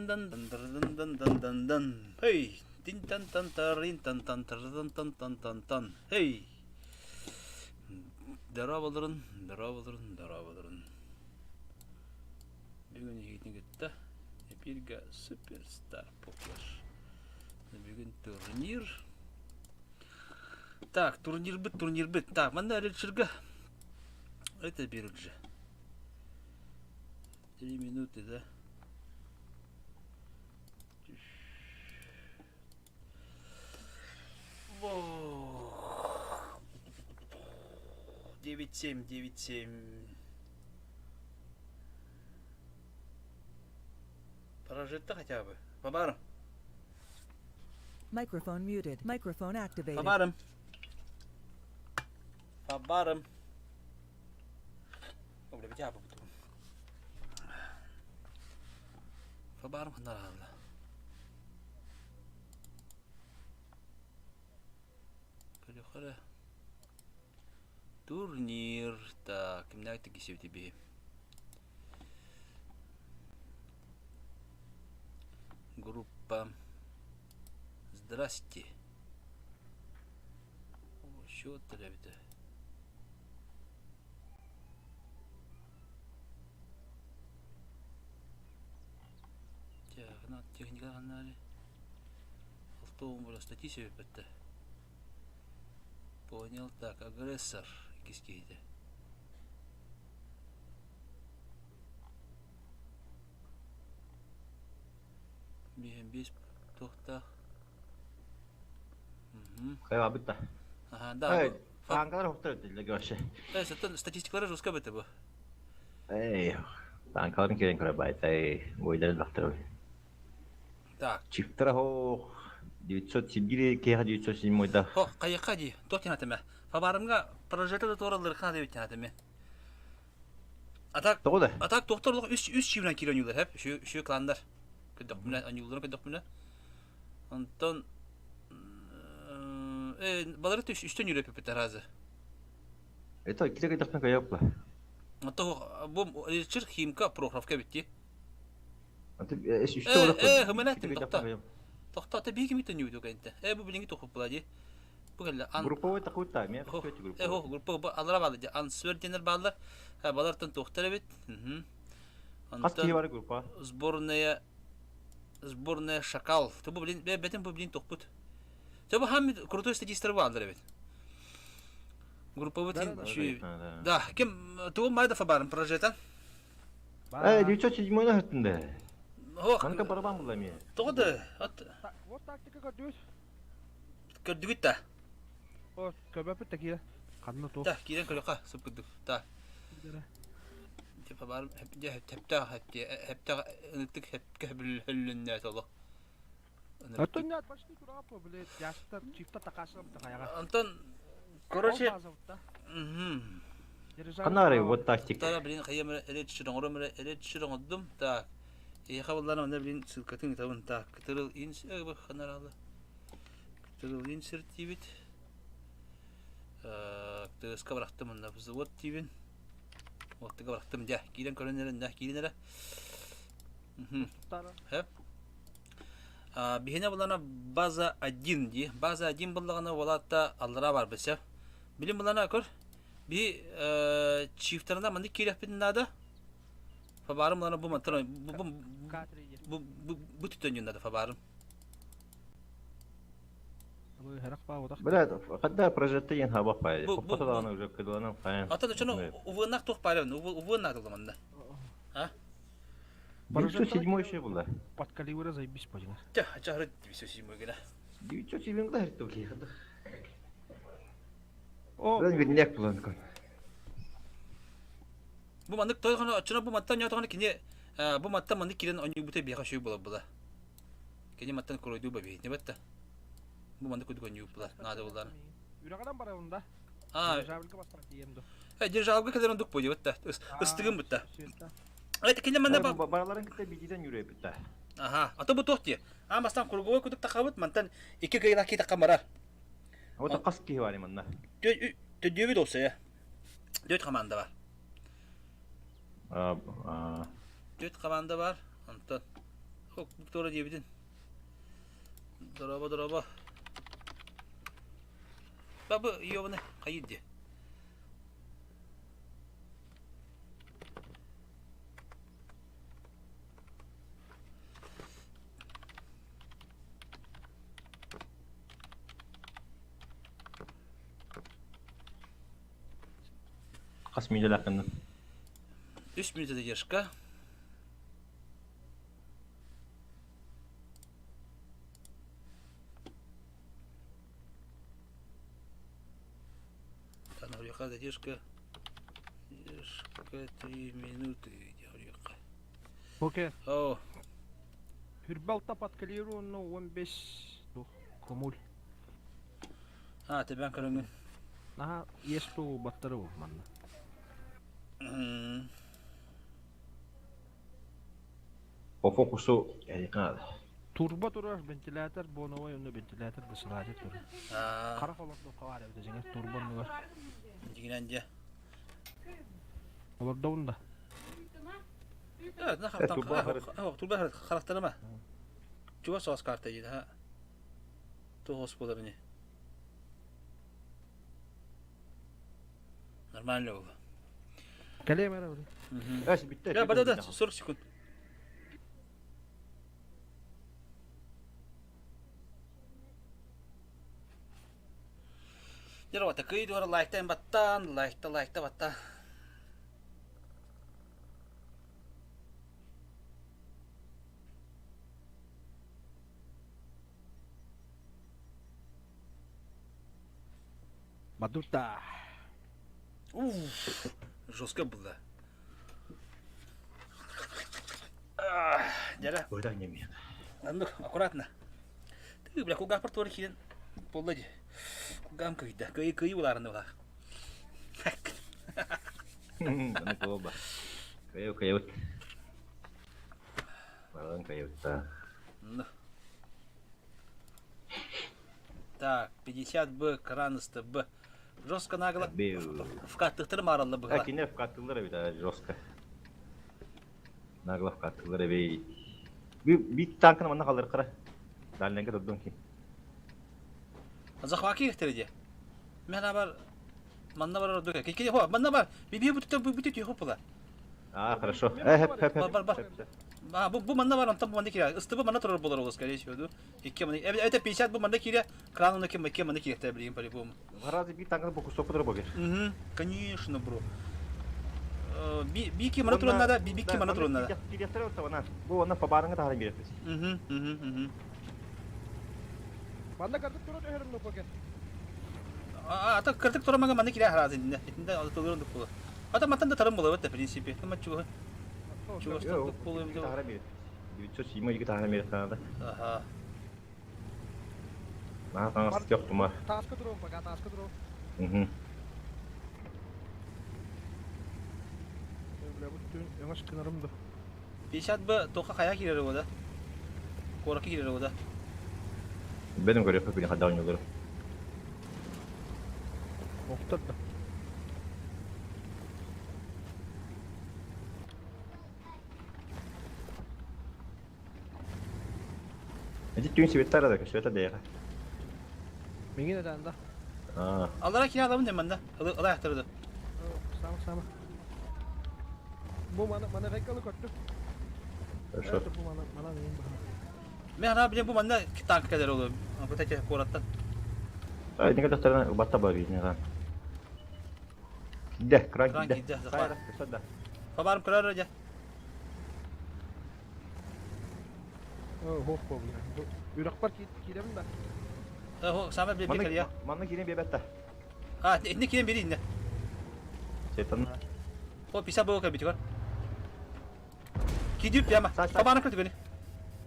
Дан-дан-дан-дан-дан-дан-дан. Hey! Тин-тан-тан-тарин-тан-тан-тан-тан-тан-тан. Hey! Дорооболорун, дорооболорун, дорооболорун. Бүгүн эһигитин кытта эпирга Суперстар Покер. Бүгүн турнир. Так, турнирбыт, турнирбыт. Так, манна режиссерга это биржа. 3 минуты, да? 9-7, 9-7. Прожить-то хотя бы. Побарым. Microphone muted. Microphone activated. Побарым. Побарым. Побарым ханаралла. Көрүөххэ Турнир. Так, кимнээх тиксибити биһи? Группа. Здрасте. Счет эбитэ. Техника ханнаары. Алта статистика бүппэттэ. Понял. Так, агрессор иккис киһитэ. Биһэн биэс туохтаах. Хайабыт да. Ага, да. Танкалар хохтор этилер вообще. Э, статистикалары жестко бete bu. Эй, танкаларын керен көрө байтай, бойдарын бактыр. Так. Чифтара хох 907 кеха 907 да. Хо, кайыкка ди, тох тинатеме. Фабарымга прожектор туораллар хана дебит тинатеме. Атак, Тоҕо да? атак тохторлук үс үс чиибинэн киирэн ойуулар хэп, үсү үсү кландар. Көдөхпүнэ, ойууларын көдөхпүнэ. Онтон э балары үс үстэн үрөпүпүт разы. Это кире көдөхпүн көйөп Ото бу речер химка Прохоровка битти. Аты үстэ Э, олох. э, хыманаттым, тохто. Тохто, та биги митен юйду кэнтэ. Э, бу билинги тохуп ди. Бу кэллэ ан Групповой такой-та, мен Хо, э, хо, группа бу алара баалы ди. Ансвер денер баалар. Ха, балартан тохтар эбит. Мгм. Хас киһи бар группа? Сборная сборная Шакал. Ты бу блин, бетен бу блин тохпут. Ты бу хам крутой статистер баалар эбит. Группа Да, бу да. Да, ким тугу майда фабарын прожета? Э, 907 höttünde. Хо, Манка барабан була ми. тоҕо да, от Вот тактика көрдүбүт. көрдүгүт да. О, көбөпүт да киирэ. Ханна туох. Да, киирэн көрүөххэ, сып курдук. Да. Типа бар дьэ хэптээх хэптээх ынытык хэпкэ бүллүннэ толо. Оттон нет, почти турапа, блядь, яста чифта такашам тахаяга. Антон, короче, мгм. Канары вот тактик. Тара блин хайым элет шырың элет шырың оддум. Так. Эха буллар мына блин ссылкатын табын. Так, кытырыл инс бу ханаралы. Кытырыл инсер тибит. Тыска барахтым мында взвод тибин. Вот тыга барахтым дя. Кирен көрөнөрөн да кирен эре. Хэп. Биһине булана база 1 ди. База 1 буллагана болатта аллара бар бисә. Билим булана көр. Би чифтарына манды кирәк надо. Фабарым булана бу мантан бу бу бу бу бу түтөн надо фабарым. Блядь, когда прожектор хаба файл. Попоталаны уже кыдыланан файл. Ата да чоно увынак тух парым, увынак дылманда. А? 907 еще было. Под калибра заебись понял. Тя, чахры 907 генә. 907 да херт окей. О, Блин, видняк булан кон. Бу мандык тойганы ачына бу маттан ятаганы кине бу маттан мандык кирен оню буте бияха шүй була була. Кине маттан коройду ба бейт, не батта. Бу мандык кудук оню була, надо булар. Үрәгәдән барабын да. А, Дирижабльга бастан тием до. э, дирижабльга кадәр ондук бу батта. Ыстыгын бутта. Это кине манда ба. Бараларын ките бидиден жүрөп битта. Аха, ата бу тохти. А мастан круговой кудук тахабыт мантан iki гайла ки такамара. Вот кас ки бар манна. Төдүбү долса я. Дөт команда бар. А, а. Дөт команда бар. Антон. Туора диэбитин. Дорообо, дорообо. Бабы, ёбаны, хайыр дии. Хас мүнүүтэлээх Үс мүнүүтэ задержка. Наверху задержка. Задержка 3 минуты. Окей. О, Хүрбалта подкалированно 15 комуль. А, тебен көрөҥҥүн. Наһаа иэс туу баттары бу манна. По фокусу надо. Турба турар, вентилятор, боновой онно вентилятор высылаачы турар. А, Хара холордо хавар эбит дьиҥэр турба оннугар. Дьиҥинэн дьэ. Олордоун да. Э, турба турба харахтарыма. Чугас соҕус карта диир, ха. Туох буолар ини. Нормально было. Кэлиэм эрэ били. Эс бүттэ. Да, да, да, 40 секунд. Дьэ, вот такой дуора лайктан баттан, лайкта, лайкта баттан. Бадута. Уф, жестко было. Дьэ, Куда не мен. ну, аккуратно. Ты, бля, кугапар туора киирэн буолла дии. Кугам кыйда. Кыйы кыйы булаарны була. Аны колоба. Кайы кайы. Баран кайы та. Ну. Так, 50 Б, кран Б. Жестко нагло. Вкаттыктыр мараллы А быһа. кине вкаттылар бит жестко. Нагло вкаттылар бит. Би бит танкны манна калыр кара. Дальненге турдун ки. Захваки ихтереде. Мен бар манна бар ордук. Кики хо, манна бар. Би бу бу бу хопла. А, хорошо. Э, хеп хеп. Бар, бар, бар. А, бу манна бар, онтон бу манна кире. Исты бу манна турар болар ол, скорее всего, ду. Икки манна. Это 50 бу манна кире. Кран оны кем кем манна кире билим по-любому. Разве бит танкны бу кусок турар богер. Угу, конечно, бро. Би би ки манна турар надо, би би ки манна турар надо. Директор она. Бу она по барыңга тахар бирепиз. Угу. Манна картык турар өһөрүм ну поке. А, а так кыртык турамага манна кире харазы инде. Инде алты турар була. Ата матан да тарым була, в принципе. Тама чуга. Чуга что була. Тахар бирепиз. 920 тахар бирепиз надо. Ага. На таңас yok тума. Таска турар пока, таска турар. Угу. Бля, бу түн өңөс кынарым да. 50 Б тока кая кирер ода. Кораки кирер ода. Benim görüyor köpüğünü kadar oynuyorlar. Октор да. Эти түн светтар да, света да. Миңин эден да. А, Алара кире аламын dem manda. Ала яктырды. Сама сама. Бу мана мана рекалы көттү. хорошо. Бу мана мана нейин бу. Мен ана билем бу манда танк кадер олу. Вот эти кораттан. А, не kadar батта бар бит, не Кидде, кран Кран кидде. кидде, захват. Да. Фабарым көрөр же. Хох бу бля. Үрәк бар кирем да. Хо, сама бир бир я. Манна кирен бебетта. А, инде кирен бери инде. Сетан. Хо, 50 Б кабит көр. Кидип яма. Фабарым көтү гөне.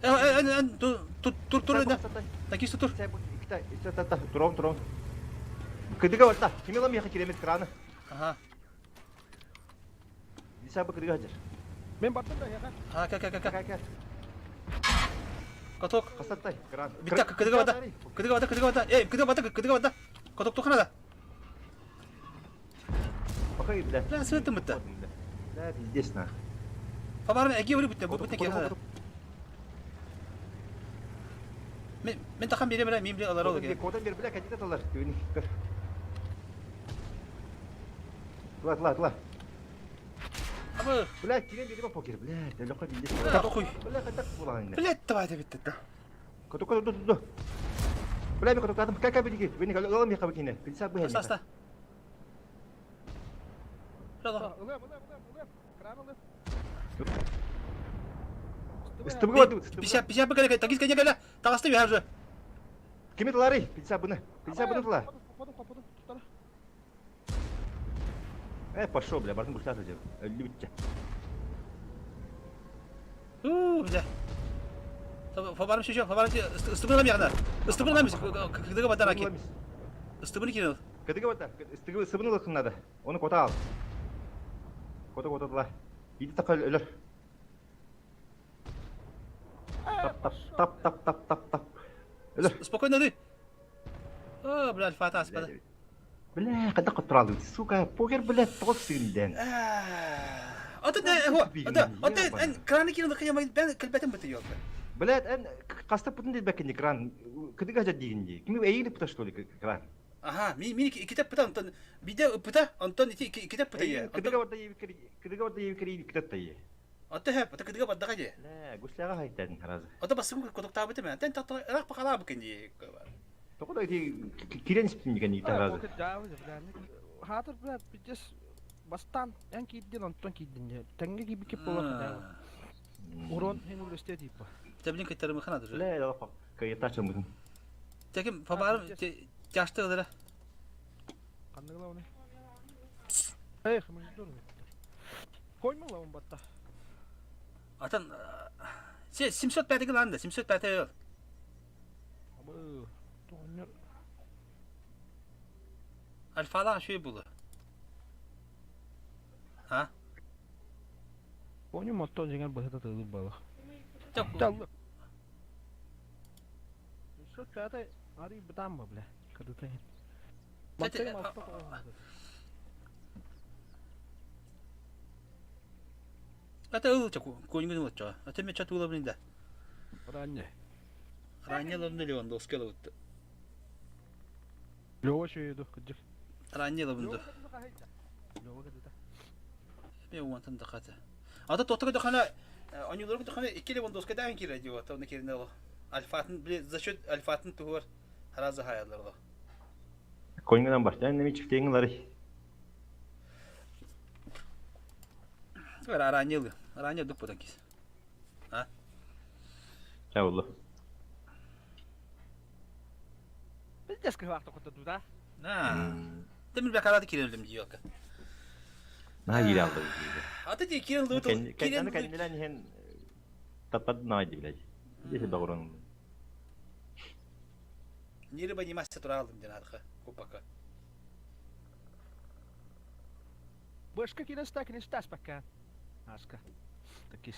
Э, э, э, тур тур тур инде. Таки тур. Туром, туром. Кыдыга батта. Кимела меха киремет краны. Ага. Диса бу кыдыга хажыр. Мен баттым да яка. А, ка ка ка ка. Ка ка. Каток. Касаттай, кран. Битта кыдыга бата. Кыдыга бата, кыдыга бата. Эй, кыдыга бата, кыдыга бата. Каток тухана да. Бакай, бля. Бля, светым битте. Да, пиздец на. Фабарым эги бери битте, бу битте кирен. Мен мен тахан берем бля, мен бля алар ол керек. Кодан бер бля, кәдите талар. Түбүн көр. Тла, тла, тла. Абы. Бля, кирен берем покер, бля, дөлөккө билде. Хуй. Бля, кайтак булаган. Блядь, давай да битти. Коту, коту, коту, коту. Бля, мен коту, кай кай билги. Бени алам яка бикине. Билса бу. Аста, аста. Бля, Ылыам, ылыам, ылыам, ылыам. Кран ылыам. Ыстыбыга барды. 50 50 кэлэ, такис кэлэ кэлэ. Таҕыста үһэ уже. Кими тылары? 50 буны. 50 буны тыла. Хоппотум, хоппотум, туттара. Э, пошел, бля, бардым бушлата жеп. Өллү бүтче. У, бля. Фабарым шеше, фабарым ыстыбын ягына. Ыстыбын ламис, кыдыга батар аки. Ыстыбын кирил. Кыдыга батар. Ыстыгы ысыбын ылыхын надо. Оны кота ал. Кота кота тыла. Иди такал өлөр. Тап тап тап тап тап тап тап. Өлөр. Спокойно ды. О, бля, альфата аспады. Бля, кайда коттуралды? Сука, покер, бля, тоғыз сыгынден. Ата не, ата, ата, эн краны кирил кыямай, бен килбетим бит yok. Блядь, эн каста путин дейт бәкин экран. Кыдыга жа дигинди. Кими эйили пута что ли экран? Аха, ми ми китеп пыта онтон биде пыта, онтон ити китеп пыта е. Кыдыга барда ебикери, кыдыга барда ебикери китеп та е. Ата хеп, ата кыдыга барда ге. Бля, гусляга хайтадын харазы. Ата басым кодокта бит мен. Тен тата рак бакала бикин. Тоқода ити кирен испин деген ити харазы. Хатыр, бля, пиздец. Бастан, эн кийдин, онтон кийдин. Теңге кийбикеп болар. Урон хин үлесте типа. Теблин кыттарымы ханады. Бля, дала кайта чамын. Теким фабарым тяшты гыдыра. Канныгыла оны. Эх, муждур. Коймала он батта. Атан 705 ланда, 705 ел. Абы, тоғынер. Альфала шүй булы. А? Коню мотто жеңер быһыта тылы бала. Так. Таллы. 705 ари бытамба, бля. Кадыта. Ата ыл чаку, коньгын ыл ча. Ата ме чатула блин да. Ранне. Ранне лабны Леон доскела вот. Лёва шөйді, кыджык. Ранне лабынды. Лёва кыдыта. Мен уантан да ката. Ата тоттуга дохана, онюлорга дохана икки Леон доска даан кире дио, ата оны керине ло. Альфатын биле за счет альфатын тугор харазы хаялар ло. Коньгынан баштан неме чифтеңлары. Ранне ранне дук потан кис. А? Чаулы. Пиздец кыһаахта кутта да. На. Темир бакалады кирелим диока. На кире алды. Ата ди кирен лут. Кирен кәннелән хен таппад найди, блядь. Здесь багрон. Ни рыба ни мастер туралдым ден арха. Купака. Башка кирен ста кирен стас пока. Аска. Такис.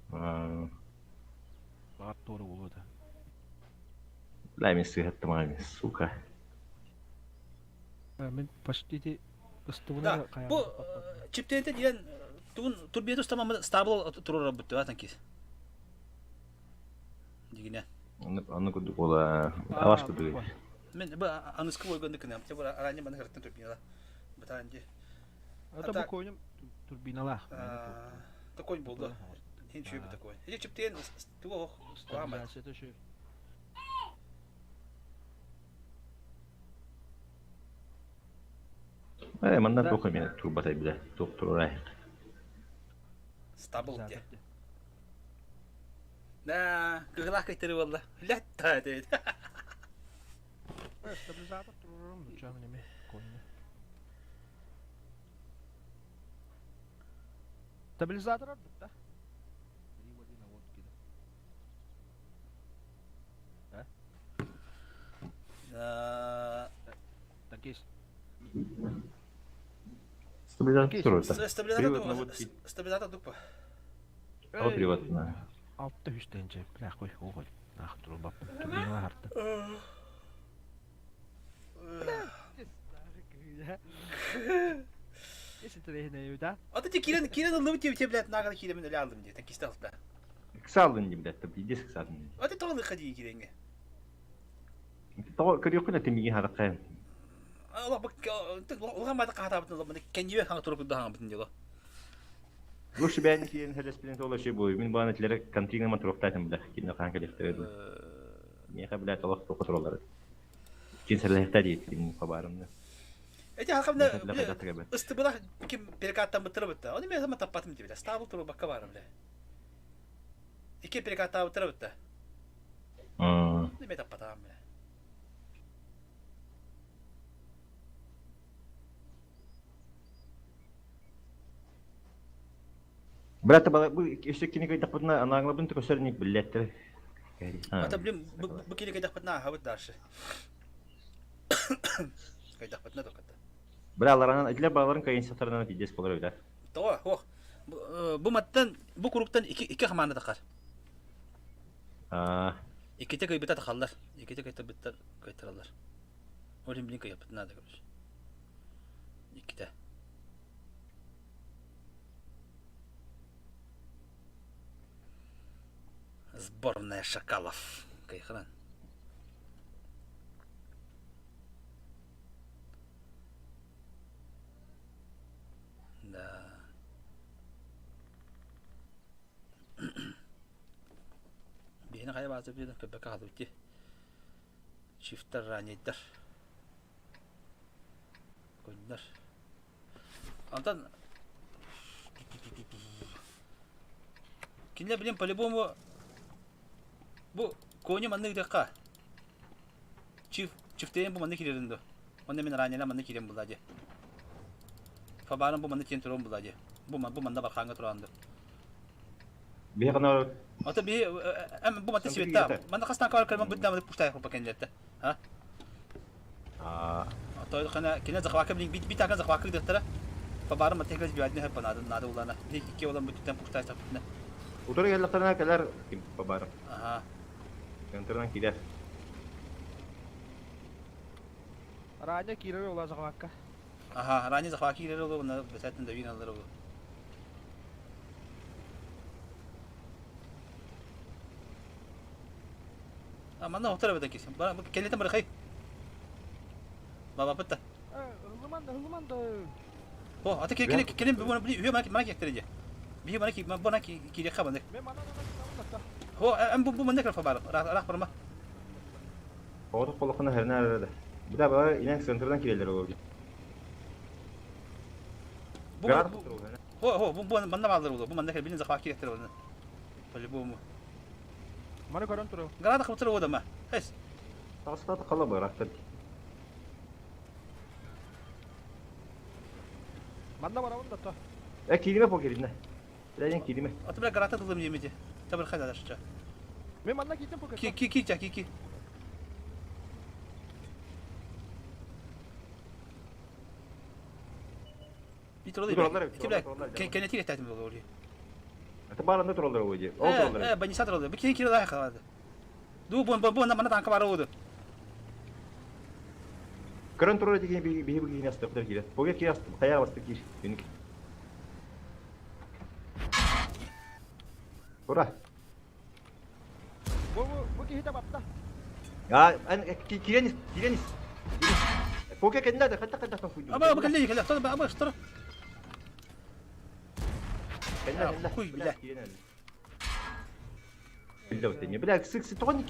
Багат торы болду. Бля, мен сыгаттым, сука. Мен почти Да, бу чиптенте диэн тугун турбиетус тамамы стабл турора бутту атан кис. Дигине. Аны кудук ола. Аваш кудук. Мен бу аныскы бойгонду кынам. Те бу ранее маны хырттын турбинала. Бутан ди. Это бу койнум турбинала. Такой болду. Хин чуй такой. Или чиптен туго Стабилизация шүй. Э, манна тоқы мен турбатай биле. Доктор Стабл де. Да, кыгылак кайтыры болла. Лятта дейт. Стабилизатор турурум, чам неме койну. Стабилизатор да. Да? Такис. Стабилизатор турбата. Стабилизатор стабилизатор дупа. Ал приватна. Алтты хүстенче, бля кой, ой. Нах турбап. Турбинала харты. Если ты не да? Ата ти кирен кирен ылып ти те блядь нагыл киремен эле алдым ди. Такис да. Ыксааллын дии билэттэ, биирдэ ыксаатын дии. Аты тоҕо лыха дии киирэҥҥэ. Тоҕо көрүөххүн этим миигин хараххайан. Улахан баата хаатаабытын олох кэннибэ хаҥа турук хаҥабытын дьоло. Лучше бэйэни киирэн хэлэспитин туола үчүгэй буолуо. Мин баҕана итилэри контейнерым туруохтаатым бля. Кинини хаан кэлиэхтэрэ дуо. Миэхэ блядь олох туохха тураллар. Кин сэлэһэхтэ дии кин хабаарымна. Эти хахамна ыстыбылах ким перекаттаммыттара бытта. Оны мен сама таппатым дии бля. Стабыл турбакка барым бля. Икки перекаттаабыттара бытта. Мен таппатаам бля. Брат, бу өссө кини кыйдахпытына анааңлабын көсөрник биллэттэр. Ата блин, бу кини кыйдахпытына аһабыт дальше. Кыйдахпытына токата. Бля, аларанан этилер баларын кайын сатарынан пиздец болар öyle. Тоҕо, ох. Бу маттан, бу куруктан икки икки хамаана тахар. Икките кыйбыта тахаллар. Икките кыйтарбыттар кыйтараллар. Ол иһин билин кыйаппыт надо, короче. Икките. Сборная шакалов. Кайхаран. Да. Биһини хайа бааза биэрэн көрбөккө хаалбыт дии. Чифтар ранейдар. Көннөр. Онтон кинилэр билин по-любому бу кони маннык ыытыахха. Чиф чифтэйэн бу маннык киирэрин дуо? Онно мин ранена маннык киирэн булла дии. Фабарым бу маннык киирэн туруом булла дии. Бу бу манна бархааҥҥа тураан дуо? Биһиэхэ Ата биһи эм бу манта сибетта. Манна хас танка бар кэлмэн бу дамы пуштай хопа кенлерте. А? Аа. Той хана кине захвака блин бит бит ака захвака дыттара. Фабарым манта хес бюадне хеп надо надо улана. Икки olan бүтүттэн пуштай сапытна. Утары келлэхтэринэ кэлэр ким бабарым. Аха. Центрынан киирэр. Раня киирэр ула захвакка. Аха, ранее захвака киирэр олу, на бесэтин да вин алар олу. А манна хотор эбэтэ кис. Кэллитен барахай. Баба бытта. Ыллыман да, ыллыман да. О, ата кини кини бу бу үһү мана мана киэхтэрэ дии. Биһи мана ки бу мана киириэххэ маннык. Мен мана мана О, эм бу бу маннык рафа бар. Рах барма. Оҕотох болоххуна хэрнэ арада. Бу да баар инэн центрдан киирэллэр олор. Бу Хо, хо, бу бу манна бааллар буолуо. Бу манна билин захват кииректер буолуо. По-любому. Маны көрөн туру. Граната хабытыр уода ма. Хэс. Таҕыстаата хала быраактар. Манна барабын да то. Э кииримэ по кииринэ. Билэйин кииримэ. Аты бля граната тылым диэмити. Табыр хайда дашча. Мен манна киитим по Ки ки ки ки ки. Тураллар эбит, тураллар. Кэнэтир этэтим буолуо дии. Это баарында тураллар буолуо дии. Ол тураллар. Э, баниса тураллар. Бу кини кире лаах халады. Ду бу бу бу мана танка бара уду. Көрөн турар эти биһи биһи киһини астыктар киирэ. Бу киһи астым. Хайа басты киир. Күнүк. Ура. Бу бу бу киһи батта. А, киирэн ис, киирэн ис. Поке кэннэ да хатта хатта фуйду. Аба бу кэллэ кэллэ. Тор аба штор. Кэннэ кэннэ. Хуй бля. Бля, вот не бля, сыксы тоник.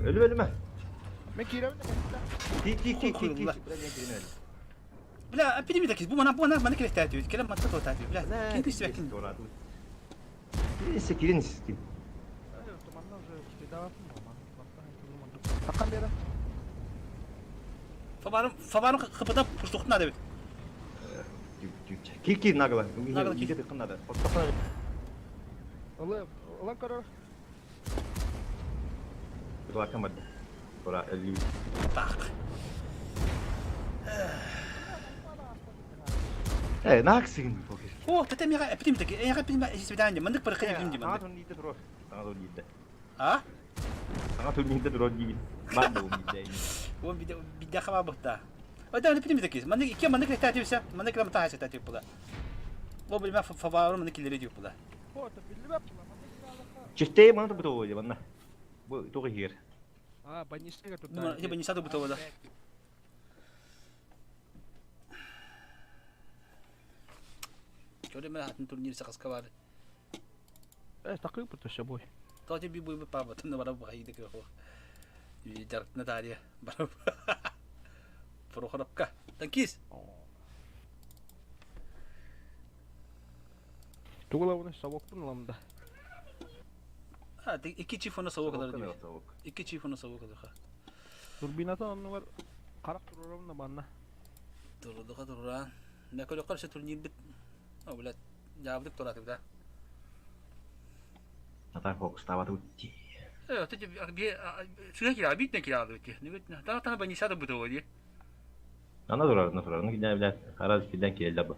Өлүм өлүмэ. Мен киирэбин Ки ки ки ки ки. Бля, эпидемия такис. Бу мана бу мана мана келехтәтү. Келем матта тотатү. Бля, кин күстүбәкин. Кирин кирин кир. Манна уже успейдаваппын Таккан бері. Фабарым фабарым хыпыта пуштухна дебит. Ки ки нагло. Нагло ки. Ки надо. Олы, олан көрөр. Тула камады. Тура өлүү. Так. Э, нааксыгын покер. О, тете мига эпидемия таки. Э, эпидемия свидание. Мандык бар кыйын дим Саҥа мандык. түнниитэ туруор. Саҥа түнниитэ. А? Саҥа түнниитэ туруор диибин. Баар да умниитэ. Он бидде хаба бухта. Ойда аны питим такие. Маннык икки маннык рехтаатибиса, маннык кыра матаа хасата тип була. Бу билме фавару маннык киллери дип була. Фото биллибэт була. Маннык кираалаха. Чифтей маны бутовой манна. Бу туох иһигэр. А, больницага турда. Ити больницада бутовода. Көрө мен атын турнир сақаска бар. Э, такый бут өссө бой. Тоти би буй паба тынна бара бахайды көхо. Жарытна тария бара. Прохоровка. Танкист. Тугулабыны совокпун ылам да. А, икки чифона совок алар дии. Икки чифона совок алар. Турбинатын оннугар харах туруорабын да манна. Турудуха турураан. Мэ көрөххө өссө турнирбит. О, блядь, дьаабытык тураатык да. Ата фокустаабатыбыт дии. Э, ты би сыга кира бит не кира дии. Та та больницада бутова дии. Ана турар, ана турар. Ну киден блядь, хараз киден киэллэ бу.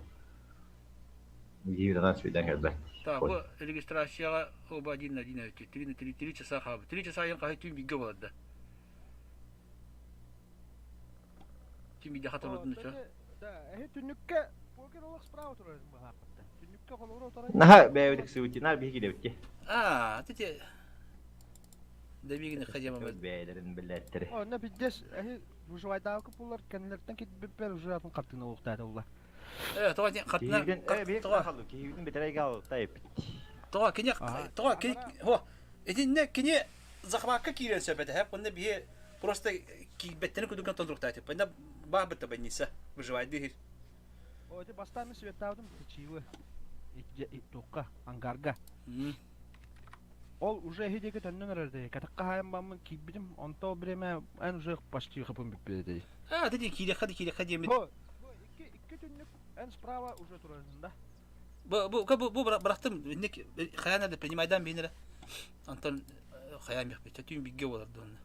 Биир араас киден кэлбэт. Так, бу регистрацияҕа оба один на один эбит. Три на три, три часа хаабыт. Три часа айан хаһы түүн бииргэ буолар да. Түүн бииргэ хатырбытын өчө. Да, эһи түннүккэ покер олох справа турар быһааппытта. Түннүккэ холобура утаран. Наһаа бэйэбит ыксыбытинаар биһиги килэбит Аа, ти Дэбигини хадьамамыт. Бэйэлэрин билээттери. Онно пиздец, эһи выживайдаабыкы пуллар кэннилэриттэн кирбиппэр уже атын хартыына уохтаатылла. Э, тоҕо диэн хартына Киһибитин, э, биһиги тоҕо халлы, киһибитин бэтэрээгэ алта эппит. тоҕо кини Ага. тоҕо кини хо итиннэ кини захвакка киирэн сөп этэ хэп онно биһи просто киирбэттэрин курдук тонруктаатып онно баабыта больница выживайдыыр. О, ити бастаан мин светтаабытым чиилы. Туохха, ангарга. Ол уже эһи диэки төннөн эрэр дии. Кэтэх хаһаайын баммын киирбитим, онто ол бириэмэ эн уже почти хапын бүппүт этэ. А, ты киириэххэ киириэххэ диэммит. Бу, бу икки, икки түннүк эн справа уже турарыҥ да. Бу бу бу бу бырахтым инник хайаан да принимайдаан биһинэрэ. Онтон хайаан биэхпит түүн бииргэ буолар дуонна.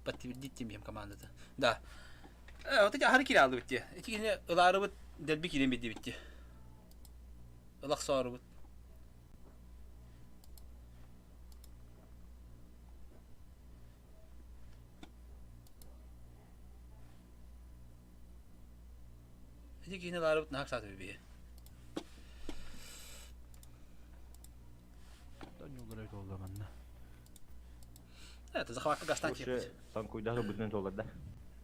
Подтвердить тимиэм командата. Да. Э, вот эти аһары киирэ алдыбыт дии. Ити кини ылаарыбыт дэлби киирэн биэрдибит дии. Ылах соорубут. Ити киһини ылаарыбыт наһаа саатыбы биһи. Ньуллара толла манна. Это захватка гастан Уже танкуйдаһы бутунан туолар да.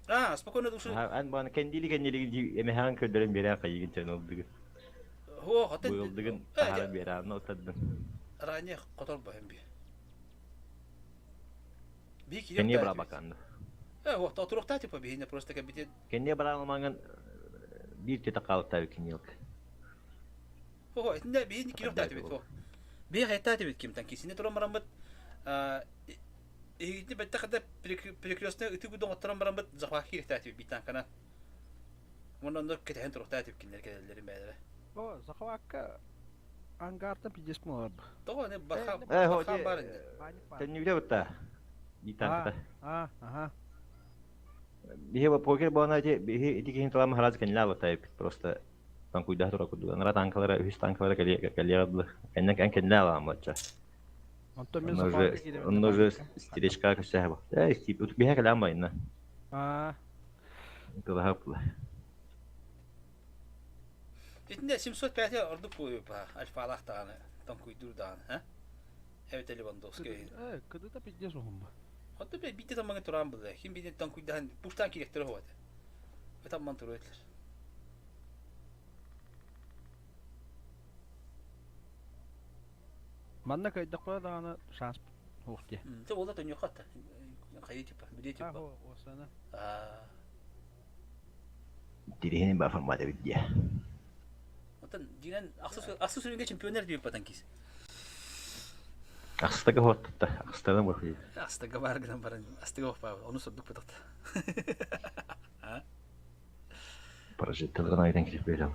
А, спокойно душу. Ан баны кендили кендили эмэһээн көрдөрөн биэрэн хайыгын чэн олдугун. Хо, хотен. Быылдыгын таһааран биэрэн отаддын. Ранее хотор баһым би. Би кирек. Кенне бра баканды. Э, вот, отурукта типа биһине просто кабинет. Кенне бра алманган биир тете хаалта кинилк. Хо, итинде биһини кирек тати бит. Би хайта бит кимтан кисине туран бараммыт. Эһигитни бэтте хата перекрестный ытык удон оттаран бараммыт захват кирек тати бит танкана. Онон онно кэтэһэн туруктаа тип кинилэр кэлэллэрин бээлэрэ. О, захватка ангарта пиздец буолар. Тоҕо аны барха Э, хо, бархан баар инде. Төннүгүтэ бутта. Битанката. А, ага. Биһи покер буона ити биһи ити киһин талам хараас кэннилээ алта просто танкуйдаах тура курдук. Анара танкалара үһүс танкалара кэлиэ кэлиэ Эннен эн кэннилээ аламмачча. Онтон мин Онно уже онно уже стеречка көссөһө бу. Э, стип утук биһэ кэлээн байына. А, Тылаһа була. Итинде 705 ордук буолуо альфалаах даҕаны танкуйдуур даҕаны, а? Эбэтэ Левандовский. Э, кыдыта пиздец уһумба. Хоту бе бите тамманы туран булла. Ким бите танкуйдахан пуштан кириэхтэрэ хуата. Тамман туруэтлер. Манна кайдакпа даҕаны шанс суох дии. Те ола төньөххө хайы типа, биле типа. Осана. Аа. Тирihini ба формата бидде. Оттон дигэн ахсыс ахсыс үрүҥэ чемпионер диэбит батан кис. Ахстага хоттта. Ахстадан бу. Астага бар гынан баран астага опа, ону сордук бутакта. А? Прожекталардан айдан кирип берем.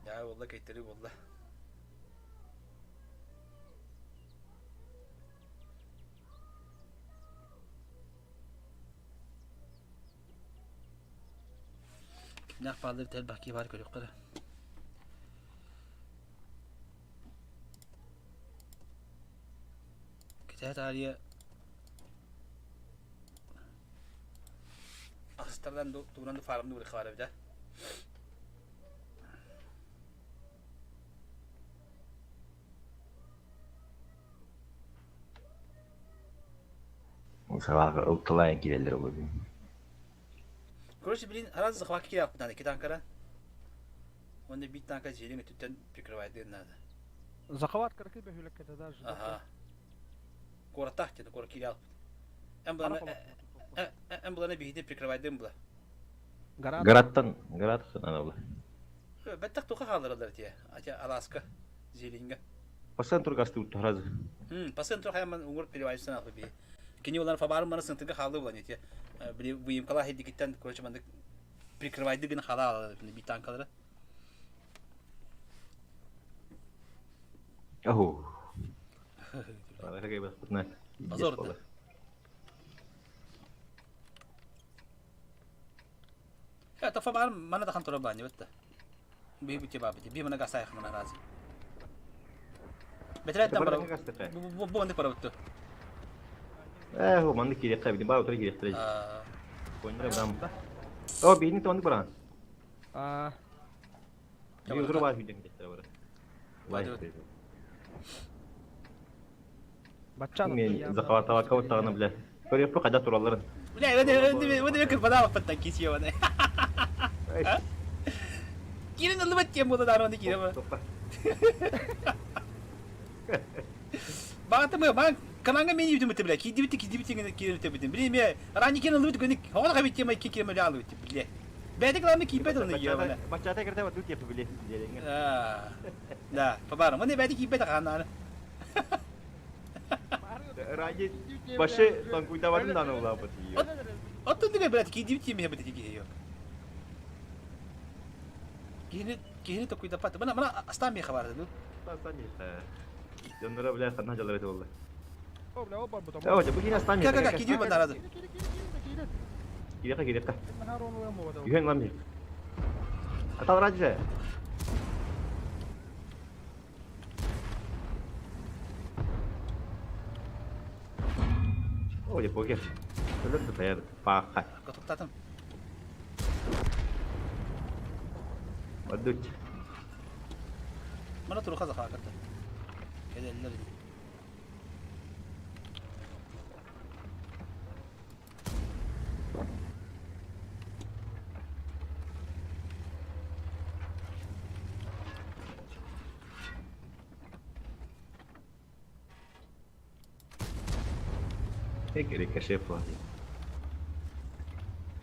Я болла кейтери болла. Кимнээх бааллар тэл баки бар көрүөххэ. Кэтэһэ таарыйа. Астардан тугунан да фармны урихха бар эбит. Сабаҕа ылтылаан киирэллэр олорбун. Короче, блин, раз захват киирээхпит надо, икки танкара. Уонна биир танка дьиэлин өттүттэн прикрывайдыыр надо. Захват кыракый бөһүөлэккэ даже. Ага. Куораттаах диэн куорат киирээхпит. Эн булана эн булана биһиги прикрывайдыым була. Гараттан гарат надо было. Бэттэх туха хааллараллар тие. Ати Аласка, Зелинга. По центру гасты сразу. По центру хаяман уҥур перевайсан ахы би. Кини олар фабарын мана сынтыга хаалыы булан ити. Били выемкала хеддикиттен короче мандык прикрывайды гына хала алар би танкалары. Оху. Позор. Это фабар мана тахан тура бани бетте. Би бити бабити. Би мана гасай хмана разы. Бетреттен бара. Бу бу бу бара бутtu. Э, ху манны кириэххэ бини баа утары кириэхтэрэ. Коннора бам. О, бини тонны баран. А. Би утары баа хүдэн кириэхтэрэ бара. Лайк. Баччан. Мен захватава кауттағына бля. Көрөппү қайда туралларын. Бля, өне өне бада баппаттан кисиэ бана. Кирин ылыбат тем була дароны кире. Багаты бан кананга мен юдум бля. Кидибити кидибити кирин тебитин. Били ме рани кирин ылыбыт көник. Хона кабит тема ки кирин мэле алыбыт бля. Бәдик ланы кипет оны я бана. Бачата кирде бат тут били. А. Да, побарым. Міне бәдик кипет кананы. Ради башы танкуйдабатын даны улабыт. Оттон диге блядь кидибити ме бит киһи yok. Киһини киһини токуйдапат. Мына мына астан меха бар ду. Дьонноро бля ханна жалар это болла. О, бля, оба бутам. О, бу кина стан. Ка ка ка кидиби бандарады. Кириэхэ кириэхэ. Юхэн лам. Атал ради. О, я покер. Төлөр таяр паха. Токтатым. Бадут. Мына туруха захаката. Кеделлер. Рикошет платит.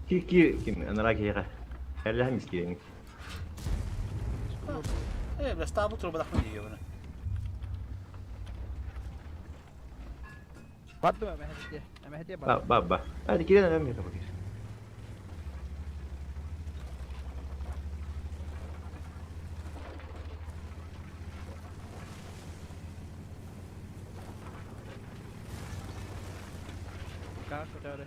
Ки ки ким анара киһиэхэ. Эллэһэн мискиэҥ. Э, бля, стабы туруба дахмын дейе бұны. Барды ма мәһәдде. Мәһәдде Ба бар. ба ба. Hadi кирен эм миэхэ бакыр. Каа көтөрө.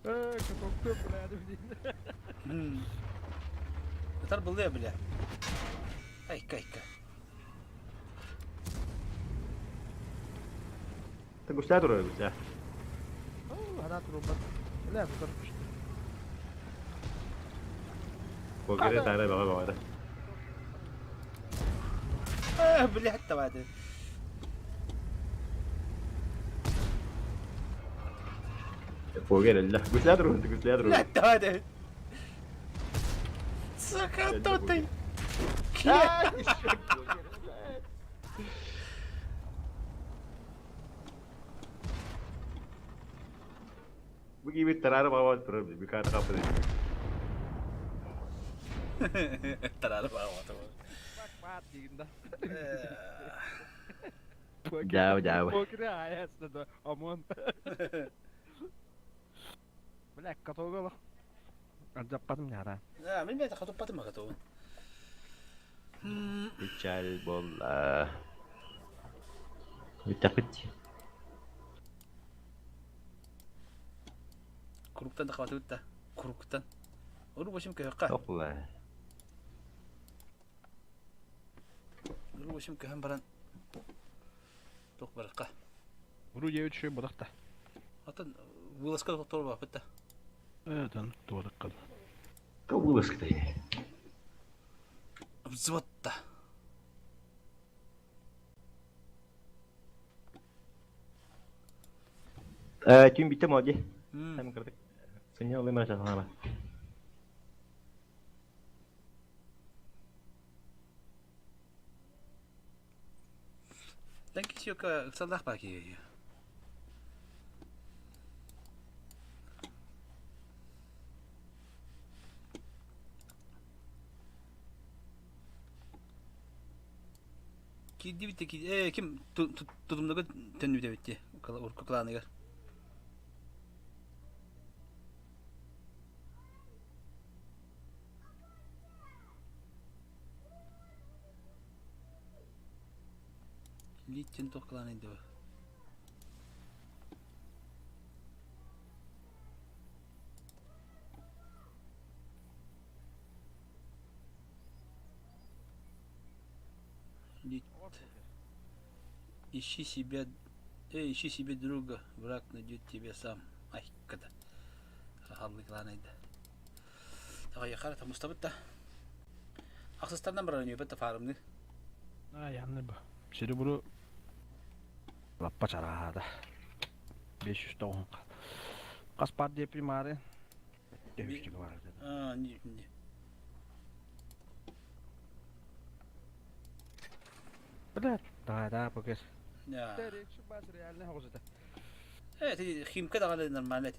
Э, көтөктө бля дейин. Ытар булды бля. Айка, айка. Та гусля турар гусля. Оо, хана турбат. Бля, бутар. Покере тара бага бага. Э, бля, хатта бады. Покере эллэ. Гусля турар гусля Бля, турар. хатта бады. Сука, ты. Бу киби тарара бага турар би ката капы. Тарары бага Бак дейин да. Жаа жаа. Покере аясты да. Амон. Бля, катоголо. Ардаппатым яра. Да, мен бәйті қатып батым қатуын. Печаль болла. Бүттәпит. Куруктан да қабаты бітті. Куруктан. Ору башым көйіққа. Топла. В общем, көһөн баран туох барыкка. Уру диэбит үчүгэй бодох да. Атын вылазка тоторбаппыт да. Этэн туорыккын. То вылазка-то ини. Взводта. Түүн бүттэ моди. Там кырдык. Сынньа ылым эрэ часанаба. Тэнкисиока ыксаллаах баа киһи. Киирдибит да киир... Ээ, ким тутумнуга төннүбүт эбит дии, урукку кланыгар. Литтин туох кланы дуу? Ищи себя, ищи себе друга, враг найдет тебя сам. Ай, когда. Халлы кланайда. Таҕайахара тамустабыт да. Ахсыстардан баран үөпэт фарымны. Ай, анны бу. Сири буру лаппа чараада. 509 Хас пар диэпи маары? Төһүччү бар. А, не, не. Блядь, да, да, покес. Да. бас реально хоҕусата. Э, химка даҕаны нормально.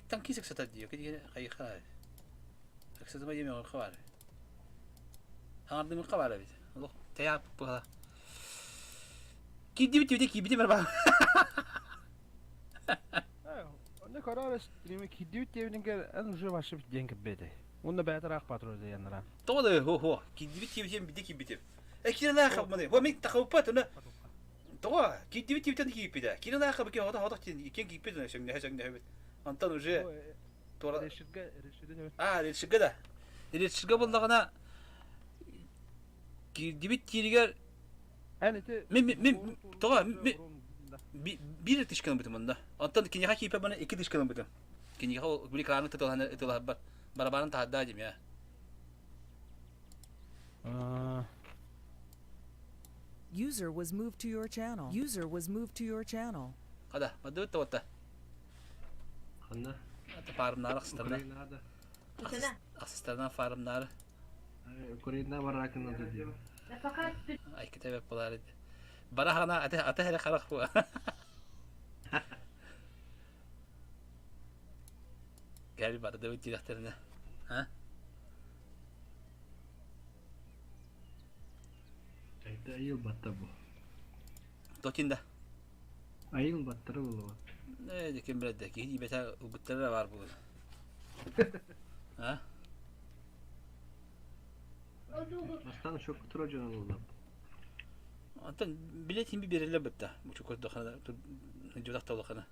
Танкист ыксатар дии. Кини хайыха. Ыксатыма диэми хабар. Хаҥардымын хабар эбит. Олох тэйэ быһа. Киирдибит диэбитэ киирбитим эрэ Онно көрөр стриме киирдибит диэбитингер эн уже вообще диэн кэббэтэй. Уонна бэйэтэ ыраах патруль яннара. Тоҕо да хо-хо киирдибит диэбитим бити киирбитим. Э киирэлээх хабманы. Хо мин тахабыппат уна тоҕо киирдибит диэбитин киирбитэ. Киирэлээх хабыки хота хотох диэн иккиэн киирбит уна сөҥнөһө сөҥнөһөбүт. Онтон уже туора Реширге реширге А, Реширге да. Реширге буллаҕына киирдибит тииригэр Эн ити Мин мин тоҕо биир тышканы бытым онно. Онтон киниэхэ киипэ бана икки тышканы бытым. Киниэхэ ол били краны тытылаһан ытылаһарбар барабанын таһардаа дим я. User was moved to your channel. User was moved to your channel. Хада, бадыбыт та Ханна? Ата фармнары ахсыстарына. Украинада. Ахсыстарынан фармнары. Украина баракына да диэн. Айкыта бэп болар edi. Бара хана ата ата хere харах бу. Гәл барды бит директорына. А? Айта айыл батта бу. Тотинда. Айыл баттары булуга. Э, ким билет киһи бэтэ ылбыттара бар бу. А? Бастан шок тура жона булла. Онтон билет химби берилер бытта. Бу чукор дохана жудах толохана.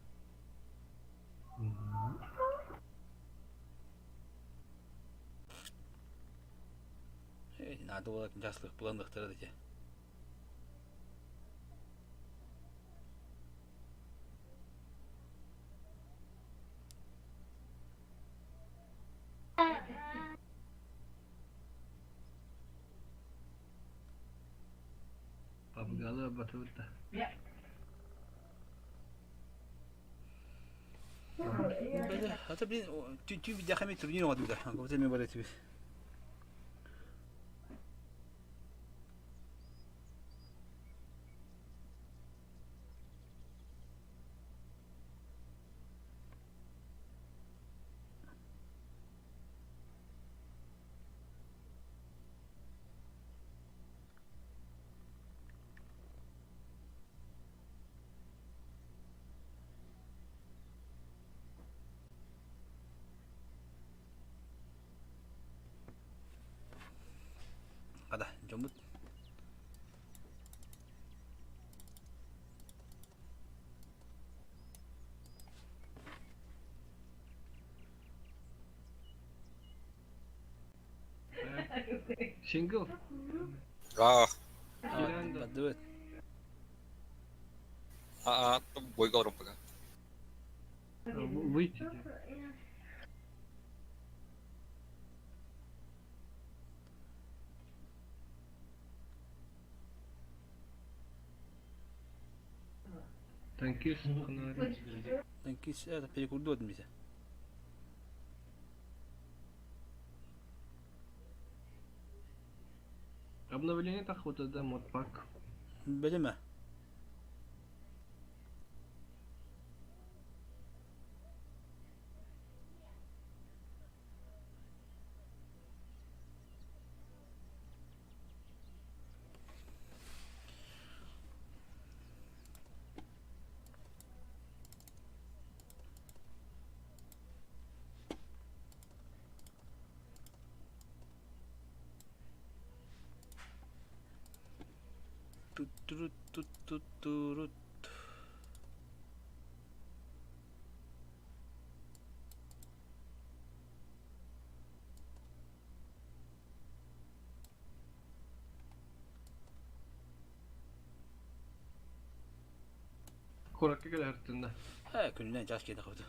Э, надо было жаслых буландыктара дете. Папгалы батыбытта. Ата блин, түү видяхами турнир оҕотута. Гобута мен бар этибит. Ада, дьоммут. Сингл. Аа. Тардыбыт. Аа, бойга олорбуга. Выйти. Танкист фонарик. Танкист это перекурдуот мисе. Обновление тахвата да модпак. Билимэ. Тут-тут-тут-тут-тут. Куракка кэлэртинна. Э, күнүнэн час киэдэ хабыты.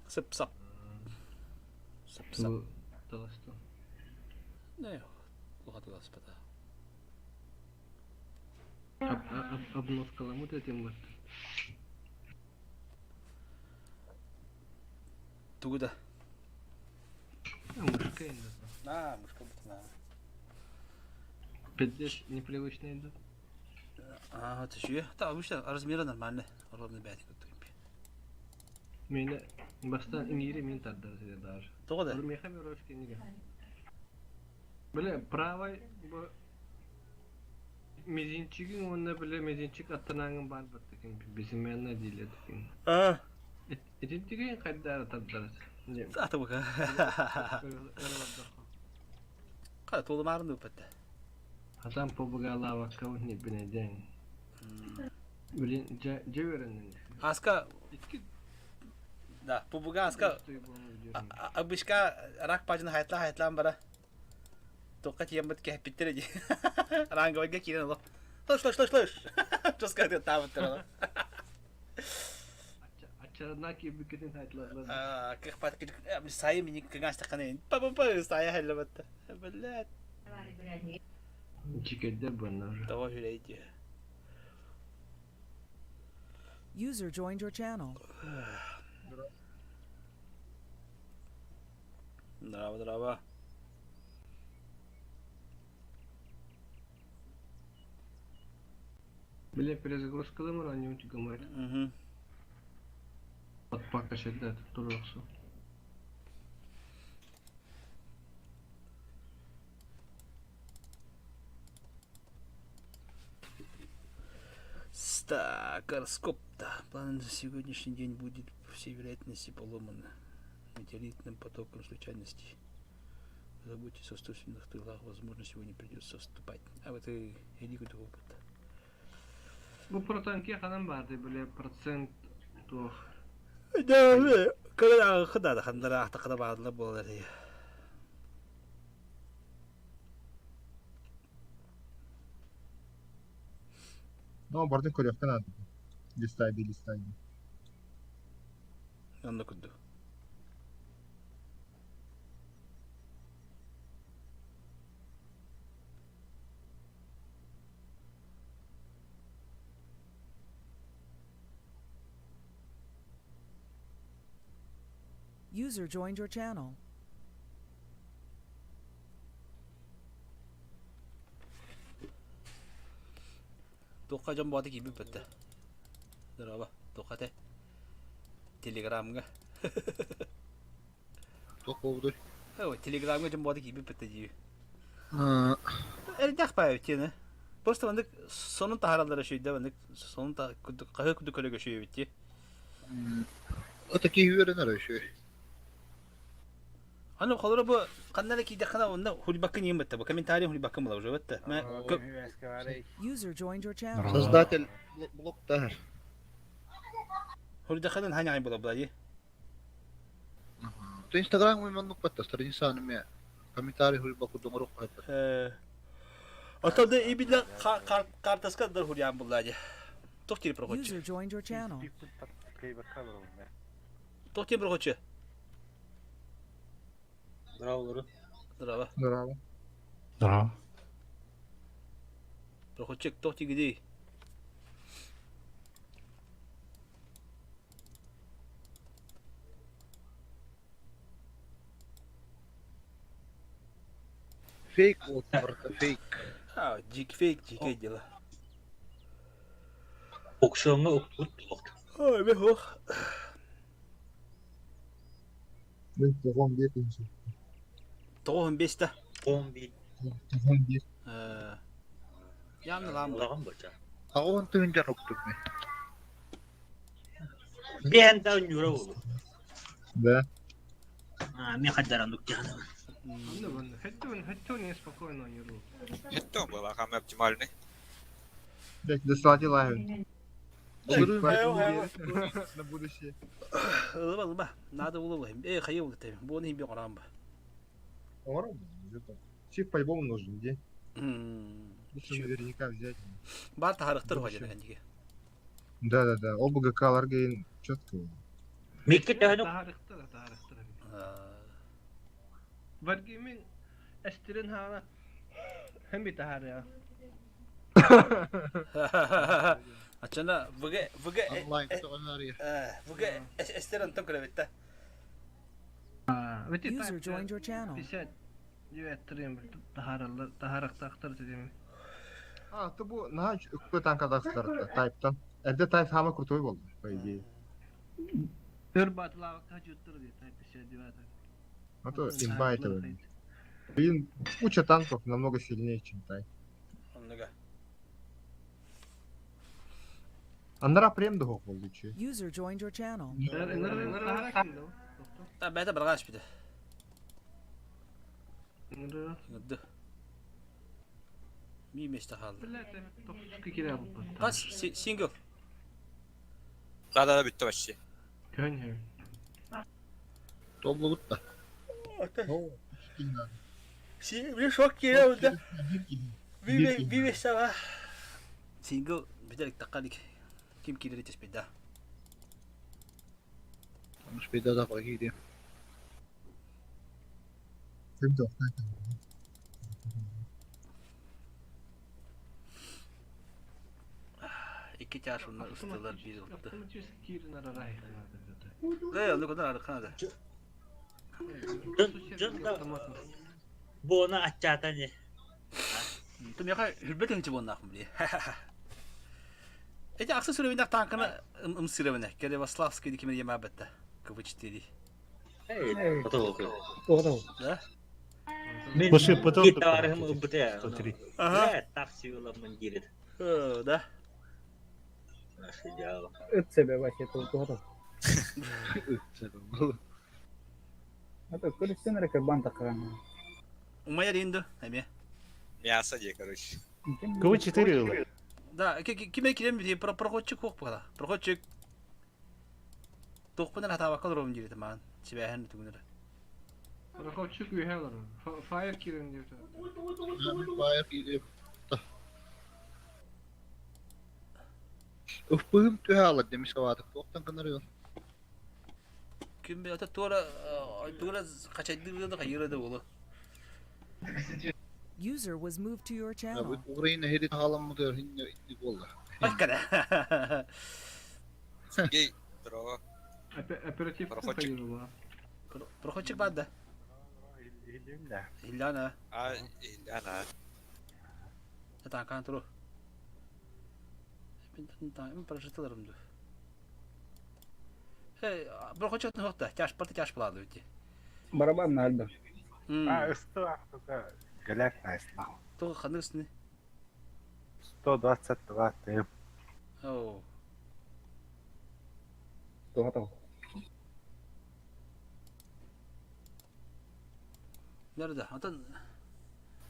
Сып-сап. Сып-сап. Таластан. Не, улахатыласпата. Обновкаламыт этим вот. Тугу да? Мышка инде. А, мышка бутына. Пиздец, непривычно идут. А, это еще. Да, обычно размеры нормальные. Ровно 5 куттук. Мені бастан иңири мен тардар сиде даже. Тоҕо да? Меха мировки ниге. Бile правай бу мизинчигин уонна бile мизинчик аттанааңын бар баттыкын безымянна диилетикин. А, Итинтигин хайдара тардар. ата бука. Кара толумарын упатта. Хатан побугалаабакка не бинеден. Блин, жевереннен. Аска, Икки да, пубуга аска. Абышка рак пажын хайтла хайтлан бара. Тоққа тиембит кэһпиттер ди. Ранговайга киирэн олох. Слышь, слышь, слышь, слышь. Чоска деп таабыттар олох. Ачарна кибикетин хайтлалар. А, кых пат сайы мини кыгаш таханы. Па па па сайы хайлабатта. Блядь. Чикеддер баннар. Того хүлейди. User joined your channel. Здраво, здраво. Бile перезагрузкалымыр они утигамайт. Угу. Подпака шеддет туруксу. Так, гороскоп, да. План на сегодняшний день будет, по всей вероятности, поломан метеоритным потоком случайностей. Заботьтесь о собственных тылах, возможно, сегодня придется вступать. А вот и иди какой опыт. Бу протанки ханан барды бile процент туох. Да, когда хада хандара ахта баадла болар. Но бардын көрүөхтэн аады. Листайды, листайды. Онно курдук. User joined your channel. Туохха дьон боҕото киирбит бэтэ. Дорообо, туохха те? Телеграмҥа. Туох буолбутуй? Ой, телеграмҥа дьон боҕото киирбит бэтэ дии. Эрдэх баайы тиэнэ. Просто маннык сонун таһаараллара үчүгэй маннык сонун курдук хаһыы курдук көрө үчүгэй дии. Это киһи үөрэнэр үчүгэй. Аны холоро бу ханна да киирдэххинэ онно хульбаккын иин бытта бу комментарий хульбаккын була уже бытта. User joined your channel. Создатель блоктар. Хульдаханын ханяй була була дии. То Инстаграм маннык батта страницаны ме комментарий хульбакку доҥорук Э Оттон да именно картаска дар хурьян булла дии. Туох диир проходчу? User joined your channel. Туох диир проходчу? Браво, Здорово. Здорово. Здорово. Проходчик, туох диигиний? Фейк вот, барыта фейк. А, дик фейк, дикое дело. Аукционҥа уктубут туох. Ой, бе ох. Мин тоҕом биир тыһыынча. 95 да. 11. Тоҕом биир. Явно лаам. Улахан бача. 80 тыһыынча уктум мин. Биэн да ньура буолу. Да. А, мен хаддаран уктяхана. Хэттэн неспокойно ойнору. Это было самый оптимальный. Блять, дослати лайвен. На будущее. Ылыба, ылыба. Надо улыбай. Эй, хайы улытай. Буны химби орамба. Орамба, Чип по-любому нужен, где? Лучше наверняка взять. Бар тахарыктыр хожа диге. Да-да-да, оба ГК-ларга четко. Микки төһөнү Таарыктара, таарыктара. Wargaming эстирин хаана хэми тахаря. Ачана ВГ ВГ онлайн ВГ эстер антон көрөбүттэ. User joined your channel. 59 трем тахараллар тахарактактар дедим. А, то бу наһаа үкпэ танкадастар тайптан. Эрдэ тайп самый крутой болды, по идее. Өр батлаак тажуттар ди тайп 59. А то имба этого. Блин, куча танков намного сильнее, чем тайп. Оннуга. Аннара прем дохок болды че. User joined your channel. Та бэта баргаш бит. Ми месте хаалла. Хас сингл. Да-да-да, бүттэ вообще. Көнье. Тоблугут да. Си шок кире да. Би би сава. Сингл биделик таккалик. Ким кирири теспида. Мыш беда да кой Ким дох. Икки чаш онна ыстылар бир ылды. Автоматически кирин арарай. Э, онну кодан арыкана да. Дьон да буона аччаата не. Тум яха хүрбет инчи боннахым били. Эти аксы сүрөбүнак танканы ымсырыбына. Керевославский дикиме емабетте. КВ-4. Эй, потолок. Да? Мен Слушай, потом гитарым ыбыта. 103. Ага. Так силам дирит. Да. Наше дело. Ыт себе вообще тут А то көрүстен эрэ кырбан таккаан. Умая ринду, эме. Мясо де, короче. КВ-4 ылы. Да, киме кирем били проходчик хок бала. Проходчик. Тохпунан хатабакка олором дири таман. Сибэһэн түгүнэр. Проходчик үйһэлэр. Фаер кирин дип. Фаер Ыппыгым түһэ алар демис кабаатык туохтан кынарыгын. Ким би ата туора туора качайдыгы да кайыра да болу. User was moved to your channel. Украина хери халаммытыгар хинне инник буолла. Айкара. Сергей, здорово. Оператив Проходчик. Проходчик бар да. Иллана. А, Ильяна. Танкан туру. Мен прожиталарым ду. Э, проходчик нохта, тяж парты тяж плады үти. Барабан наальда. А, ыстылах только галяк найснал. Туга ханысны. 122 темп. Оу. Тугата. Nerede? Atan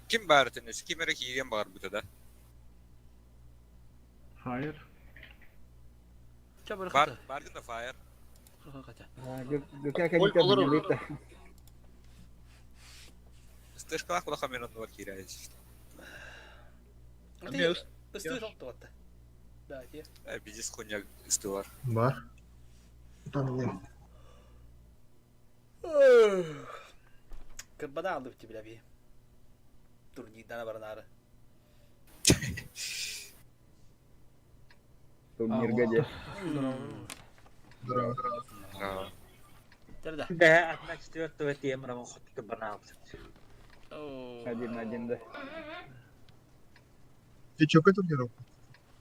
Ким бар тенес, ким эрэ киирэн бар быта да. Фаер. чабыр Бар, хата. бар да фаер. Хата. Гөкә кәлитә. Стышкалах куда камераны бар киирэ. Ыстыы тоқтуғатта. Да, те. Бизнес хуйня ыстылар. Бар. Там Кырбада алды бити билэби. Турнирдана баранаары. Турнирга дьэ. Здорово. Терда. Бэһэ одна четвертого темра хотка банал. Один на один да. Ты чё турниров?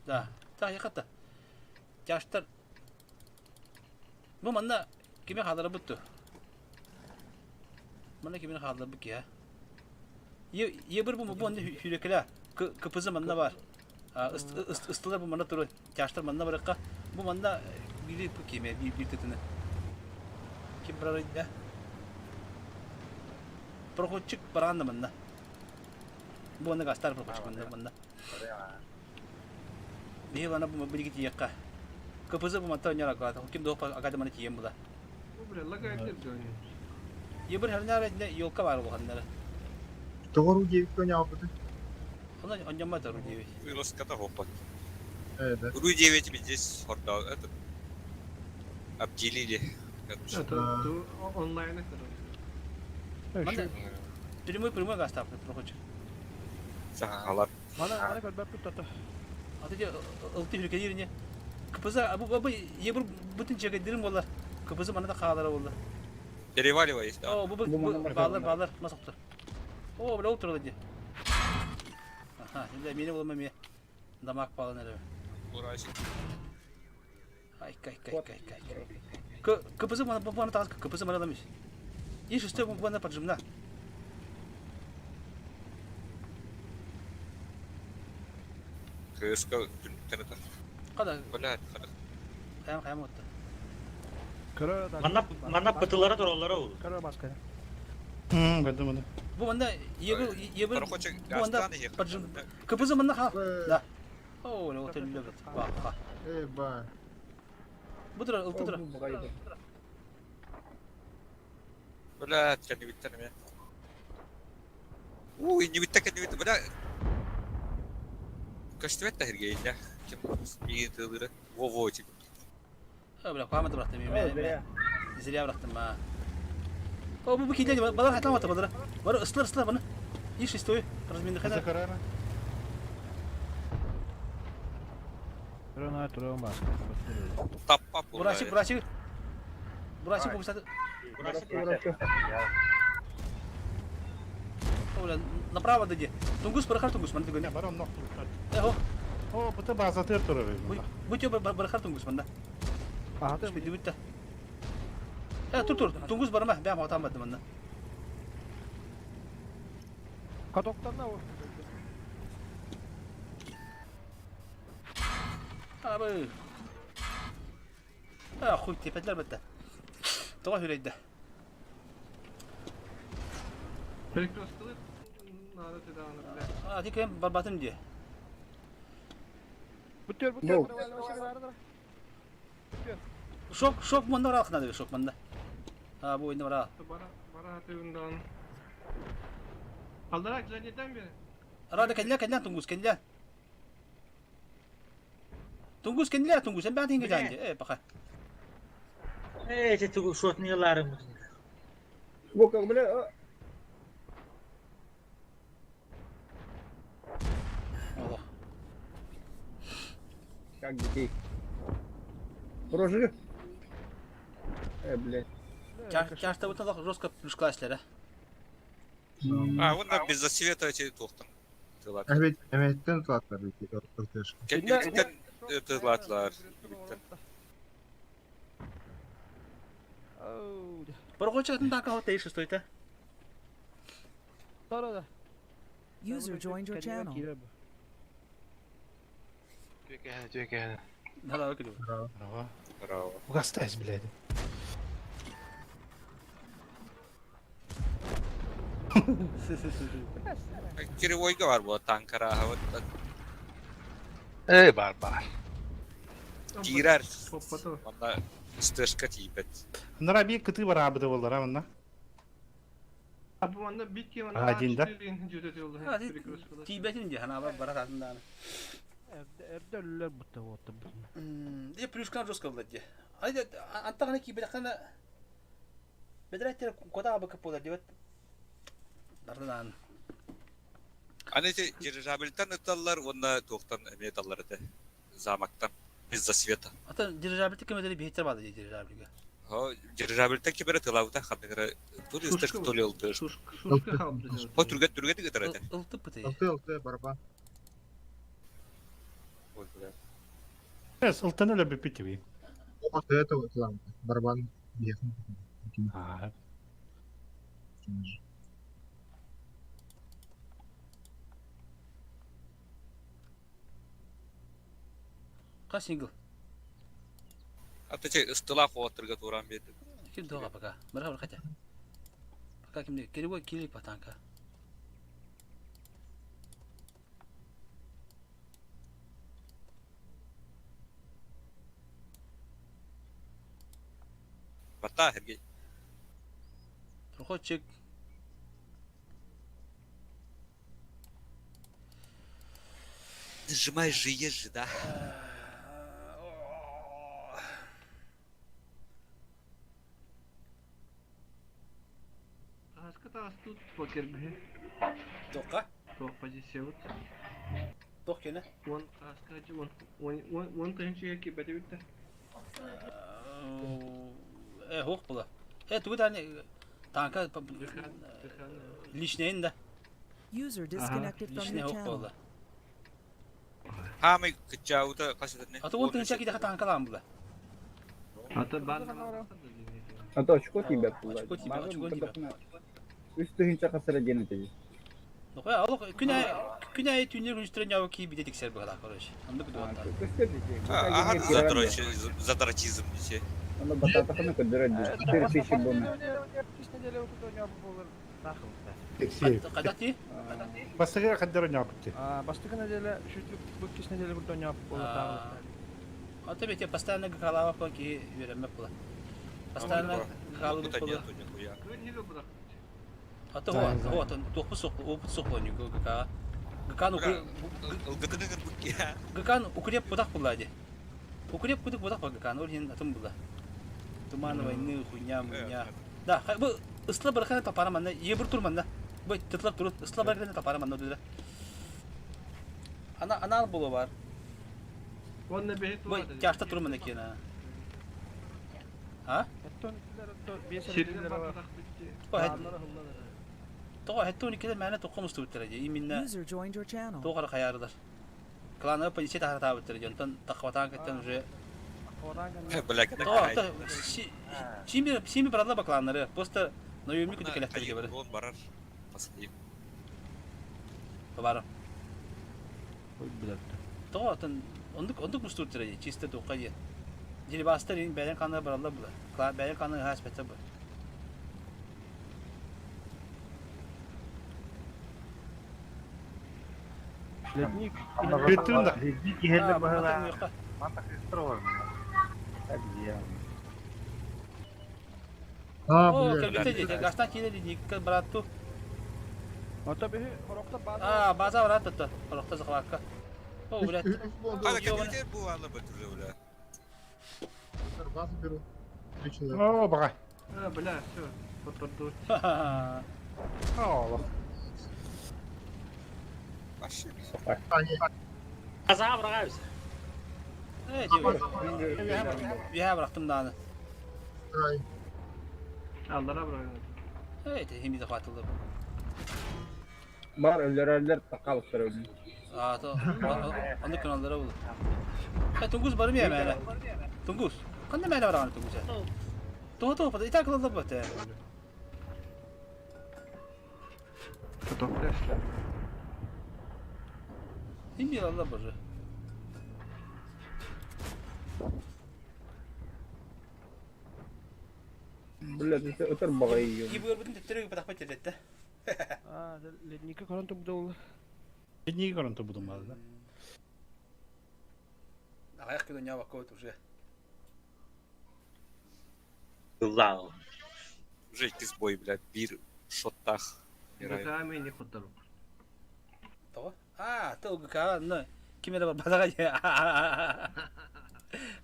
Да. Та яката. Тяштар. Бу манна кими хаалларбыт Манна кими хаалларбыт киһи. Ебір бу бу онно хүрекеле КПЗ манна бар. Ыстылар бу манна туру тяштар манна барыкка. Бу манна бири бу киме бир бир тытыны. Ким барар да? Проходчик баранна манна. Бу онно гастар проходчик манна манна. Биһи бана бу билги тиекка. КПЗ бу манта оньяр аката. Ким доқ аката мана тием була. Бу бля лагает дьони. Ебір хәрнәр елка бар булганнары. Тоҕору диэбиккэ оньаабыты. Онон оньямма тару диэбит. Вылазката хоппат. Э, да. Ру 9 здесь хорда этот обделили. Это ту онлайн короче. Манна прямой прямой газ тапны проходчик. Сахалар. Мана мана көрбөппүт тото. А ты ылты хүркәдирне. КПЗ абу бабы ебір бүтін чегедирим болар. КПЗ мана да хаалара болар. Переваливаясь, да. О, бу бу Бу мана бар балар балар масоқтыр. О, бля отырды ди. Аха, енді мені болма ме. Дамақ балын әлі. Бурасик. Ай, кай, кай, кай, кай. КПЗ мана бу мана тагыз КПЗ мана дамиш. И шестой бу мана поджимна. КСК түнтенета. Када, Блядь, хара. хаям хаям отты. Көрө да. Манна манна пытылара тураллара ол. Көрө баска. Көрдүм оны. Бу манда ебір ебір Проходчик бу манда газтан ехал. поджим. КПЗ мана ха. Да. О, бля, вот это Ва, Э, ба. Бу тура, ылты тура. Блядь, я не биттен мен. Уй, не битте, не битте, бля. Көстүбэт тахиргейне. Ким миги тылыры. Во-во, типа. О, бля, куамады бырахтым. О, зря. Зря бырахтым, а. О, бу бу килде, балар хатламаты балар. Бар ыслар ыслар баны. И шестой разменный хана. Закарара. Көрө на туран баска. Таппа Бурасик, бурасик. Бурасик бу кстати. О, бля, направо дойди. Тунгус барахар тунгус, ман дигөн. Бар онно. Эхо, О, бу база төр турар. бу тё барахар тунгус манда. Ага, Түш битти битти. Э, тур тур, тунгус барма, бәм хатам бадды манда. Катоктан да ол. Абы. А, хуй тепетлер битти. Тоға хүрейді. Перекресткалы надо ты да, бля. А, тек барбатым ди. Бүтөр No. бүтөр. Шок, шок манда бар алқына шок манда. А, бу ойында бар. Бара бара тыгындан. Алдарак жанетен бери. Рада кәнлә кәнлә тунгус кәнлә. Тунгус кәнлә тунгус, бән тинге жанды. Э, бақа. Э, эти тугу шотниларым. Бу как бля. Аллах. Как детей. Прожи. Э, блядь. Чашта бутан лох жестко плюшкласлер. А, вон там без засвета эти тухтан. Тылат. Evet, emetten tulatlar ыртыш. Кендиктен тылатлар. Баргочатын така хот эйш стойта. Тора да. User joined your channel. Да, да, окей. Браво. Браво. Угастайся, блядь. Кривойга бар бу танкара. Вот Эй, бар бар. Кирер. Поппато. Онда стышка тиипет. Нара би кыты бар абыды болдар, амында. А бу манна бит кем А, один, да? Тиийбэтин дии ханаабар бара саатын даҕаны. Эрдэ эрдэ өллөр бутта буотта бутна. Дии плюскан жестко ылла дии. Ай антаҕына киирбэтэххинэ бэдэрээттэр куота аабыкка буолар диэбэт. Барданаан. Аны ити дирижабльтан ыталлар уонна туохтан эмиэ ыталлар этэ. Замоктан. Из-за света. Ата дирижабльты ким өтөрү биһиттер баада дии дирижабльга. Дирижабльтан ким эрэ тылаабыта ханнык эрэ то ли ысташка, то ли ылды. Сушка хаалбыт. О, түргэн түргэн ытар этэ. Ылтып быты. Ылты ылты барба. Ой, бля. Эс, ылтан өлө бүппүт диби. О, это вот барабан биэхин. Аа. Хас сингл? А ты ыстылаах уоттарга туораан биэрдим. Ким туоға пока? Бара бар хотя. Пока кимде? Кирибой кири патанка. Бата, Сергей. Проходчик. Нажимай же, ешь же, да? Таска таас тут покербе. Тоққа? Тоқ позиция вот. Тоқ кені? Он таска он он он он тыһынчыга кибэти бүтте. Э, хук була. Э, тугу тани танка лишнейин да. User disconnected from Лишней your хук channel. була. Хаамай кыччаабыта хас этэ А то он тыһынча кидэхэ танкалаан була. Ата бар. А то очко тиийбэт буолла. Очко тиийбэт, очко тиийбэт. Үс тыһыынча хасара диэн этэ. Нохуя, олох күн аайы күн аайы түүннэр күнүстэрин дьаабы кии бите тиксэр быһалаах, короче. Оннук дуоттар. Көстөр дии. Аха, задрочизм дии. Ону бататахына көрдөрөр дии. 4000 буолна. Кис неделя вот у него буолар. Нахыл. Алексеев. Хайдах дии? Бастыгы хаддара ньаапытты. Бастакы неделя шүтүк бу кис неделя курдук оñоп буолар. А то бете постоянно галава по ки үөрэммэт була. Постоянно галава була. А то вот, вот, туохпу суох, опыт суох буолан ГК. ГК ГК укреп путах була ди. Укреп кудук бутах ба ГК, ол хин атын була. Туман войны, хуйня, муйня. Да, бу ысла бархана тапара манна, ебір тур манна. Бу тытлап турут, ысла бархана тапара манна дилер. Ана анал болу бар. Бу тяжта тур манна кена. А? Тоҕо хэттуун иккитэ мээнэ тоххо мустубуттара дии. Именно User joined your channel. туох эрэ хайаардар. Клановая полиция таһаратаабыттара дии. Онтон таххабатаан кыттан уже Тоҕо сими сими баралла бакланнары. Просто наемник күтү кэлэхтэргэ бары. барар. Последний. Бара. Тоҕо оттон оннук оннук мустубуттара дии. Чисто туохха дии. Дерибастар ин бэйэн канна баралла була. Бэйэн канна ыһааспэттэр бу. Ледник. Бүттүн да. Ледник иһэллэр баһылаа. Манта кыстыр олор. А, О, бля. кэлбитэ дии. Гастан киинэ ледникка баратту. Ото биһи хорохто база. А, база барат тотто. Хорохто захватка. О, блядь. Ана кабинетер бу ала бөтүрү бля. Базу беру. Три человека. О, бага. А, бля, все, подтордусь. О, Вообще. Казаға бұрағайбыз. Э, Бия бырахтым дааны. Ай. Аллара быраган. Э, хими захватылды. Бар өлөрөллөр такалыктар өлүн. А, то оннук каналдара бул. Э, Тунгус бар ми мәне? Тунгус. Кандай мәне бар аны Тунгус? То то пата итак кылды бу те. Хими алла боже. Бля, өтөр багай. Ки бу бүтүн төттөрү патак бат жетти. А, ледники көрөн турду ол. Ледники көрөн турбудум базда. Аяк күнү нябак кот уже. Ыллау. Уже иккис бой, бля, бир. Шоттаах. ГК не хоттору. Тоҕо? Аа, ты ГК, ну, ким эрэ барбатаҕа дии.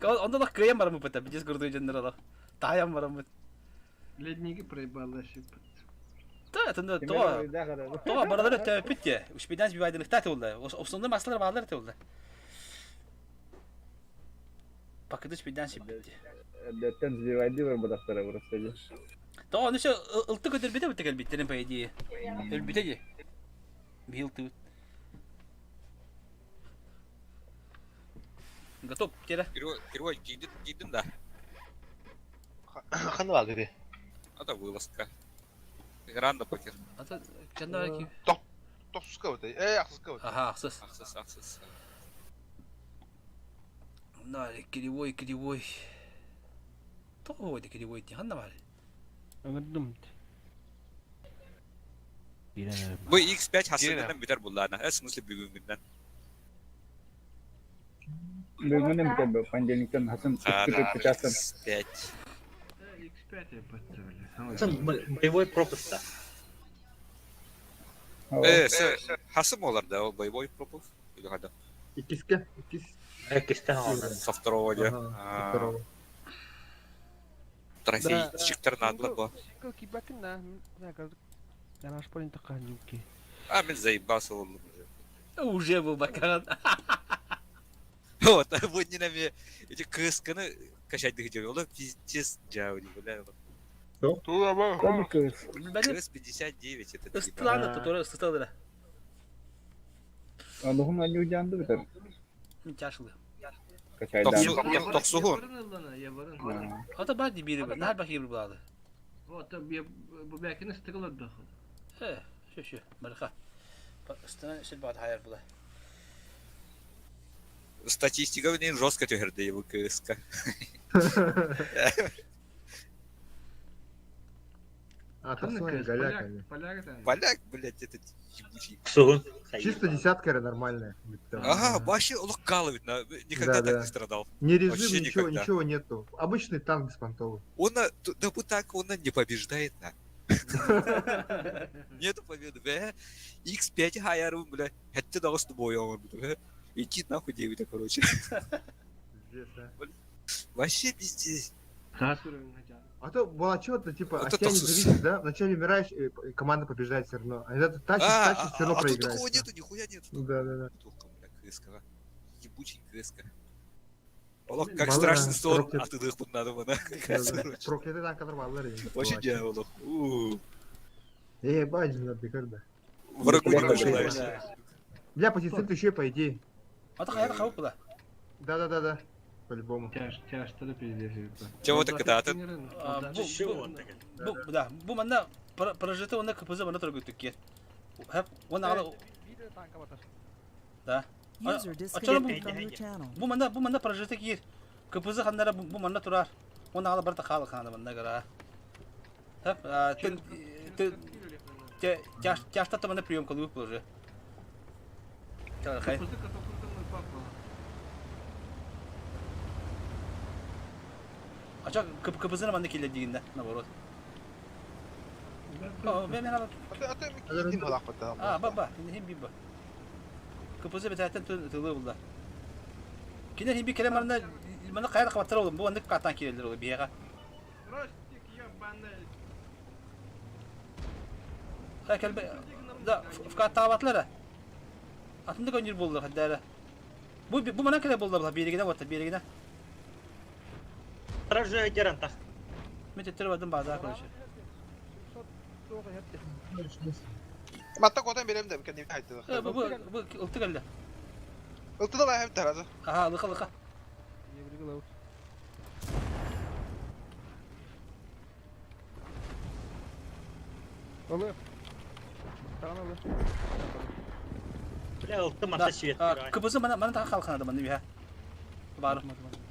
Онно да кыайан бараммыт бит, курдук дьоннор олох. Таайан бараммыт. Ледники проебал ошибку. Да, тында тоҕо тоҕо баралары төппүт те. Успедан сбивайдыныктаа тылла. Основной маслар баалар тылла. Пакыты успедан сибит. Эрдэттэн сбивайды барбатахтара просто дии. Тоҕо ону все ылты көтөрбүтэ бутта кэлбиттерин по идее. Өлбүтэ дии. Биһил тыбыт. Готов, Кира. Герой, киирдин, киирдин да. Ханна баар Это вылазка. Гранда покер. Ата чанна ки. Тохсуска вот. Э, ахсыска вот. Ага, ахсыс. Ахсыс, ахсыс. На, кривой, кривой. Тоҕо ди кривой ти ханна бар? Ыҥырдым. Бу X5 хасыгынан бүтэр буллаана. В смысле бүгүнгүннэн. Бүгүн бүтэр понедельниктен хасын частан. X5. X5 я подставили. Боевой пропуск да. Э, хасым олар да, ол боевой пропуск. Или хада? Иккиске, иккис. Иккистен олар. Со второго де. Ага, со второго. Трофейчиктер надо было. Сингл кибакин на. Наш парень такая нюки. А, мен заебался ол уже. Уже был бакан. Вот, вот не нами эти кысканы качать дыхать, ол пиздец джаули, бля. Кыс 59 это. Ыстыланы туторы ыстылады. Алуһун анньуу бүтэр. Мен чашылы. Тохсуһун. Ата бар ди бири, нахар бак ебір булады. Вот, бу бәкин ыстыгылар да. Э, шө шө, барха. Ыстынан шел бат хайар була. Статистика в ней жестко түһэрдэ его КСК. А, то голяк. Поляк, блядь, этот ебучий. Сугун. Чисто десятка нормальная. Ага, вообще лукало видно. Никогда Да, так да. не страдал. Не режим, Вообще ничего, никогда. ничего нету. Обычный танк беспонтовый. Он, да вот так он не побеждает, на. Нету победы, бля. X5 хаярым, бля. Хотя да с тобой, он, бля. Иди нахуй, 9, короче. Пиздец, а. Вообще пиздец. А то было чего-то, типа, Вот от это тебя не сус. зависит, да? Вначале умираешь, и команда побеждает все равно. А иногда ты тащишь, А, тащишь, все равно а тут проиграешь. такого да. нету, нихуя нету. Да, да, да. Тухка, бля, КСК. Ебучий КСК. Олох, как Бала, страшный сон, проклят. а ты дых надо было. Да, да. Проклятый танк оторвал, да, Вообще дьявол. У. Эй, бать, надо, когда. Врагу не Бля, пожелаешь. Бля, позиция еще по идее. Ата хайар хауп була. Да, да, да, да. По-любому. Тяж, тяж, тогда пиздец. Чего ты когда-то? Бу, бу, да, бу манна прожиты онна КПЗ манна тургут түкке. Хеп, он ала Да. User А disconnected from your channel. Бу манна, бу манна прожиты кир. КПЗ ханнара бу манна турар. Он ала барта халы хана манна гара. Хеп, тен те тяж тяжта та манна прием кылып уже. Хай. Ача КПЗ манна килде дигинде, наоборот. О, мен мен ала. А, ба, ба, хим би ба. КПЗ бетәттен тылы булды. Кинер хим би келем марна мана кайра кабаттар олым, бу андык катан кирелер ол бияга. Ростик, ебаный. Хай кел да, в катабатлар. Атында көнүр булды хәдәре. Бу бу мана келе булды була биригенә вот биригенә. Сразу геранта. Мен теттер бадым базар короче. Матта котан берем да, кенди айтты. Бу бу бу ылты келде. Ылтыда ла хеп таразы. Ага, лыка лыка. Олы. Таган олы. Бля, ылты мата свет. КПЗ мана мана та халканады мана бия. Бар.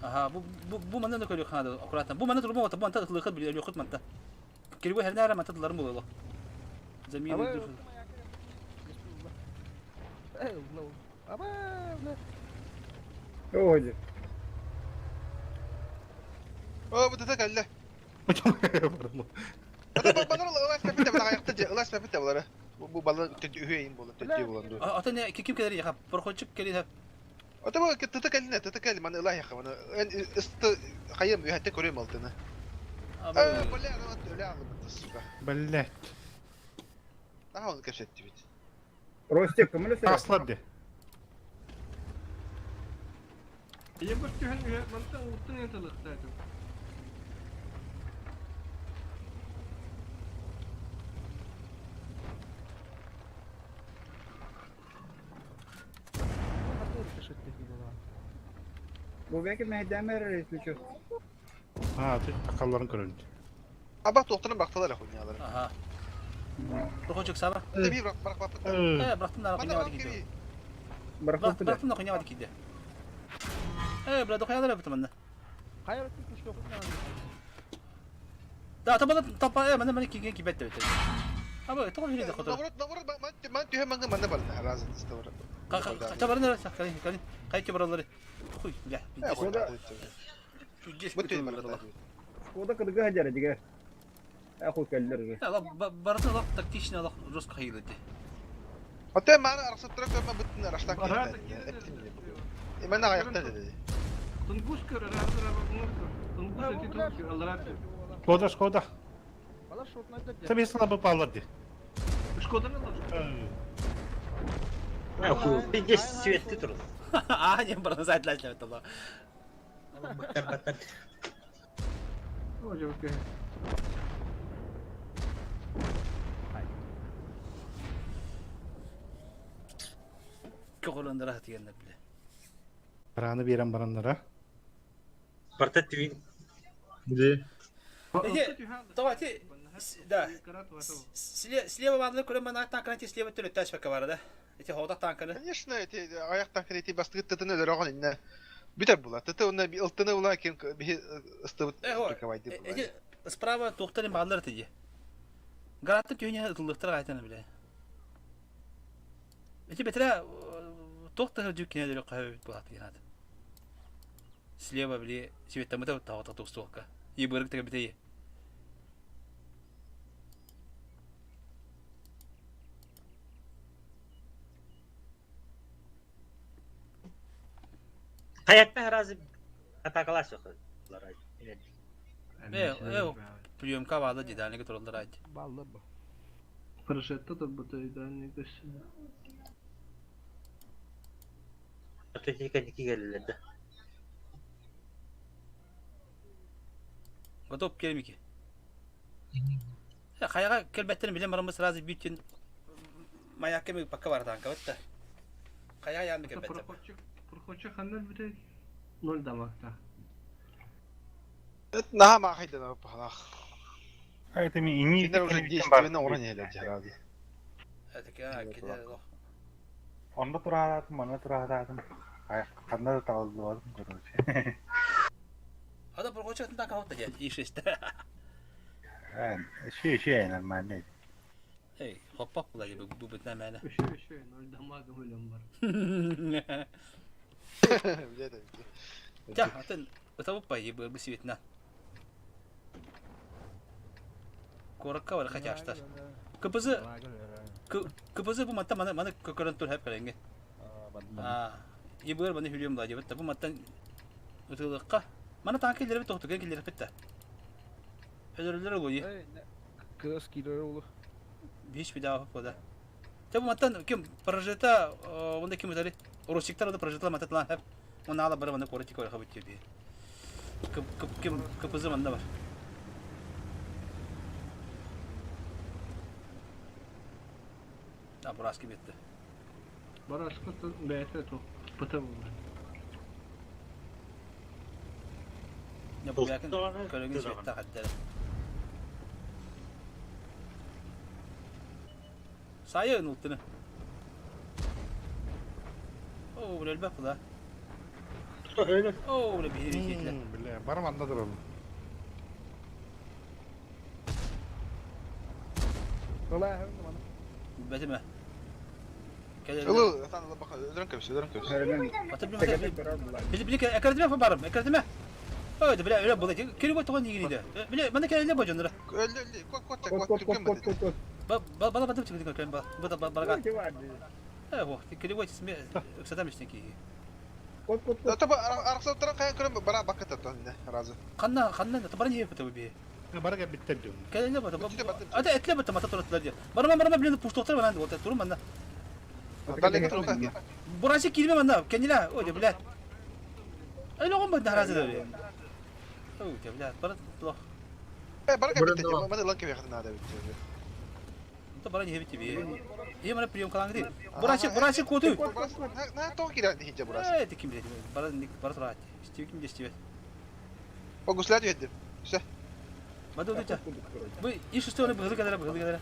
Ага, бу бу бу мана да көрү ханады аккуратно. Бу мана турма бу манта лыка биле лыка манта. Кирбу һәр нәрә манта тыларым булды. Замин. Аба, бля. Ой, О, бу да калла. Ата банар ла ла капита. Бите бала аякта же ылас бите булары. Бу бала үһү болар, төттү болар ду. Ата не ким келер яха? Проходчик келер. Ата бу тыты келине, тыты кел, маны ылай яха, маны ысты хайым үһәтте көрөм алтыны. Э, бля, ана өлө алып, сука. Блять. Aha onu keşfetti bit. Ростик, кім өлесі? Аслады. Я бір түһен үһэ мантан уттан яталыктаатым. Бу бәки мәйдәмер если что. А, ты такалларын көрөндү. Аба тоқтырын бақтылар хуйнялар. Аха. Проходчик саба. Теби бирок бирок бапыт. Э, бырактым да Мана хуйня бак бады киде. кеби. Бырактым да хуйня бады киде. Э, бля, дохуя бит манна. Хайыр өттүн күчкө Да, табала тапа, э, мана мана киген кибет бит. Аба, тоҕо хүле хотор. Наоборот, наоборот, ман түһэ маңга манна бар. Разы исте бар. Табарына калин калин. Кайты баралары. Хуй, бля. Бу түһэ бар. Шкода кыдыгы хаджара диге. Аху келлер же. Барыта лох тактично лох жестко хайылды. Ата мана арсып турак көмө бүтүн араштан кийин. Эмен аякта деди. Тунгус көр, разы разы Тунгус эти тут алрат. Шкода, Шкода. Бала шотна да. Тебе слабо палады. Шкоданы лож. Пиздец, светти туру. А, не барна сайтлаш леп тала. Баттар баттар. Ой, окей. Көголондора дигенде биле. Бараны берен бараннара. Барта твин. Где? Эти, давайте, да. Слева ванны көрөм мана танканы слева төлөттәш бака бар да. Эти хода танканы. Конечно, эти аяктан кирети бастыгыт тытын өлөрөгөн инне. Бүтер була. Тыты уна ылтыны була ким би ыстыбыт прикавайды була. Эти справа тухтарын баллар тиди. Гаратты түйне ытылдыктар кайтаны биле. Эти бетре тохтар жүк кине кайып булат дигән. Слева биле светамыта тагы тустука. И бырык теге бите. Hayatta разы атакалаш yok. Э, э, приемка бады дидальники туралдар айт. Баллар бу. Прожетта тут бутay да не көссүн. Atletika niki gelirlerdi. Готов келмики. Хаяга келбеттерин билем барымыз сразу бүтүн маякка ми пока бар танка битте. Хаяга янды келбетте. Проходчик, проходчик ханнар бутay ноль дамакта. Наха ма хайдан пахлах. А это ми ини Кинер уже действенно оран еле жарады. Это кенер лох. Онда тураатым, манна тураатым. Ханна да табылдым, короче. Ада проходчик танка хотта же. И шесть. Ши, ши, нормально. Эй, хоппа була же бу бит нәмәне. Үшө үшө ноль дамагым өлөм бар. Тя, атын ытабып бай бу светна. Коракка бар хачаштар. КПЗ КПЗ бу матта мана мана көкөрөн тур хеп керенге. А, и бу баны хүлүм да жебет. Бу маттан ытылыкка. Мана танк келдер бит токту келдер битте. Өдөрүлөр олуй. Кыз килер улу. Биш bir daha bu da. Tabi маттан ким прожита, онда ким өтәли? Русиктар да прожита мататлан хеп. Оны ала бары манда коротик ора хабит дип. Кып кып ким КПЗ манда бар. А бураски битте. Бараска бәйте то пыта булды. Ne bu yakın көрөгөн светта хаддер. Сайы нултыны. О, бу элбек бу да. Öyle. О, бу бир кетле. Бля, барам анда туралым. Ылай хәм мана. Бетиме. Ылы, atan бак, өдөрөн көпсө, өдөрөн көпсө. Ата билме. Били били экердиме барым, экердиме. Ой, да бля, өлө була. Кири тоҕо нигириде. Бля, мана кэлэллэр бо дьоннора. Өллө өллө. Кот кот Кот кот кот түргэн кот кот бат. кот кот. Ба бала батып чыгы көн ба. Бу да барга. Ой, бар дии. Э, во, кири вот сме ыксатам истен ки. Кот кот кот. Таба арахсаттаран хайан көрөн бара бакыта тонне разы. Ханна ханна та бара не бата би. Бара кэлбиттэр дьон. Кэлэллэр бата. Бүтүтэ баттым. Ата этле бата мата туратылар ди. Барма барма блин пуштоктар банан вот турум манна. Далека турука. Буранчы кирме манна. Кенила, ой, бля. Ай, логом бат наразы да би. Ой, бля, бара плох. Э бара Буран кэлбиттэ. давай. Маны лан кебе хатына да бит. Та бара не бити би. Е мана прием калаңды. Буранчы буранчы коту. На то кира хинче бурас. Э, ты ким билет? Бара бара турат. Стив ким дестивет. О гуслят үһәдим. Все. Бада удача. Бу иш үстү быгылы кадара быгылы кадара.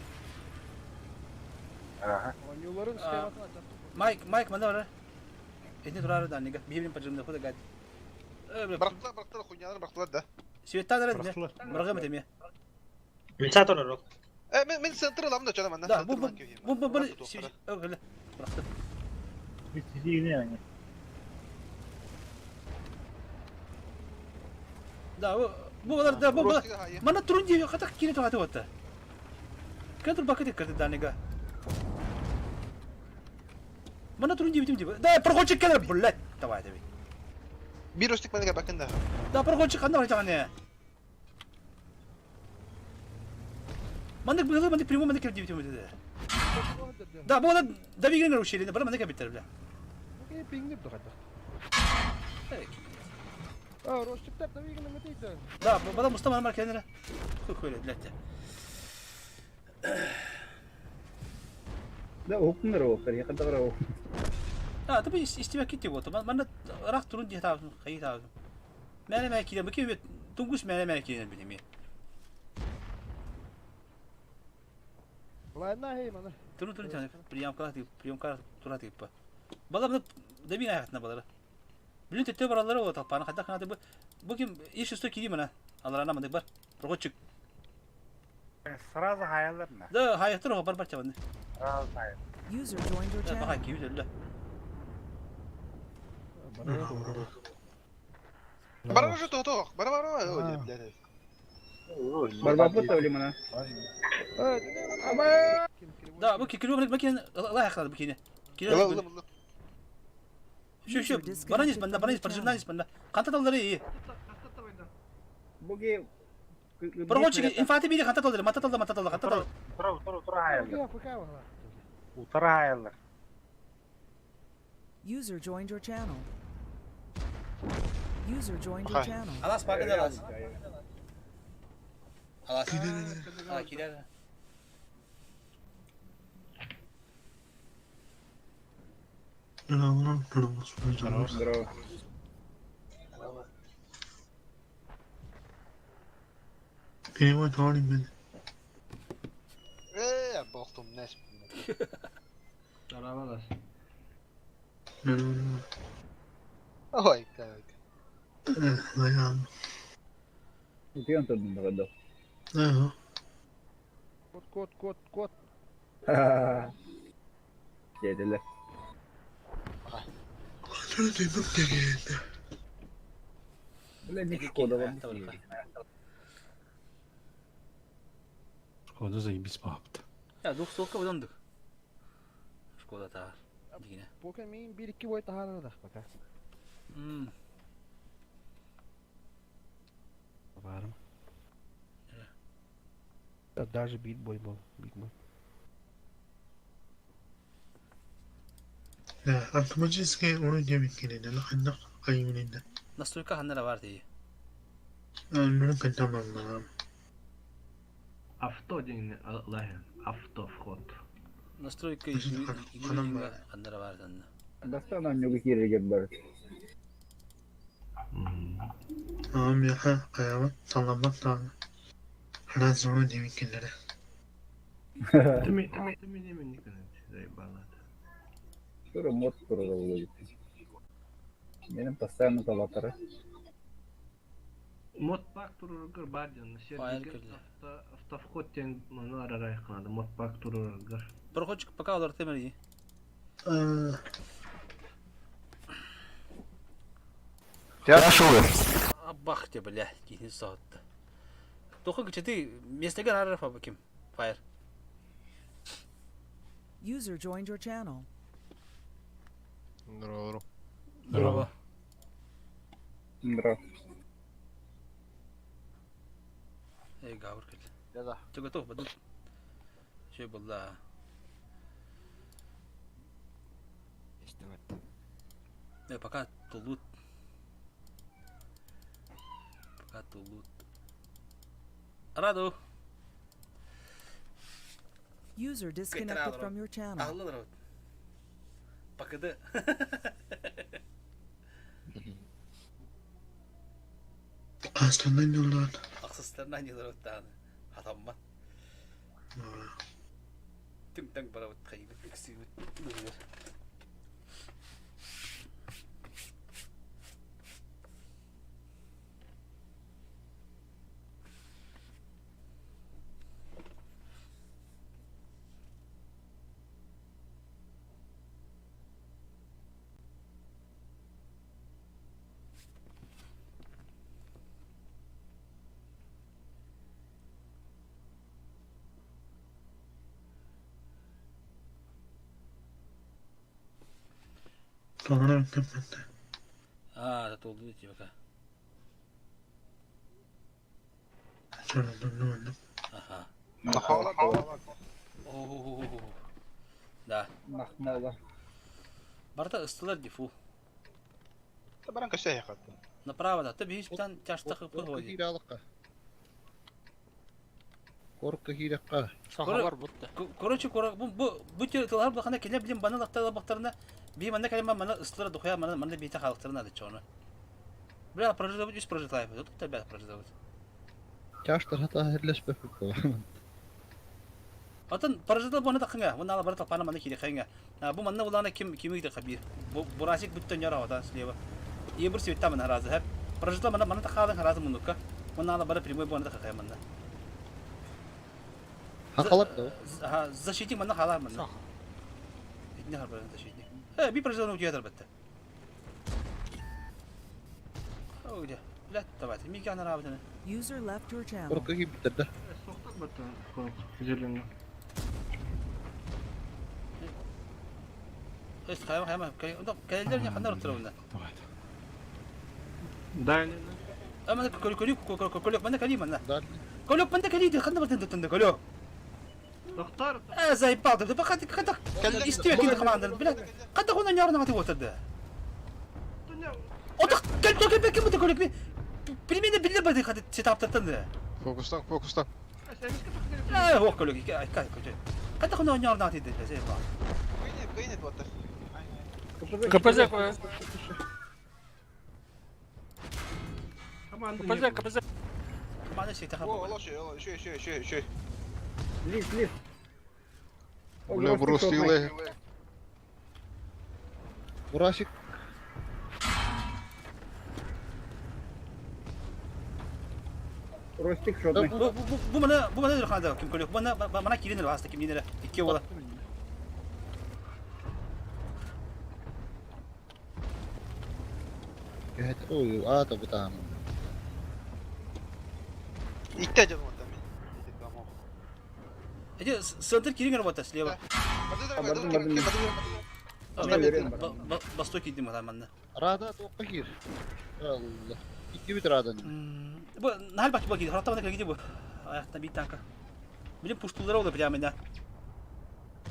Ага. Oyuncuların sistematını açar. Майк, Майк манда бар. Эни турары да нига. Бибин пажымда худа гад. Бырактылар бырактылар хуйнялар бырактылар да. Света да Бырахтылар. Бырагы метеме. Меча турар. Э мен мен центр ылам да чана манна. Да, бу бу бу бу бу Быракты. Да, бу бу алар да бу бу. Мана турун диye катак кире тугаты отта. Кентур бакыты кырды данига. Мана турун диye битим диye. Да, проходчик келер, блядь. Давай, давай. Бир өстүк менге бакында. Да, проходчик кандай баржаганы. Мандык быгылы, мандык прямой мандык кирди битим диye. Да, бу да давигенер ушели, бара мандык биттер, бля. Окей, пиңнип тухайда. А, Ростиктар да вигин метейді. Да, бада Мустафа бар келер. Хуй хуй, блядь. Да, окуннар октар, якындагы ок. А, ты бы истебек кетти вот. Манда рах турун дие табым, кайы табым. Мәне мәне килен, бу кем тунгус мәне мәне килен билеме. Лайна хей мана. Турун турун тяне, приемка приемка тура тип. Бала бу дебин аятына балара. Билин тетте баралары вот алпаны хатта канаты бу бу ким иш үстө кири мана. Аларана мандык бар. Проходчик. Сразу хаялар на. Да, хаяттыр бар бар чабаны. Сразу хаялар. User joined your Да, баха channel. киби дөллө. Бара уже то то. Бара бара. Ой, блядь. Барбапы тавли мана. Да, бу кикири бу кин лай хакла бу кине. Кире. Ылым ылым. Şu şu баранис банда баранис прожимнанис банда. Канта талдары iyi. Буги Проходчик инфати бири канта талдары, мата талда, мата талда, канта талда. Утара утара утара хаялар. Пока пока. Утара хаялар. User joined your channel. User joined your Hi. channel. Alas bakın alas. Alas. Ha kirer. Здорово. Э, бохтум нес. Здорово, Ой, как. Утуйан турдун дагы. Кот кот кот кот. Дедилер. Бля, не шкода вам. Шкода заебись баапты. Ya dok soğuk odamdık. Шкода та. Дигине. Пока мен бир iki бой тахара да пока. Барым. Да, даже бит бой был, бит бой. Настройка ханнара бар дейи. Авто день лахен. Авто вход. Настройка игры ханнара бар данна. Бастан аннюгу киреген бар. Ты меня ты меня не заебала. Тура мод тура болот. Менин постоянно талаптары. Модпак турургар барден. Файл Сервер кирди. авто автовход тен маны арарай кылады. Модпак турургар. Проходчик пока алар темери. Бах те бля, киһини соһутта. Тоха кычаты местеге арар фабы ким? Fire. User joined your channel. Здорово. Здорово. Здорово. Эй, Гавр кэл. Да-да. Ты готов, бадут? Все была. Пока тулут. Пока тулут. Раду. User disconnected from your channel. Аллы Покыды. Астаннан yollaan. Ахсыстарынан йылырыттааны. Хатаммат. Түҥ-таҥ барабыт хайыбыт ыксыыбыт быыһыгар. Тоҥон кэммэтэ. Аа, толду типа. Чордонно. Аха. Нахала. О, Да. Нахмала. Барта ыстылар дифу. Баран көсө яхат. Направо да. Ты бихиш битан тяжта хыпы ходи. Корка киирэххэ. Сахалар бутта. Короче, бу бу бу тылар бахана келе билим бана лактала бактарына би манна калема мана ыстылар духая мана мана бите халыктарына да чону. Бля, прожидавать үс прожитай. Тут тебя прожидавать. Тяжтар хата херлеспеппит. Атын прожидал бу аны тахыңа. Бу нала бар тапана мана кире хыңа. Бу манна улана ким кими де хабир. Бу бурасик бүттен яра ота слева. И бир света мана разы хеп. Прожидал мана мана тахалын разы мунука. Бу нала бар прямой бу аны тахая манна. Хахалар да. Ага, защитник мана халар манна. Не харбар защитник. Э, би прожидал утиятар бетте. О, где? Блядь, давайте. Миги ана работа. User left your channel. Корка кииптер да. Сохтат бата зеленый. Эс хайма хайма. Кэллер не ханар турабына. Дальний. Ама көл көл көл көл мана кали мана. Көлөк манда кали ханна бартын тутунда көлөк. Доктор. Э, заебал, да пока ты когда истек кин команда, блядь. Когда он не арна ты вот тогда. Отак кел кел кел кел көл Примерно билер бады хады сетаптан да. Фокустан, фокустан. Э, ох көлөк ай кай көл. Когда он не арна ты да, заебал. Кыйнет, кыйнет вот. КПЗ, КПЗ, КПЗ. Команда сетаха. О, лошадь, еще, еще, еще, еще. Лифт, лифт. Бля, бросили. Бурасик. Ростик шотный. Бу бу бу мана бу мана ханда ким көлөк. Бу мана мана киринер хаста ким нинер. Икки бола. Кэт ой, аата бутаан. Итте жан вот там. Эти центр киринер вот слева. Бастой кидим манна. Рада тоққа кир. Алла. Икки бит радан. Бу нахал бак бу киди. Хратта мана киди бу. Аякта бит танка. Блин, пуштулар олды прямо на.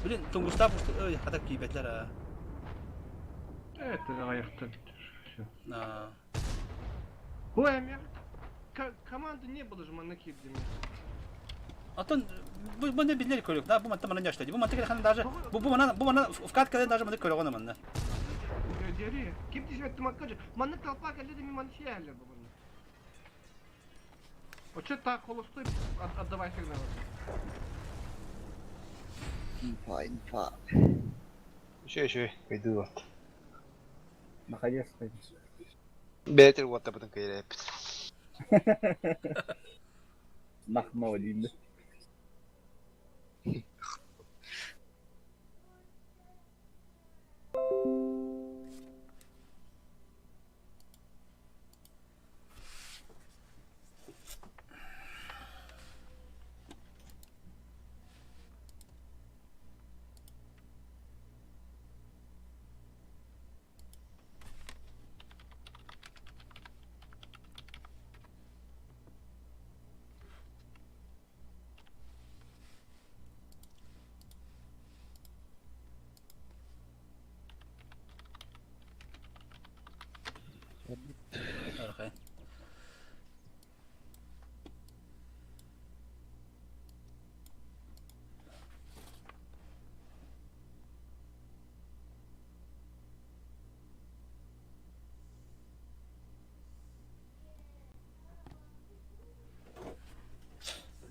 Блин, тунгуста пушту. Ой, хата кибетлер. Это аякта. На. Ой, а команды не было же манаки где Атын бу бу не билер көрөк. Да, бу манта мана няшта. Бу манта хан даже бу бу мана бу мана в каткада даже мана көрөгөн манна. Дери. Ким дишмет маккажы. Манны толпа келди ми ман сиялер бу. Вот что так холостой отдавай сигнал. Инфа, инфа. Еще, еще, пойду вот. Наконец-то. Бетер вот об этом кайреп. Нахмала деймін. Архай.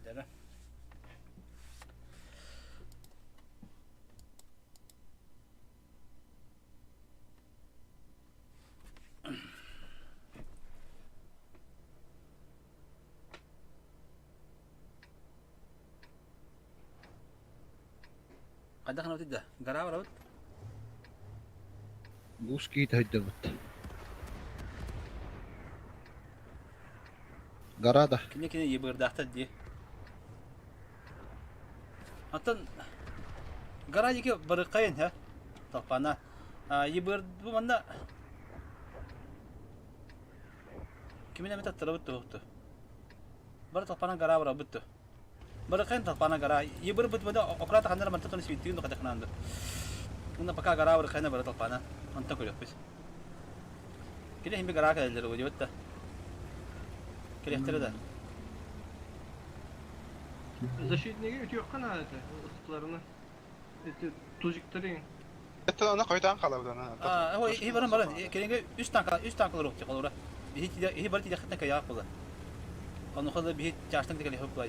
Дьэ. Хайдах гынабытый да? Гараа барабыт? Гус киит хайдабыт. Гарада. Кини кини ебырдаахтар дии. Оттон гараа диэки барыаххайын һэ? Толпана. Ебыр бу манна кимин эмит аттарабыт туохту. Бары толпана гараа барабыт ту. Барыаххайын толпана гараа. Ебыр бут буда ократа ханнара манта тону свиттигин духатахнаанду. Уна пока гараа барыаххайна бары толпана. Онтон көрүөхпүт. Кини иһин гараа кэлэллэр диэбит да. Кэлиэхтэрэ да. Защитниги үтүөххэ наада этэ, ыстыларына. Эти тузиктары. Это она хойутаан хаалабыт ана. Аа, ой, иһи баран баран, кэлиҥҥэ үс танка, үс танкалар уохту холура. Биһи тиде, иһи бар тиде хаттан каяак була. Ону холо биһи чаастан тикали хөп була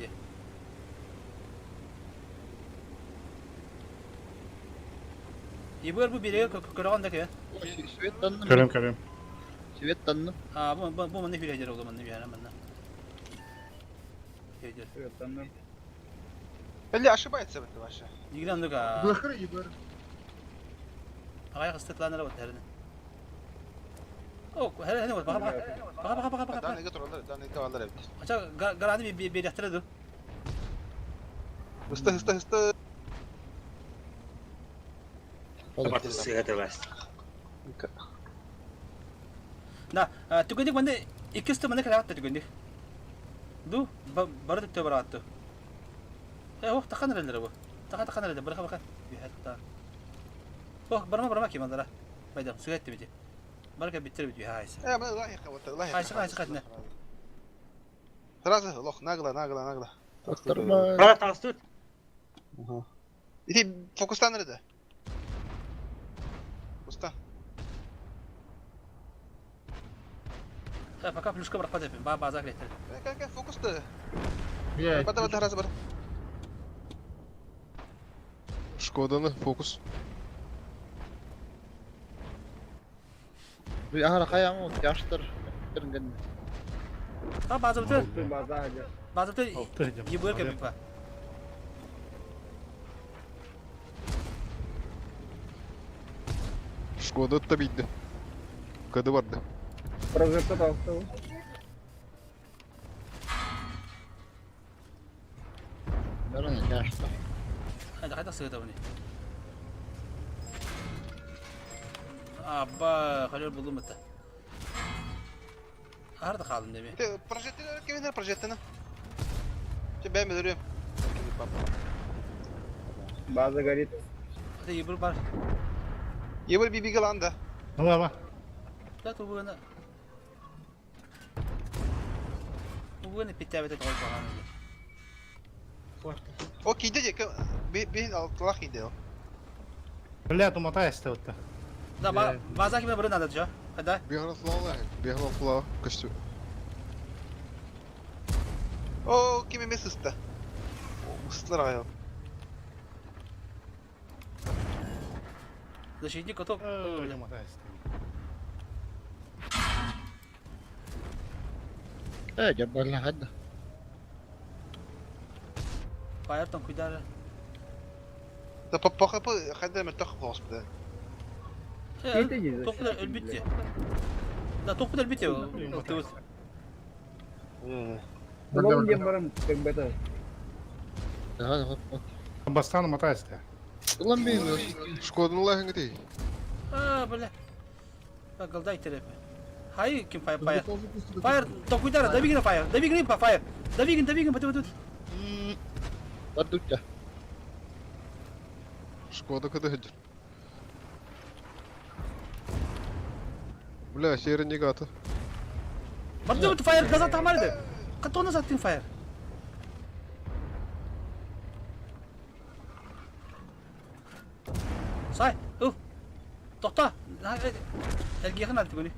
Ибыр бу биреге көрөҕөн да кэ. Свет танным. Көрөм көрөм. Свет танным. Аа, бу бу бу манна хүрэ олу манна биһара манна. Хүйдер. Свет танным. Или ошибается это вообще. Нигде оннук аа. Былахыр ебыр. Аҕай хыстытланара бут хэрин. О, хэрин хэрин баха баха. Баха баха баха баха. Дан иге туралар, дан иге алар эбит. Ача гараны биэриэхтэрэ ду. Хыста хыста хыста. Сыһа Да, түгэнник манна иккис тыманы кэлэҕит да түгэнник. Ду, бары төттө бараатту. Э, ох, тахан эрэллэрэ бу. Таха тахан эрэллэр, быраха баха. Үһэтта. Ох, барма барма ким алара. Байдам, сүгэтти бити. Барка биттер бит үһэ айса. Э, мы лахи вот лахи. Айса айса хатна. Сразу лох нагло нагло нагло. Аттарма. Тастут. Ити фокустан эрэ. Фокустан. Э, пока плюшка барахпат эпин, ба база клеттер. Кэ кэ фокусты. Блядь. Бата бата раз бар. Шкоданы фокус. Ахара каяң яштыр. Тырнган. А база бутер. База хадя. База бутер. Ебыр кеппа. Шкода да бийди. Кады барды. Прожекта талсы. Барана яштыр. Хайда хайда сыгыта буни. Абба, халер булдум битте. Арда қалдым деме. Прожектор кемнер прожекторны. Че бәм өрөм. База горит. Ата ебір бар. Ебір бибиге ланда. Ала Да тубугана. Тубугана питтәбете тоғой баған. О кийде же би би алтылах кийде. Бля, тумата эстеутта. Да, база киме бұрын ада жо. Қайда? Бехран флава, бехран флава, костюм. О ким эмес ыста. Ыстылар аял. Защитник готов. Тумата эстеутта. Э, жабалла хадда. Фаертон куйдары. Да папаха по хадда мертах господи. Тоқпыда өлбүтте. Да, тоқпыда өлбүтте. Улам дем барам кембета. Бастан мата эсте. Улам би. Шкоданы лахын гити. А, бля. Галдай тереп. Хай ким фаер фаер. Фаер токуйдара, добигин фаер. Добигин па фаер. Добигин, добигин, бат бат. Бардутта. Шкода кады хаджыр. Бля, серый негата. Барды фаер назад тамарды. Кто назад ты фаер? Сай, ыл. Тохто. Эргиэхин надо бүгүнү.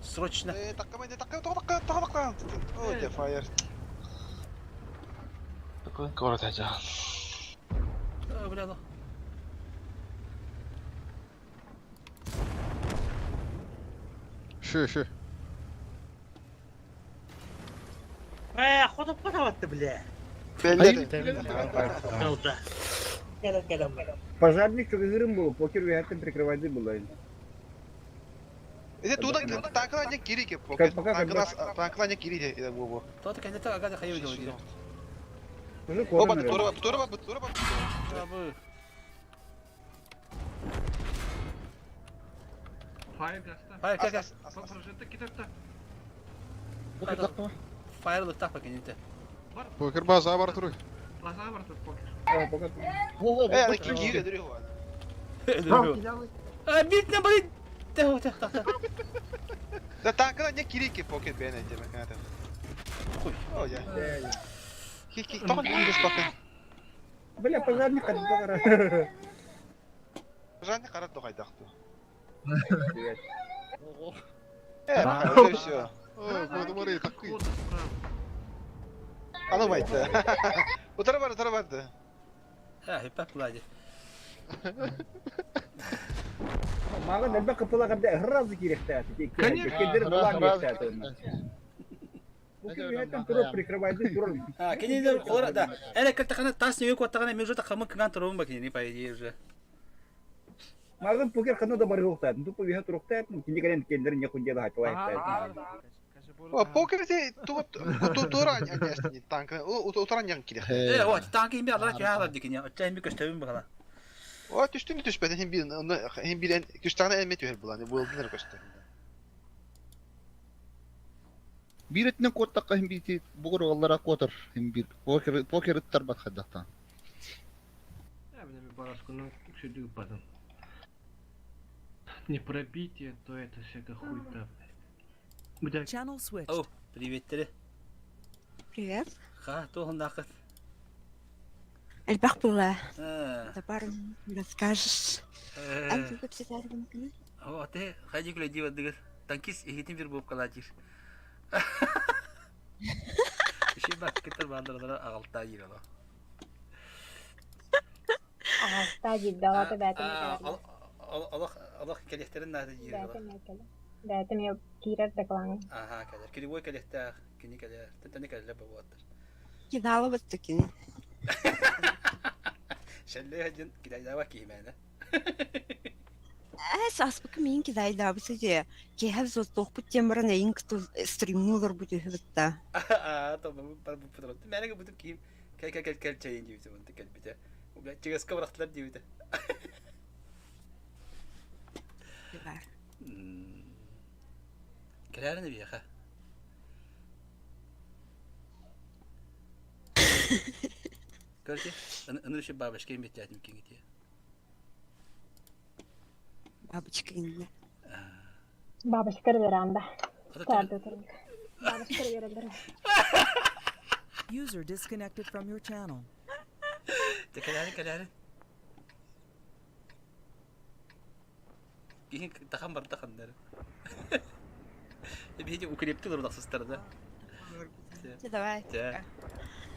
Срочно. Таккама, таккама, таккама, таккама. Ой, фаер. Такой город ажал. Бля, ну. Шö, шö. Э, хотоп потаватты, бля. Алда. Кэлэн кэлэн баран. Пожарник чугуһырым был, покер үһәттен прикрывайды было. Это туда танкла не кирики, Как пока, когда- танкла танкла не кирики, это было. Тот кэннэ агада хайы делает. Уже Оба, корон тура, тура, тура, Абы. Фаер гаста. Фаер кэ кэ. Прожекта китепте. Фаер лыктах бакените. Покер база бар туруй. База бар тут покер. Э, кири, дөрү. А бит на блин. Тихо, тихо, тихо. Да танкла не кирики покер бен эти меканаты. Хуй. О, я. Хи-хи, тохон кирис покер. Бля, пожарник хатты Пожарник карат дохайдахты. Э, все. О, куда такой. А ну байты. Утара бар, утара барды. А, хипа плади. Мага нэлбэ кыпыла кабда разы кирехтә. Конечно. Кедер булан кирехтә. Покер үһәттен турып прикрывайды турып. А, кенедер олар да. Әле кертахана тас не юк ваттагана мен уже тахамын кыган турабын ба кенени по идее уже. Мага покер хана да бар юкта. Тупо үһә турыкта, кине кэлен кендер не хунде да хатла. О, покер те ту ту тура не танк. Утара не кирих. Э, вот танк имби алар кя дикине. Отча имби көстөбүн багала. О, түштүн түшпәден хим бир, хим бир күштәгән әмме түһәр буланы, булдыныр көстә. Бир этинен куоттакка хим бити бугур оҕоллара куотар хим бир покер покер ыттар бат хаддахтан. Я бля бараскуну сүдү падым. Не пробитие, то это всякая хуйта, блядь. Бля, Channel switched. О, приветтери. Привет. Ха, туһун нақыт. Элбэх була. Э. Табар расскажешь. Э. Ан көп сетәрбин. О, те хади күле дива дигер. Танкист ихитин бир буп калатир. Иши бак китер бандырдара агалта жирала. Аҕаста дьиздалата бээтин Аллах Аллах келехтерин нады жирала. бээтин бээтин киирэр дакылаҥ Аха, келер. Кили бой келехтер, кини келер. Тентени келер бу буаттар. Кидала баттыкин. Шелле хаджин кидайдава киймәне. Эс аспык мин кидайда бысыде. Кехав зот тохпут темран эйин кытыл стримнулар бу төһүтта. А, то бу бар бу патрон. Мәнеге бутуп кийим. Кел кел кел кел чайын дибите монты кел бите. Бля, чигеска барахтылар дибите. Келәрне бияха. Көрче, ыныршы бабочка имбет ятым кеңете. Бабочка инне. Бабочка веранда. Бабочка веранда. User disconnected from your channel. Келәрне, келәрне. Кихин тахан бар тахандар. Бихи укрепти лурдаксыздар да. Давай.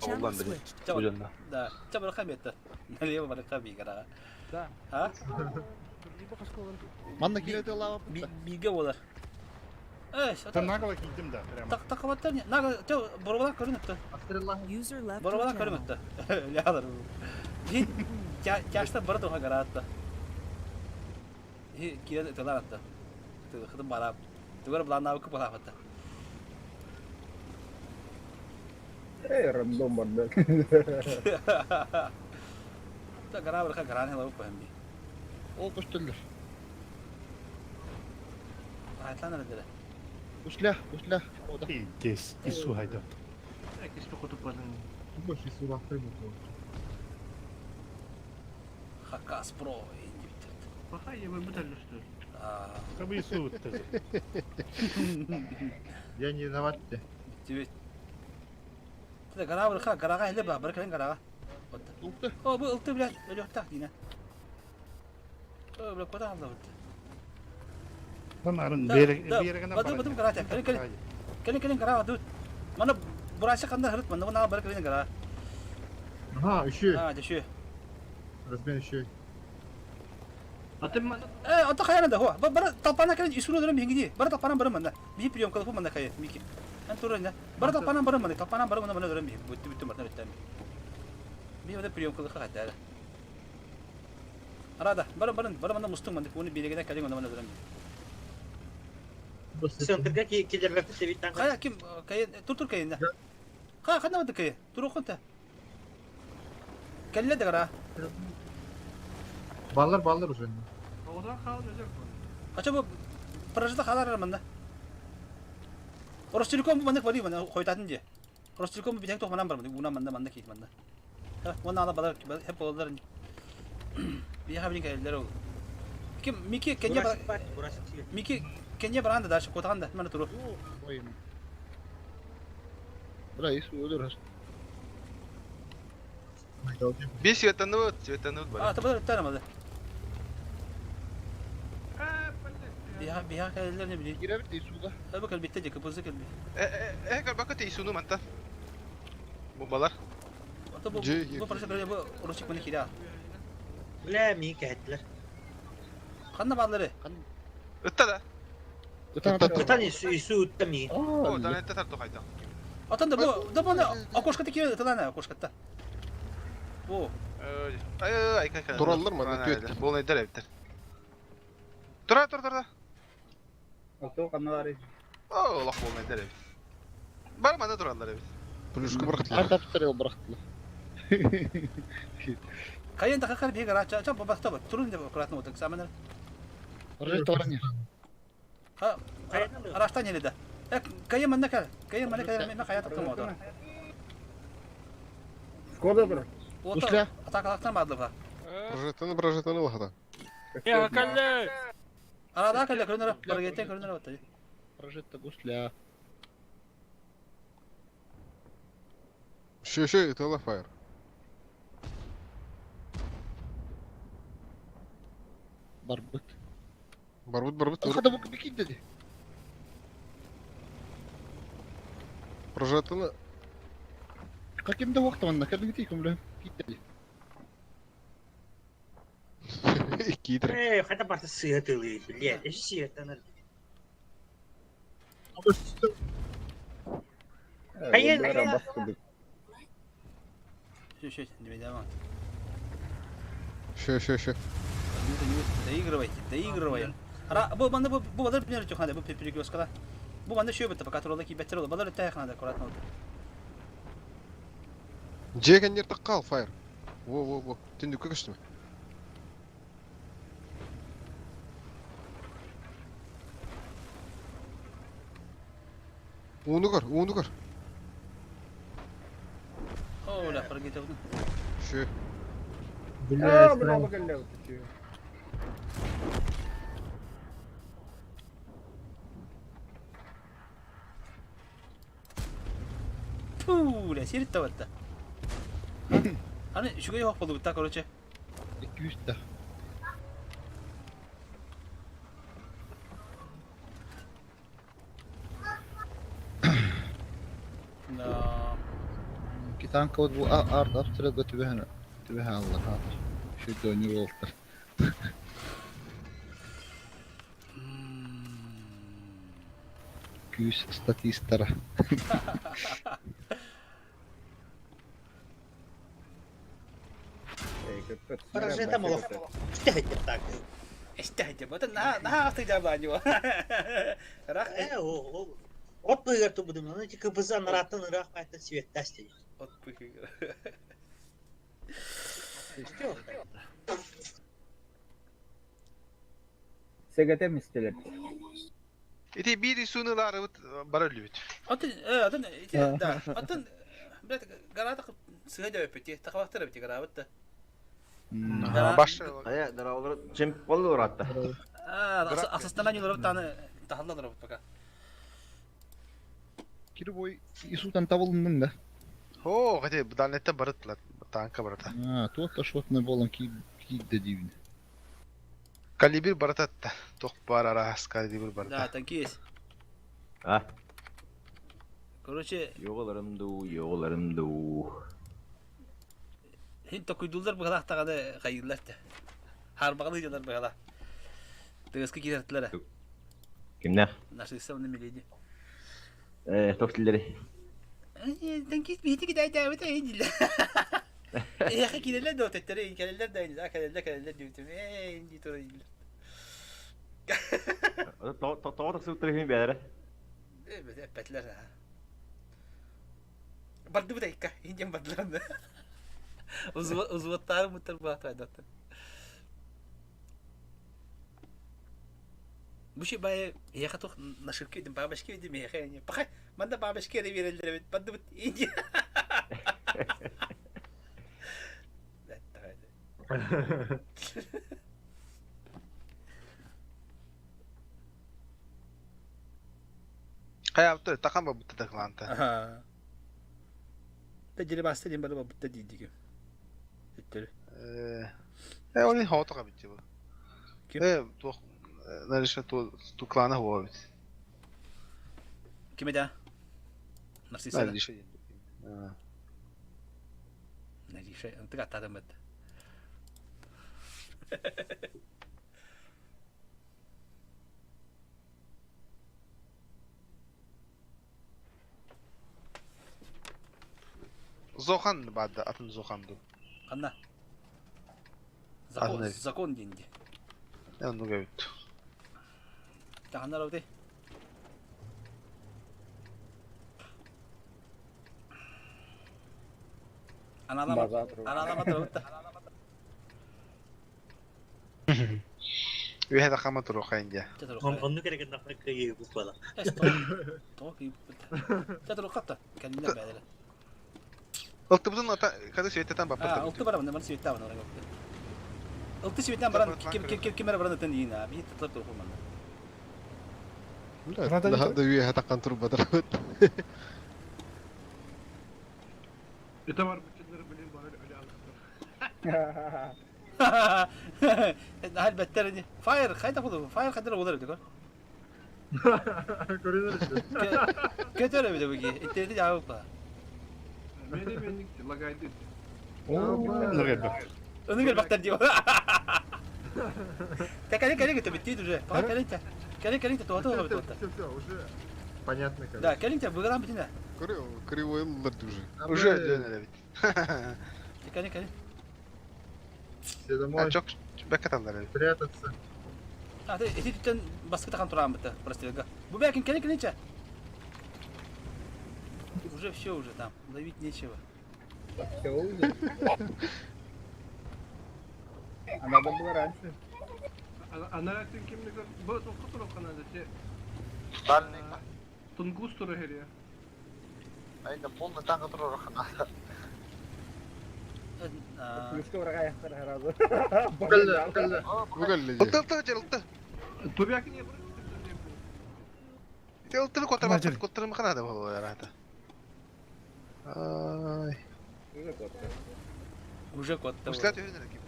Channel switched. Да, чабыр хаметта. Налево барака бигара. Да. А? Манна кирете лава. Биге болар. Эй, Там наголо кидим да, прямо. Так так не. Нага, тө борбалан көрүнөттө. User left your Борбалан channel. көрүнөттө. Лялар. Би тяшта бар тоха гаратта. Хи кире таларатта. Тө хыдым барап. Түгөр булан набы кып алапатта. Э, рандом барда. Та гара барха гаран хела упамби. Ол көстөллөр. Айтлан эле. Усля, усля. Ода. Здесь, ису хайда. Хакас про индивид. Пока я бы что ли. Кабы суутты. Я не виноват. Тебе. Ты гора бырха, гарага эле ба, бар кэлэн гарага. О, бу ылты блядь, өлүөхтаах дина. О, бля, куда алла бут. Танарын берегенен Бады бадым гарага, кэлэн кэлэн. Кэлэн кэлэн гарага тут. Мана бурасы канда хырыт, мана мана бар кэлэн гарага. Ага, еще. А, еще. Размен еще. Э, ата хайана да, хо. Бара талпана кэлэн исуну дөрөм биһиги. Бара талпана бары манна. Биһи прием кылып манна кайы, мики. Эн туран Бара талпана бары манна, талпана бары манна манна дөрөм биһи. Бүттү бүттү мартан бүттү. Биһи ода прием кылып хатта. Арада, бары бары бары манна мустуң манна, оны билегене кэлин онда манна дөрөм. Центрга килербеппит себиттан. Кая ким кайы тур тур кайында. Ха ханна бады кайы. Тур окунта. Кэлле дагара. Баллар баллар уже. Одан қалып өзек бұл. Ача бу прожита халар манна. Ростелеком бу маннык бали манна хойтатын дии. Ростелеком бу битек тохманан бар манна, уна манна манна киит манна. Уонна ала балар хеп болалар. Биха билин кэллер ол. Ким Мики Кенья Мики Кенья баранда дальше котаганда мана туру. Бра, ис өлөр. Би светаныбыт, светаныбыт бар. А, табалар өттәр Биха биха кэллер не били. Киребит исуга. Бу кэлбитте же кыпызы кэлби. Э, бака те исуну манта. Бомбалар. Ата бу бу прожита бу русик маны кира. Бля, мин кәһәттилер. Ханна баалары? Ытта да. Ытан ису ытта мин. О, да это тарту хайда. Атан да бу да бу окошко тики ытылана окошкотта. Бу. Ай ай ай. Тураллар манна түөттер. Болнай дер эбиттер. Тура тура тура. Ото каналары. О, лох болнай дер эбит. Бар манна тураллар эбит. Плюшка бырахтылар. Арт обстрел бырахтылар. Кайын да какар бега рача, ча бабахта ба, турун деп аккуратно вот экзаменер. Прожекта баран Ха, араштан еле да. Э, кайын манна кал, кайын манна кал, мен кая таптым ода. Скоро бро. Усля. Атакалактан бадлыга. Прожектаны прожектаны лахата. Я калле. Арада калле көрүнөр, баргеттен көрүнөр отты. Прожекта гусля. Шö шö ытала фаер. Барбыт. Барбыт барбыт. Хада бу бикин деди. Прожектаны Каким да вакыт манна кәдимги тикум ле. Кит деди. Китер. Э, хата барта сыгытылы, блядь, эши сыгытанар. Кайын, Шö шö, не беда. Шö шö шö. Доигрывайте, доигрываем. Ара, бу манна бу бу балар пример чухнада, бу перекресткада. Бу манна шö битте, пока турала ки беттер балар тайхнада аккуратно. Жеген ер таққал фаер. Во во во. Түндүккө көстүм. Уну көр, уну көр. О, ля, прогетел. Шö. А, бля, бля, Фу, ля, сирит таватта. Аны шугай хок болду бутта, короче. 200 да. Да. Китанка вот бу арт обстрел түбэһэн түбэһэн аллар хаатыр. Şu дөнүр болтар. Күүс статистара. Прожекта молох. Штехайте так. Штехайте, вот на на ты жабаню. Рах. Э, о, от пыгар ту будем, ну эти КПЗ нараттан рах это цвет тасти. От пыгар. Сегете мистелер. Ити бир исуну лары бар өлүбүт. Атын, э, атын, ити, да, атын, блядь, гарата сыга дөпөти, такабактар бити гарабыт да. Баш. Ая, дараулар чемп болду уратта. Асыстана ньуларбыт тааны таһалла пока. Кировой Исутан табылынның да. О, хотя дальнеттен барыттылар, танка барыта. А, туох да шотный болан киирдэ диибин. Калибр барытатта. Тох бар араас калибр барыта. Да, танкист. А? Короче... Йоҕаларым дуу, йоҕаларым дуу. Хин токуйдуллар быһалаах даҕаны хайыыллар да. Харбаҕалыы дьоннор быһалаах. Тыаска киирэртилэрэ. Кимнээх? Нашыысса уонна Миледи. Э, туох тиллэри? Танкист биһити китайдаабыт эйин диллэр. Эһэхэ киирэллэр да өтөттөрү кэлэллэр да ини кэлэллэр кэлэллэр диэбитим ээ дии турар дииллэр. Тоҕо тахсыбыттар үһүн бээлэрэ? Эппэтилэр Бардыбыт айка, индиан бардылар. Узваттаары муттар баатайдаттар. Бу ши бай эһиэхэ туох нашивка видим, бабочки видим эһиэхэ Пахай, манда бабочки эрэ биэрэллэр эбит, бардыбыт Индия. Хайаабыт тахан барбыт да кланта. Тәҗрибә баста диэн бары барбытта диидиги. Өттөрү. Э, ол ин хоото кабит бу. Э, туох нариша ту ту клана хуа бит. Ким да? Нарсиса. Нариша. Нариша, ынтык аттадым бит. Зохан баада атын Зохан ду. Ханна? Закон, закон диэн дии. Оннук эбит. Таханнар оти. Аналама, аналама турабытта. Үһэ да хама туруха инде. Оннук эрэ гыннахпына кыайыы буола. Тоҕо кыайбыппыт. Чэ туруохха кэннинэн бээлэрэ. Ылтыбытын ата кады свететен баппыт. Ылты барабын, маны светте баран Ылты светен баран ким ким ким ким баран ытын иин а. Бии тытлар туруху манна. Наһаа да үөһэ таххан турбатарбыт. Это бар бычыннары билин бар өлө Наһаа элбэттэр ини. Фаер хайда буолуо? Фаер хайдара буолар эбит Көтөр эбит эбики. Интернети жаабык ба. Мени менник лагайды. Unu gelбэхтэр дии. Та кэлин кэлин кытта бүттүүт уже. Пока кэлин та. Кэлин кэлин та туһата туһата Все, все, все, уже понятно, короче. Да, кэлин та быгылаан бүтүнэ. Кривой ыллар уже. Уже өлөн эбит. Кэлин кэлин. Все домой. Чок бэккаталлар эбит. Прятаться. А ты эти түттен баскы тахан тураан бытта прострелга. Бу бэкин кэлин кэлин ча. Уже все уже там, ловить нечего. Все уже. А надо было раньше. Ана сен кимни көр? Бу тоққа турук ана десе. Тунгус туру херия. Айда полный танк турар хана. Плюска врага яхтар сразу. Ылты ылты жер ылты. Тубякин не бар. Те ылтыны котор котор хана да боло ярата. Ай. Уже котор. Уже котор. Устат өйнөр ким.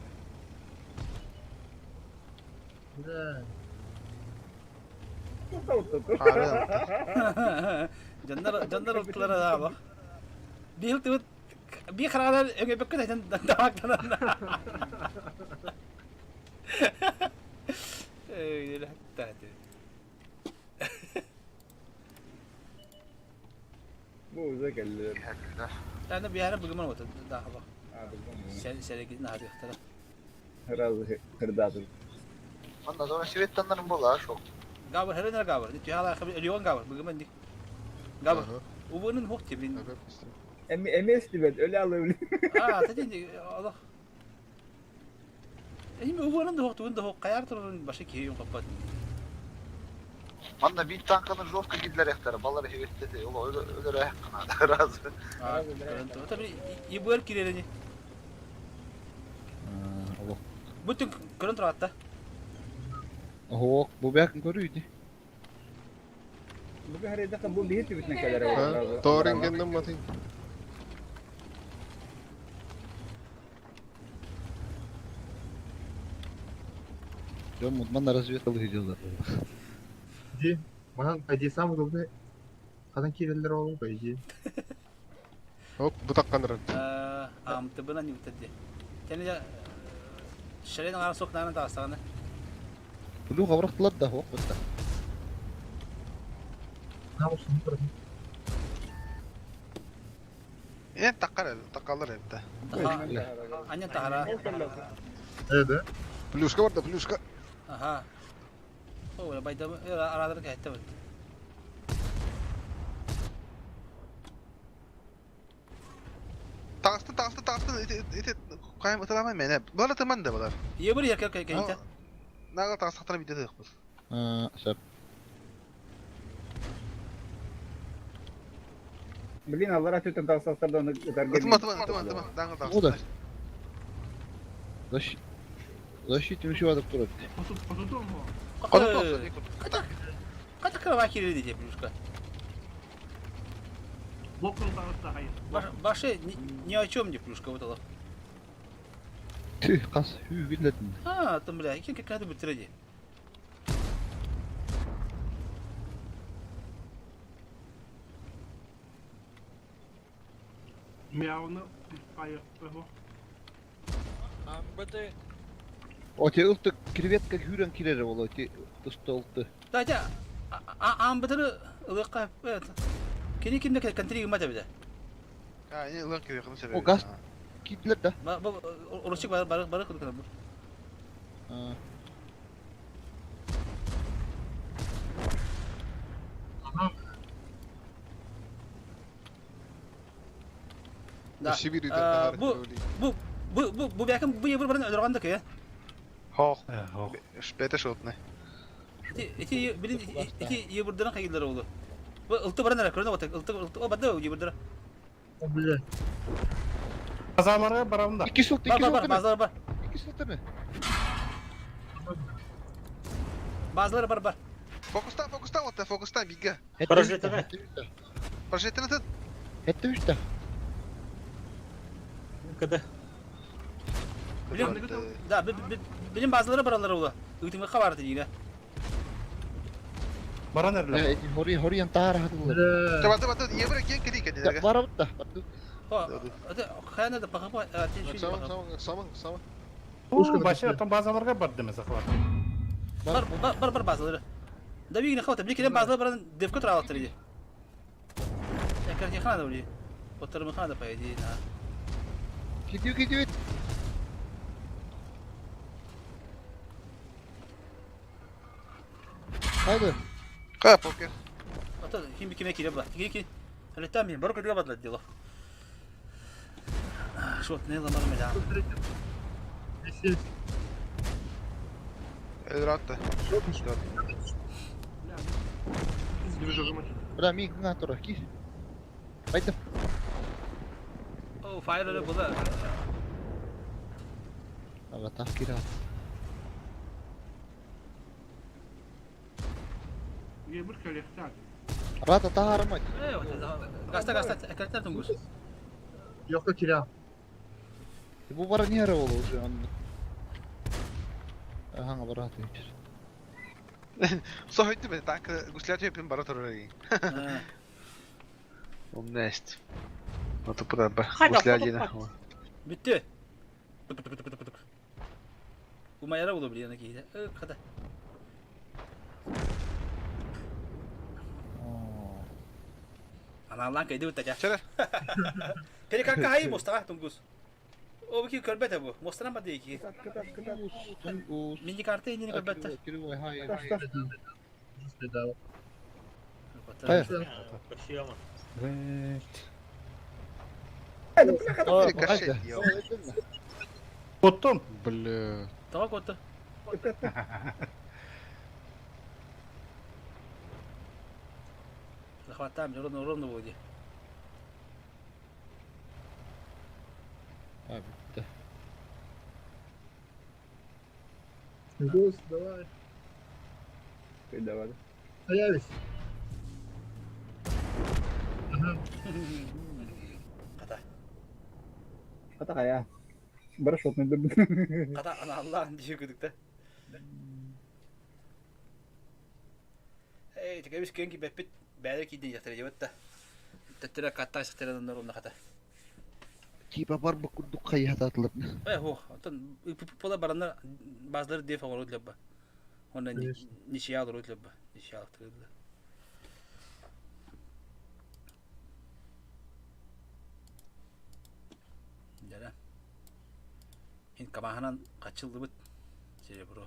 Да. Дьоннор дьоннор ылтылара да бах. Биир тыбыт биир хараҕынан өҥөйбөккө да тамактанан. Бу уже кэллилэр. Аны биһиэхэ бүгүн вот да бах. Сэрэгин наһадыахтара. Сразу кырдаатын. Онно зона светтаннарын була шок. Габыр херенер габыр. Түһала Леон габыр бүгүн ди. Габыр. Убунун хох тибин. Эми эмес дибет өлө алы А, тати алах. Эми убунун да хох тугун да хох каяр турун башы кийин каппат. Манна бит танканы жестко кидлер яхтар, балар хеветтети, ол өлөр аяк кана разы. Таби ибер кирелени. Бүтүн көрөн туратта. Оһуок, бу бэк көрүйдү. Бу бэһэрэйдэхэ бу биһи түбүтүнэн кэлэр. Торин геннем матын. Дьон мутман разведка сидела. Ди, манан по идее самый удобный Ханан киирэллэр ол по идее. Оп, бутакканырын. Амтыбына ньүтэрди. Тәне шәрен аңара суох наана таҕыстаҕына. Блю хабырахтылар да, ох бытта. Эн таккар таккалар эбит. Аня тахара. Да. Плюшка бар да, плюшка. Аха. О, байдам арадар кәһәттә бит. Таҕыстын, таҕыстын, таҕыстын, ити ити хайым ытыламай мene. Бұлар ытыман да бұлар. Ие бір еркек кәйте. Нага таҕыстақтан видео тыахпыт. Сөп. Блин, аллара түтен тағсастарда оны ытарга. Ытыма, ытыма, ытыма, ытыма. Даңы О да. таҕыстын. Защитим еще адып турат. Ката кырва кириди деп плюшка. Баше ни о чем не плюшка вот это. Tüh, kas hü billedin. А, там бля, кем какая-то бутреди. Мяуны айықты. Амбыты. Оте ылты креветка хүрен кирер ол оте тусты ылты. Да, я амбытыры ылыққа кини кимде контри гыма дебиде. А, не ылан кирек, себеби. О газ кидлер да. Бу орусчик бар бар бар кылып бу. Да. Сибири Бу бу бу бу бу бәкем бу ебір барын өлөргәндә ке. Хох. Шпете шотны. Ити билин ити ебірден кайгылар oldu. Бу ылты барын ара көрдө отак ылты ылты о бады ебірдер. Бля. Базаларға барамын да. Iki сылты, Бар iki бар бар сылты. базалар бар. Iki сылты mı? Базалар бар бар. Фокустан, фокустан, вот фокустан, бига. Прожектор. Прожектор ты. Хетте үсте. Когда? Билин да билин базалары баралар oldu. Үтүмө кабар дейгә. Баран эрлер. Хори хори антар хатылар. Табаты баты, ебір кен кири кәдилерге. Барабыт да. О, это хана да пахапа, Самың, самың, самың, самың. Башы там базаларға бар демесе хват. Бар бар бар базалары. Да бигне хавта, бикелен базалар баран девко тралаттыр иди. Экер хана да били. Оттырмы хана да по идее на. Кидиyor кидиyor. Haydi. Кая покер. Ата хим бикеме кире бла. Кире ки. Әлеттә мин бар көтгә бадлар дело. Шот не ламар меда. Элратта. Бра ми гна тура ки. Haydi. О, файлы була. Ага так кира. Ебір кәлектер. Рата таармай. Э, гаста гаста экреттер тунгус. Yok kira. Bu bara niye oldu уже он. Ага барат. Сохойты бе, танк гуслят хепин бара турар. Умнест. Вот тупо ба. Гусля дина. Битте. Умаяра булу билен ки. Э, када. Аналан кайды бит та. Перекакка хай мостага тунгус. О бики көрбәтә бу. Мостаран ба дейки. Мини карта инде көрбәтә. Оттон. Бля. Тава котты. Захватаем, ровно ровно будет. А, bitti. Гос, давай. Давай. Появись. Хата. Хата хайа. Бары шотный Хата аналлаан дии күдүктэ. Эй, текебис киэн кибэппит бээлер киидин яхтара дебет да. Төттөрө катта сахтара норунна хата. Типа бар бу курдук хайыһатаатылар. Э, хо, оттон пола баранна базлар деф оҕору лебба. Онна ничья олору лебба. Ничья алыктырылла. Дьара. Ин камаһынан хачыллыбыт серебро.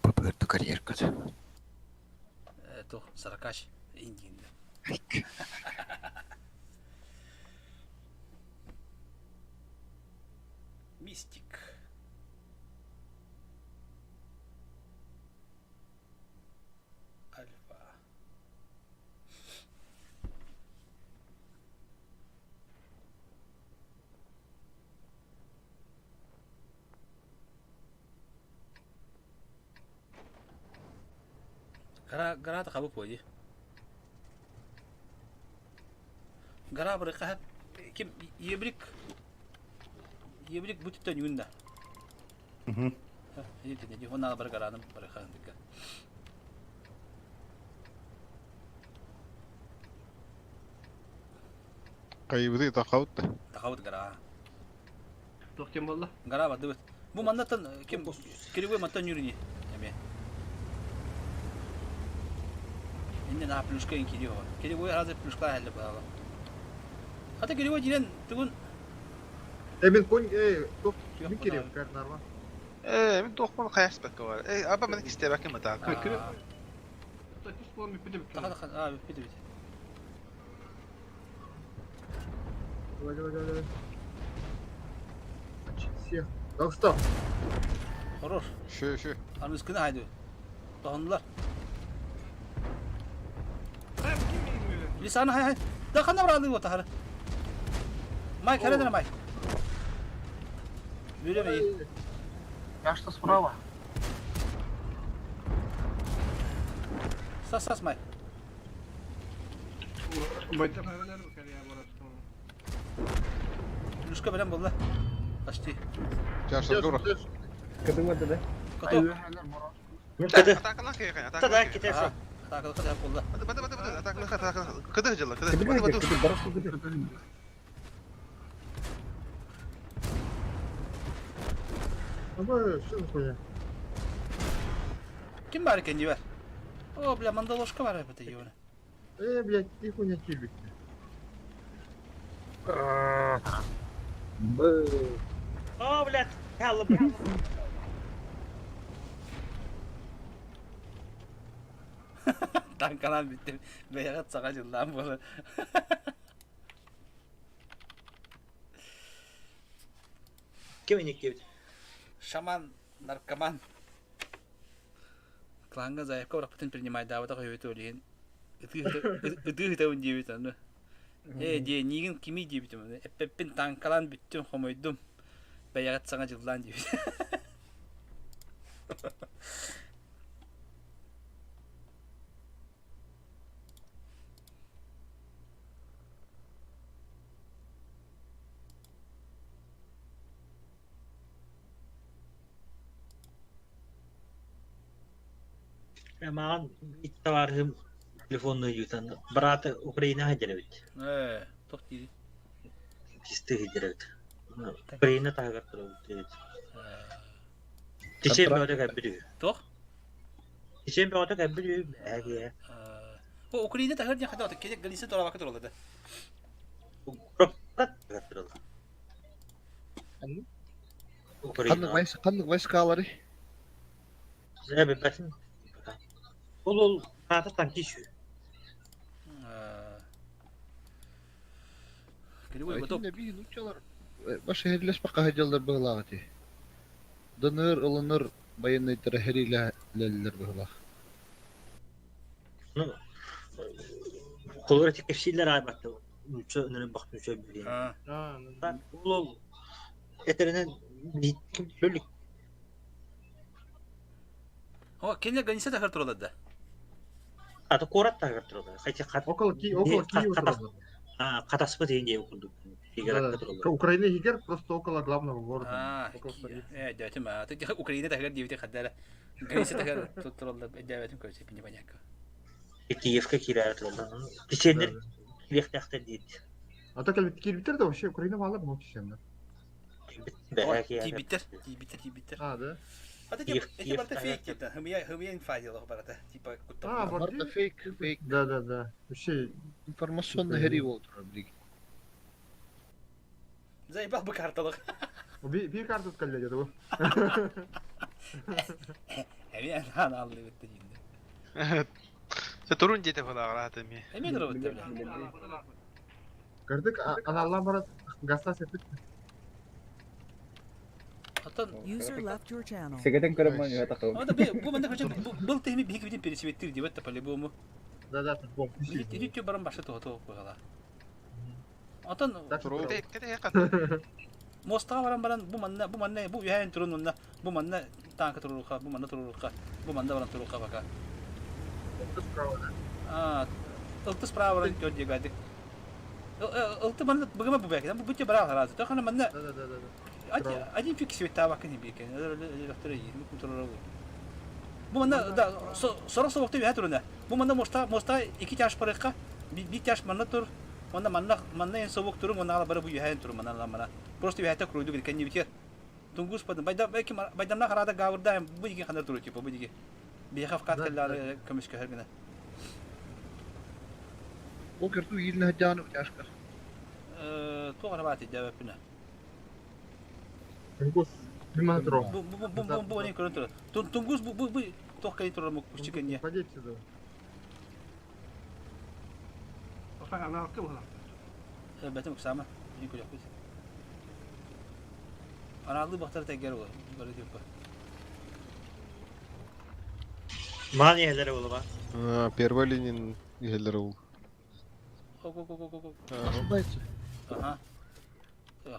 Бу карьеркат. То, саракач индиинде. Мистик. Альфа. Гора хабы пойди. Гора бырыка ким ебрик ебрик бүтүттөн юнда. Онна бар гараным барыха дика. Кайыбыты тахабыт да. Тахабыт гора. Туох кем болла? Гора бардыбыт. Бу маннаттан ким киригой мантан юрини. Эме. Инне на плюшка ин кирио. Киригой разы плюшка хәлле була. Хата киригой дилен тугун Э, мен конь, э, тоқ, мен керем, как норма. Э, мен тоқпан қаяспәкке бар. Э, аба мен кистебәкке мата. Түс болан бүппүтэ бүттэ. Таха таха, а бүппүтэ бүт. Давай, давай, давай, давай. Всех. Так, стоп. Хорор. Шö шö. Армыскыны хайды. Тохонулар. Лисаны хай хай. Да хана бралы вот тахары. Майк, хәрәдер Майк. Бүлеме. Я что справа? Сас сас Майк. Байта хайванар карьера барат. Плюшка белән булды. Почти. Чаша дура. Кыды вот да. Коту. Атакалан кайган, атакалан. Атакалан кыды булды. Бады бады бады атакалан атакалан. Кыды жылы, кыды. Бады бады. Давай, что за хуйня? Ким бар икән дибәр? О, бля, мандалошка бар бит ебана. Э, блядь, ты хуйня кирбик. О, блядь, хелл, Танкалан битте. Бәягат сага жылдан булды. Ким иник Шаман, наркоман. Кланга заявка барахпытын принимай даабата хойбет олиһин. Ытыы ытабын диэбит аны. Э, диэ, нигин кими диэбитим аны. Эппеппин танкалан бүттүм, хомойдум. Бэйэҕит саҥа дьыллаан диэбит. Маған товарым телефонну ютан. Браты Украина хадеребит. Э, туох диир. Кисты хадеребит. Украина тагар турабыт. Тишен бөтө кәббүдү. Туох? Тишен бөтө кәббүдү. Әге. О, Украина тахыр диэн хата кене Галиция турабакка тураллар да. Тагар туралар. Ханнык вайс, ханнык вайскалары. Зәбе бәсин. Ол ол ата танки шүү. Киригой готов. Би нучалар. Башы херлес бака хаҗалар быглагы. Донор ылыныр военный хериләләр быглак. Ну, Колор текшилер айбатты. Үчө өнөрө бак үчө билген. Ол ол этеринен Бөлүк. О, кинилэр граница таһыгар тураллар да? Аты куорат таһыгар тураллар. Хотя хат Около Ки около Киева тураллар. Хатаспыт иһин диэн курдук. Да, да. Украина иһигэр просто около главного города. А, Около столицы. э, дьэтим, а, ты Украина таһыгар диэбити хаддара. Граница таһыгар тураллар, дьэбэтим көрсө, непонятно. Киевка киирээри тураллар. Чеченнэр киириэхтээхтэр диэт. А то кэлбит киирбиттэр да вообще Украина баалар бу чеченнэр. Тиийбиттэр, тиийбиттэр, тиийбиттэр. А, да? А ты эти барыта фейк типа, хымия, хымия инфа делах барыта, типа А, Барыта фейк, фейк. Да, да, да. Вообще Информационный хери болтура билигин. Заебал бы карталык. Биир карта кэллэ деді бу. Эми анаан аллыбыт дейинде. Турун диэте фалааҕыраата эмиэ. Эми турабыт бля. Көрдүк аналлаан баран гастас эппит. Оттон User left your channel. Сэгэтэн көрөн ман үһэ тахабын. Ата бу бу манна короче был теми биһиги битин пересветтир диэбэт да по-любому. Да, да, по-любому. Ити ити баран башы тоһото быһала. Отон Мостаҕа баран баран бу манна бу манна бу үһээн турун онно бу манна тааҥка туруруха бу манна туруруха бу манна баран туруруха пока. А ылтыс справа баран көр диэбэдик. Ылты манна быгыма бу бэкэ бу бутя бараа харазы. Тохана манна Да, да, да, да. Один фиг света бакын биэкен. Бу манна да сорох собохты үһэ туруна. Бу манна моста моста ики тяж парыкка би тяж манна тур Онно манна манна эн собук турун онно бары бу үһээн турун манна мана. Просто үһээтэ куруйду бит кэннибитигэр. Тунгус падын байда бэки байдамна харада гавырда бу диги ханар туру типа бу диги. Биэхэ вкат кэллары көмүскөһөр гына. Ол керту иилин хадьааны тяжко. Э, туох арабаат идээбэппинэ. Тунгус бимана туру. Бу бу бу бу бу не көрөн турар. Тунгус бу бу бу туох кэлин турар муккуччу кэнниэ. Пойдите сюда. Аналка буолар. Бэтим ыксаама. Мин көрүөхпүт. Анаалыы бахтар тэйгэр ол. Бары типа. Маан иһэлэрэ буолуба. Первая линин иһэлэрэ ол. Ок-ок-ок-ок. Ага.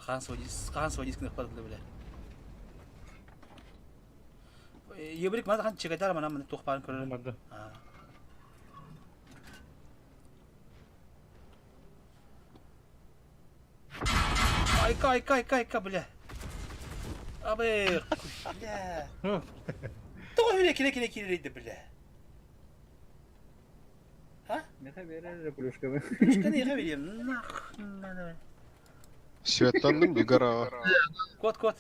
Хаан сводис, хаан сводис гынах бардылы биле. Ебрик мана хан чекайдар мана мана туох баарын көрөр. Барды. Айка, айка, айка, айка, бля. Абы, бля. Тоҕо хүлэ киле киле киирэрийдэ, бля. А? Меха берер плюшканы. Плюшканы еха берем. Нах, надо. Светтанным дигара. Кот, кот.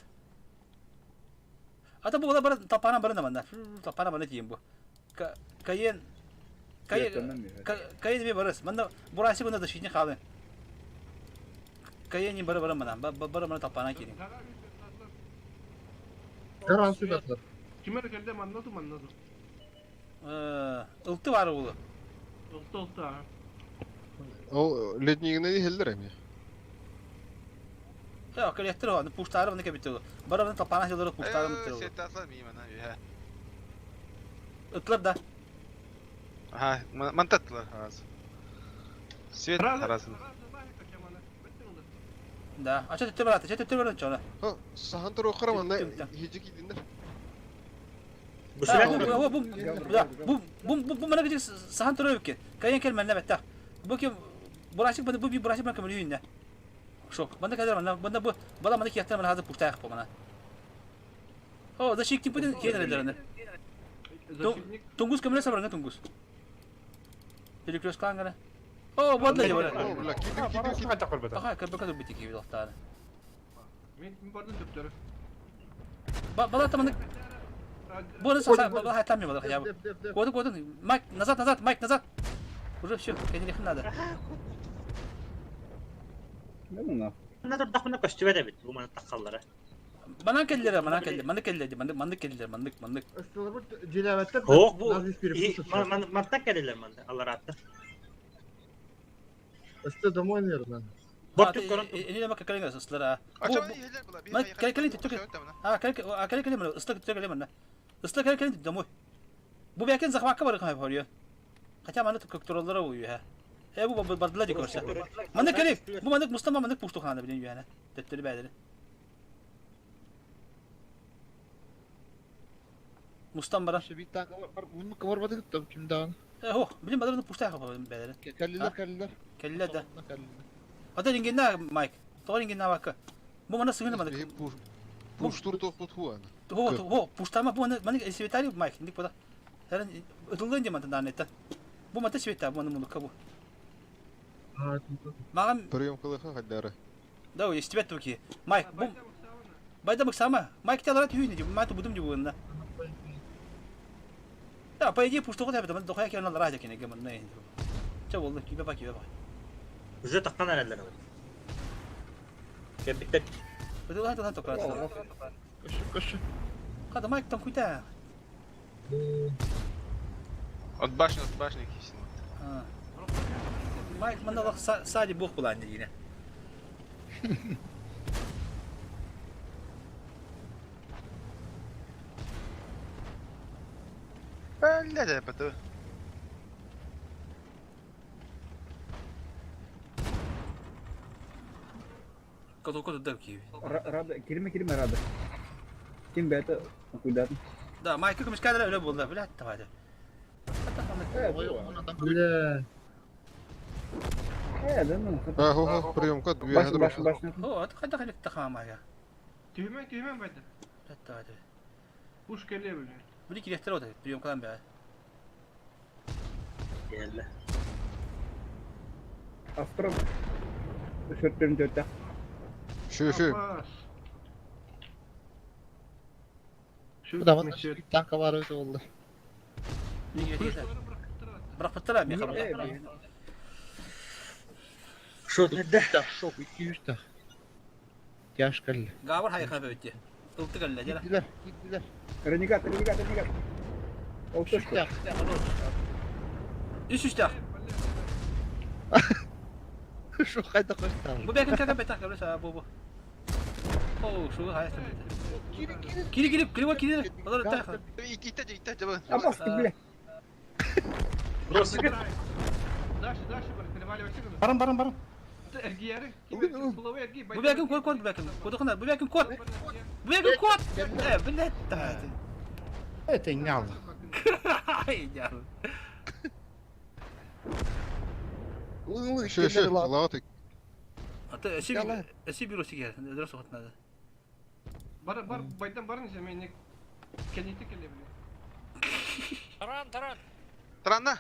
Ата бу бар тапана бары намана. Тапана бары тием бу. Кайен Кайен Кайен би барыс. Манда бураси бunda защитник халы. Кайен не бары бары мана. Бары мана тапана кирин. Гаран сюда. Кимер келде манна ту манна ту. Э, ылты бар улы. Ылты ылты а. Ол леднигine иһэллэр эми. Э, коллектор аны пуштары мына кебит. Бары мына тапана жылдары пуштары мына. Сеттаслар мии мана үһэ. Ытлар да. Аха, мантаттылар харас. Свет харасын. Да. А что ты брат? Что ты брат чона? Сахан туру хара манна хижи кидиннер. Бу бу бу бу бу бу мана бит сахан туру бит. Кайын кел менне бетта. Бу ким бурасик бу бу бурасик мен көмөлү инне. Шок. Банда кадер мана банда бу бала мана кияттар мана хазыр пуштайык бу мана. О, защитник путин кенелерine. Тунгус көмөлө сабырга тунгус. Перекрестка аңгара. О, вот да бар. О, бля, кидим, кидим, кидим. Аха, көбөкө да бити киби лохтааны. Мен бардым төптөрү. Бала там Бу саса бала хатами бала хотя бы. Коды коды Майк назад назад Майк назад. Уже все, кенелих надо. Ну, Мына турдахмына көстүбэт эбит бу маны таккаллара. Манан келлер, манан келлер, маны келлер, маны маны келлер, маны маны. Диләвәттер. Ох бу мантан келелер манда алар атты. Өстө домой наверное. Бортук көрөн. Эни лема келген ыстылар. А. Кел кел түк. А кел кел кел мына ыстык түк кел мына. Ыстык кел кел домой. Бу бәкен захватка бар кай барıyor. Хотя маны түк тураллара уйу ха. Э бу бардыла ди көрсө. Маны келек. Бу маны Мустафа маны пуштухана билен юяна. Төттөрү бәдери. Мустан баран. Муннукка барбатыгыт да ким даҕаны. Э, хо, билим бадарны пустая бэлэрин. Кэллилэр, кэллилэр. Кэллилэр да. Ата рингенна Майк. Тоҕо рингенна бакка. Бу мана сыгына мана. Пуштур тохтут хуан. Хо, хо, пуштама бу мана мана светали Майк, индик пода. Сәрен ытыллын дем антан даанетта. Бу мата света бу мана мунукка бу. Маған Прием кылыха хаддары. Да, истибет туки. Майк, бу Байда быксама. Майк те алара түйүнү, май тубудум дибугунна. Да, по идее пуштугу табы, мен дохая келен алара жакене гемон не. Ча болду, кибе ба кибе ба. Уже таққан әрәлер. Кәбиттер. Быдылай тылан токра. Көшү, көшү. Када Майк там куйта. От башни, от башни кисин. Майк мана сади бух булан дигине. Бля, да, потом. Кото кото дав киви. Рада, кирме кирме рада. Ким бәйті куйдатын. Да, Майк көмүш кадра өлө болду. Блядь, давай. Бля. Э, да ну. А, хо, хо, приемка, Баш, баш, баш. О, кайда калек тахама я. Түһүмэн, түһүмэн байда. Блядь, давай. Пуш келе бile. Били кирехтер ота, приемкадан бә. Келді. Астров. Шөрттөрүн төртө. Шү, шү. Бу да танка бар өтө болду. Быракпыттар мен хабар. Шот недде? Шок 200 та. Тяж кэлли. Габар хайха бөттө. Ылты кэлле жара. Кирдилер, кирдилер. Ренегат, ренегат, ренегат. Олтушка. Үс үстә. Шу кайда коштар. Бу бәкин кәкә бәтә кәле бу бу. О, шу хайса бәтә. Кири кири кири кири. Алар та. Итте, итте, жабы. Абасты, бля. Просто Дальше, дальше, бар, переваливайся. Барам барам барам. Эргияры. Бу бәкин кот кот бу бәкин. Кот кына, бу бәкин кот. Бу бәкин кот. Э, блядь, та. Это нял. Ай, нял. Шү, шү, лааты. Ата эси эси бюро сигер. Дөрес отнады. Бар, бар, байдан барын сен мен кенете келе бile. Таран, таран. Таранна.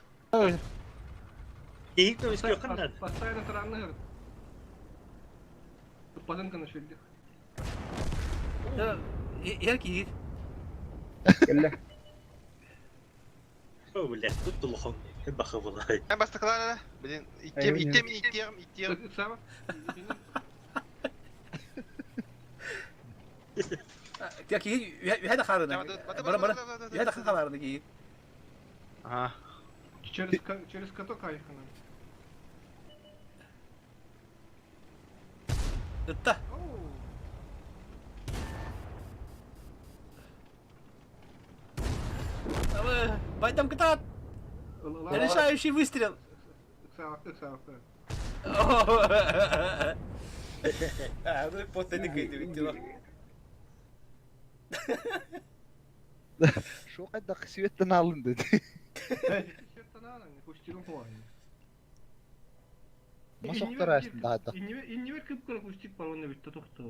Кейік көміске қандай? Постоянно таранны. Тупадан кана шүлдік. Ер киир. Келле. О, бля, тут тулхон. Баха булай. Мен бастықлар, блин, иттем, иттем, иттем, иттем. Сама. Я киир, я да харына. Бара бара. Я да харына киир. Ага. Через через каток айхана. Ытта. Байдам кытат. Решающий выстрел. А, ну после не кыйды Шу кайда светтен алынды. Масоктар астында да. Иннивер кып-кыра кустик бар, оны битте тохты.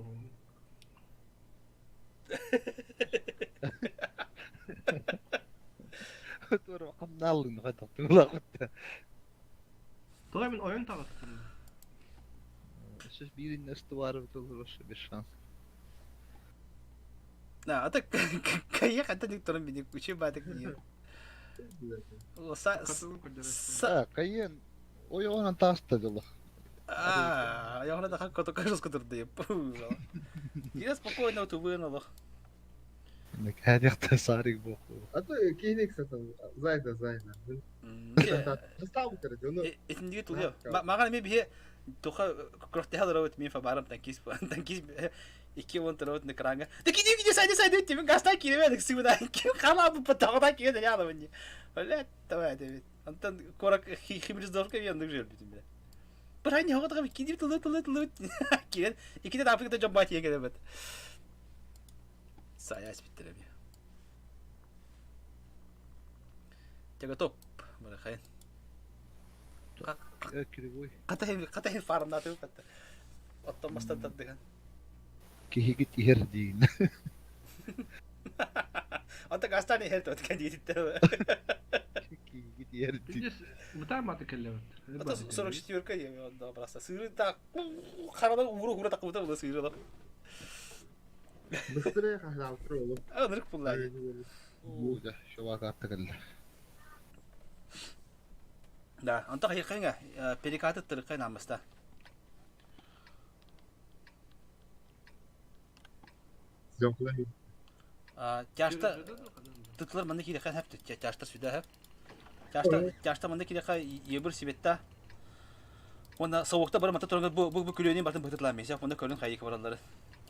Тура камналын кайда тула кутта. Тоғай мен ойын тағаттым. Сөз бирин өстү барып тулур бир шанс. Да, а так кая хата ник туран бини кучи батык не. Са са кайын ой онан таста дела. А, я гына да кото кажус кутурды. Я спокойно вот вынула. Кадихта сарик бу. А то кейнек сатан, зайда, зайда. Заставу короче, ну. Итинди тулё. Мага ми бие туха крохтял роут ми фабарам танкист, танкист икки вон троут на кранга. Да киди киди сайды сайды тим гаста кире бе сигуда. Ким хала бу патага кире да яла мени. Блядь, давай давай. Антон корак химриздовка вендык жер битим бе. Бір не хоғытға киди тулы тулы тулы. Кирен иките Африкада жобат еге бет. Саяс биттерем. Теготоп. Барахайын. Кривой. Хата фармнаты хатта. Оттон мастан тардыган. Киһигит иһэр диин. Ата гастан иһэр тот кадиитте. Киһигит иһэр диин. Бытаа маты келлебит. Ата 44 ка да просто сыры так харадан ууру ууру такыбыта була сыры да. Быстрее хахлаалтыр олу. Ынырык булла. Уу да, шуба карта келле. Да, онто хайыкайга перекаты тырыккай намыста. Тяжта тытлар манна кириха хэп тяжта сүдэ хэп. Тяжта тяжта манна кириха ебір сибетта. Онна совокта бар мата турган бу бу күлөөнү батын бытытлар меся онда көрүн хайык бараллары.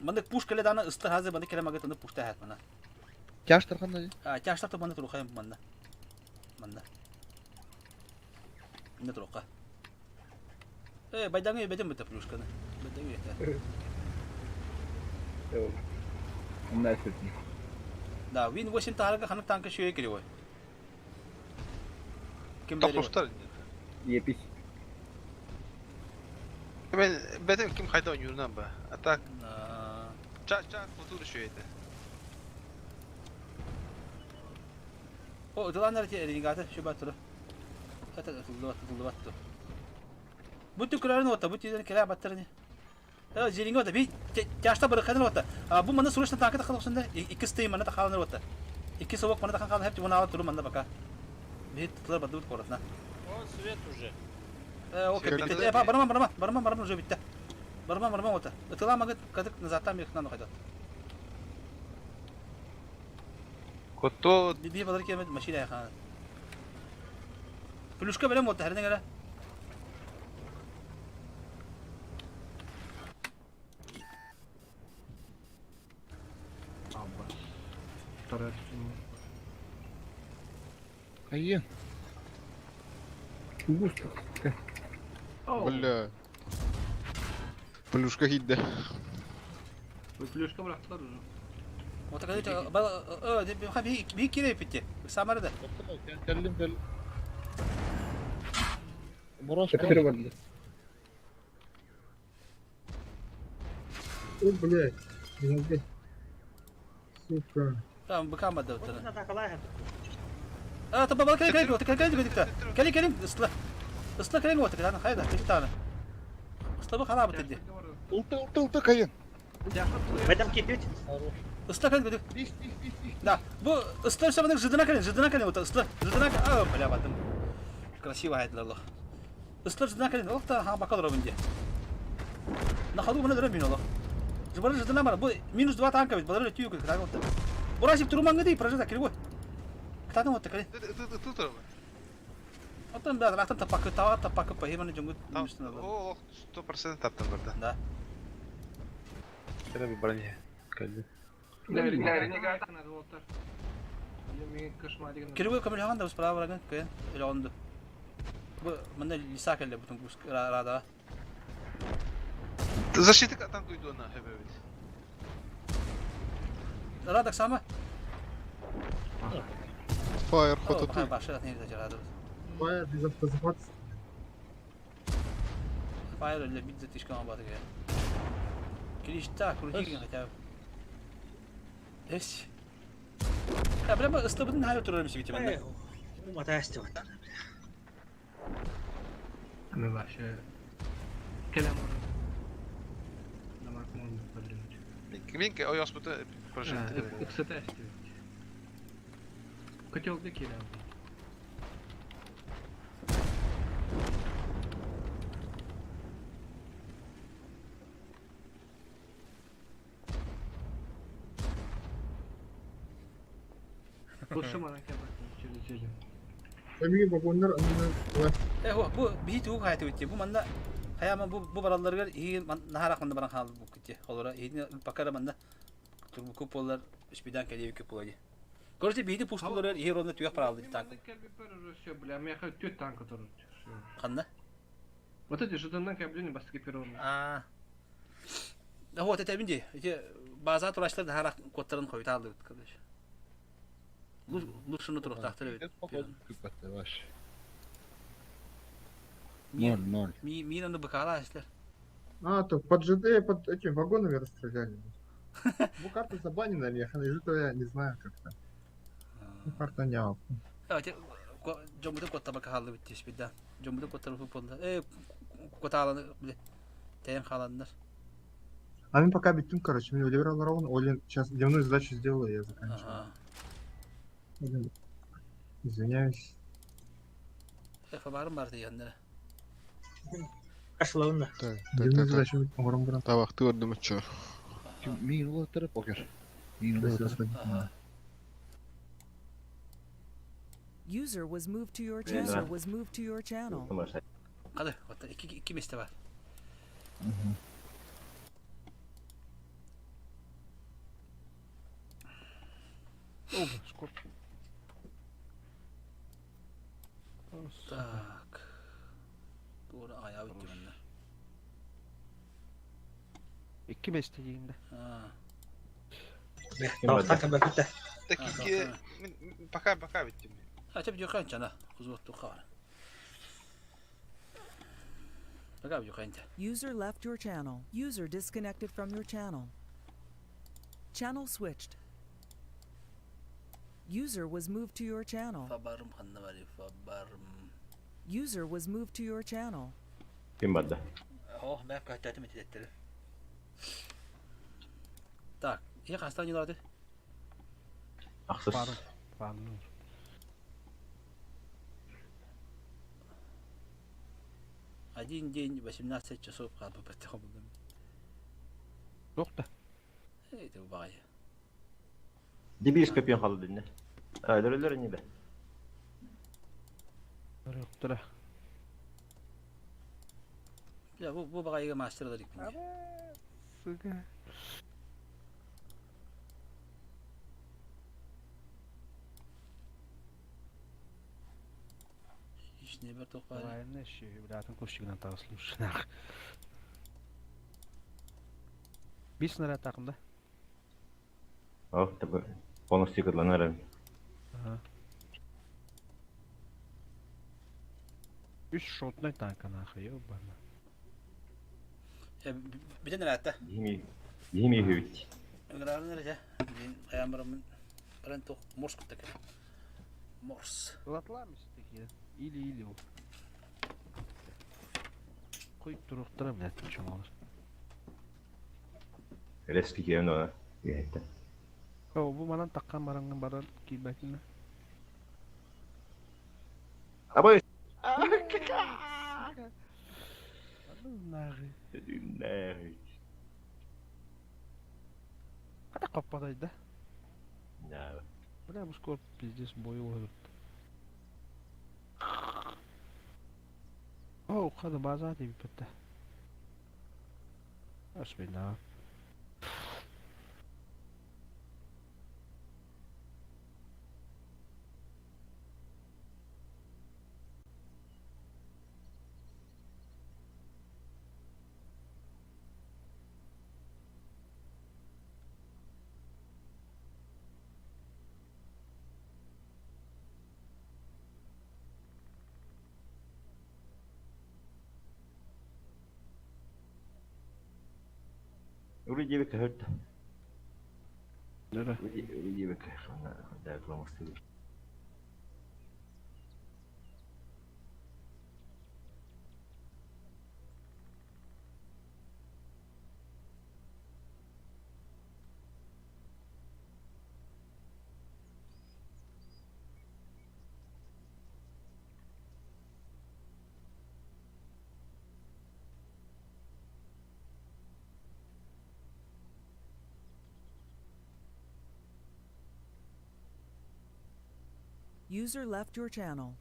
Манна пушка ле дана ыстар хазы манна керемага таны пушта хат мана. Тяжтар ханна? А тяжта то манна турухай манна. Манна. Манна туруха. Э, байдаңы бетем бите плюшканы. Байдаңы бите. Да, Win 8 тарыга ханнык танка шүйе кире Ким бере? Тохтостар. Епись. Мен бетем ким хайда ойнуурунан ба. А так ча ча культура шүйе О, ытыланнар те ренегаты шүбә туры. Это ытылды ытылды баттı. Бу түкүләрен ота, бу тиден кирә баттырны. Э, зеринге ота, би тяшта бер кадер ота. Бу манда срочно танкы тахал осында, ике стей манда тахалныр ота. Ике совок манда тахал хеп тибун алып туру манда пока. Би тытлар бады коротна. Он свет уже. Э, окей, битте. Э, барма, барма, барма, барма уже битте. Барма, барма ота. Ытыла магыт кадык назаттан бир хана хайдат. Котто Би балар кемет машина хана. Плюшка белем ота херден гара. Хайын. Бля. Плюшка хидде. Плюшка bıraktılar уже. Ота кадык бал э би би кире битте. Самарда. Кэллим кэл. Мороз. О, блядь. Подожди. Сука. Там быка мадда оттана. Атакалай А, та бабал кэлин кэлин кэлин кэлин кэлин кэлин кэлин ысла. Ысла кэлин ота кэлин хайда кэлин Ысла бу харабы тедди. Улта улта улта кайын. Бәдәм китүт. Ысла кэлин кэлин. Да, бу ысла шабының жыдына кэлин, жыдына кэлин ота ысла. Жыдына а, бля баттым. Красиво хайдылар. Ысла жыдына кэлин, олта ха бакал робинде. На ходу мына дөрө мин олох. Жыбары жыдына бар. Бу минус 2 танка бит. Балар түйүк кытагы отта. Бурасип турмаңы дей, прожита киргой. Кытагы отта кэлин. Тутур. Оттон бля, рахтан тапакы, тава тапакы пахиманы жунгут минустан алды. О, 100% таптым барда. Да. Треба bir броня. Кэлли. Киргой көмөлһөгөн да справа барагын кыйын эле Бу мында лиса келди бутун кус рада. Защита танку иду на хэбэбит. Радак сама. Фаер ход О, башы не рада. Фаер без автозахват. Фаер эле бит затишка баты ге. Клиш так, крутиген хотя бы. Эс. Я прямо ыстыбын хайы турарым сибите мында. Уматасты. Мы вообще... Келем. Минке ойоспута прожекторы. Котел где киря? Эмиги вагоннар анына Э, бу бихи тугу хайты битти. Бу манда хаяма бу бу баралларгар иги нахарак манда баран хал бу китти. Холора иги пакара манда турбу көп болар испидан кәлеби көп болады. Короче, бихи пустулар иги ровно түйәк паралды так. Все, бля, меня хоть тёть танка тоже. Канда? Вот эти жиданнан кәблені басты перрон. А. Да вот это бинди. Эти база турашлар нахарак коттарын койта алды, короче. Лучшunu туруктаахтар эбит. Ваш. Ноль, ноль. Мин аны быкаала эслер. А, то под ЖД, под этими вагонами расстреляли. Бу карта забанена, я из этого я не знаю как-то. Бу карта не Дьоммутун куоттабакка хааллыбыт түспүт да. Дьоммутун куоттарбыт буолла. Э, кутааланы бile тэйэн хааланнар. А мен пока биттим, короче, мне Оливер Лараун, Олин сейчас дневную задачу сделала, я заканчиваю. Ага. Извиняюсь. Э, фабарым бар дегеннere. Кашлауна. Так, Дневную так, так. задачу оҥорон баран. Табахты көрдүм оччо. Мин улаттары покер. Мин улаттары. User was moved to your channel. User was moved to your channel. Hadi, hatta iki meste var. О, скоро. Так. Doğru ayağı bitti bende. Икки бесте дейін Ha. Так икки пока пока биттим. Ha tabii yukarı cana. Uzattu kar. Пока yukarı User left your channel. User disconnected from your channel. Channel switched. User was moved to your channel. Fabarım kanna var fabarım. User was moved to your channel. Ким барда? Oh, ben kaçtı ettiler. Так, я хастан юлады. Ахсыс. Барым. Один день, 18 часов қалып бітті қобылдым. Жоқ та. Эй, ты бағай. Дебил скопион қалды динне. Өлөр не да. Жоқ тұра. Ya bu бағайға мастер алар икпин. Сука. İşine bir тоқ бар. Правильно, еще, блядь, кущигынан тағы слушай, нах. Бес снаряд тақымда. О, такой полностью кыдланар. Ага. Үш шотной танка нахуй, ёбана. Битен рәтті. Еми еми хүвит. Ыгырарын эрэ, мин хайаан бараммын баран туох морс кытта кэлэ. Морс. Латламис такие. Или-или. Кой туруктара, блядь, чумалар. Резкий киэн она. Үйәтті. О, бу манан таккан бараңын баран кийбәтин. Абай. Нахуй. Нахуй. Ката каппадай да. Да. Бля, бу скоро пиздец бой olur. О, када база деп бітті. Ашпайна. Ури дебек хөт. Да. Ури дебек. Да, кламасты. User left your channel.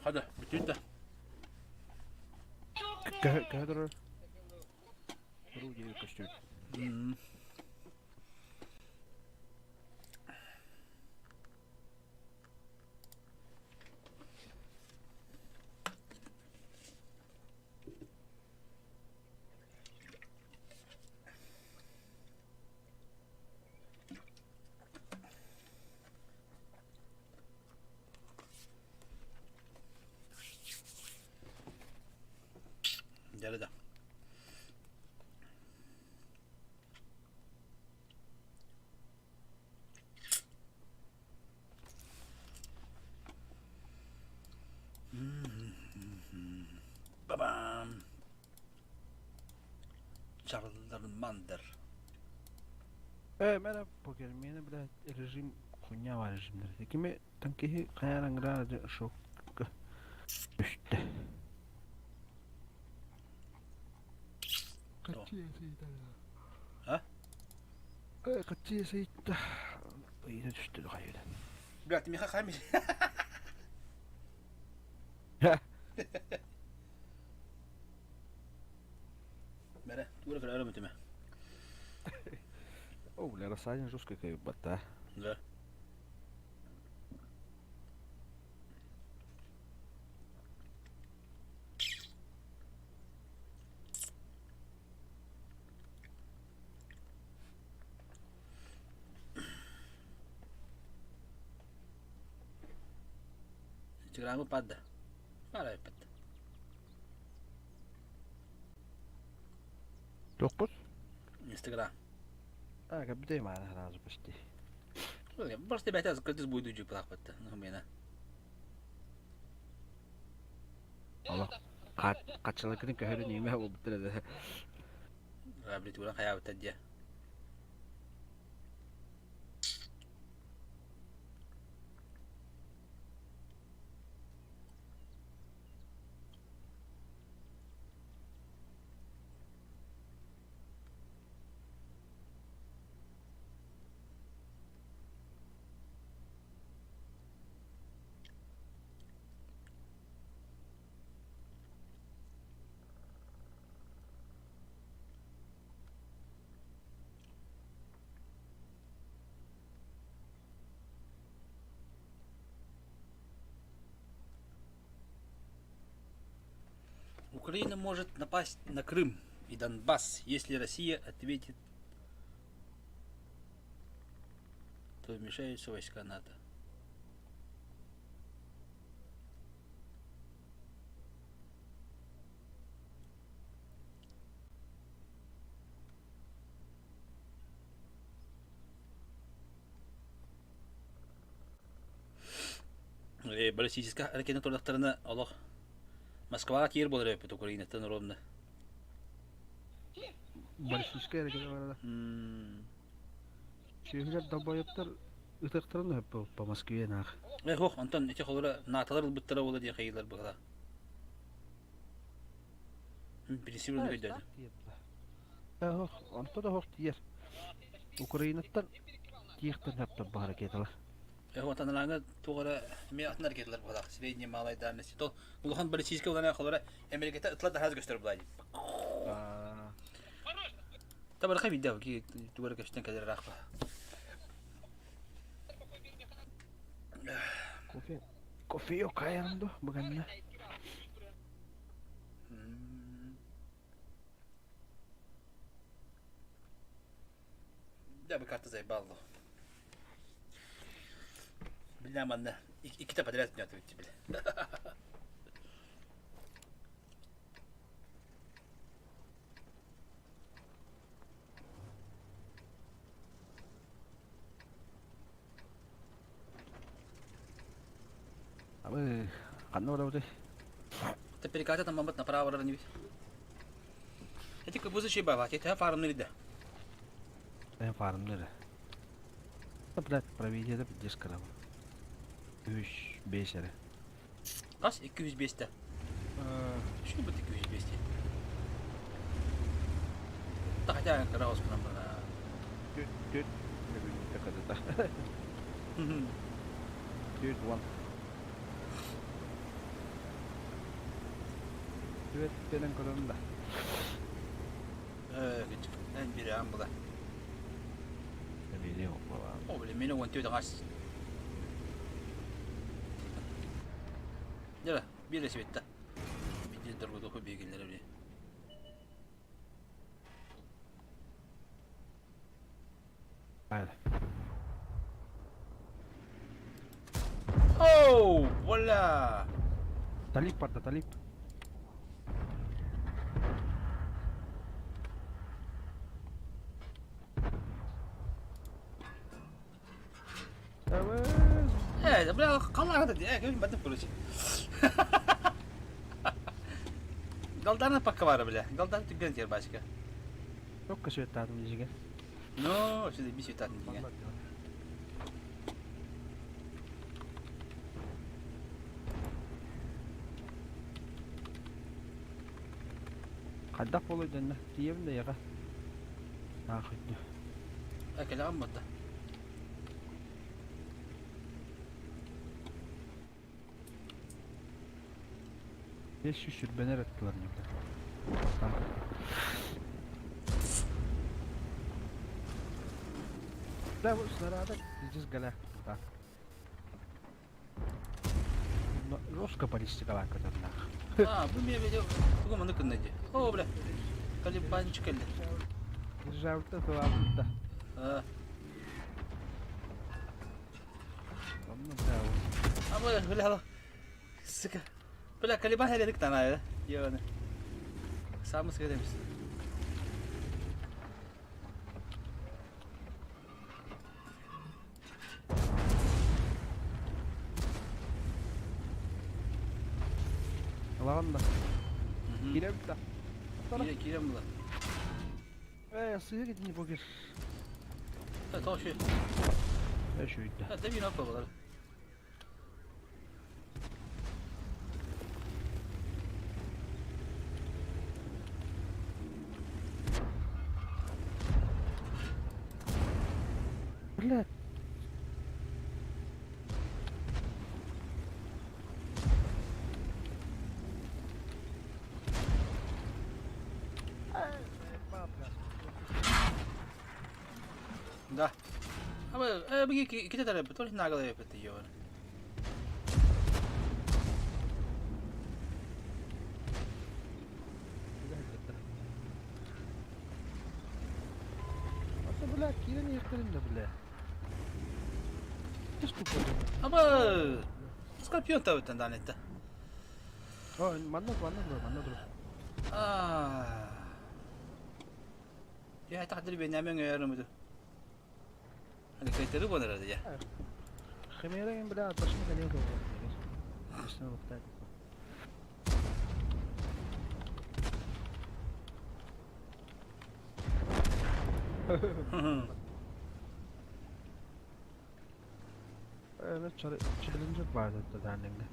Хада, бүтүн да. Көһө турар. Туруу диэки көстүбүт. Дьэ да. Ба-бам! Чарлармандер. Э, мэрэ покер, миэнэ, блядь, режим хуйня бар режимдер. Кими танкиһи хайаан аңгыраан шокка түстэ. Каччы сыйта. А? Э, каччы сыйта. Ыйда түстэ хайда. Блядь, миха хами. Бәрэ, тура көрө мүтүмэ. О, бля, Рассадин жестко кайбата. Да. Инстаграмы падда. Пара падда. Тохпут? Инстаграм. А, кабдей маана сразу почти. Просто бәтә кырдыз буйду жуп лахпатта. Ну мена. Алла качылыкын көһөрүн име болбуттар да. Рабли тура хаябыта дия. Украина может напасть на Крым и Донбасс, если Россия ответит, то вмешаются войска НАТО. Баллистическай ракета турдахтарына олох Москваҕа тиийэр буолар эбиппит Украинаттан ровно. Баллистическай ракета барара. Сүөһүлэр долбоебтар ытыктарын өп по Москве наах. Э, хох, онтон ити холура наталар ылбыттара буола диye хайыылар быһыла. Принцип өйдөдү. Э, хох, онто да хох тиер. Украинаттан тиехтен хаптар баһар ракеталар. Отаналаҥа туох эрэ эмиэ атын ракеталар буолар средний малай дальности то улахан баллистическай улана холора Америката ытла да хас көстөр булай Табарха видео ки тугара көстөн кэлэр рахпа. Кофе кофе каянду буганна. Да, бы карта заебал. Бля, манна. Иккитэ подряд не ответьте, бля. Абы, ханна барабыты? Ты переката там мамбат направо барар не Эти кыбызы шей баба, те фармныр да. Э, фармныр. Блядь, проведите пиздец карабы. 3 5 эрэ. Хас 205 те. Что будет 205 те? Да хотя караос кынан бара. Түт түт түт one. Свет берен көрөм да. Эн бирэҕин була. Билиэ буолла. О, били мени 14 аас. Дьэ, биир светта. Биир доргутуку биэгиллere били. Оу, воля! Талип барда, талип. Э, бля, қалағыда де, кем бәтіп короче. Галдарна пакка бара, бля. Галдар түгген жер башка. Çok светтадым дижиге. Ну, сюда би светтадым деген. Хайдах болой дэннэ, тиийэбин да яга. Аахыйды. Әкелеген батта. 500 сүрбэнэр аттылар ньурда. Да, вот снаряда здесь голя. Да. Жестко баллистикалаан көтөрнөөх. А, бу мен видео тугу маны кыннады. О, бля. Калибанчик келди. Державта туабыта. А. Онно бля. А, бля, бля. Сука. Бля, калибан хеледик тана, Ёны. Самы сыгыдемиз. Ылаҕын да. Киирэбит да. Киирэ, киирэн була. Ээ, сыһык итини покер. Э, тоҕо шүй. Э, шүйдэ. Э, дебин опа болар. Бля. Да. А бу, э, биги ките тарап, тол нагала епет ёны. Ата бля, киирэн иэхтэрин да бля. Аба, Скорпион табыттан данетта. О, манна манна тур, манна тур. Аа. Я тахдыр бенәмен өйөрүмүдү. Hadi kayıtları bu arada ya. Химерин бля, башны кале тур. Башны уктат. Evet, challenger var da danengde.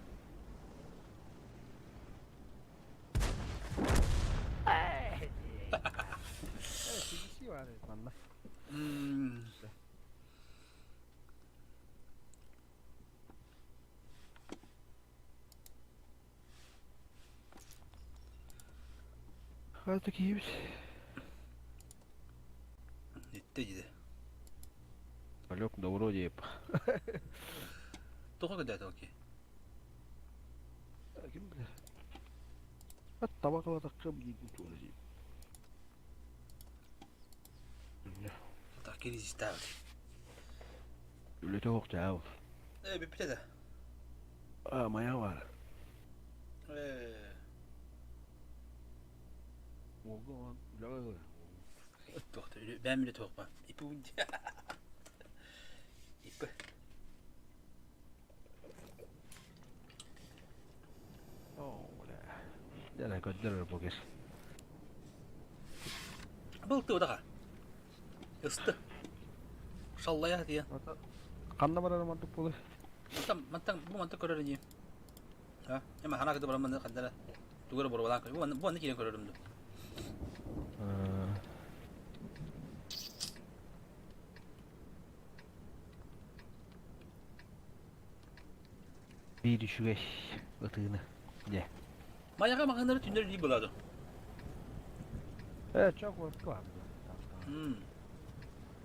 CBC var манна. Хата киибит. Нетте диде. Алек да вроде Тоҕо көдөөтө оки. Ким билэр. Ат табакалатакка билбит туора дии. Так кризис тавы. Үлэтэ оохтаабыл. Э, бүппүтэ да. А, моя бар. Э, Уолга он үлэҕэ туохта бэм биле туохпа. Ипи Ипи. Оо, бля. Дьэ, көрдөрөр бу кис. Был ты удаға. Ысты. Шаллая дия. Ханна барар мантык буолуй? Мантан мантан бу мантан көрөр ини. А, эме хана кыды барамын кандара. Тугары борбалан көр. Бу бу аны кирен көрөрүмдү. Биир үчүгэй ытыыны. Дьэ. Майаҕа маҕаһыыннары түннэр илии буолаады. Э, чок уотку бар.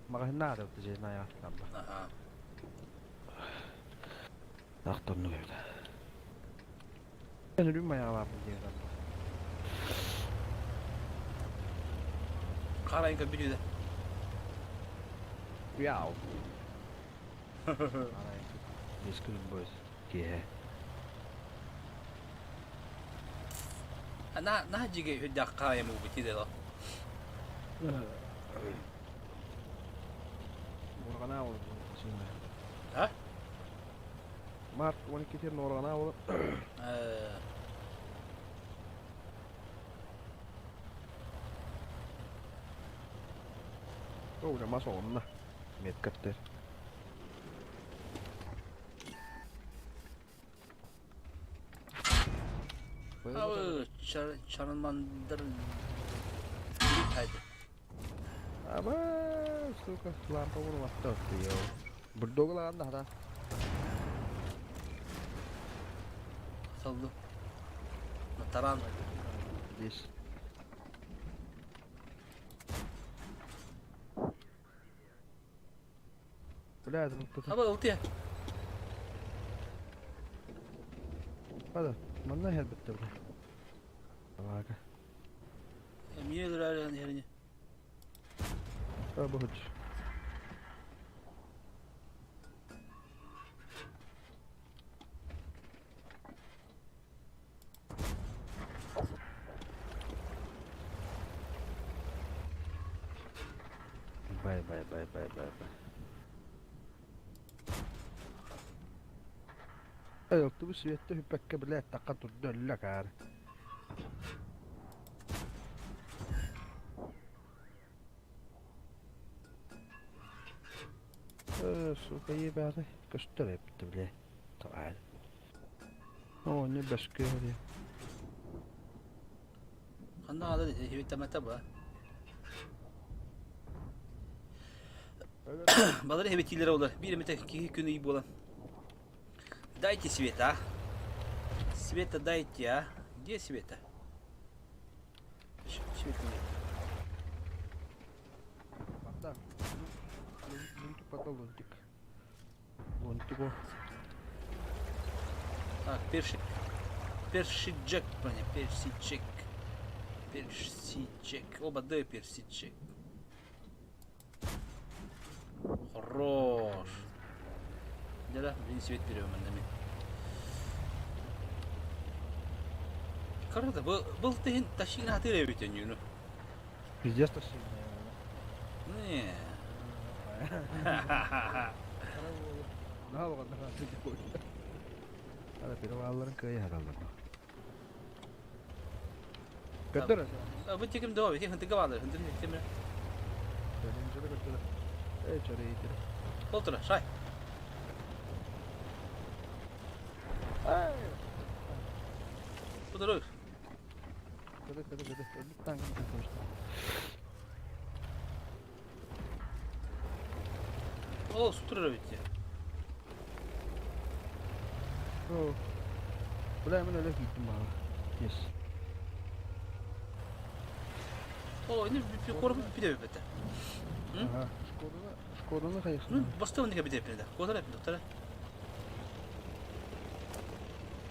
Маҕаһыынна аадабыт дьэ айаҕаттан ба. Аха. Ахтоннук эбит. Мен өлүм майаҕа баарбын диэн Харайын көрбүт үдэ. Яу. Бескүн бойс. Киэһэ. На на жиге хүддэх хаайым убути дела. Нуорҕанаа ол А? Март 12 нуорҕанаа ол. О, мас оҕунна. Меткаттер. Абы чармандыр хайды. Аба, сука, лампа вон йоо. Бурдоглаан да хата. Салды. Таран. Здесь. Бля, это Аба ылтыя. Hadi, манна хелбетте бля. Давай-ка. Эмиэ өлөрөр херини. Аба хуч. Бай, бай, бай, бай, бай, бай. Эй, бу светте хүппәккә билә таққа турды әллә кар. Э, сука, ебары. Көстөр эпти биле. Тавал. О, не башка хори. Ханна ада хибит ба. Балары хибитилер олар. Бир мете ки күн ий болан. Дайте света. Света дайте, а. Где света? Света нет. Да. Лунтик потом лунтик. Лунтику. Так, перши. Перши Джек, поня, Перси Джек. Перси Джек. Оба да Перси Джек. Хорош. Да, блин, свет берем, нами. Короче, был был ты тащи на ты ревите, ну. Пиздец тащи. Не. Ne yapalım? Hadi bir valların köyü herhalde. Götür. Bu tekim devam et. Hıntı gavalır. Hıntı temir. Önce götür. Ey çare iyidir. Oltura, şay. Ay. Bu da rör. Köde köde köde. 50 tane konuştu. О, сутры bitti. Oh. Бля, мен öyle gittim bana. Yes. О, ini bir korku bir de bitti. Ага. Шкоданы, Шкоданы хайысын. Ну, баста оны бите бите. Кодара бите, доктор.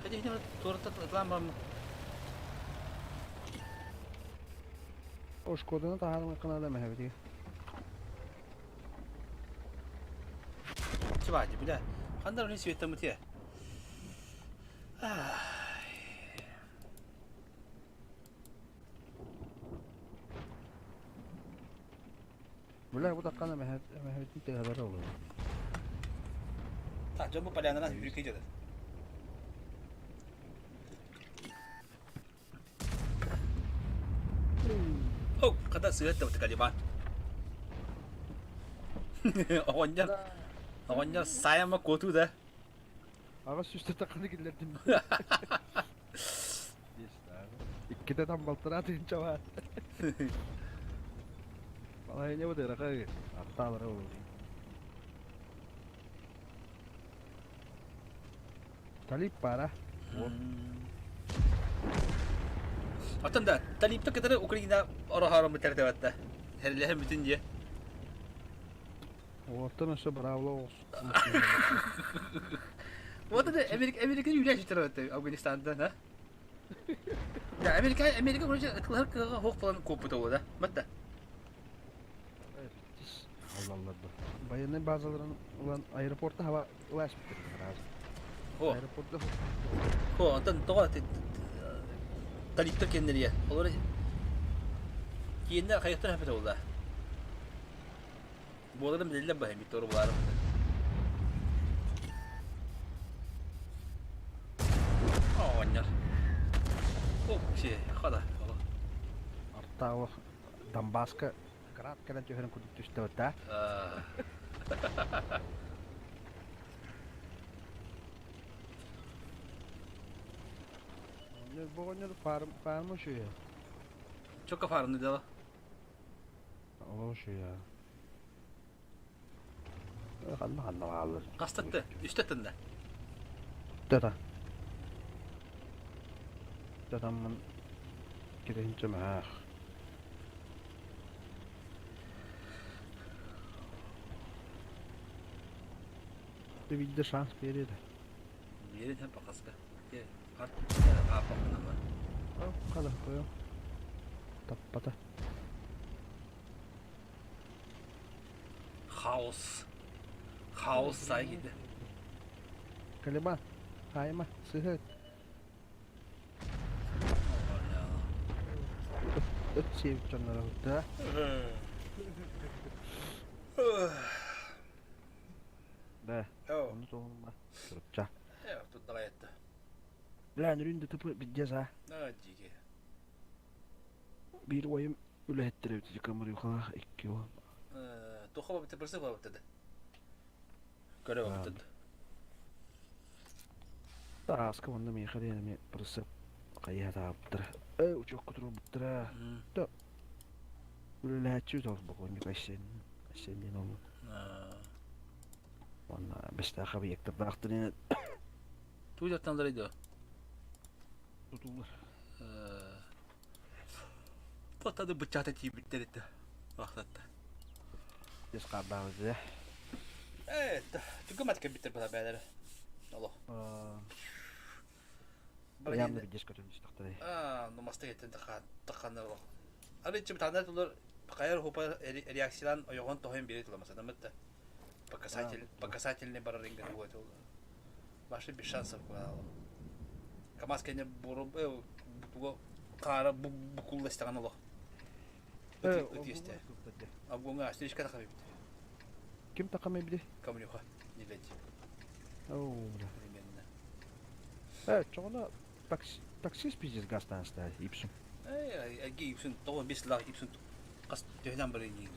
Hadi yine tuvalete lan ben. О, Шкоданы тахарым канада мәһәбди. Чыбади, бля. Хандар не света мутия. Бля, бу таккана мәһәб мәһәбдин тәһәбәр олды. Так, жобу полянана хүрүк идет. О, когда свет там такалиба. Оғонньор, оғонньор сайама коту да. Ага сүстө такканы киллердим. Yes, Икките там балтыра тыгынча бар. Балай не буде ракай. Атталар ол. Талип пара. Оттон да, Талибты кытары Украина ороһоорон бүтэрдэбэтте. Хэрилэһэн бүтүн дии. Оттон өссө быраабыла оҕус. Вот это Америка, Америка үлэ сүтэрбэтте Афганистантан, а? Да, Америка, Америка, короче, ытылар кыаҕа хоох болан куоппута да. Батта. Аллаллар да. Военный базаларын ылан аэропортта хаба ыласпыттар раз. Хо. Аэропортта Хо, онтон тоҕо талиптар кэннэрийэ. Олор киэннэ хайыктар хапыта буолла. Буоларын билэллэр баһын Виктор булаарым. Оонньор. Вообще, хада. Артаалах Донбасска град кэлэн түһэрин курдук түстэ да? Оҕонньор фарма үчүгэй. Чокка фармы дела. Ол үчүгэй. Ханна ханна бааллар. Хастатты? Үстэ тынна. Тата. Татаммын кириһинчэ маах. Видде шанс береді. Береді һәм пақаска. Арт ааппаппын Қала қойо. Таппата. Хаос. Хаос сайгиде. Калима, хайма, сыһыт. Ыт сиэбит дьонноро да. Да. Ону тоҕунма. Турча. Э, тут давай это. Бля, нүрүн да тупы биддес а. Да, диге. Биир уойум үлэһиттэр эбит кымырыйхалаах икки уол. Туха бабыты бырсы бабыты. Көрө бабыты. Тааска онно миэхэ диэн эмиэ бырсып хайыһа таабыттара. Э, учуокка турбуттара. Да. Үлэлээччи тол бокуонньук Айсен. Айсен диэн ол. Уонна бэстээх объектардаахтар Туу жаттан дырыйды. Тутуулар. Тотады бычата тиибиттер этте. Вахтатта. Дес кардаабыт Э, түгө мат кебиттер бала бәләре. Алло. Явно бидес көтөн истахтары. А, ну маста кеттен тахан таханнар олох. Ары чим танар тулар кайыр хупа реакциялан ойогон тохын бире туламаса дамытта. Показатель, показательный барар инген вот ол. Башы без шансов куда. КамАЗ кене буру буга кара букулластаган олох. Ыт есте. Абгонга слишком тахабы бит. Ким тахамай биде? Камрюха, не леть. Оу, бля. Примерно. Э, чоҕуна таксист пиздец газтаан ставить, ипсум. Э, аги ипсун, того бес лах ипсун. Кас төһнән бер ни.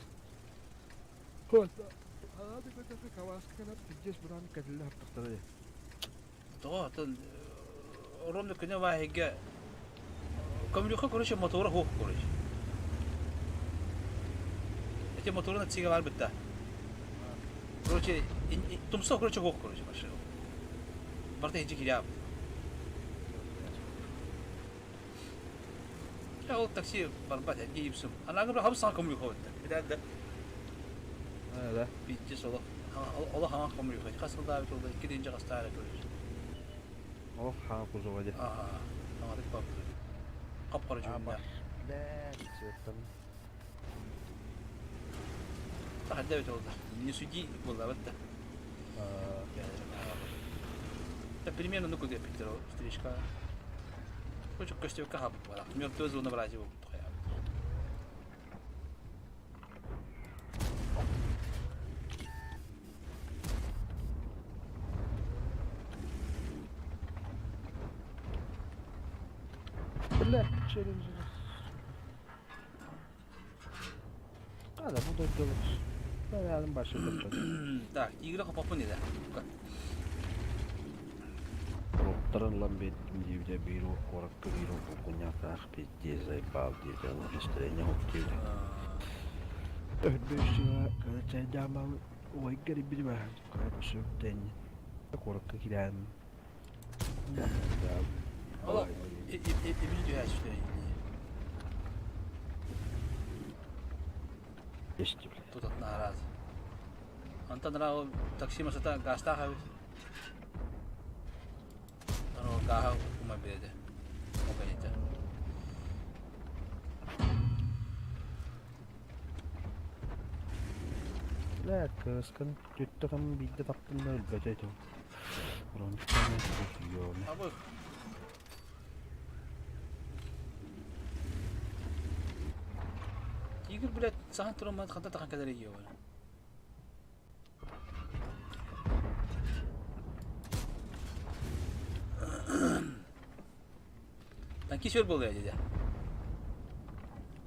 Хот. Ана да көтө каваскана пиздец буран кәдиле хаптахтары. Того тон ромны көне ваһиге Камрюха, короче, мотора хох, короче. Эти моторы на цига бар битта. Короче, тумсо, короче, хох, короче, машина. Барта хиджи киря. Я ол такси барбат, я ипсум. Ана гыбра хабсан камрюха битта. Битә да. Да. Пиздец олох. Олох хама камрюха. Хасылда бит олда икки динҗе гастара, короче. Олох хаа кузова де. Ага. Аңадык бап. Кап-кара жүгүндә. Бля, цветтан. Тахадда бит олда. Не суди булла бит. Да примерно ну куда Питер встречка. Хочет костюка хаб бара. Мертвую зону брать его. Бля, челлендж. Қада бұл дойдолық. Бәрін башы Так, игра капапын еді. Роптарын ламбет дивде биру коракка биру кукунятах пизде заебал дивде настроение хоптивде. Өбүшү када чайдамал ой гәриб ба кара сөптен коракка кирән. Ола, ибили дүйәш үстә. Есть, блядь. Тутатына араас. Онтон ыраах такси масата гаастаах эбит. Ону гааһа ума биэрдэ. Ол кэнниттэн. Бля, кыыскын түттэ кым биирдэ таптым да өлбөтө этим. Ронтан ёны. Абы. Тигр, блядь, сахан туран ханта тахан кэлэр ийэ. Танки сөр буолуо дии.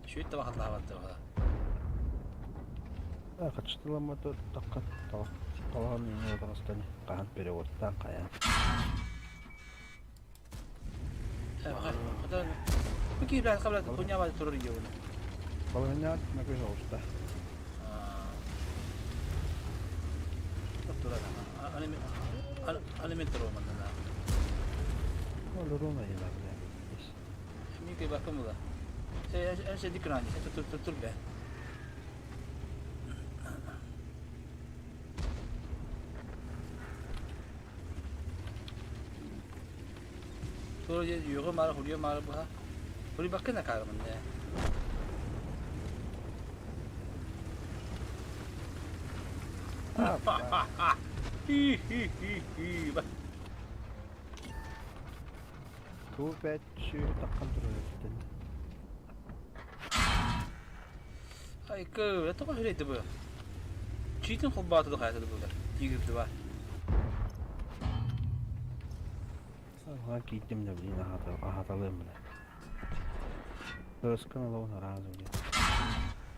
Шүйт таба хатылаабатты баҕа. Хачтыламматы таққа талаан отағыстан хаан переводтан қаян. Бу киһи хабла хуйня турар ийэ. Балаһынньаат накы соҕуста. Турар. Аны мен турар манна. Олоруна ила бля. Мин кей бакым була. Сен сен дикрани, сен тур тур тур бе. Тур югы мары хулио мары буха. Хули бакына кармын не. Хи хи хи хи. Туу бэт сүүрү таққан турар. Ай кö, это тоҕо хүрейді бу. Чийтин холбааты да хайаты бу. Тигирди ба. Ага киидим да блин ахаталым бля. Кыыскын олоҕун араазы блин.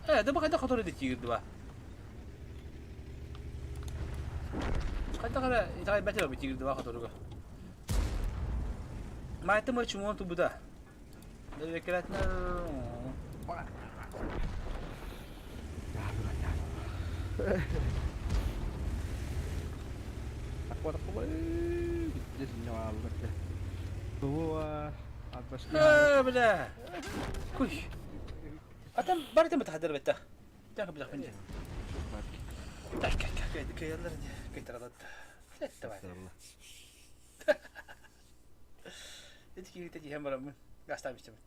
Э, да бу хайда хотор иди тигирди ба. Хайда кара итай бәтер бу тигирди ба хоторуга. Майты мы чумон ту буда. Да векратна. Э, бля. Куй. Атам барытым битахадыр бетта. Тяга бля хинде. Так, так, так, кей яллар кей тарадат. Летте бар. Эти киһи тиһэн бараммын. Гастаа бистебит.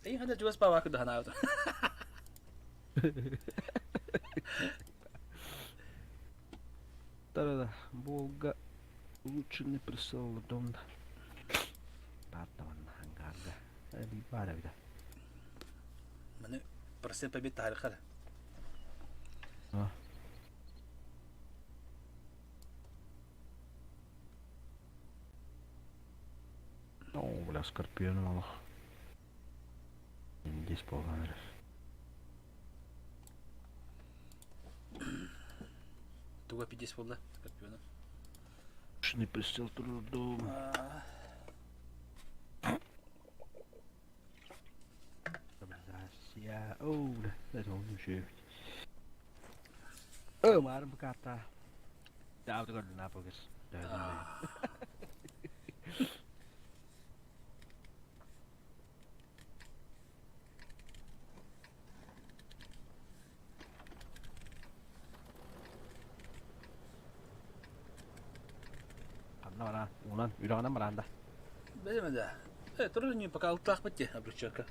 Эй, ханда жуас баба куда ханаабыт. Да-да-да, Волга лучше не присыл дом. Баттаман хангарга. Эби бара бида. Маны процент побед тарихар. А. О, бля, Скорпион мало. Здесь полный. Туга 50 болды Скорпиона. Не присел трудом. Стабилизация. О, бля, это он еще. О, марым карта. Да, вот на показ. Да, Анна бара, унан, үрагынан баранда. Билеме да. Э, турар не пока алтах битте, обручёрка.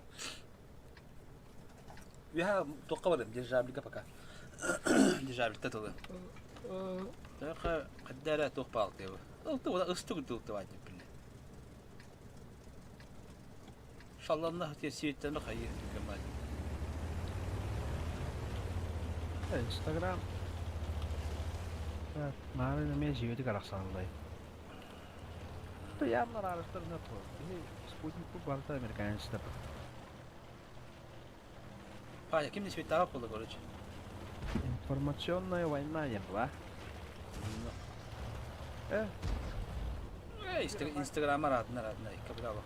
Я тоққа барым, дирижабльга пока. Дирижабль татылы. Таqa қаддара тоқ палты. Алты ода ыстык тылты вадни биле. Шалланна те сүйеттен хайы кемай. Инстаграм. Мары мен жүйөдүк араксанлай. Явно арастырына тур. Спутник бу барда американецтер. Паня, ким не свет болды, короче. Информационная война не была. Э, Э, Инстаграма радна радна, капитала.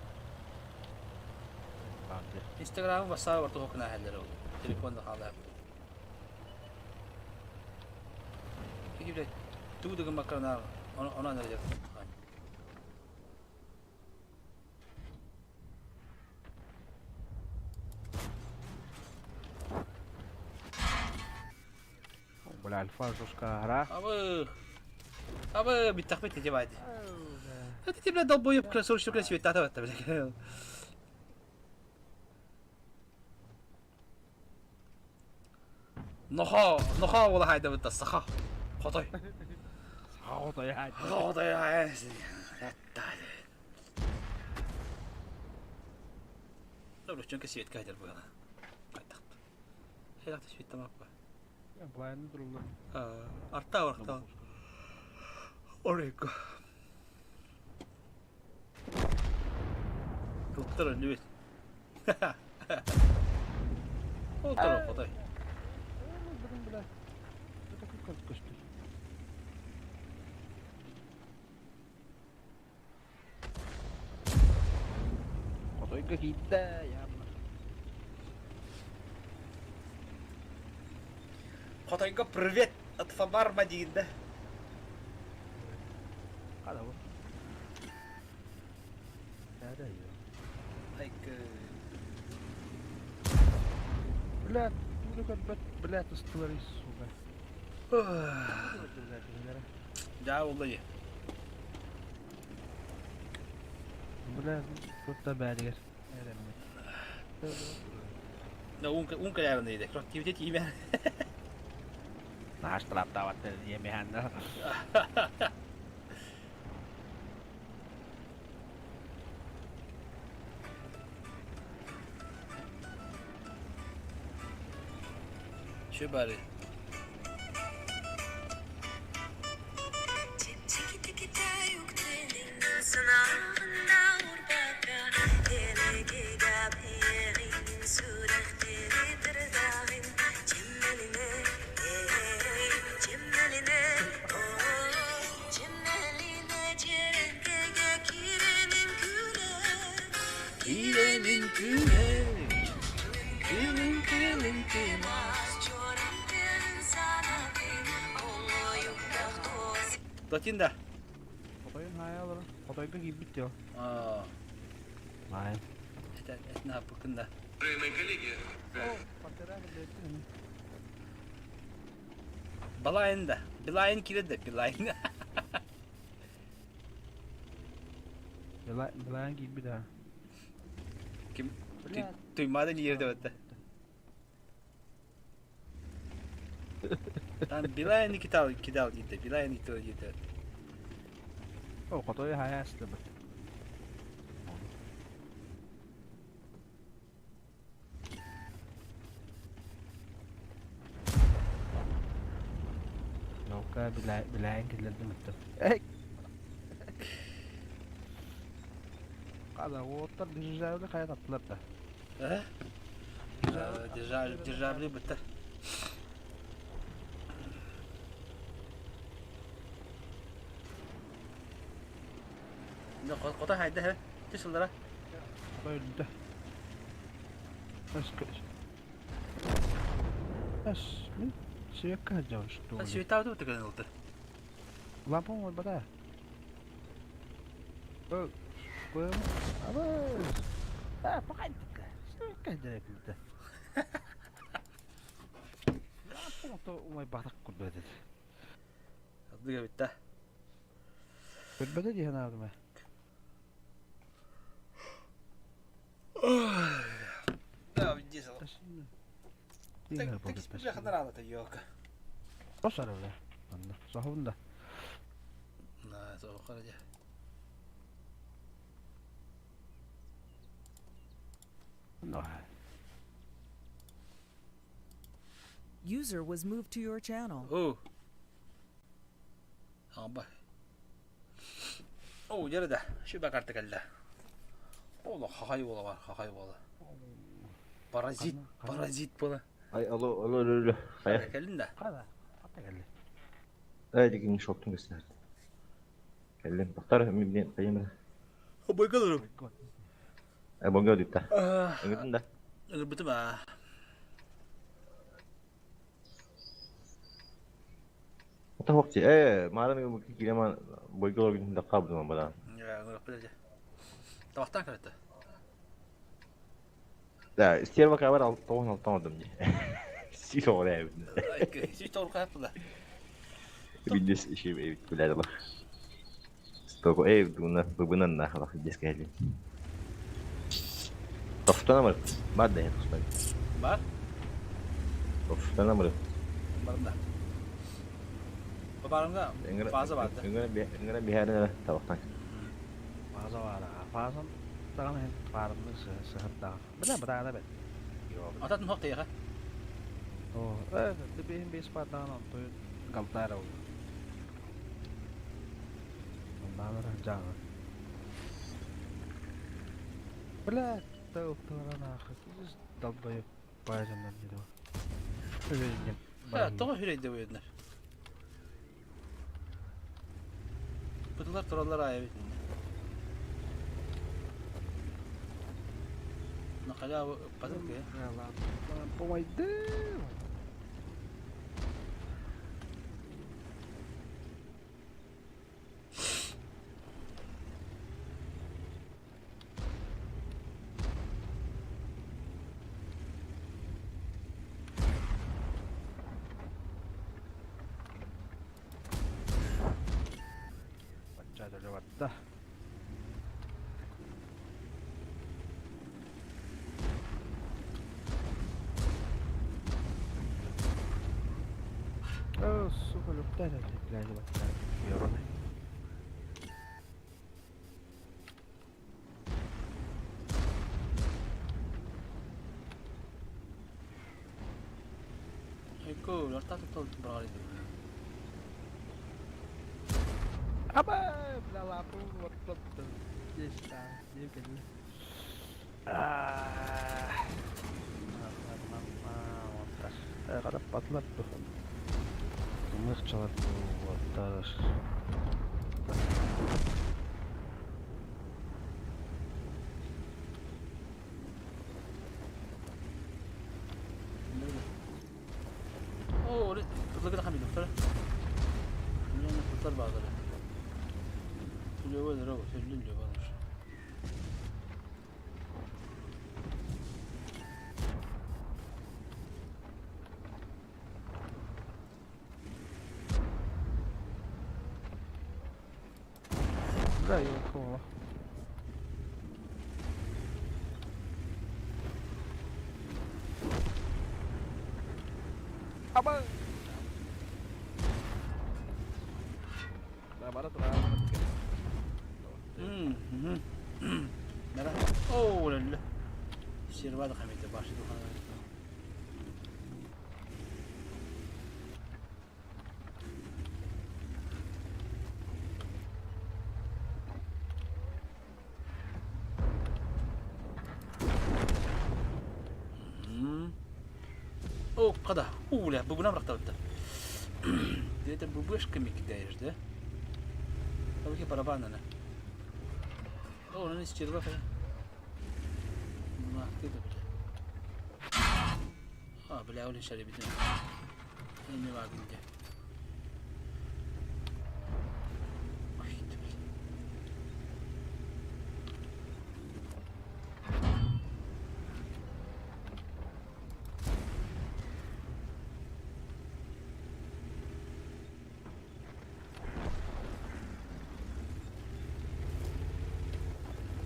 Инстаграм басар бар тухокна хәлләр ул. Телефонда хала. Кики блядь, тудыгы макрана, она нәрдә. Бля, альфа жестко гра. Абы. Абы, бүттэхпит ити баайды. Это тебе долбоеб красавчик красивый тата бля. Нохоо, нохоо буола хаайдабыт да саха. Хотой. Саха хотой хаайда. Саха хотой хаайда. Добрый, светка хадер була. Кайтахт. Хелахта светтамаппа. Глайны турулла. Арта арта. Орекко. Туттар өнүбүт. Олтор хотой. Хотойга киирдэ, яамна. Хотойго привет от Фабарма диигин да. Хада бу. Айка. Блядь, тугу да көрбөт, блядь, ыстылар сука. Дьаа буолла дии. Блядь, тут бээригэр эрэммит. Да уун кэлээрин диде. Активите тиимэ. Наш траптаваттар диэмэһэн. Şu bari. Киирэнин күнэ, күнүн күнүн Платин да. Хотойун хаайа олорон. Хотойго киирбит дио. Аа. Лайын. Это это на да. Уважаемые коллеги, Балайын да. Билайын кирет да, билайын. Билайын киирбит аа. Ким туймада не ерде бетте. Там билайын кидал кидал дейді, билайын кидал дейді. О, хотой хаайа астыбыт. Наука билайын киллердим өттө. Эй! Када оттар дирижабли кая таптылар да. Э? Дирижабли бітті. Кота хайда хэ? Түсілдіра. Хотой өлдө. Эс Эс, мен сүйекке жабыш что. Сүйетауды бітті олды. Лампа мой бата. Э, Коем. Абы. А, пакайтык. Сүйекке директе. Лампа то умай батак курду деді. Адыга бітті. Көрбөдө диэн аадыма. Да, здесь. Так, так, бляха, рано-то, ёлка. Тосар бля. Анна, сахунда. На, соохара дьэ. No. User was moved to your channel. Оо. Аба. Оо, дьэ да. Шүбэ карта кэллэ. Ола хахай бола бар, хахай бола. Паразит, паразит бола. Ай, алло, алло, алло, алло. Хайа. Кэллин да. Када. Ата келли. Ай, дигин шоктун көстөр. Кэллим. Тохтар, мен кайым. Бойгалырым. Ай, бонга дипта. Ыңытын да. Ыңырбытым аа. Ата хокти. Э, марын килеман бойголор күн да кабдым бадан. Ыңырып биле. Табактан кирет. Да, стерва кабар ал тоғын алтан алдым ди. Сүүс оҕо эбит. 109 хаппыла. Билдес иши эбит билэр алах. Столько эй дуна быбынан на алах деске хели. Тофтан амыр. Бар да тофтан. Бар? Тофтан амыр. Барында. Барында фаза бар да. Ыҥыра биһәрин тавақтан. Фаза бар. Фазам тагын һәм фарымны сыһырда. Бля, бра да бет. Ататын хоқ тейға. О, ты бейін бес падан онтой галтара ол. Ондан жаңы. Бля, тыл-тылран ахы. Долбоеб бажандан дейді. Өбезінен. Ha, тоға хүрейді өйдінер. Бұдылар туралар айы бит. Нақаля падыл ке. Помайды. Бача да. О, сука, люктар, блядь, бача. Ёбаный. Айко, арта тол брали. Аба, бля, лапу, вот вот здесь, да, не кэлли. Qarab patlar bu. Mıx çalar bu, vattar. О, кызлыгы да хамид, доктор. Мен кызлар базары. Сүлөбө дөрөг, сүлүн жобалар. Да, ёлка. Аба! Да, бара тура. Нара. О, ла. Сирвада хамид башы духан. О, қада. Уля, бүгін амрақталды. Это бубышками кидаешь, да? Руки барабаны. О, он из червяка. Ну, ты да, бля. А, бля, он еще ребята. Не вагнде. Ой, ты, бля.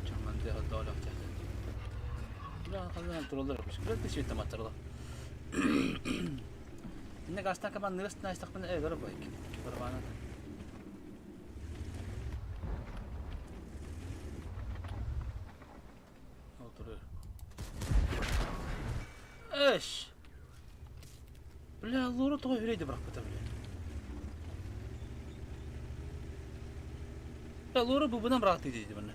Чаманды долях тахта. Бля, хазан туралар биш. Бля, ты света матарла. Инне гастан каман нырыс найстак мен э дора бай. Барабана. Отур. Эш. Бля, лору тоҕо үрейді бірақ бата бля. Бля, лору бубунан бырақты дейді бұны.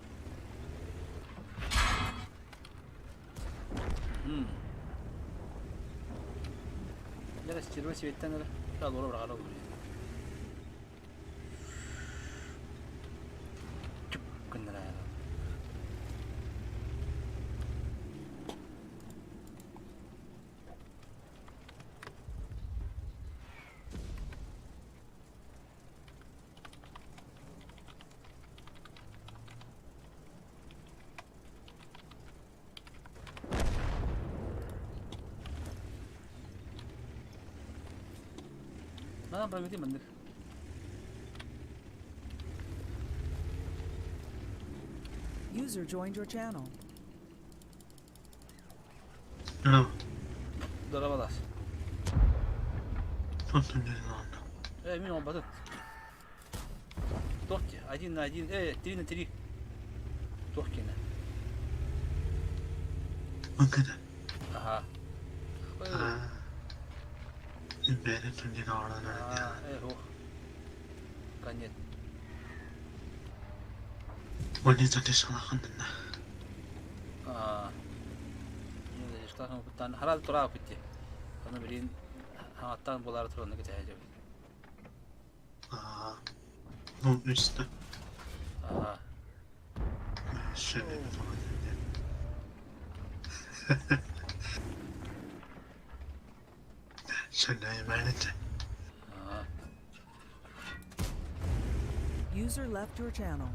Лера стерва светтен эле. Бля, лору бырағары olur. Чүп күннер аяғы. Манан бырагыти маннык. User joined your channel. Ну. Дорабалас. Э, мин олбатын. Туох один на один, 3 на 3. Туох киэнэ. Аха. Ох. Конец. Аа. Харал тура битти. Оны билин хаңаттан булары тураны кетәҗәк. Ну, üstü. Ага. Şöyle falan. Şöyle emanet. Ага. User left your channel.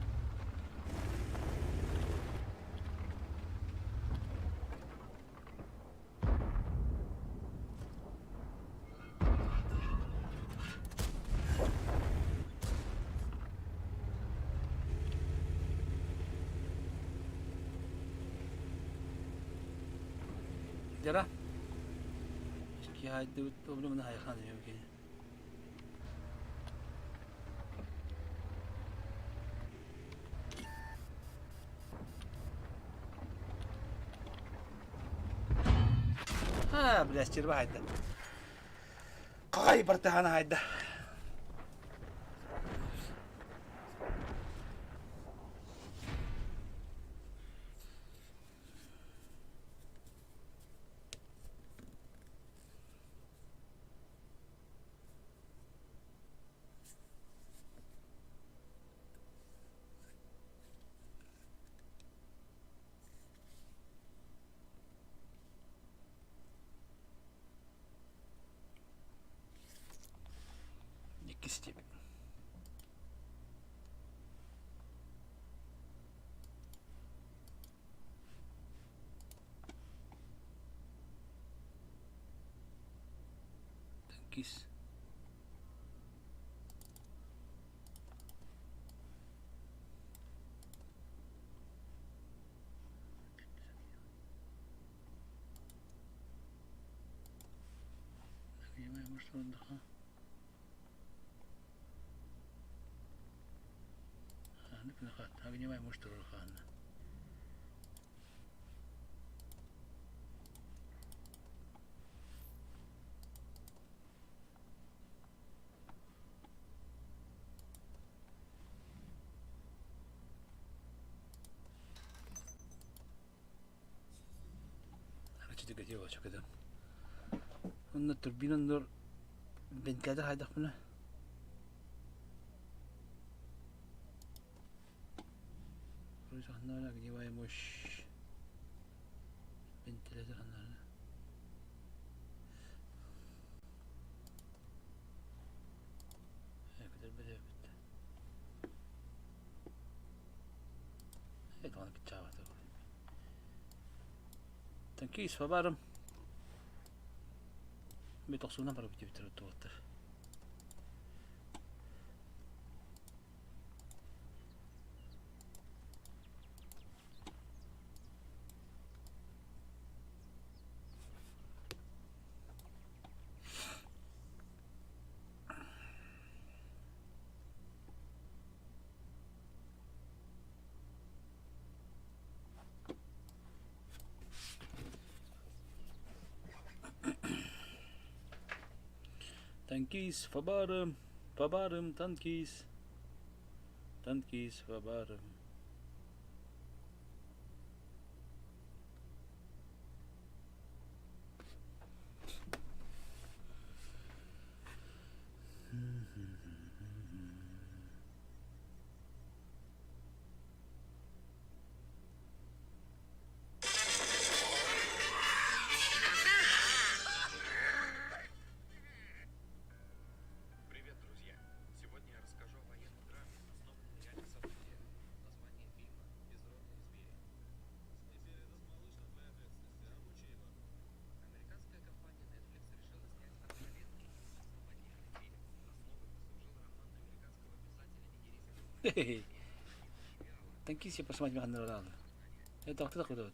Дера. Ки хайды облумна хайхан юки. А, бля, стерва хайда. Какай бартахана хайда. Икки степень. Танкист. Может, он Огневая муштра. Онно турбина нор вентилятор хайдах мына. Огневая мощь. Вентилятор ханна. Танкист фабарым. Битоксуна бар бит битер туаттар. Танкист фабарым, фабарым, танкист. Танкист фабарым. Привет, друзья! Сегодня я расскажу о военной драме, основанной на реальных событиях. Танкист я посмотреть механизм. Это кто такой вот?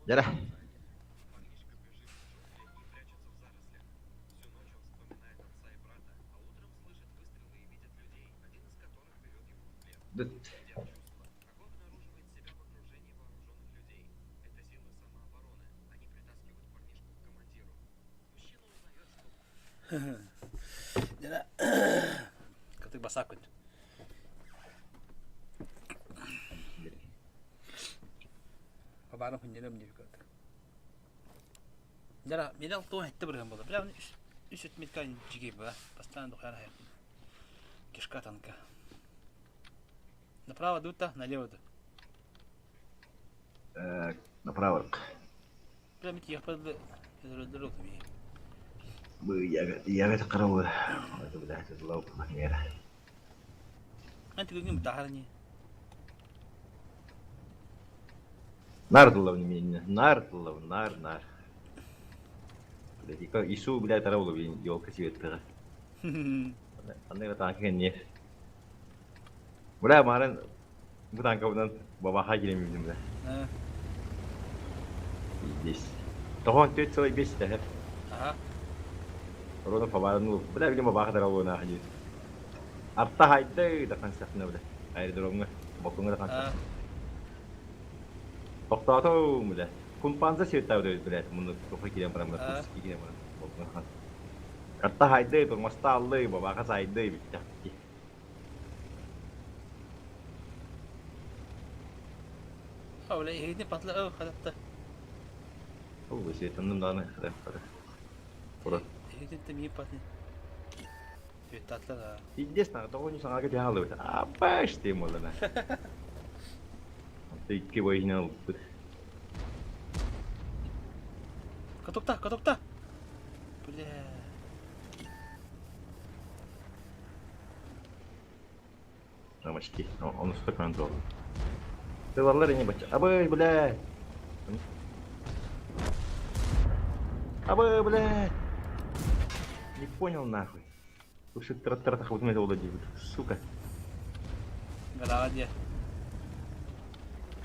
Дьэрэ. Бүт. Дьэрэ. Кытык басаак күн. Хабаарын хүннэрем диэбит курдук. Дьара, мин алтуон этте бырыһан буолла. Бля, үс отметка жигей ба. Постоянно духаяр хайа. Кишка танка. Направо дута, налево ду. Направо. Бля, мит ехпад дөрөк ми. Бу яга қарауы. Это, блядь, лауп мера. Эн түгүнгүн бутахар не. Нар тыллабын мен, нар тыллабын, нар, нар. Блядь, Ису, блядь, тараула, блин, елка сибеттіға. Андай танка не. Бля, марын бу танка бұдан бабаха келемеймін, бля. Здесь. Тохон төрт сылай бес тәхеп. Ага. Рода фабарын, бля, билем бабаха тараула на хажи. Арта хайды да концертына, бля. Аэродромга, балконга да концерт. Тоқтату, бля. Кумпанза сүйеттау бля. Мұны тоқы келем барам, бля. Курс келем барам. Балконга Арта хайды, тұрмаста алды, бабаха сайды, бітті. Бля, ихини патла, о, хататта. Ол сүйеттанным даны, хада, хада. Ура. Ихини теми патны. Сүйеттатлар. Пиздец, на, того не саңа кете алды. Абаш тем олана. Икки бойына алып. Катокта, катокта. Бля. Рамачки, он устак жол. Тыларлар не бача. Абы, бля. Абы, бля. Не понял нахуй. Слушай, тра-тра вот это сука. Голова где?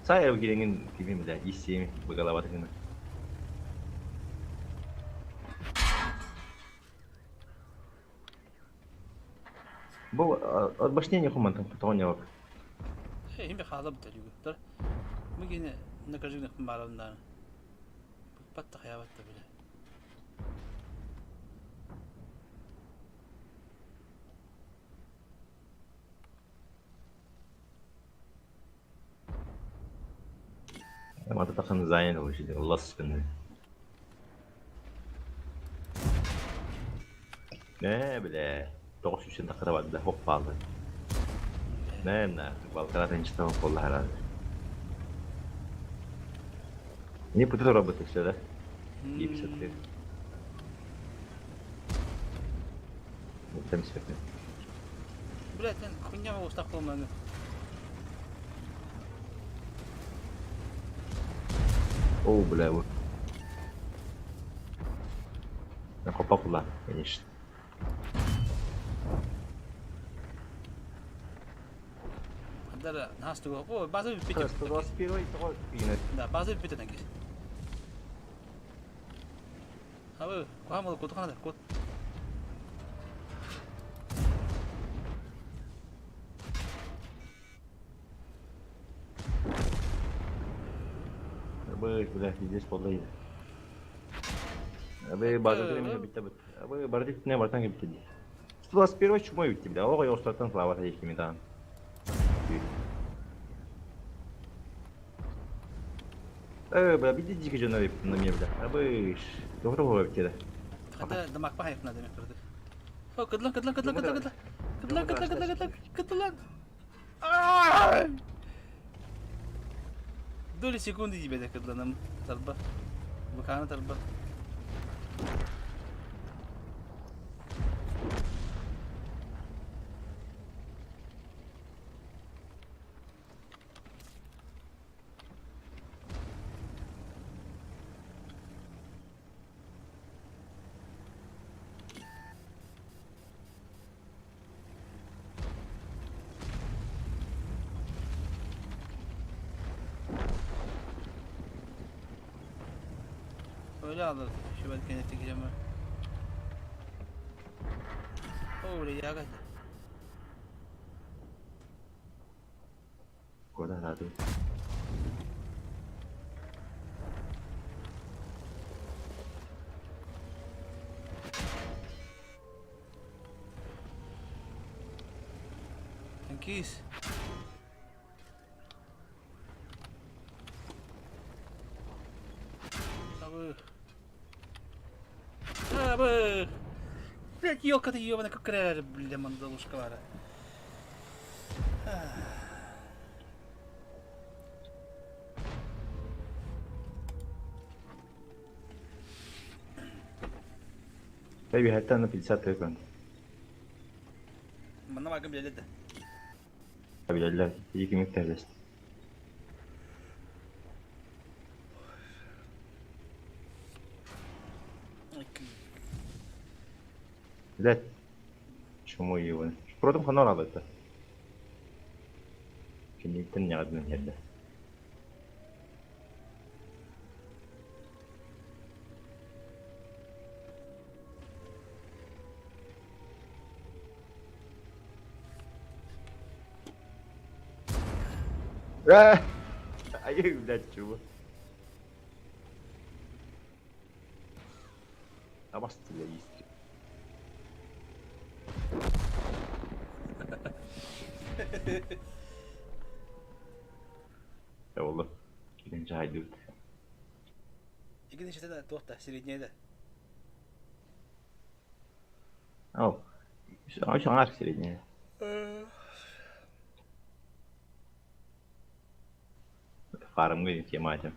Сая келеңин кимин, бля, иссеми, голова тыгына. Бу от башня хуман там потоня вак. Эй, хим хала бит әлүгө. Тор. Мигене накажыгны барымдан. Патта хаябатта биле. ما تتخن زين هو شيء الله سبحانه. Ne bile. 900 dakika var bile hop aldı. Ne ne Balkan'a işte hop oldu herhalde. Не пытаюсь работать все, да? И 53. Там все. Блядь, эн хуйня оҕустах буолманы. О, бля, вот. Копа конечно. Хадара наастуга. О, база бүппүтэ. 121 Да, база бүппүтэ тангис. Абы, кухамал кутухана кут. Абы, бля, здесь подлый. Абы, база тренинг битте бит. Абы, бардик не бартан битте. 121 чумой битте, бля. Ого, я слава такими там. Бля, битте дики жона битте на мне, бля. Абы, doğru битте. Хата дамак па хайпна деме кырдык. О, кыдлан, кыдлан, кыдлан, кыдлан, кыдлан. Кыдлан, кыдлан, кыдлан, кыдлан, кыдлан. Ай! Доли секунды тебе кыдланым. Тарба. Бакана тарба. Öyle alır. Şu ben kendi çekeceğim ben. Oraya geldi. Куда надо? Танкист. Абы. Абы. Блядь, ёлка ты ёбаная, как бля, мандалушка вара. Baby, hatta на 50 секунд. Манна багым биледі. Билелер, 2 метр Блядь. Чему его? Продам ханор алды. Киниктен ягдын жерде. Ай, блядь, чего? А вас тебя есть. Oldu. Gidince haydi. Икинчи да туохта средняя О, үс аңар средняя. Фармгы тема этим.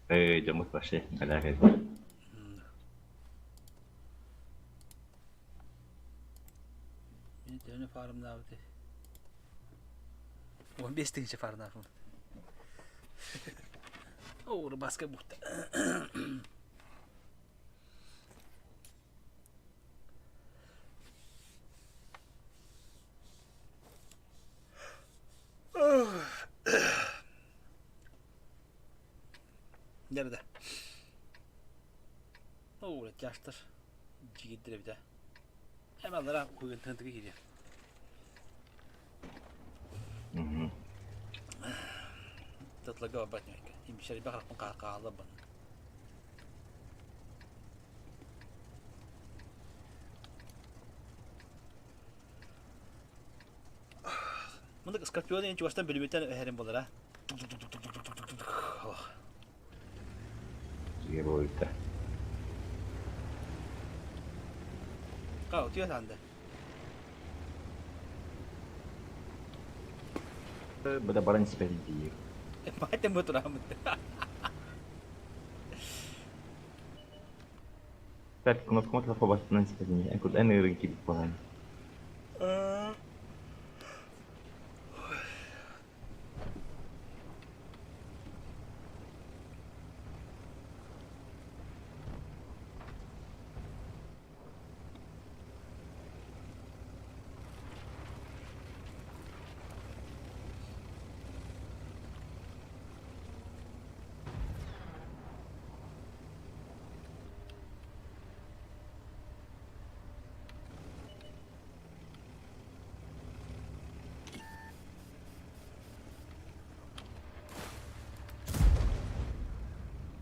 Эй, жамут вообще, аляга. Мен төөнө фармнаабыты. 15 тыгынча фармнаабын. О, рыбаска бухта. Nerede? О, тяжтар. Жигиттер бит. Hemen алара куйган тынтыгы кире. Алтыларга барбат ньүөккэ. Имшэрбэх рахпын хаалларбын. Мындык Скорпион иһин чугастан бүлүмүттэн өһөрүм буолара. Сигэ буолбута. Ха, утуя санды. Бада баран испэт дии. Байтын бу турамыт. Так, кнопка мотла хобаттынан испэтини. Эн куд эн ыырын кибит буолан.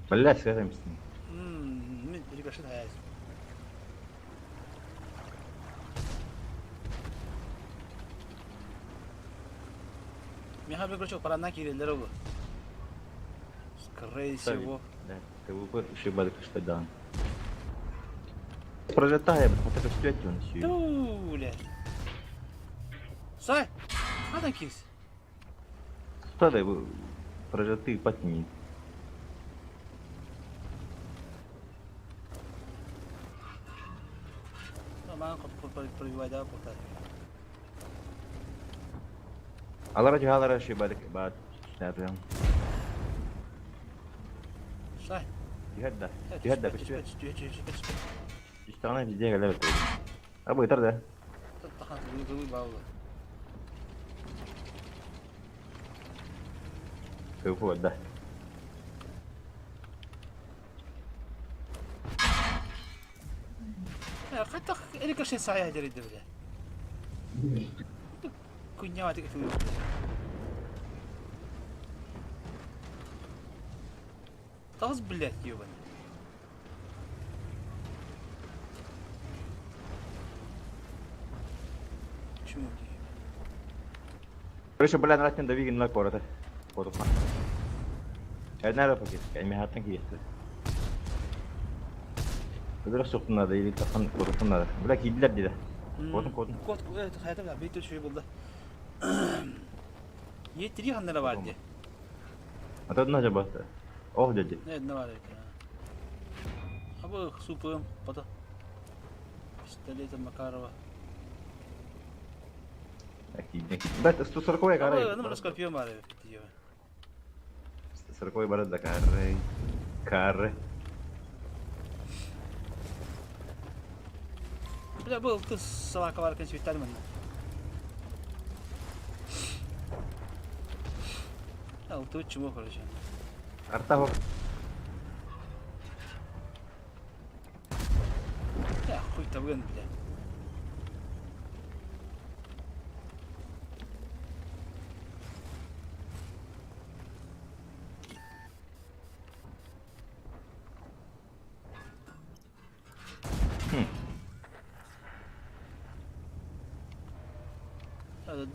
Блядь, связываемся. Мин рикошет хайас. Миха бекрочок паранна киреллер олу. Скорее всего. Да, ты выбор еще бады каштадан. Пролетая, вот это все он все. Туля. Сай, ханан кирс. Стадай, прожаты патни. Маған пробивайда курта. Алара жаалара ши бадык бат. Шнапям. Сай. Түһэр да. Түһэр да көстүбэт. Түстэҕинэ везде кэлэр А бытар да. Тахан тылы баулы. Көпү да. Хатта рикошет сая деридdi bile. Куйня тик тыл. Тағыз блядь, ебаный. Почему? Короче, бля, нратын да вигин на кората. Фото. Эднара пакет, эми хаттан киетти. Ödürө соқтун надо или тахан коротун надо. Бля, кийдилер диде. Котун котун. Кот, хайта бля, бейт шуй булды. Еттири ханнара бар ди. Ата на жабаты. Ох деди. Не, не бар экен. Абы супым, бата. Пистолета Макарова. Кийдин. Бля, 140 карай. Абы, ну скорпион бар диye. 140 барат да карай. Карre. Бля, был кыз салака бар экен светтер мен. Алты чмо короче. Арта хок. Я хуй табын, бля.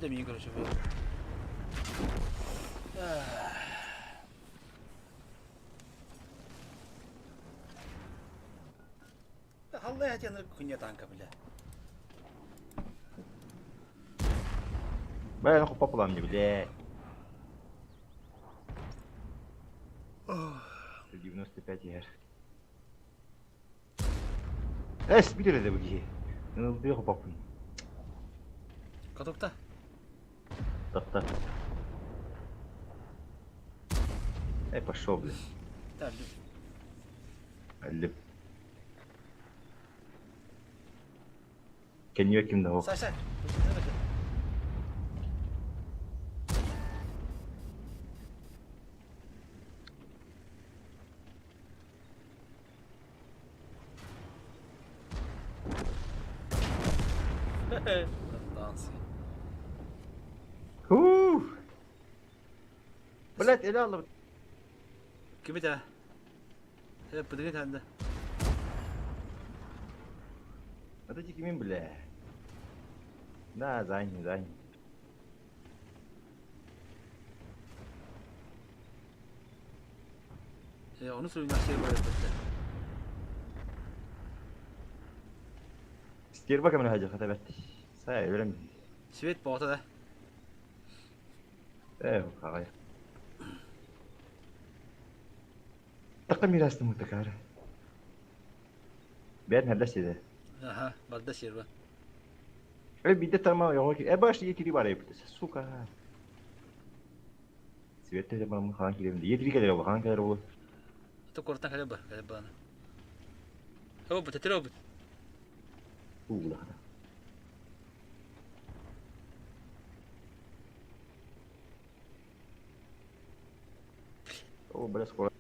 Демейін, короче, бля. Халлай хотя хуйня танка, бля. Бля, нахуй попала мне, бля. 95 ер. Эс, бит эрэ бу киһи. Ылдыах поппун. Катокта. Тахта. Эй, пошел, бля. Так, Аллеп. Кеньё ким да Сай, сай. Танцы. Ух! Блядь, эле аллыбыт. Ким это? Быдыгы танда. Это кимин, бля. Да, зань, зань. Onu söyleyeyim şey böyle bitti. Стерва камера хажа хата бәт. Сай, өлем. Свет боғата да. Хагай. Такка мирасты мутакара. Бән хәлдә сиде. Аха, барда серва. Биде тама яңа ки. Баш етири бар епте. Сука. Светте де бармын хан килем. Етири кәдер бу, хан кәдер бу. Ата кортан кәле бар, кәле бана. О, бу тетер бу. Ула. О, бля, скоро.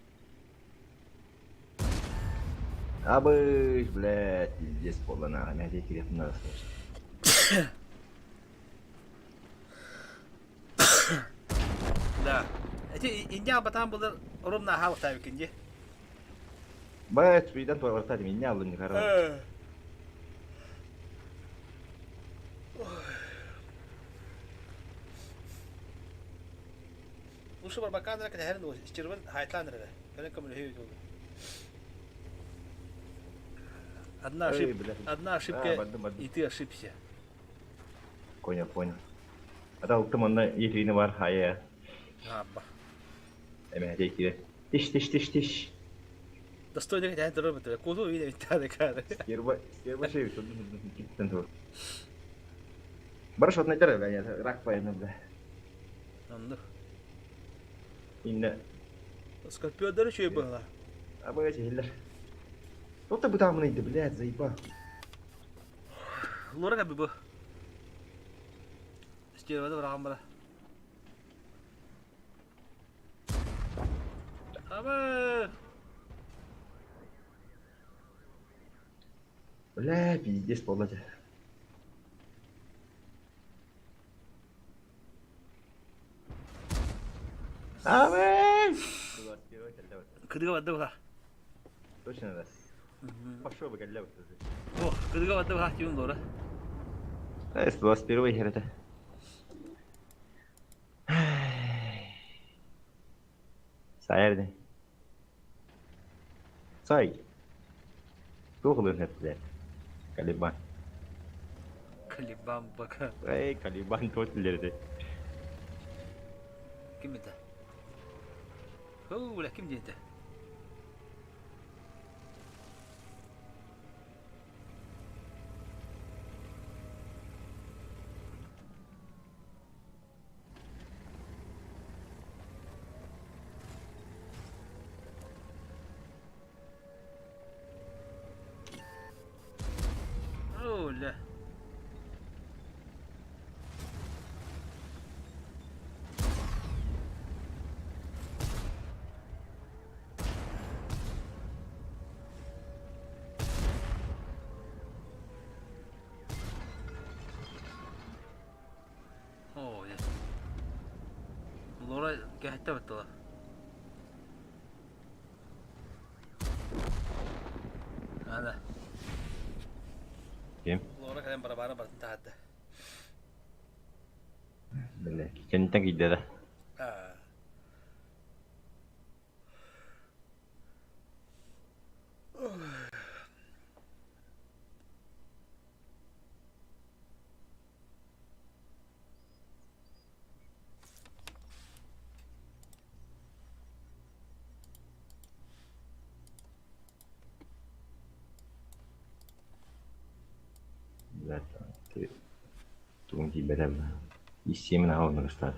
Абыш, блядь, пиздец, полна, мә кирәк надо слушать. Да. Эти индия батан булыр ровно халық табикинде. Бать, суйдан той меня алын не карап. Ушу бар баканра кәһәрен ул чирбен хайтланыр. Кәлә кем лөхи ул. Одна ошибка, одна ошибка, и ты ошибся. Понял, понял. Ата уктым онна етрини бар хая. Абба. Эме хәтей Тиш, тиш, тиш, тиш. Достойный кәһәрен торып бит. Кузу виде бит кәһәр. Стерва, стерва шей, киттен тур. Бар шот найтар, бля, рак пайны, бля. Анды. Инне. Скорпиондар еще и было. А бля, хиллер. Тут бы там иди, блядь, заебал. Лора как бы. Стерва да брагам бара. Аба. Бля, пиздец, полночь. Абы! Кыдыга барды була. Точно да. Пошел бы, кәллә О, кыдыга барды була тиун лора. С 21 хер это. Сайерди. Сай. Туғылын хеп, блядь. Калибан. Калибан бака. Эй, Калибан тотлерди. Ким это? Ху, ким диде? Оля. О, я. Лора кәһәттә баттыла. Ана. Ким? Лора кәләм барабаны бартын тахатты. Бля, кенттен кийде да. А. Блядь, ты тугун кийбетем. Ис семена аҕын ыстар.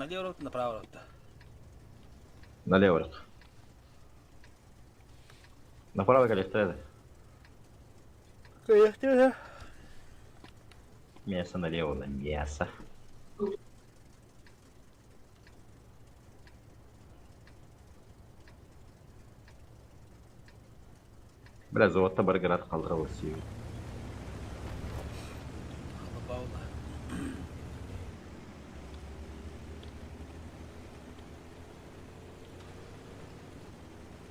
Налево, направо. Налево. Направо кэлиэхтэрэ да. Кэлиэхтэрэ. Мясо налево, на мясо. Бля, золото баргырат қалдыра сүйі.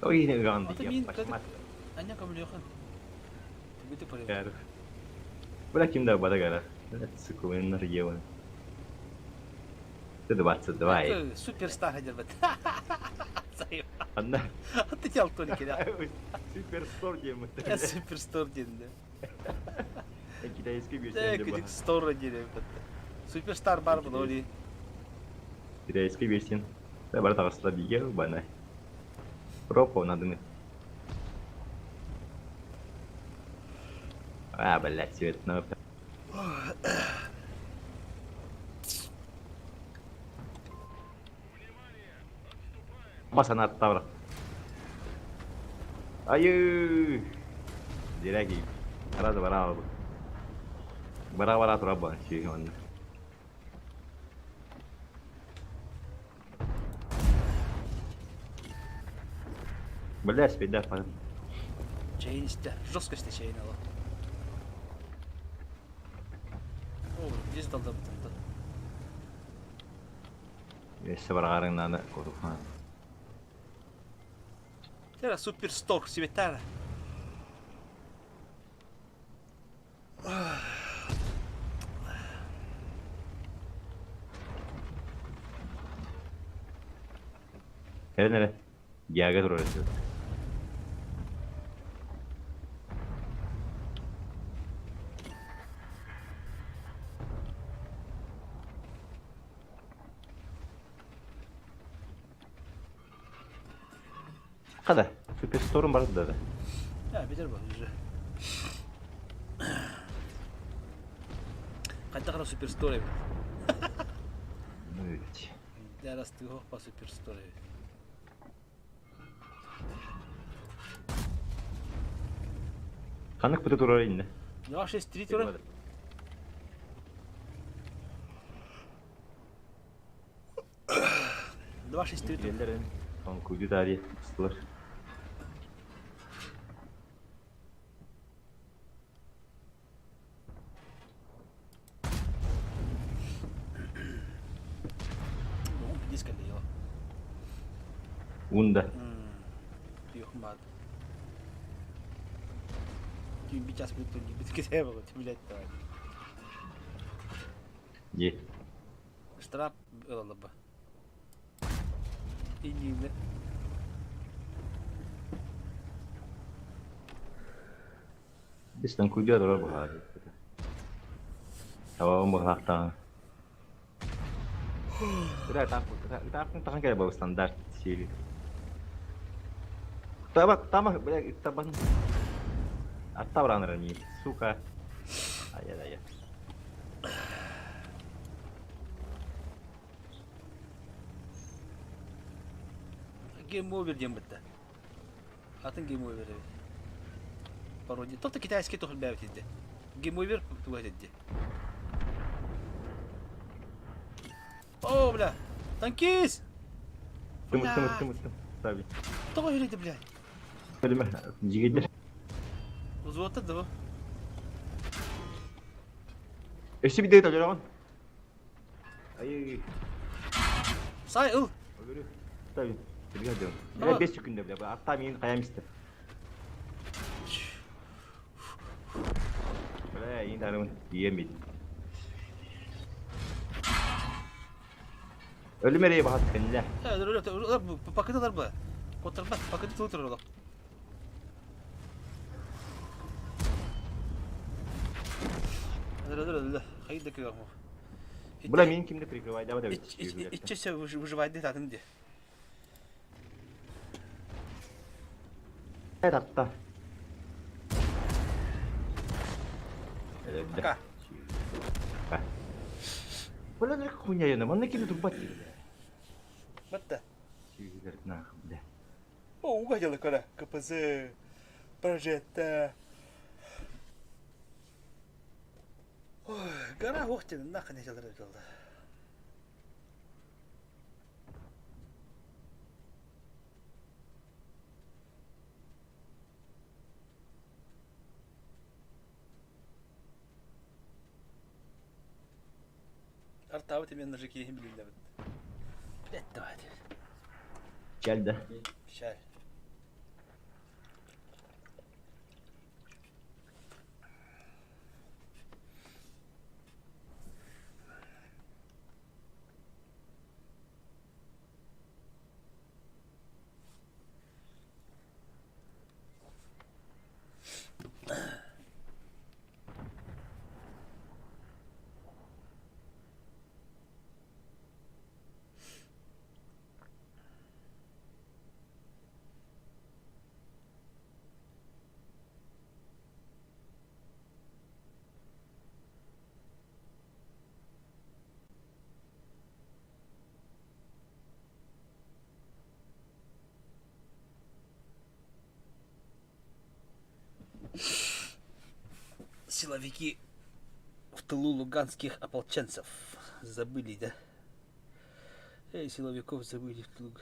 Ой, ганды, я Аня көмөлөөхөн. Түбүтү пари. Бля, ким да бадагара. Сука, мен регион. 122. Суперстар дербет. Одна. Ты тел только, да. Суперстор диэн. Суперстор диэн. Китайский версия. Э, стор диэн. Суперстар бар был Китайский версия. Да, бар тағысла биге бана. Пропа надо. А, блядь, цвет на Пасана тавра. Айы! Дираги. Раз бара. Бара бара тураба, сүйгөн. Бля, спида па. Чейн исте. Жестко исте чейн ала. О, здесь далда бутында. Өссө баргарың наны корухан. Тера суперстор сибетара. Эрен эре. Гяга турар өсө. Када? Суперсторум бар да. Я, битер бу уже. Кайта кара суперстор эбит. Ну ведь. Ярасты по суперстор эбит. Канык бүтө турар инде. 2 6 3 турар. 2 6 3 Келдер. Сон куди тари ыстылар. Ну, диск дело. Унда. Юхмат. Ким бичас будет не бит кете бу, блядь, давай. Е. Штраф ылалы бы. Инине. Бистен куди турар бу. Табабын бу хактан. Бля, так, так, так, так, бу стандарт серии. Таба, тама, бля, табан. Аттабраныр не, сука. Ай-яй-яй. Game over диэн битте. Атын game over эбит. Пародия. Тоқта китайский тохул бәбит иде. Game over туга иде. О, бля. Танкист! Тым, тым, тым, тым. Таби. Тоға жүреді, бля. Білме, жигиттер. Взводта да. Өссө бидей төлөрөгөн. Ай. Сай, ыл. Таби. Билге Бля, 5 секунд бля. Атта мен каям истеп. Бля, енді арымын иемейді. Өлүмерей бахат кенле. Пакеталар бу. Котырбат, пакеты тутур олар. Хайда кыгам. Бля, мен кимди прикрывай, давай давай. Иччесе выживать дедим де. Татта. Пока. Бля, хуйня я, манна кимди турбат. Батта. Сүүһүлэрин аахым да. Ууга дьылы көрө. КПЗ, прожекта. Ой, гора охтин, нахрен дьылы дьылы. Артаабыт именно же киһи билиллэбит. Блять, давай. Чәл да. Чәл. Силовики в тылу луганских ополченцев забыли, да? Эй, силовиков забыли в тылу.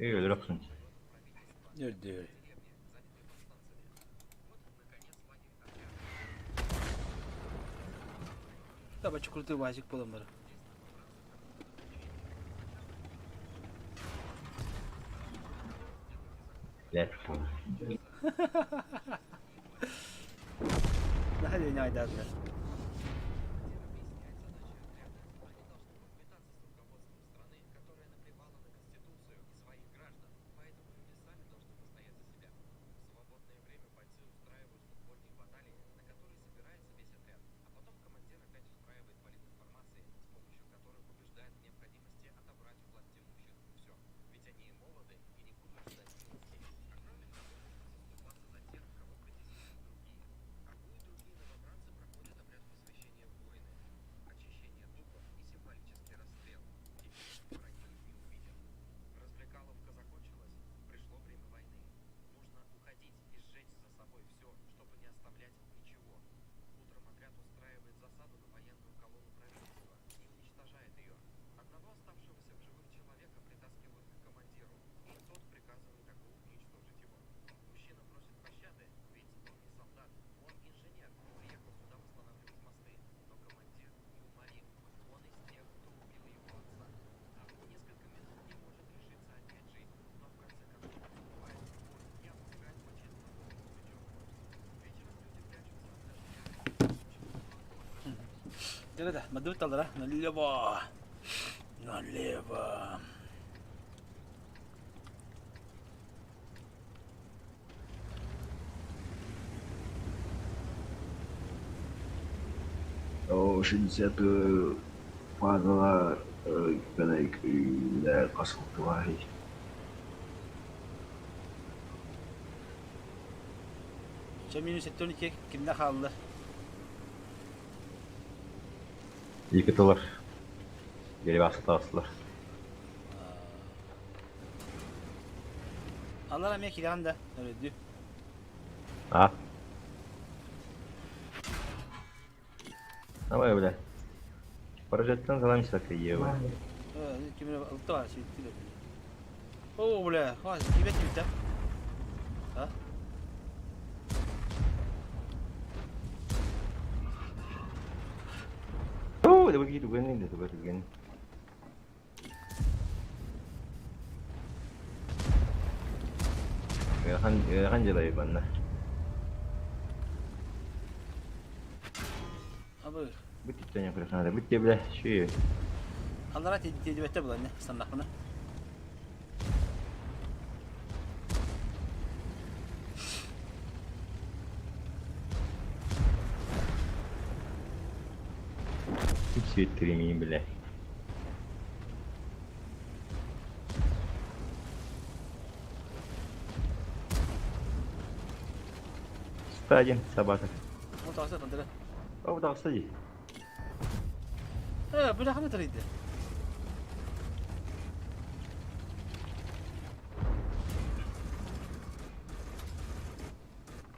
Эй, өлөр Өлдөр. Таба чукурду вазик буламыр. Блять. Наһаа не айдадылар. Да-да, мадут алра, налево. Налево. О, 60 фазала касылтыбай. Чэ минус 72 кимде хаалла? Екі тылар. Geri тағыстылар. Алар эмиэ кириэн да, өрөдүү. А? Давай, бля. Прожектан заламся ева. Ким ылта бар, сүйттү. О, бля, хватит, кибет кибет. А? О, да выглядит угон, да выглядит. Ыарахан, ыарахан дьыала манна. Абы. Бу типтэн көрөххө бу тиэблэ шүй. Аллара тиэдибэттэ булан станнахпына. Светтиримиин билэ. Стадин собака. Ол тахса бандыра. Ол тахса дии. Э, бу лаханы тарыйды.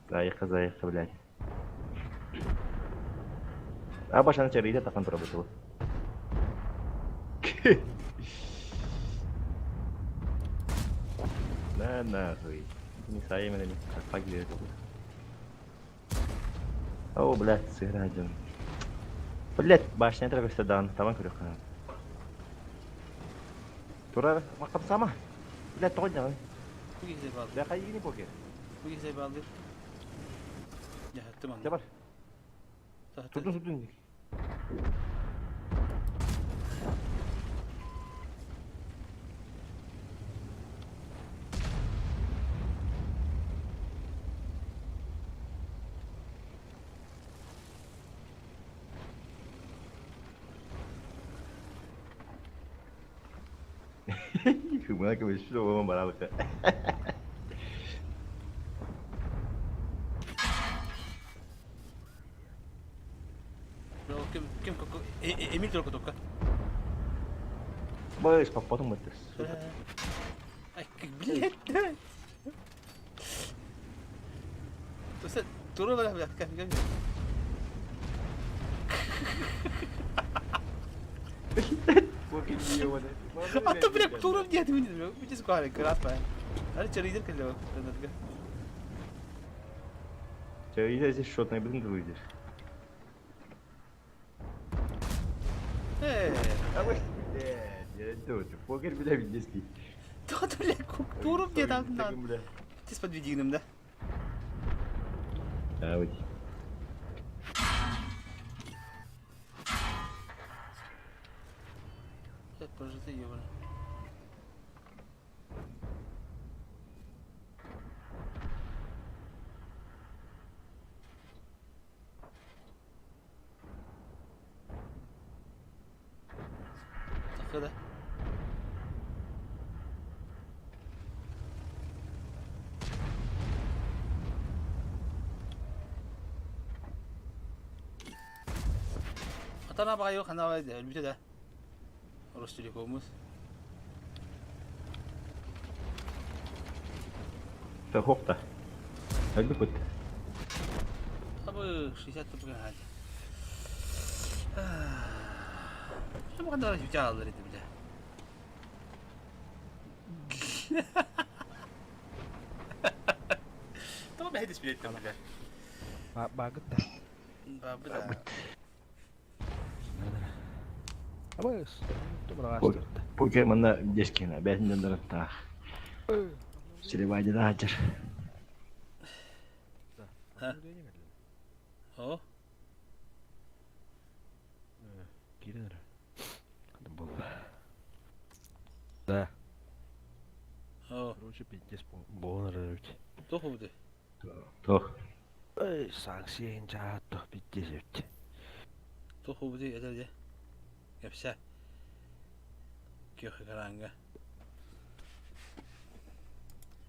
Заехка, заехка, блядь. А башаны чарыйда тахан турабыт. На нахуй. Не сайым или как О, блядь, сыграть. Блядь, башня треба дан, таман көрөх. Тура, мақап сама. Блядь, тоғын яғын. Бу киһи баалды. Бля, хайгини покер. Бу киһи баалды. Яһаттым аны. Бар. Tutun tutun. Kumuna көмөспүт оҕом барабыта. Ким ким Эмил только только. Быш, папатым баттыр. Ай, блядь. Туса тура бара блядь, кем кем. А то, блядь, тура нет, мне скоро крас па. Ары чарыйдер келе. Чарыйдер здесь шотный блин ты выйдешь. Э, а вы блядь, я тут, покер, бля, видески. Тоҕо бля, туруп диэн алтынан. Тис подведигным, да? А, вот. Блядь, прожиты, ёбаный. Так, да. Атана баҕайы хана өлбүтэ да. Ростелекомус. Хохта. Өлбүт. Абы 60 тупуга хади. Şu kadar yüce alır idi bile. Tamam ben hiç bile bile. Багыт да. Бабы да. Абыс. Покер манна дескина, бәтин дондар та. Силебайда да хачар. О. Кирен Был. Да. О. Короче, пиздец, болон ведь. Тох буде. Тох. Эй, санкция жаатто пиздец ведь. Тох буде эдерде. Кепсе. Көхө каранга.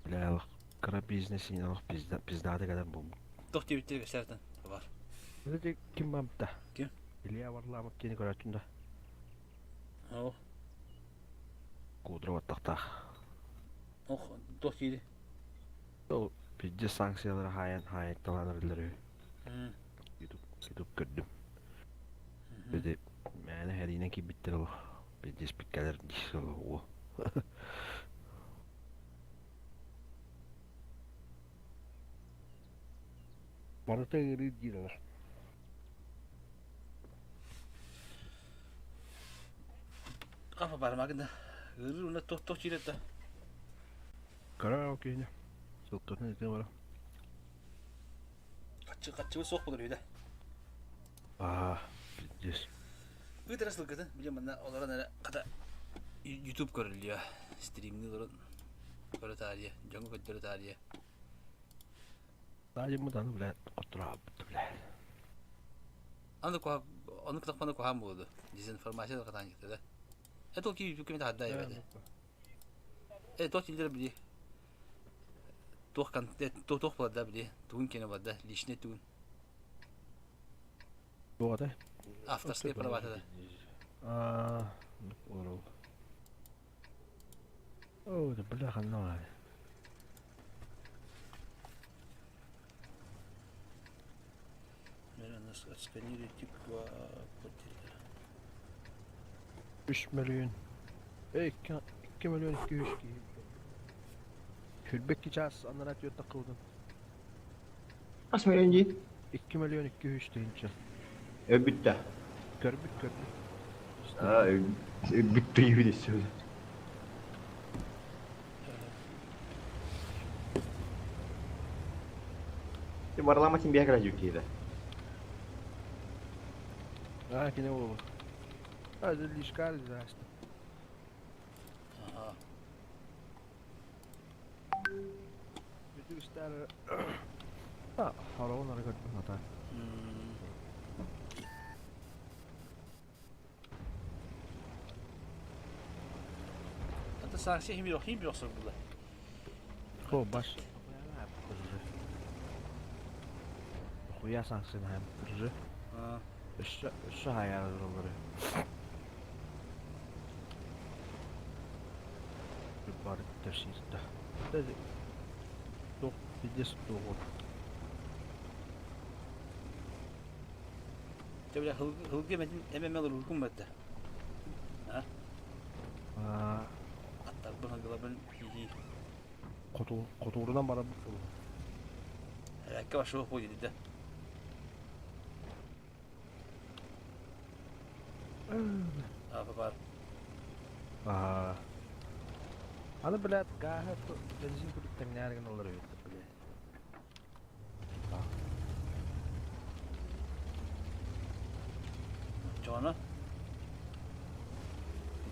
Бля, алых кара бизнес алых пизда пиздады кадам бу. Тох тибиттер кесертен. Бар. Это ким бамта? Ким? Илья Варламов тени көрөтүн да. О. Кудро тахтах. Ох, тох тиди. Ол пизде санкциялар хайан хайан таланыр. Ютуб Ютуб көрдүм. Биде мәне хәрине ки биттер ол. Пиздец пиккәләр дисел о. Барыта ыры дилер. Капа бармагында. Ыры уна тох тох чилетта. Караоке. Сылкатын итин бара. Хаччы хаччыбы суох болор үдэ. Аа, пиздец. Ыытара сылгытын, били манна олорон эрэ хата YouTube көрүллүө. Стримни олорон көрө таарыйа, дьоҥҥо көрдөрө таарыйа. Таайыммыт аны блядь, хотураабыт блядь. Аны куһа ону кытахпаны куһаан буолду. Дезинформация да катаан да. Это ол киһи кими таһарда эбэтэ. Э, туох тиллер били. Туох контент, туох буолда били. Тугун кene барда, личный тугун. Туох этэй? Авторские права да. Аа, олорол. Оо, да бля ханна баар. Наверное, отсканируйте код 3 мөлүйүөн. Эй, 2 мөлүйүөн 200 киһи. Хүрбэкки чаас анараа түөрт таххыбытын. Хас мөлүйүөн дии? 2 мөлүйүөн 200 тыһыынча. Өлбүт да. Көрбүт, көрбүт. Аа, өлбүт тыйбыт өссө. Варлама син биһэ кэлэ киһи Аа, кини буолбут. А, лишкар здрасте. Ага. Бүтүк истэр А, хараҕын ары көрдүм ата. Ата санкция хим yok, хим yok sorgular. Хо, баш. Хуя санкцияны хаям тұржы. Өссө, өссө хаяры олары. Бар тәшиздә. Тух, пиздец тугу. Дьэ бля, хылгы эмэтин эмэмэл уруккум бэтте. А? Аттарбын хылгылабын хи-хи. Хотуурунан барабыт буолуо. Эрэккэ башуох буо диди да. Аа, бар. Аа. Аны, блядь, гааһы бензин курдук тэҥнээр гыналлар эбит, блядь. Оччоҕуна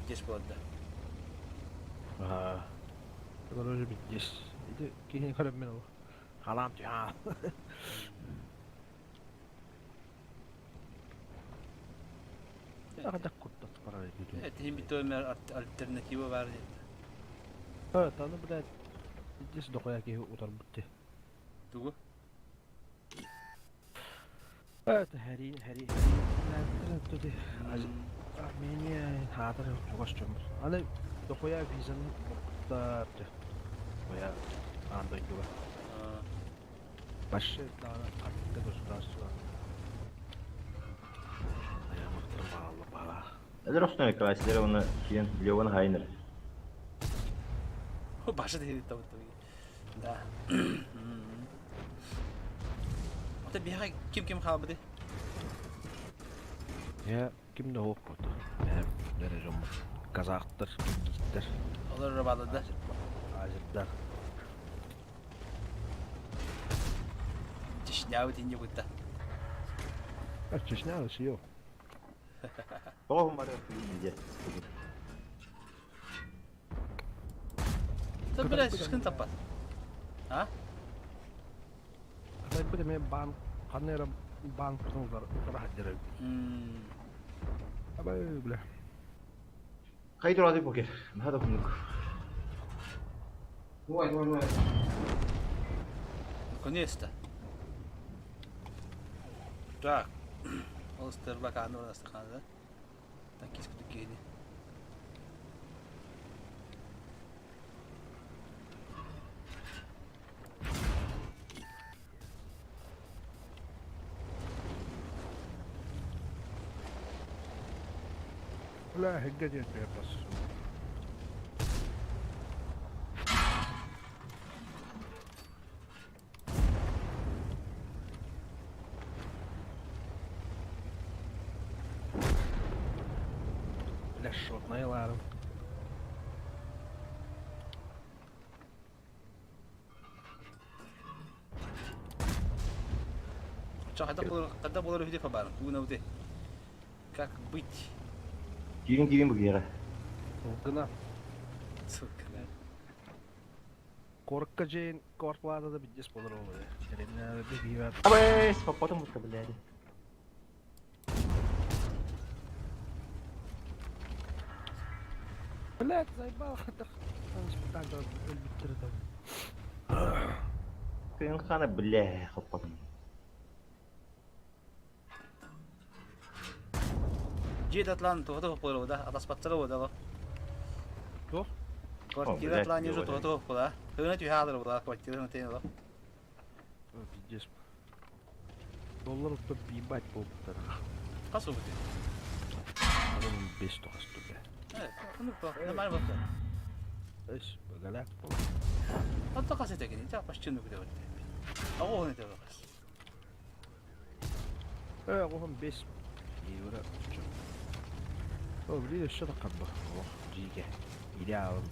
Пиздец буолда. Аа. Короче, пиздец. Ити киһини көрөммүн ол. Халаам түһаа. Аҕыйах курдат барар эбит. Этиһин бүтүөмэр альтернатива баар диэтэ. Э, таны, блядь, пиздец дохуя киһи утарбыт ти. Тугу? Это Хари, Хари, Хари. Армения хаатар чугас дьоммут. Аны дохуя визаны боппуттар Дохуя аан дойдуга. Вообще даҕаны аттыга государство. Айамактар баалла баалаах. Эдэр охсунар классилер уонна киэн Леван Хайнер. Баша диэри табыт Да. Ата биһиэхэ ким ким хаалбыты? Я ким да суох буолта. Бэйэм эрэ дьоммут. Казахтар, киргизтэр. Олор рыбалыда. Азердар. Чечнябыт инде бутта. А Чечня Россия. Тоҕо бары диye. Ты, блядь, шкын таппат. А? Кытайбыт эмиэ баан ханна эрэ банктан утара сылдьар эбит. Абай, бля. Хайдыр турады покер. Наһаа да куннук. Ой, ой, ой. Наконец-то. Так. Ол Старбак аны астахана да. Танкист кутук киһини. Бля, хэггэ диэн бас. Бля, шотная ларым. Чо хайдах буолар хайдах буолар үһү диэххэ баар. Тугун эбитий? Как быть? Киирин киирин бу киһиэхэ. Сылгына. Сылгына. Куоракка дьиэн квартплата биддес буолар ол Дэриэбинэ биһиэхэ. Абыс, попотум бутта блядь. Блядь, заебал хатах. Спектакль өлбүттэр там. Кыын хана бля, хоппотум. Дьиэ атлаан туһа туһа буолар да, атаспаттара буолар. Туох? Квартира атлаан уже туһа туһа буолар. Хына түһэ алар буолар квартира хына тен Пиздец. Доллар утта ебать буолбуттар. Хас убути? Бес тоқасты бля. Ну, нормально болду. Эс, галяк бол. Отто хас этегин, ича пашчыны күдэ бэрдэ. Аҕа уһун этэ хас. Э, оҕом 5 евро. О, блин, өссө да харбах. Ох, дьиикэ. Илэ аалым.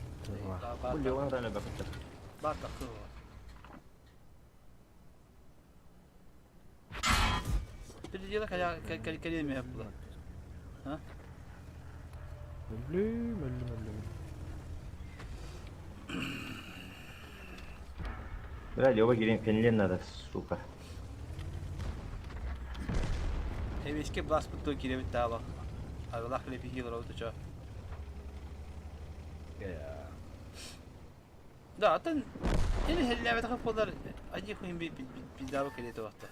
Бу Леон да бакыттар. Бар такы. Передела калеме было. А? Өллүм, өллүм, өллүм. Бля, Лева кирин кенлен надо, сука. Эбиске бласпыт то киребит таало. Арылах лепихи лору чо. Да, атын или хелләбет хаппалар ади хуин би биздабы келет вакта.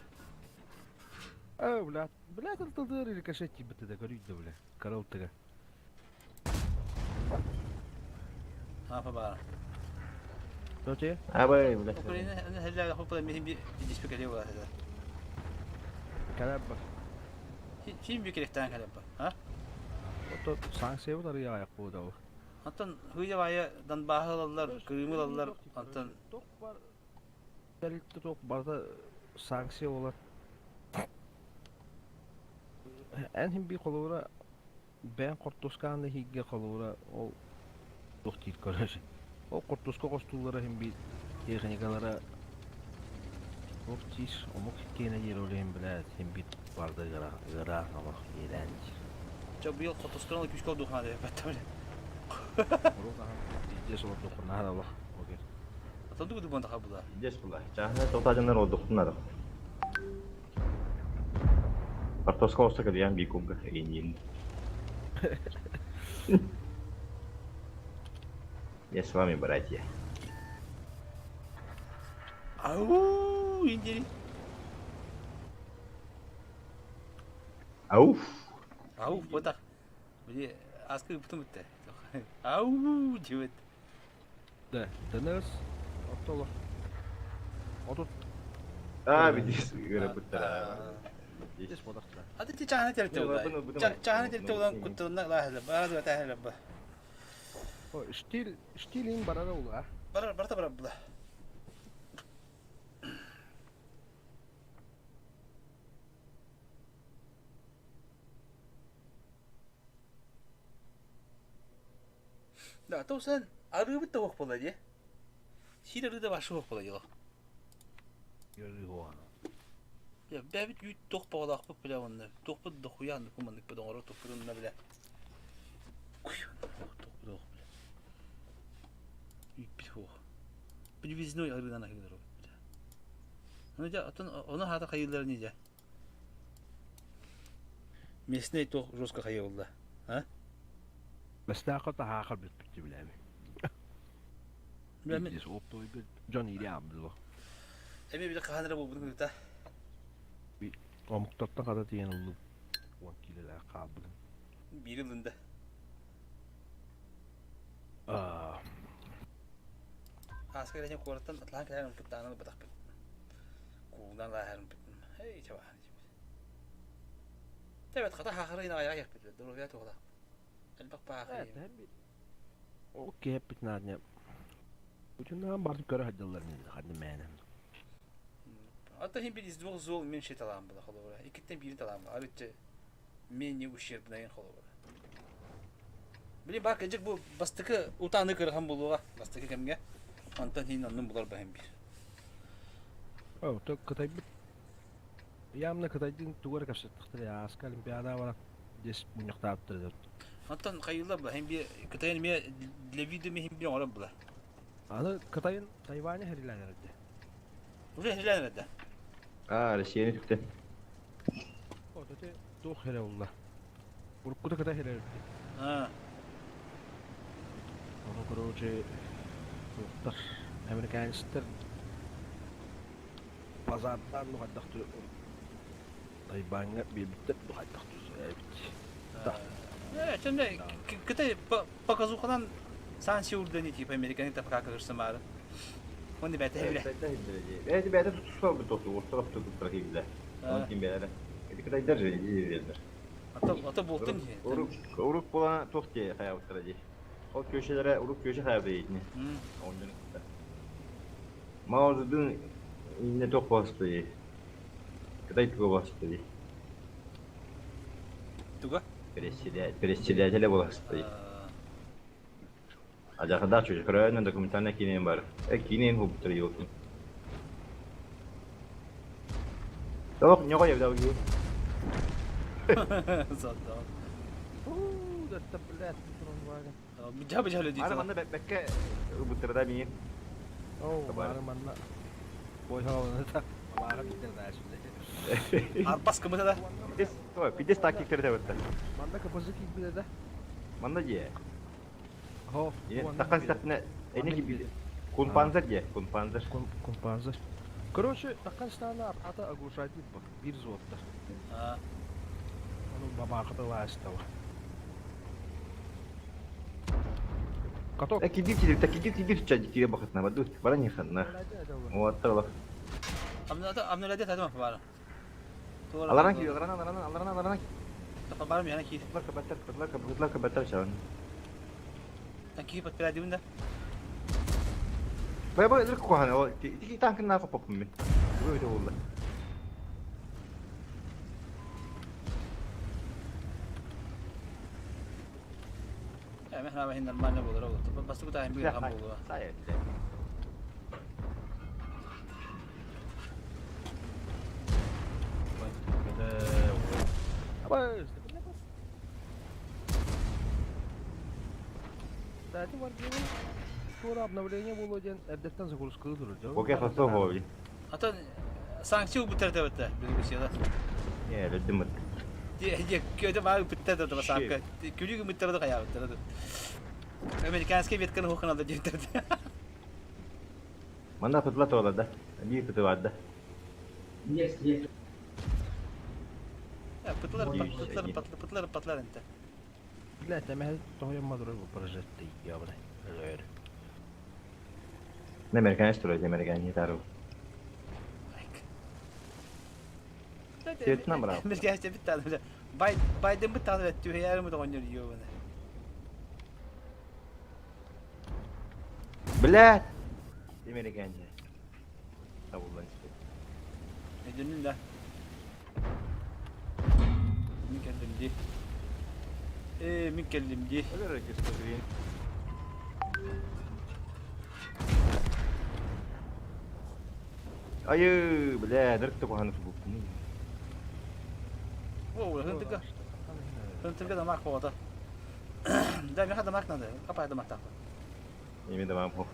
Э, блядь, блядь, ылтылдыр рикошет тибит да көрүйдө, бля. Каралтыга. Апа бар. Тоте? Абай, блядь. Украина хелләбет хаппалар мехин би диспе келе була. Карабба. Хин би келектен карабба. А? Ото санкция бар я аяк бу да. Антон хыйа бая Донбаһы Крымы алалар, антон Ток бар. Дәлитте ток барда санкция болар. Эн хим би холура бэйэн хортуоскаан иһигэ холура ол туох диир көрөр. Ол хортуоска хостууллара иһин би техникалара туох диир омук киэнэ диир ол иһин блядь иһин би барда ыараан олох иэдээн диир. Чо быйыл хотускан күүскэ олдухана деп баттам. Урут ахан пиздец олордуххуна олох окей. Атын дугу дубан таха була. Здесь була. Чахна тоқтадынар олдуқтунар. Картошка olsa кадиян бикунга инин. Я с вами, братья. Ау, индери. Ауф. Ау, вот Били аскы бутун битте. Ау, дебет. Да, ДНС оттолох. Отут. А, видишь, говорю, Здесь бодахтара. Аты ти чахана терте була. Чахана терте була куттурна лахла. Бара да ба. О, штиль, штилин барара ула. Бар барта бар була. Да, то сен арыбыт та була ди. Сир арыда башы була ди. Йөрү Я бәбит үт тох багалак бу билә онны. Тохпут дохуян куманык бу доңоро тохпутун билә. Куй, тох бу дох билә. Үт бит хо. Привезной арыдан ахилер билә. Аны да атын оны хата хайыллар не дә. Местный тох жестко хайылды. А? Бэстээххэ таһаахар бүппүттү билээби. Билэми. Пиздец, оптовый бит дьон иирэ аамдыло. Эми биле каханара бу буну та. Омуктартан хата тиийэн ыллым. Уон киилэлээх хаалбытым. Биир ылында. Аа, Аска кэлэн куораттан атлаан кэлэн пыттаанан бытахпыт. Куулан лааһарын бит. Эй, чабахан. Тэбэт хата хахары ина аяк бит. Дурубя тугла. Элбак паахы. Ол киһэппит наадня. Утуннаан барды көрө сылдьаллар мин ханна мээнэ. Ата хим бир из двух зол меньше талаан була холобура. Иккиттен биир талаан була. Арыччы менее ущербный холобура. Били бар кежик бу бастыкы утаны кырхан булуга. Бастыкы кемге? Антон хин оннун булар бахым бир. О, то кытайбыт. Явно Кытайдыын тугу эрэ кэпсэттэхтэрэ ааска Олимпиадаҕа баран дьэс мунньахтаабыттар этэ. Оттон хайыылар була, хин би Кытайын эмиэ для виду хин би оҥорор була. Аны Кытайын Тайваня хэрилээн эрэрдэ. Уже хэрилээн эрэрдэ. А, Россияны түктэ. Вот это туох хэрэ улла. Уруккута Кытай хэрэрдэ. А. Ону короче туохтар американецтар базардаан ну хайдах Тайбаҥҥа биэрбиттэр ну хайдах эбит. Да. Чэнде Кытай показуханан санкция урдани типа американы тапка кырсымары. Оны бәтэ биле. Бәтэ бәтэ тутусар бу тоту, орталап тутуптар кийле. Оны ким бәле. Эти Кытайдар же иердер. Ата ата болтун. Урук урук болан тох те хаябыттар ди. Ол köşelere урук köşe хаябы дейдини. Ондан Мао Цзэдун инне тох басты. Кытай туга басты. Туга? Председателя басты. Ажахада чөж көрөөнөн документальный кинен бар. Э кинен хубтар йотун. Тох нього евдау ги. Задал. Уу, да блядь, Тронваген. Бижа бижа люди. Ары манна бэкке бутырда миин. Оо, бары манна. Ой, хавана бары биттер да şimdi. Арбас кымыта да. Пидес, той, пидес тактиктер де бітті. Манна капазы кийбиле да. Манна же. Хо. Такан сәтіне, эне ки Кунпанзер же, кунпанзер. Кунпанзер. Короче, такан стана ата оглушать бак, бир зотта. А. Ону бабакы ластала. Каток. Э кидир кидир, так кидир кидир ча кидир бакытна баду. Бара не ханна. Вот тала. Амна ладе тадма бара. Аларан кидир, аларан, аларан, аларан, аларан. Бара мияна ки. Лака баттар, лака, лака баттар чан. Таки подпирадим да. Бай бай, лырк кухана, о, тики танкын на копопум мен. Бу өтө болду. Я мен хана нормально болор. Бас бу тайм бир хам болду. Сай. Кстати, Wargaming скоро обновление было ден эрдеттен загрузка durur. Окей, хосо хови. Ата санкция бутер дебетте Белоруссияда. Не, лөдүм. Де де көдө баг бутер дебет санкция. Күлүгү бутер да кая бутер. Американский ветканы хохана да дебетте. Манда пытла тола да. Би пытла да. Есть, есть. Пытлар пытлар пытлар пытлар пытлар энте. Блядь, а мен тоём мадуры бу прожекты ябны. Өлөр. Не американец турой, американец тару. Вьетнам браво. Американец бит Бай Байден бит таны түһәр мы догоннор йобны. Блядь. Американец. Табулдан Эдүнүн да. Мин келдим ди. Э, мин келдим ди. Айы, бля, дырк кухана тубу. О, хынтыга. Хынтыга да мак болду. Да, мен хада мак надо. Капай да мак тапы. Неме да мам хо.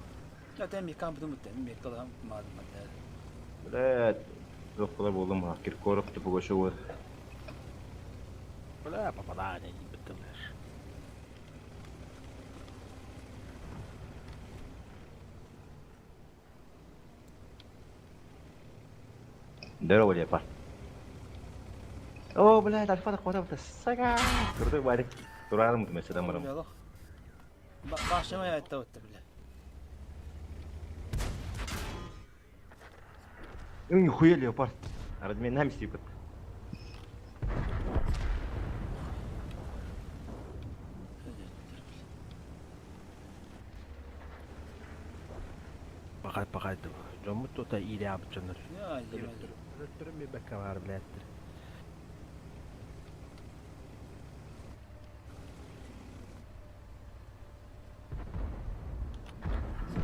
Я тем микам бутум бутем, микала мад мад. Бля, доккалар болдум ха. Киркоров тупу гошо. Бля, попадание не битилеш. Здорово, леопард. О, блядь, альфа так вот сага. Крутой барик. Турарым мөсө дамырым. Башыма айтты өттү бля. Ну нихуя леопард. Арадмен нами сипат. Бакай бакай деп. Жомут тута ире абычыныр. Я, еме. Өлөттөрүм бир бекке бар блядь.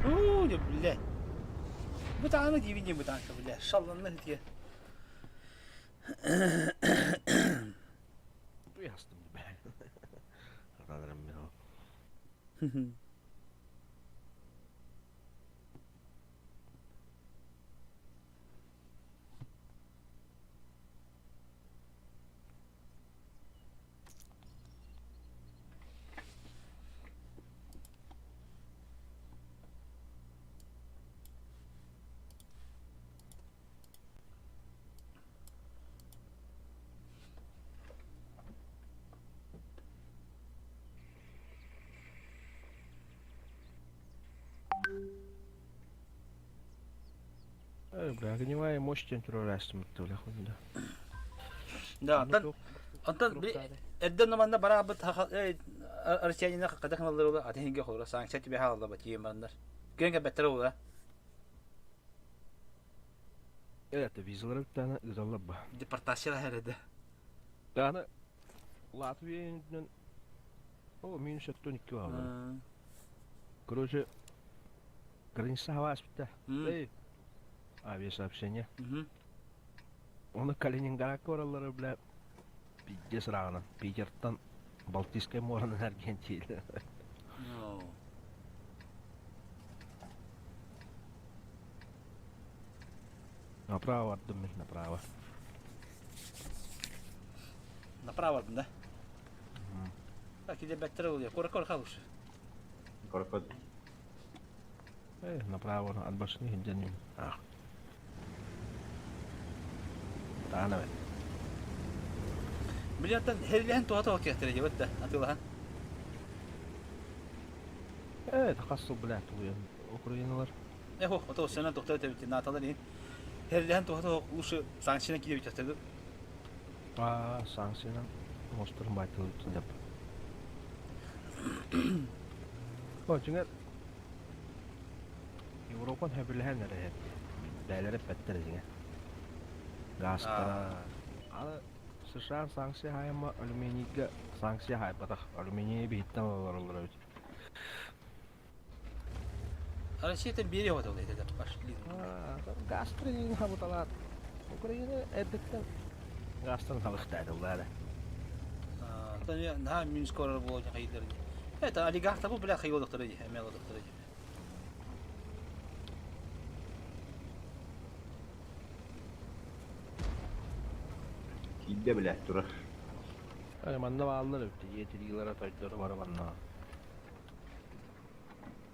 Уу, не бля. Бу тааны дибин не бу таанка бля. Шалланны хитге. Туйастым Аталарым мен ол. Бля, огневая мощь турарастым да. Да, онтон онтон эрден наманна бараабыт россиянина хакката хыналлар атын хинге холура санкция тебе хаалла батием барандар. Көн кэбэттер ула. Это визалар тана ызалла ба. Депортация хәрәдә. Тана Латвия о минус 12 алды. Короче, граница хавас битте. Эй, авиасообщение. Оны Калининградка бараллары, бля, пиздец рағынан. Питерттан Балтийское моренен Аргентина. Направо бардым мен, направо. Направо бардым, да? Так, киде бәттер ул. Кора кора халыш. Кора Э, направо, от башни хинжаним. Ах. Таана бе. Билеттен херлehen туата вакыттыр дебет да, атылахан. Э, тақассыл бля туйын. Украиналар. Э, хо, ото сена доктор тебит наталар ин. Херлehen туата лучше санкцияны киде бит А, санкцияны мосторун байтылып деп. О, жиңер Европан хөбүлэһэн эрэ бээлere петтер жиңе. Газтара. Аны США санкция хайма алюминийга санкция хайбатах. Алюминий биттен алар олар бит. Россия бери вот ол это баш. Газтар хабуталар. Украина эддектен газтан халыктайды улар. Тани на минус корор болот хайдер. Это олигарх табу бля хайол доктор иди, эмел доктор иди. Киде бля турар. Ай манна баалар өттү, жетилигилер тойдору бар манна.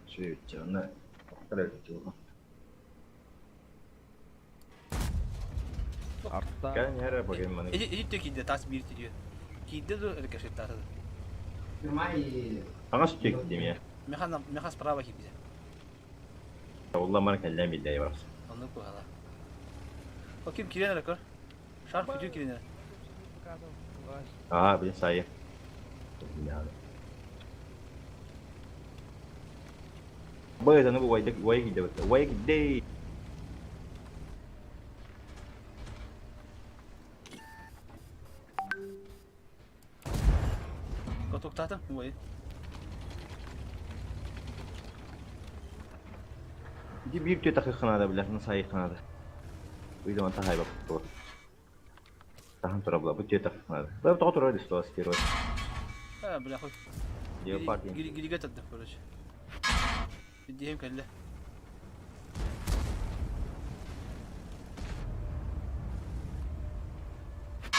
Шүйтче, аны октар өттү. Артта. Кән яра багын маны. Иди иди киде тас бир тиде. Киде ду рикошет тас. Аңа сүтек деме. Меха меха справа киде. Олла маны кәлләм билдәй барсы. Оны куала. О ким кирен рекор? Шар күтү кирен. Аа, бин сайы. Бай, бу вайда вай киде бит. Вай киде. Котуктатым, ой. Ди бир төт акы бля, на сайы ханада. Уйда ман тахай бак тур. Тахан тура бла, бу төт акы ханада. Бу тоқ тура дисто астероид. А, бля, хуй. Леопард. Гириге тадды, короче. Бидиһим кэллэ.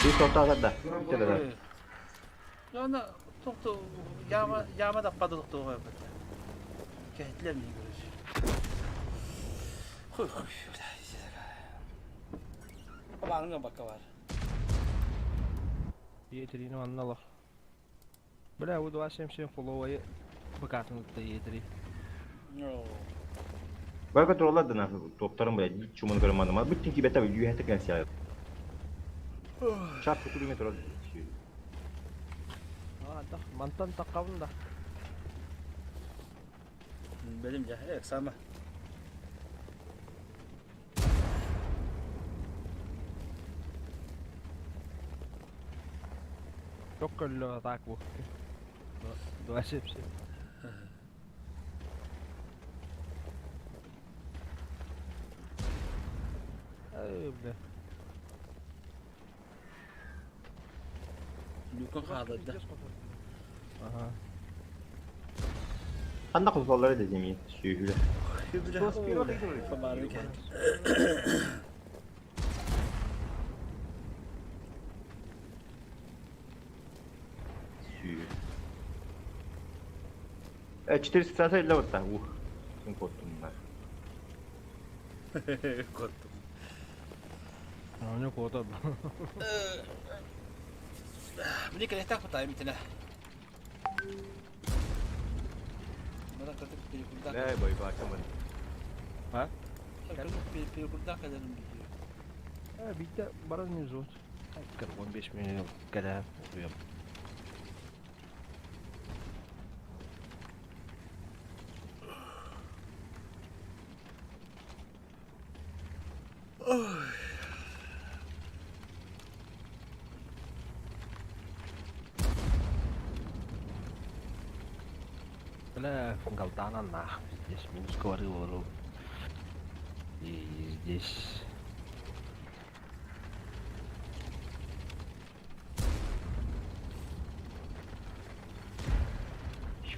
Би тота да. Битте Яна тоқту яма яма да пады тоқту ғой бітті. Кәһетлер мин короче. Хуй хуй. Абаңга бакка бар. Етирини манна лох. Бля, бу 277 фоллоуайы бакатын ытта етири. Барка туралар да нахуй топтарым бля, чумын көрмәдем. Ма бүттен кибәтә юһәтә кән сия. Шар футуры метро. А, да, мантан таққабын да. Белим я, э, сама. Çok көллө атак бу. 277. Ай, бля. Люкан хаалырда. Ага. Ханна куталлар этэ дэмиин сүөһүлэр. Хабары кэт. Сүөһү. 430 эллэ батта. Ух. Син коттумнар. Коттум. Ону куота. Мне кэлэхтээх бутаайым итинэ. Мана кырдык перекурдаах. Бля, бойбаакамын. А? Кырдык перекурдаах кэлэрим билиэ. Э, биитэ баран внизу. 15 минут кэлэн утуйам. Бля, Галтана нах, здесь минус говорил, говорил. И здесь...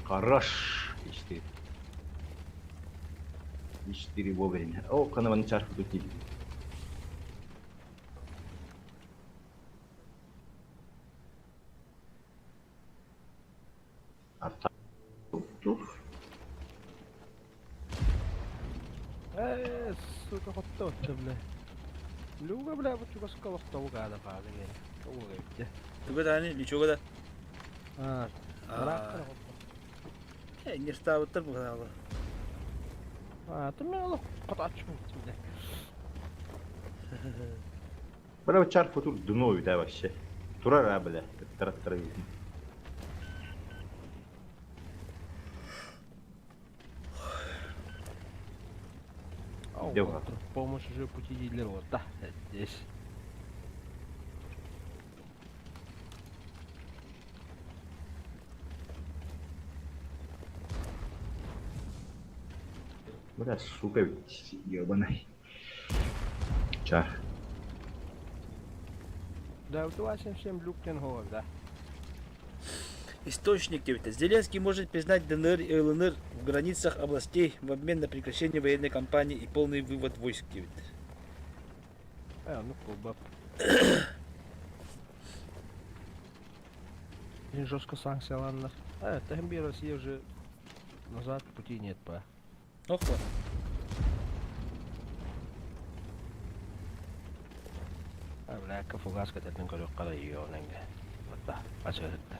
Хорош. 4. 4 вовремя. О, канаваны чарку тут не А так. Э, сука, хотто бля. Люга, бля, вот чугас колохтову гада паада ген. Тоҕу эбитте. Туга даани, личога да. А, А. Э, не ставыттар бу хаалы. А, ты мен олох котачмын бля. Бля, чарку тут дно да вообще. Турара, бля. Трактор. Дева. Помощь уже пути дилер вот, да, здесь. Бля, сука, ведь ебаный. Чар. Да, вот 277 люк тен да. Источник тебе. Зеленский может признать ДНР и ЛНР в границах областей в обмен на прекращение военной кампании и полный вывод войск. Тебе. Э, ну колбап. Очень жестко санкцияланнар. Э, это Россия уже назад пути нет, па. Ох, А, бля, фугас кататын көрөк кара үйөненге. Батта, ачырытты.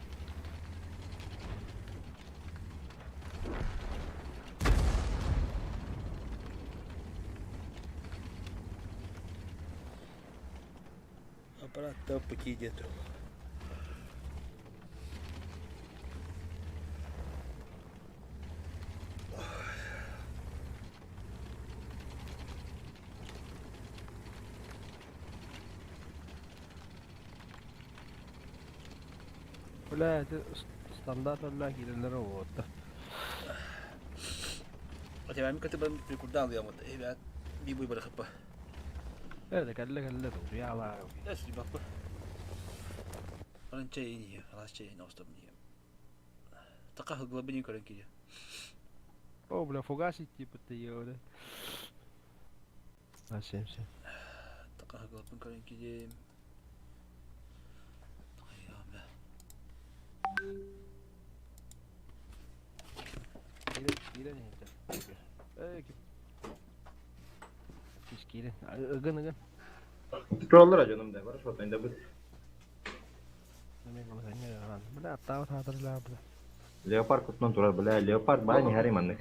Аппарат пути нету. Бля, это стандарт бля, кириллер вот. А тебя ми катыбан прикурдан я вот. Ребят, би буй барахапа. Э, калла калла туяла. Я судьба. Баран чай не, алас чай не остап не. Така глубине көрөн. О, бля, фугаси типа ты ёда. А, 70. Така глубине көрөн киде. Киирэн иһинтэ. Э, кис киирэн. Ыгын ыгын. Тураллар жаным да бар, шотайда бит. Бля, аттаабыт хаатырлаа бля. Леопард кутунан турар, бля, леопард баа не хари маннык.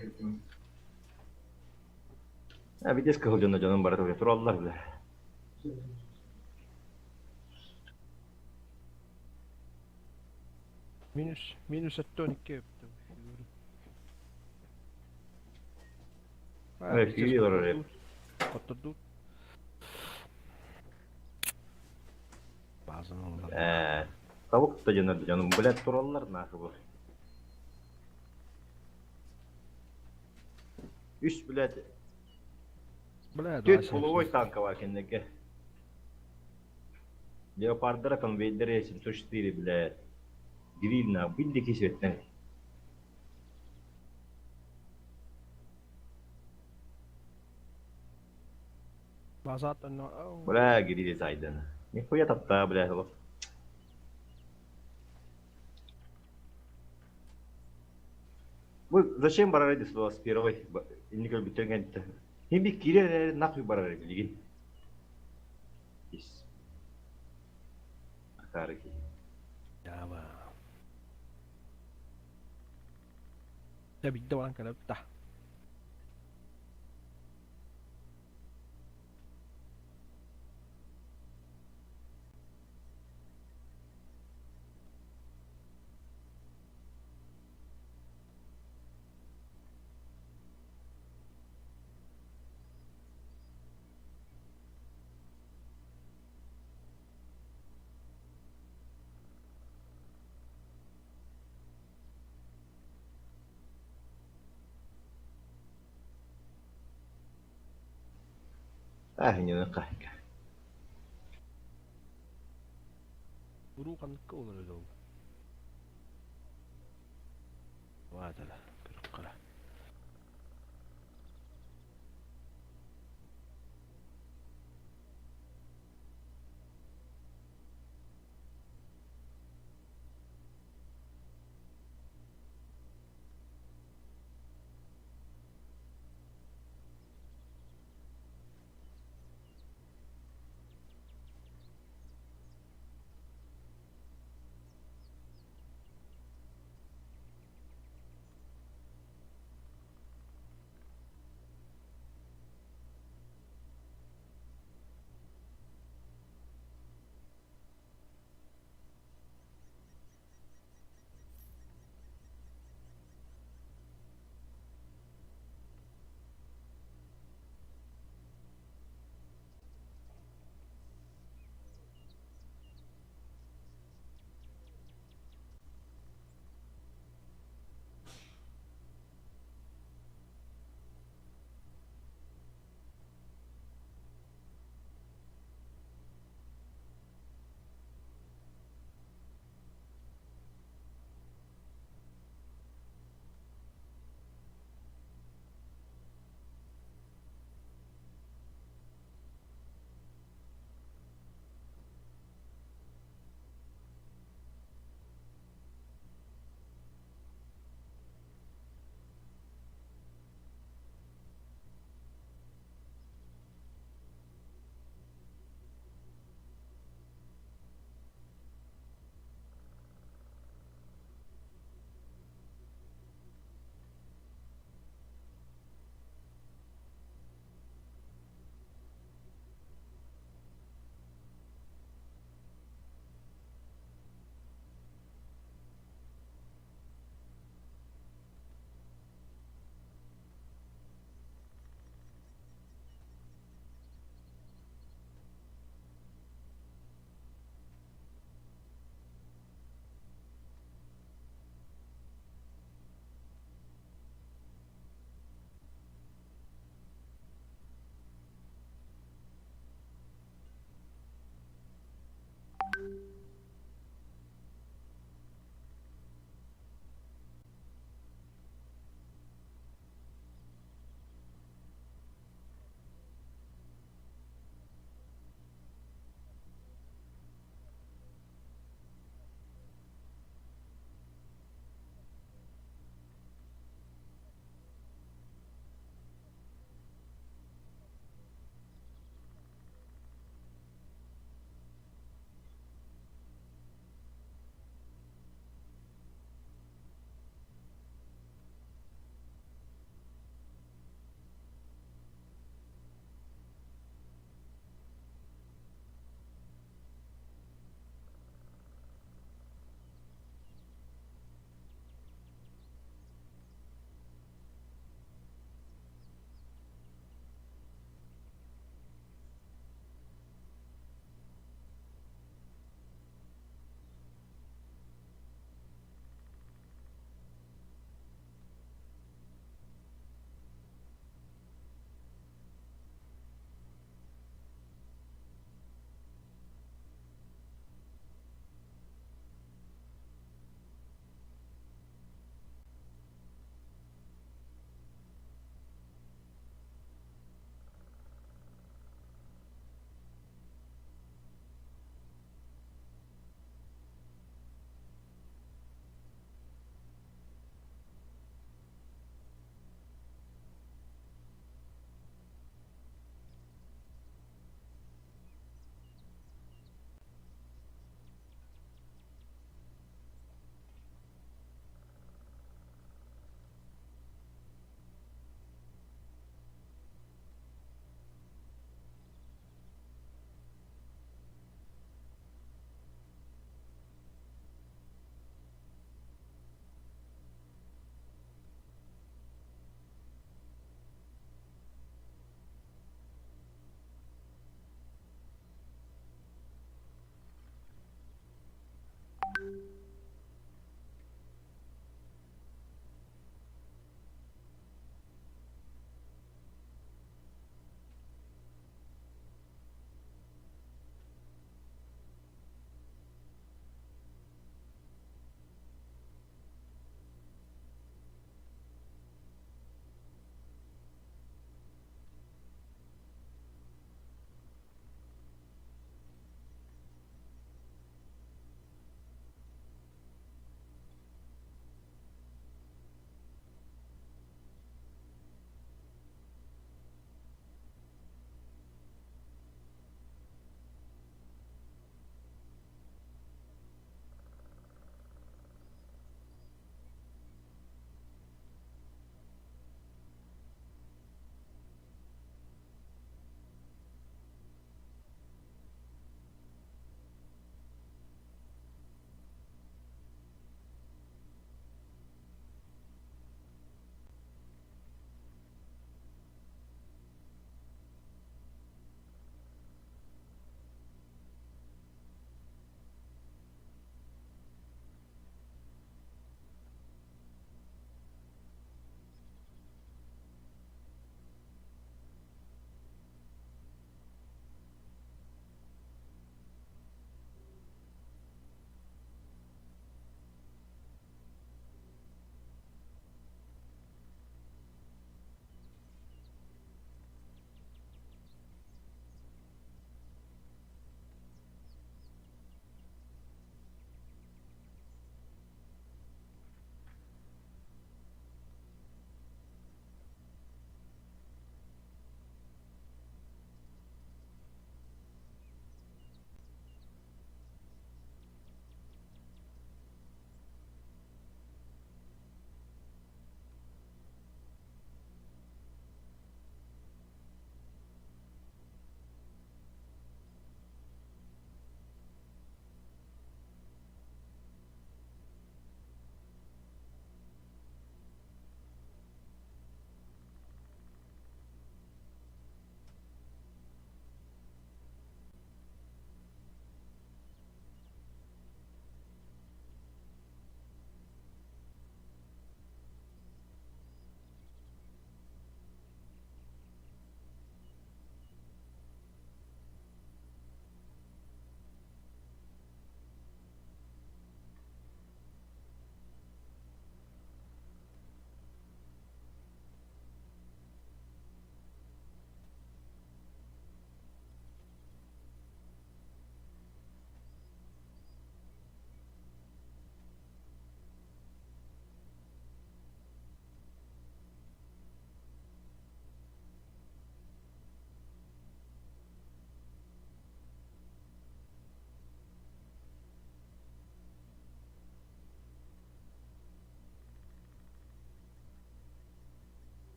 А видишь, кыл жона жаным бар тураллар, бля. Минус, минус 12 өптү. Э, киирэр. Котторду. Базын Э, тавык та жона жаным, бля, тураллар нахуй бу. Үс, блядь. Бля, Түт половой танка бар кеннеге. Леопардара конвейдер 704, блядь. Грильна, билли кисветтен. Базат онно. Бля, гриль зайдена. Нихуя тапта, бля, олох. Бу зачем барар эди с первой? Инник өлбүттэн кэнтэ. Хим би киирэр нахуй барар билигин. Ис. Акары ки. Яба. Дьэ биирдэ баран кэлэбит да. Ah, не кайка. Уруу ханныкка олорор ол. Ваатала, көрүк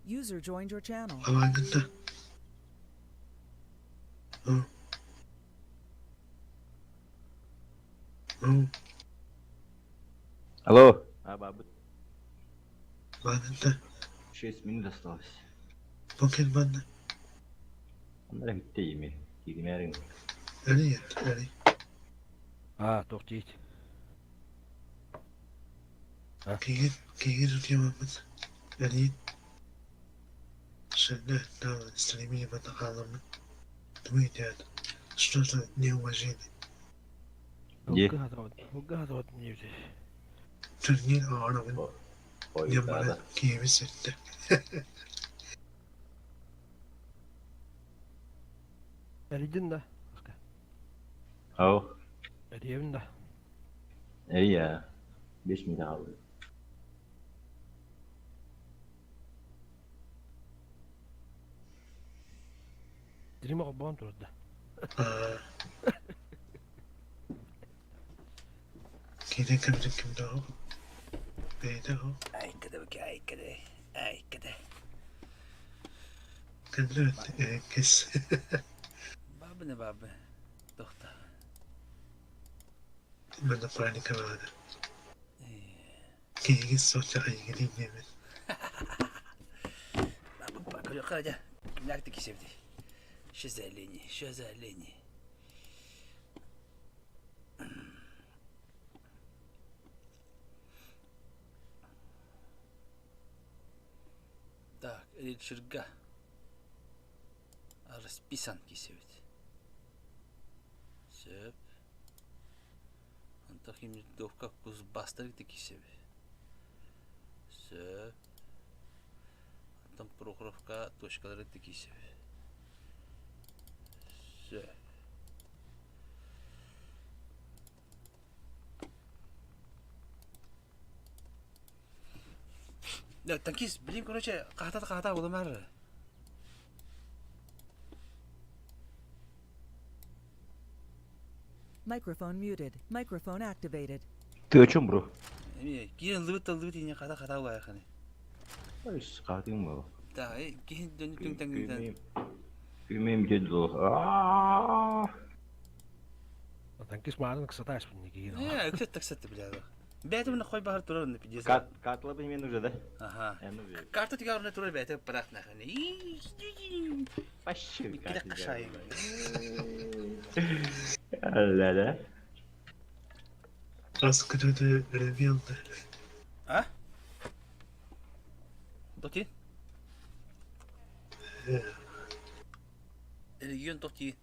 User joined your channel. Авангында. Алло. А, бабы. Банында. 6 минут осталось. Покер банна. Оннара бүттэ ими. Киримээрин. Эри эри. А, тохтиит. Кигин кигин утуйаммыт. Эри. Шэнэ на стримине батахаламын. Думаете, что за неуважение? Где? Угадывать не здесь. Турнир оонобун. Ой, Дьоммор киһибит сүттэ. Эридин да. Ау. Эриэбин да. Эй я. 5 минут қалды. Дириме холбоон турда. Киирэн кэмдин ким да бэйэтэ ол. Айкада бэкэ айкада айкада. Кэллэ кэс. Бабы не бабы. Тохта. Манна паника баада. Киһиги соча айгилин диэбит. Бабы бакыры дя. Кимнәк тики севди. Что за олени? Что за олени? Так, Ричерга. Расписан кисебит. Сөп. Антох Химдовка Кузбастар кисеби. Сөп. Антон Прохоровка точкалары кисеби. Сөп. Да, танкист, блин, короче, қата-қата оламар. Microphone muted. Microphone activated. Ты о чем, бро? Эми, киин лыбыт лыбыт ине қата-қата улайханы. Ой, қатың ба? Да, киин дөн түң тәңгүдән. Күмем деді. Аа. Танкист марын кысаташ бу неге. Э, өксөт таксатты биле. Бәйті мына қой бағыр турар оны пиздец. Кат катлы бы мен уже, да? Ага. Э, ну, Карта тиге орны турар бәйті бірақ наханы. Вообще Киде қашайын. Да, да. Раз көтөтө ревелді. А? Тоти? Регион тоти.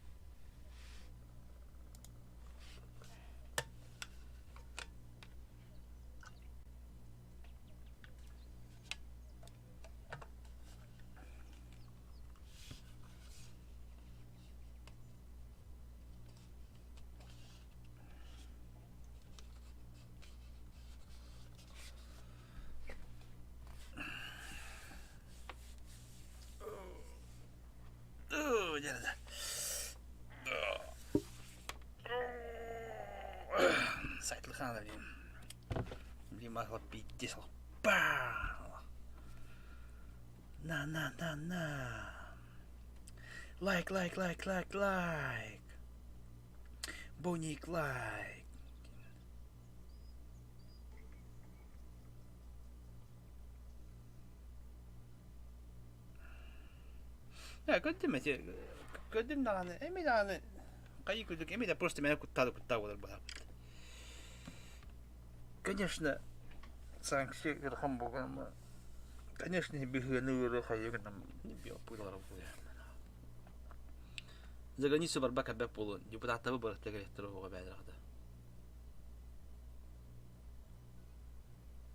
Дьэ, Сайтлыхана, блин. Блин, махла пиздец. На, на, на, на. Лайк, лайк, лайк, лайк, лайк. Боник, лайк. Я, көрдүм эти, көрдүм даҕаны, эми даҕаны, хайыы курдук, эми да просто меня куттаады куттаа буолар баҕарбыт. Конечно, санкция ыарахан буолан, конечно, быһыаны ыары хайыы гынан пылара буолуо. За границу барбакка бэк буолуон, депутаттары барыта кэлэхтэр оҕо бэйэлэрэ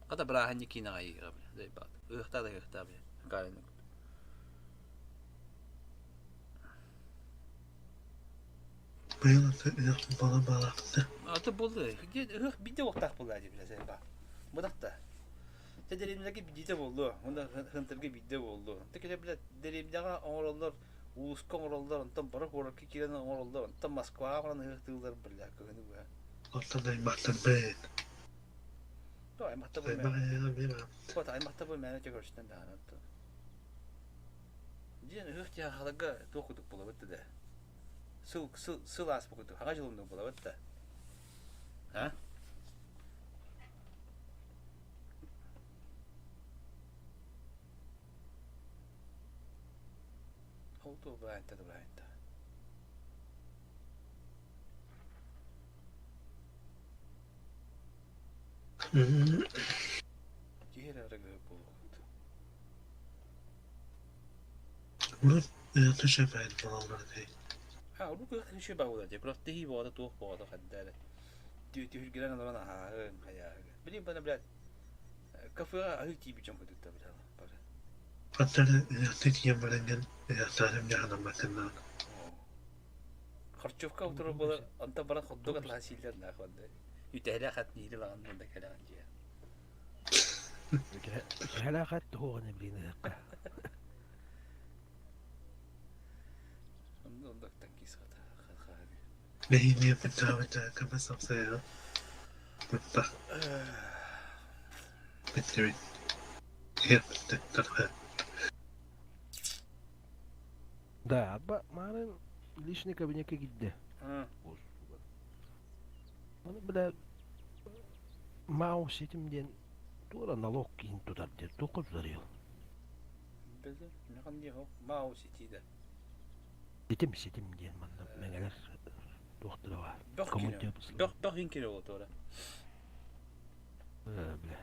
Хата бырааһынньык киинэҕэ ыйыыра бile, заебал. Ыһыахтаа да ыһыахтаа бile. Гаалины Быйыл аты ыах бала балаахта. Аты буолла. Ыһыах биирдэ уохтаах буолла дии бile заебал. Быдахта. Те дэриэбинэлэргэ биирдэ буоллу. Уонна Хынтырга биирдэ буоллу. Те кэлэ бile дэриэбинэҕэ оҥороллор, улууска оҥороллор, онтон бары куоракка киирэн оҥороллор, онтон Москваҕа баран ыһыахтыыллар бile кыһыны быһа. Оттон аймахтарбын. То аймахта бу Аймах мэ. айаҕа биир Вот аймахта бу мээнэ көрүстэн даҕаны. Диэн ыһыах дьаһалга туох курдук буолабыт да. Сыл сыл сыл ааспыт курдук хаҥа дьылын буолабыт да. А? Ол туох быраайта да быраайта. Киһи эрэ арыгыһыт буолуохпут. Урут ыһыахтыы баайын буолаллар этэй. А, урут ыһыахтыы баҕа дии. Күрэхтэһии буолата туох буолата хайда эрэ. Түһүлгэлэн олорон аһааһын, хайааһын. Билим бана, блядь, кафеҕа аһыы тиийбит дьон курдуктар, бля, бары. Ханна эрэ ыһыахтыы тиийэн бараҥҥын ыһыахтаатым дьаһанаммаккын даҕаны. Харчевка утары буолар, онтон баран ходдук атлаһан сииллэр наах онно. Үтэһэлээх ат ниили лаҕан мында кэлэҕин дьиэ. Үтэһэлээх ат туһуоҕун блин ыһыахха. Онно ондоктан киис хата Нэһиилиэ быттаабыта көмө сапсайа бытта. Бүттүбүт. Иһэр бүттэ тарха. Да, арба маарын личный кабинекка киирдэ. Аны бля Мау ситим диэн туора налог киин тутар диэн туохха тутарый ол? Билим, механ диэхо Мау сити да. Ситим ситим диэн манна мэҥэлэр туохтара баар. Бөх Кому кире. Бөх бөх иин кире ол туора. Бля.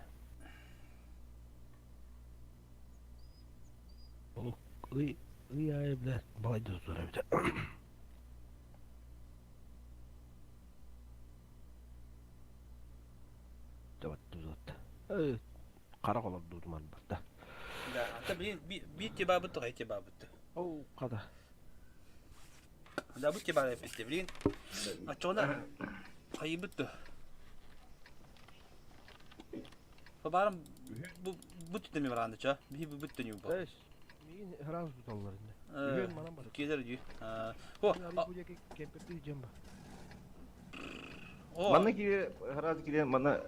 Ол ый ый аайы бля балайда тутар эбит. Хара олордуутум арбатта. Да, ата би би тебабыт тоҕо тебабыт. Оу, хата. Да бу тебар эппитте, блин. Аччоҕуна хайыбыт да. Бабарым бу бу түтеми бараанды ча. Биһи бу бүттөнү бу. Миин сразу туталлар инде. Үһүөн манан бар. Келер дүү. О, Кемперти жем ба. Манна кире сразу кире манна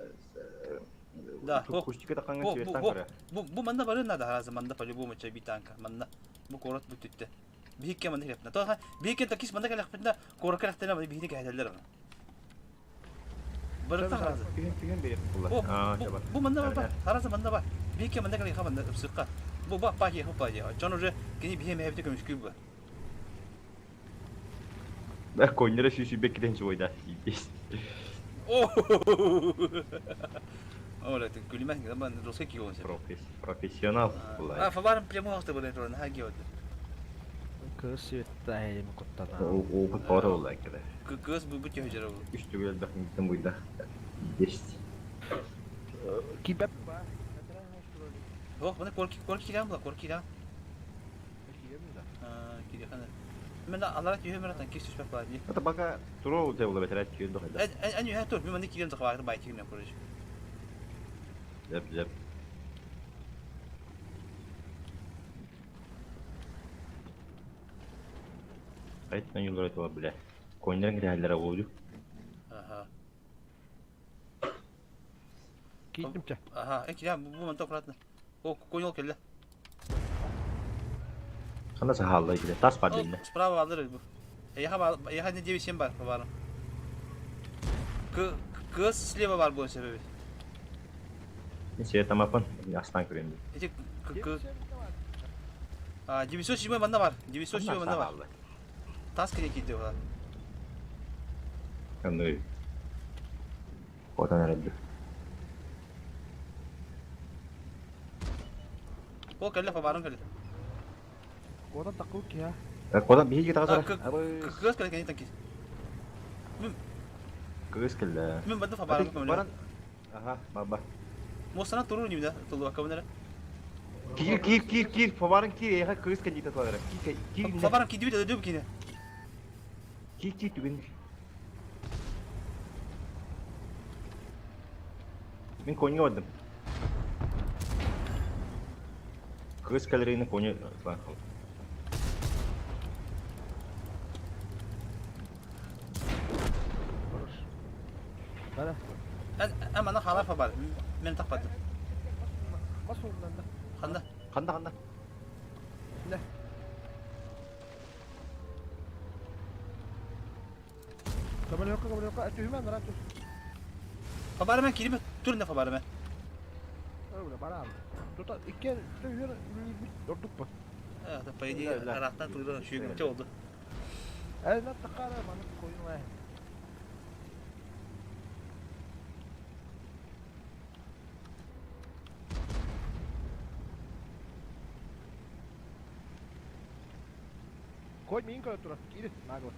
Да, кустика таханга цветтан көрө. Бу бу манна бары надо харазы манна по-любому чай битанка. Манна бу корот бу түттэ. Биһикке манна хепна. То биһикке такис манна кэлэхпитинэ корокка кэлэхтэрэ биһини кэһэтэллэр аны. Барыта харазы. Түһэн түһэн берет булла. Аа, Бу манна бар. Харазы манна бар. Биһикке манна кэлэхэ манна ыпсыкка. Бу ба па хе па же. Чон уже кини биһи мэһэбите көмүскүүр бу. Да, коннера сүүсүбэк китен суойда. О! Оля, ты күлүмэн, гынан русский кион Профессионал А, фабарым прямой ахты болен туран, ха геод. Кыз светта эми куттана. Опыт бар ол әкеле. Кыз бу бу төхөжөр ол. Үч түгел бәхмиттен буйда. Есть. Кибеп ба. Ох, мына корки корки кирәм була, корки кирәм. А, кирәхәне. Мен алара түйе мөрәтән кис түшпәк бар ди. Это пока туру те була бетерәт күйен дохайда. Эн эн юһә тур, мен кирәм захват бай тигнә короче. Зәп зәп. Айттан юллар айтып биле. Коннерин кирәләр болду. Аха. Кийтимче. Аха, э кирәм бу ман аккуратно. О, конял келде. Хана сахалла кире. Тас бар динне. Справа алыр бу. Яха бар, яха не 9 бар, бар. К кыз слева бар бу себеби. Мен свет тамапын, астан көрөм. Эти к А, 907 манда бар. 907 манда бар. Тас керек киде бар. Кандай. Отан арабды. О, келе фабарын келе. Одан такыл ки я. Кодан биһиги тагасара. Кыз келе кени танки. Кыз келе. Мен банда фабарын келе. Баран. Аха, баба. Мосана туру нимде тулу акабынара. Кир, кир, кир, кир, фабарын кир, яха кыз келе таталара. Кир, кир. Фабарын кидү дә дөп кине. Кир, кир түгін. Мен коньга бардым. Кыз келерine коня lan kaldı. Бара. Эн мана халар фабар. Мен таппадым. Бас орнанда. Ханда. Ханда ханда. Не. Көмөлөһүөххэ, көмөлөһүөххэ. Түһүмэн, баран түс. Фабарымен киирime турна фабарымен. Öyle баран. Тута икки үһүөр үлүйбүт ордук бу. Это по идее арахтан тылы шүйгүнче oldu. Э, такара маны койун Кой миин көрө турар. Киири, нагло.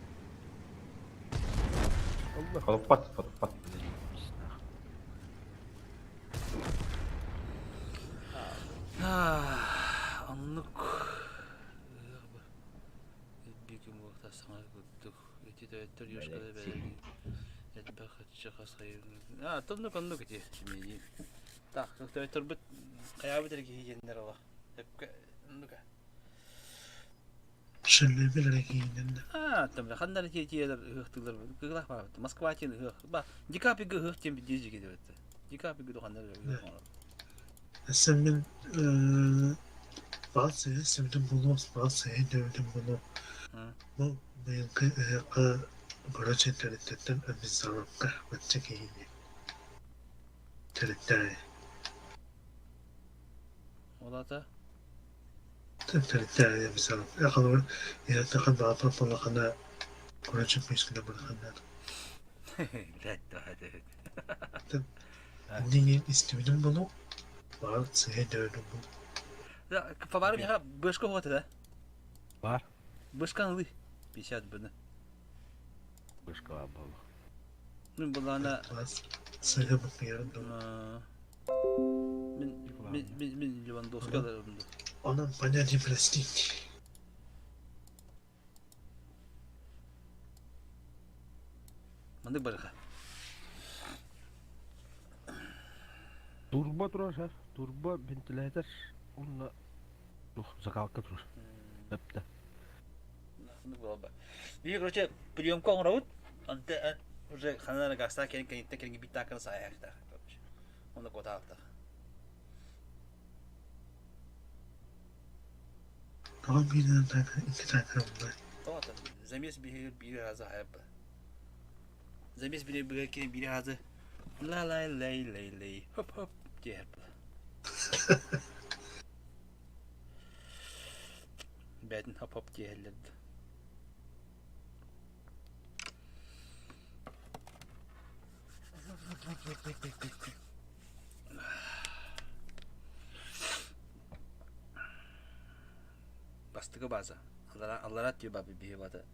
Allah. Холоппат, холоппат. Оннук. Биир муохта саҥа курдук. Ити төттөр ёшкада бэри. Элбэх хаччы хас хайын. А, тоннук оннук ити. Симеyi. Так, төттөрбүт хайаабыт эрэ киһи диэннэр ола. Өпкө оннука. Шеллебир эрэгийинэн А, там ханнар тиэтиэлэр ыһыахтыылар кыгылах баабыт. Москва тиэн ыһыах. Ба, Дикапига ыһыах диэн бидиэжиге диэбит. Дикапига духаннар ыһыах оҥорор. Өссө мин баҕар сыыһа истибитим буолуо, баҕар сыыһа өйдөөбүтүм буолуо. Бу быйылгы ыһыахха короче тэрилтэттэн обязаловка бачча киһини тэрилтэ Ол аата тэрилтэ обязаловка холобур ыһыахтаха баҕа буоллаххына короче күүскүнэ быраханнар. Блядь, да, это. Иннин истибитим буолуо, баҕар сыыһа өйдөөбүтүм буолуо. Фабары миха бышка хуата да? Бар. Бышка ылы. 50 быны. Бышка буолуо. Мин булана Сыыһа букуйарын да. Мин мин мин мин Левандовский аларым. Онон понятие простить. Мандык барыха. Турба турар, шеф. Турба вентилятор уонна тух закалка турар. Өптө. Биир, короче, приемка оҥоробут. Онто уже ханан гаста кэлин кэнниттэн кэлин биттаакканы саайаахтаах, короче. Онно куотаахтаах. Тоҕо бииринэн таакыр, икки таакыр буолла? Тоҕо замес биһиги биир разы хайабы. Замес биир биир биир разы ла лай лай лай лай хоп хоп диэхэр Бээтин хоп хоп диэһэллэрdi. Бастакы база. Аллара түү бабы биһи бата.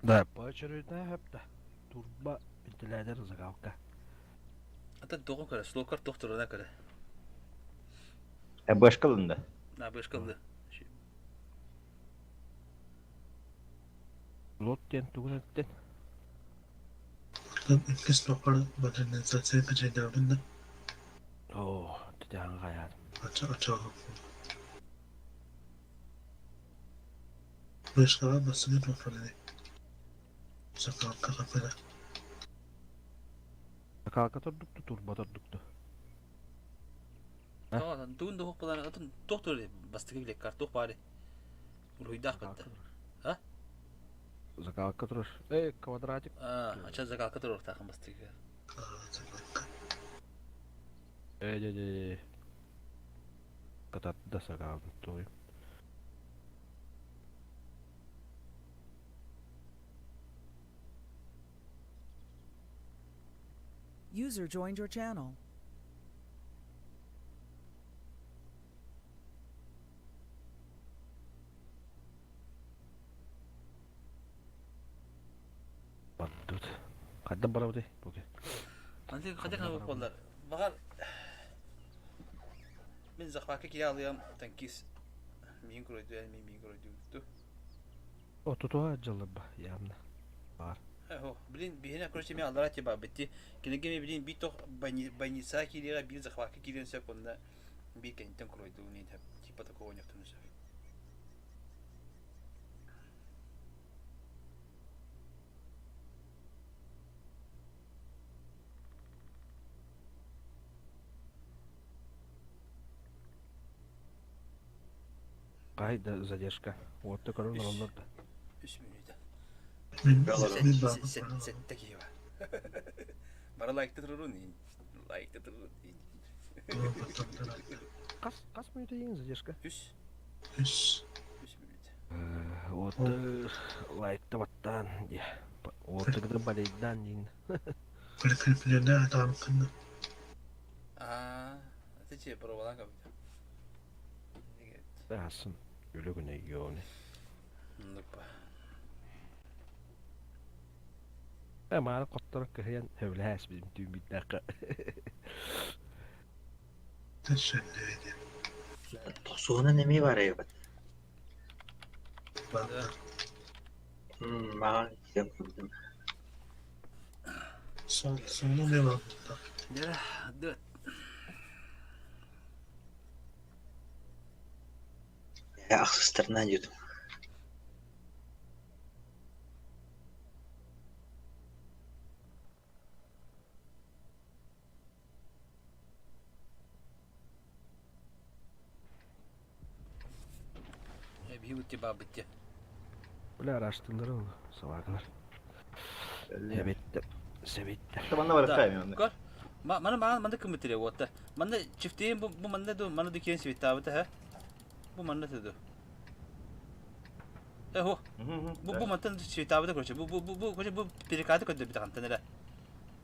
Да, поочередная хөптө. Турба вентилятор закалка. Ата тоҕо көрө, слокар тохторуна көрө. Э, башкалында. На башкалды. Лот диэн тугун эттин? Оттон иккис тоххор модернизация качайдаабын да. Оо, тэтээҕин хайаатым. Ача ачаҕа. Вышкаҕа бастыҥы туохпарый? Закалка капыра. Закалка тордукту, турба тордукту. Тугун да хук атын туох тур бастакы билек туох баары уруйдаах бытта. А? Закалка турар. Эй, квадратик. А, ача закалка туруохтаахын бастакы. Эй, эй, эй. Катат да сагаабыт туой. User joined your channel. Бардут. Хайдан барабыт Буке. Антик хадак на боллар. Багар Мин захватка кире алыам танкист. Мин көрөйдү, мен мин көрөйдү. О, тутуа дьалларба, явно. Бар. Хо, блин, биһине короче мен аллара тиба битти. Киниге мен блин бит тох больница кириэҕэ биир захватка кириэн сөп онно биир кэнниттэн куройдуу не типа такого нехтуну сөп. Кайда задержка. Вот ты корон олорду. Үс мүнүүтэ. Мин мин баабын Сэттэ киһи бар. Бары лайкта турурун, лайкта турурун. Хас хас мүнүүтэ иҥ задержка? Үс. Үс. Үс мүнүүтэ. Вот лайкта баттаан дии. Уоттагыда балейдаан диин. Прикреплена атаанкына. Аа, это че, пробовала как-то? Асын. Үлө күнэ йони. Нупа. Э маары хотторо кыһыйан сөбүлэһээс бим түүн биирдээххэ. Төссөннөөдө. Тохсуһунан эмиэ бар эбит. Маған киирэн көрдүм. Сону не баабыта. Да, да. Ахсыстарынан дьүтүм. Бьюти бабытте. Бля араштылар ол собакалар. Эбиттер, себиттер. Манна барыхтайм онно. Көр. Мана мана манна кымытыре уотта. Манна чифтейин бу бу манна ду манна ду киэн свиттаабыта ха. Бу манна ду. Э хо. Бу бу мантан свиттаабыта короче. Бу бу бу бу короче бу перекаты көдө бит хантан эле.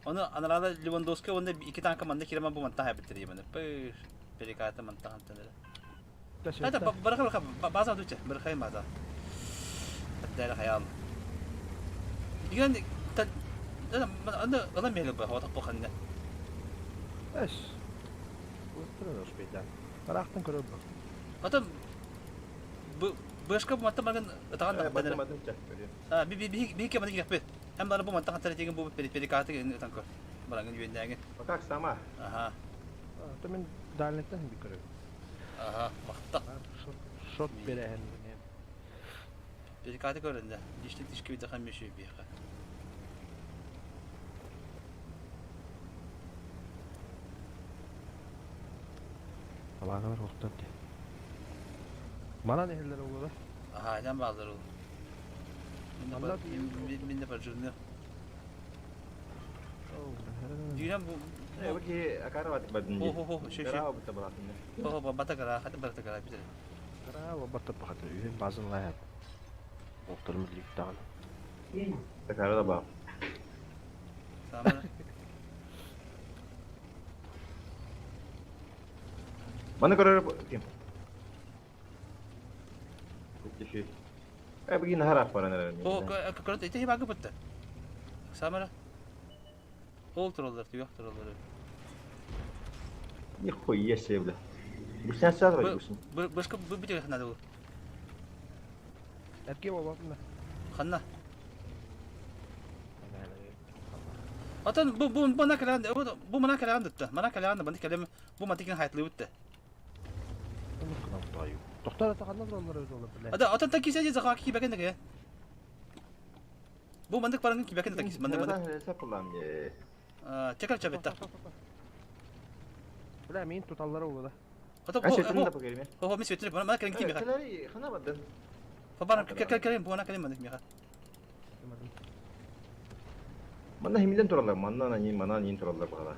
Оны анарада Левандовский онда ики танка манна киреман бу мантан хайбыттыр емені. Пыр перекаты мантан хантан эле. Это бараха бараха база дуча бараха база. Хатта хаял. Деген аны ала мейлі ба хаватақ болқанна. Эс. Уттырын успейдан. Барахтан көрөр бу. Потом бышка бу матта маган таган да Батын батын чак көрү. А би би би би кемани киреппи. Hem бары бу матта хатар деген бу перекаты танкор. Барангын үйендәге. Как сама. Ага. То мен дальныктан би көрөр. Ага, макта. Шот берәһен. Перекаты көрүндө. Диштик дишке бит хам меши биха. Собакалар охтар ди. Мана нехеллер олу да. Ага, жан базар ул. Мен де бар жүрнө. Дүйнен бу Э, бу ки акара бат бадын. Хо хо хо, ши ши. Караа бут балатын. Хо хо, бата кара, хата барата кара бит. Браво, батыр бахаты. Үйін базын лайат. Охтар мирлик тагын. Акара да ба. Самара. Маны көрөр ким? Киши. Э, бу ки нахара баран эрер. Хо, көрөт, ите хибагы бутта. Самара. Ол туралар, түйөк туралар. Нихуя себе, бля. Бу сен сразу бу. Башка бу бит хана бу. Эрке болатын. Ханна. Атын бу бу бу калан бу мана калан дытта. Мана калан бу калем бу матикин хайтлы бутта. Токтор ата ханна туралар өз олар биле. Ата атын такисе же заха ки бекен деге. Бу мандык барангын ки бекен такис мандык мандык. Сапылам. А, чекар чабетта. Бля, мин туталлар олу да. Ата А светин да погерме. Хо хо ми светин мана кален ки меха. Келери хана бадын. Фабарам кален бу мана кален мандык меха. Манна химилен туралар, манна на нин, мана нин туралар багала.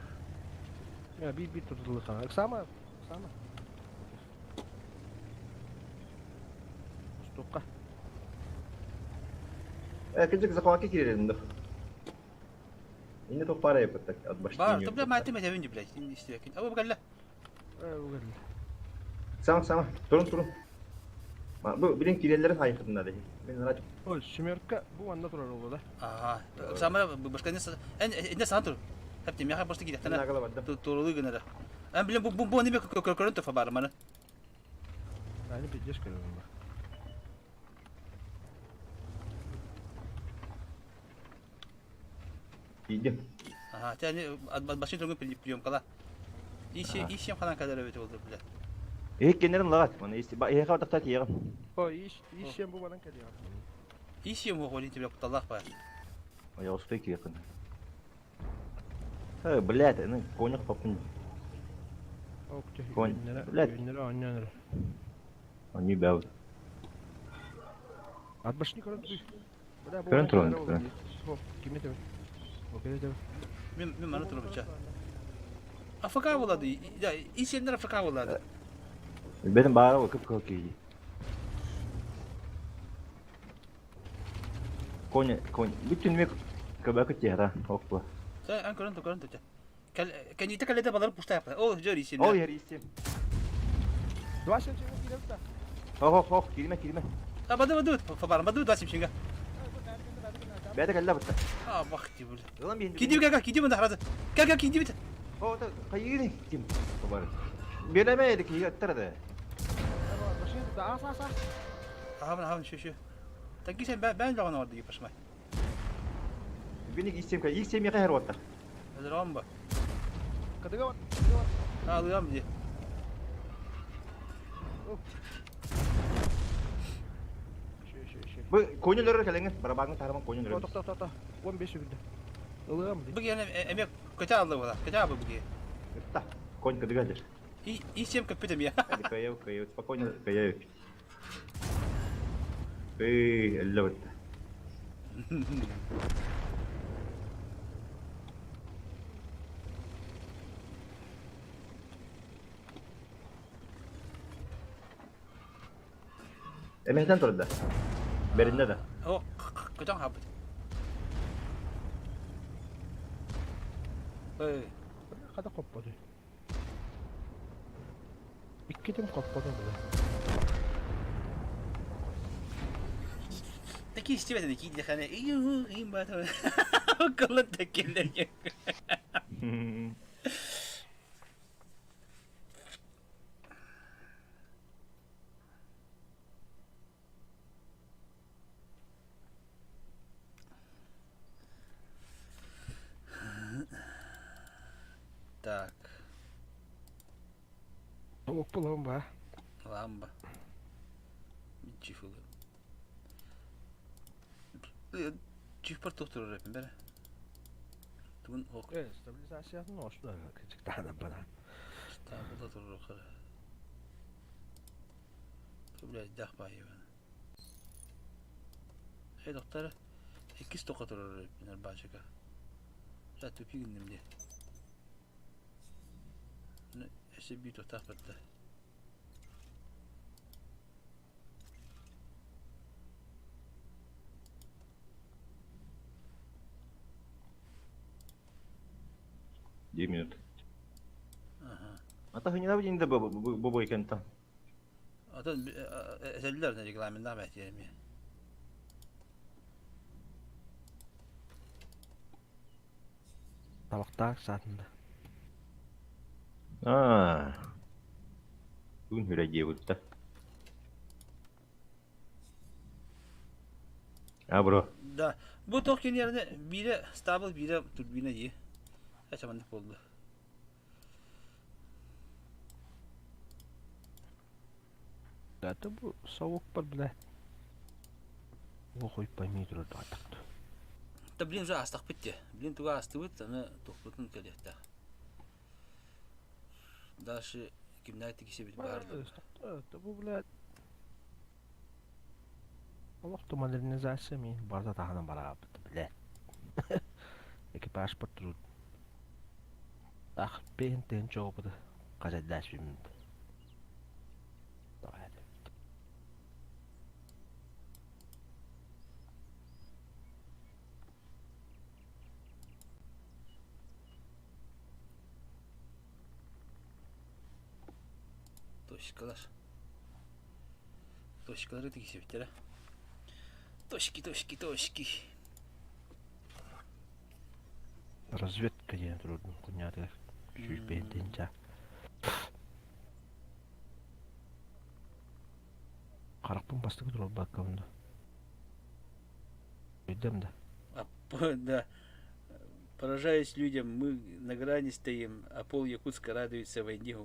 Я би би тутулы хана. Сама, сама. Стукка. Э, кижик захватки кирерин да. Инне топ пара япыттак от башты. Бар, тубля мати ме жабин блядь, не истеки. А бу галла. Э, угал. Сама, сама. Турун, турун. Ма, бу билин кирелерин хайкытында дехи. Мен рач. Ой, семерка бу анда турар олу да. Ага. Самара башка не эн не сан тур. Хепти меха башты кирек тана. Турулы гына да. Эн билен бу бу неме көрөн тофа бар мана. Аны пиздец көрөм ба. Идем. Ага, тяни башын тургун прием кала. Иши иши ханан кадар өтө болду бля. Э, кенерин лагат. Мана исти. Ба, э, хавдакта тиегим. Ой, иш иш бу банан калия. Иши му холин тебе куталлах ба. Я успей киекин. Э, блядь, ну коняк попын. Ок, Конь. Блядь. Блядь. Они бяут. От башни көрөм. Көрөн туран, көрөн. Кими төбө? Окей төбө. Мен мен маны турабыча. АФК болады. Да, исеннер АФК болады. Бетин баара ол кып-кыл киһи. Коня, конь. Бүтүн мек көбөкү тиһара, окпа. Сен ан көрөн көрөн турча. Кәните кәлете балар пушта япта. Ол жөр исеннер. Ол ер исем. Два семь семь киирем да. Хох, хох, хох, киирмэ, киирмэ. А бады бады фабар, бады два семь семьга. Бэйэтэ кэллэ бытта. А бах ти бул. Ылан биһин. Киди кага, киди мында харазы. Кага киди бит. О, та хайыгын ким? Фабар. Биэлэмэ эди киһи аттар да. Машина да ас ас ас. Ахабын ахабын шү шү. Таки сен бән жоғын орды пашмай. Бини исем ка, исем яка хер оттар. Өлөрөм ба. Кадыга бар. Алыам ди. Бу коньолору кэлэҥҥин, барабааҥҥын таһарман коньолору. Тохто тохто. 15 секунда. Ылыам ди. Бу гене эме көтө алды була. Көтө абы буги. Ытта. Конь кадыга дер. И и сем көппүтүм я. Кыйып, кыйып, спокойно кыйып. Эй, элле бытта. Эмэһитэн турда. Бэриннэ да. О, көтөн хабыт. Эй. Хата хопподу. Иккитин хопподу бile. Такие истебет кийди хане. Иу, им бата. Колот такие. Так, Оппулам ба. ламба. Чифылы. Чиф пар тоқтырыр әпін бәрі. Тугун ок. Э, стабилизациясын ошто кычыктаана бана. Стабылда турur оқыры. Блядь, дах байыбын. Эй, доктор, иккис тоқа турur әпін арбачыка. Жа тупи гинним де. Эсе би тотақ бітті. Две минуты. Ага. А то не надо бобой кента. Атын эселлер не регламентна бәтиеме. Табактаак саатында. Аа. Күн хүрэ диэбитта. А бро. Да. Бу тоқ кенерine бире стабыл бире турбина дии. Ачамандык болду. Да бу совок бар биле. Охой пойми турар атакты. Та блин уже астақ бітті. Блин туга асты бит, аны тоқпытын келетті. Дальше кимнәй тиксе бит барды. Да бу биле. Олохту модернизация ми барда тахана барабыт биле. Экипаж патруль. Ах, пен тен чоопыды. Кажадаш бимит. Давай. Точкалар. Точкалары тиксе бит, Точки, точки, точки. Разведка диэн турурдун куньяатыгар. Сүүс бэйэн Харахпын бастыгы турар баккабында. Өйдөм да. А, да. Поражаюсь людям, мы на грани стоим, а пол Якутска радуется войне.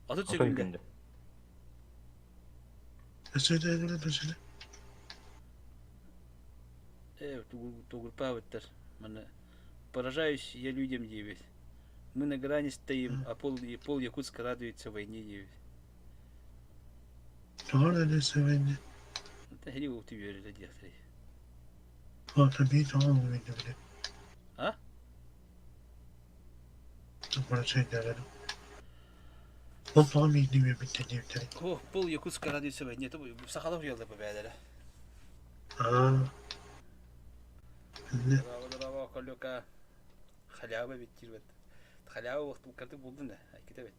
А тут секунда. Тугурпавыттар. Поражаюсь я людям девять. Мы на грани стоим, а пол, пол Якутска радуется войне девять. Тэһини ууту үөрүлэ диэхтэрий. Ата бии тоҕо умуйдубут. А? Короче, Ол тоҕо миигин үөрбүттэр диэбиттэрий? О, бұл Якутская радио сөбө. Нет, сахалар уйалар бу бээлэрэ. Аа. Инне. Браво, браво, коллега. Халява бит диир Халява вахтым картык булдун да. Айкыта бит.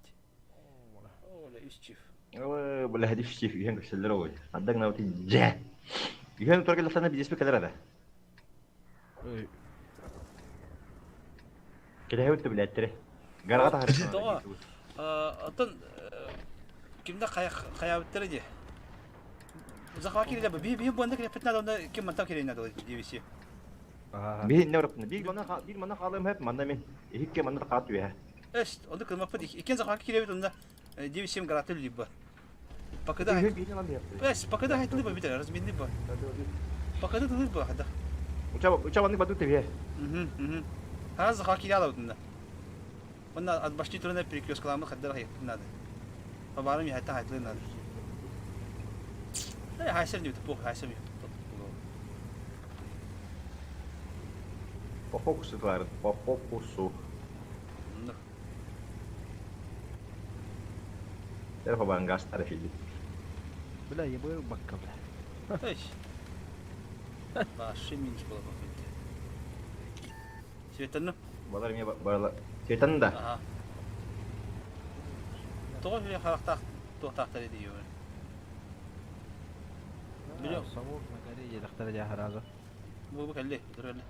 О, бля, үс чиф. Ой, бля, үс чиф үйен көсөллөр ой. Андак наути дьэ. Үйен турар келлэхтэринэ биэспи кэлэр ада. Кэлэһэбит да билээттэрэ. Гараҕа таһаарыахтара. Тоҕо? Оттон кимдэ хайаабыттара дии. Захват кирилэ бу. Би би буонда киреппит надо, онно ким мантан кириэн надо диэбиси. Биһи инне барыппына. Биир манна биир манна хаалыам хэп, манна мин. Иһикке манна хаат үөһэ. Эс, онду кылмаппыт. Иккен захват кириэбит онно диэбисим гараты либо. Покада Эс, покада хайтылы ба битер, разменни ба. Покада тылы ба хада. Уча маннык бадык тебиэ. Хаз захват кире алабытында. Онна от башни турана перекресткаламы хаддар хайыппын надо. Побарым я хайта хайтылы надо. Э, хайсер не пох, хайсер не. По фокусу тварь, по фокусу. Тэр хобангастар фили. Бля, я бы бакка, бля. Эш. Баши минус было походу. Светанна? Балар мне барла. Светанна да. Ага. Тоҕо били харахтаах туохтаахтар диибин. Били совок на горе диэтэхтэрэ дии сразу. Бу бу кэлли, утары кэлли.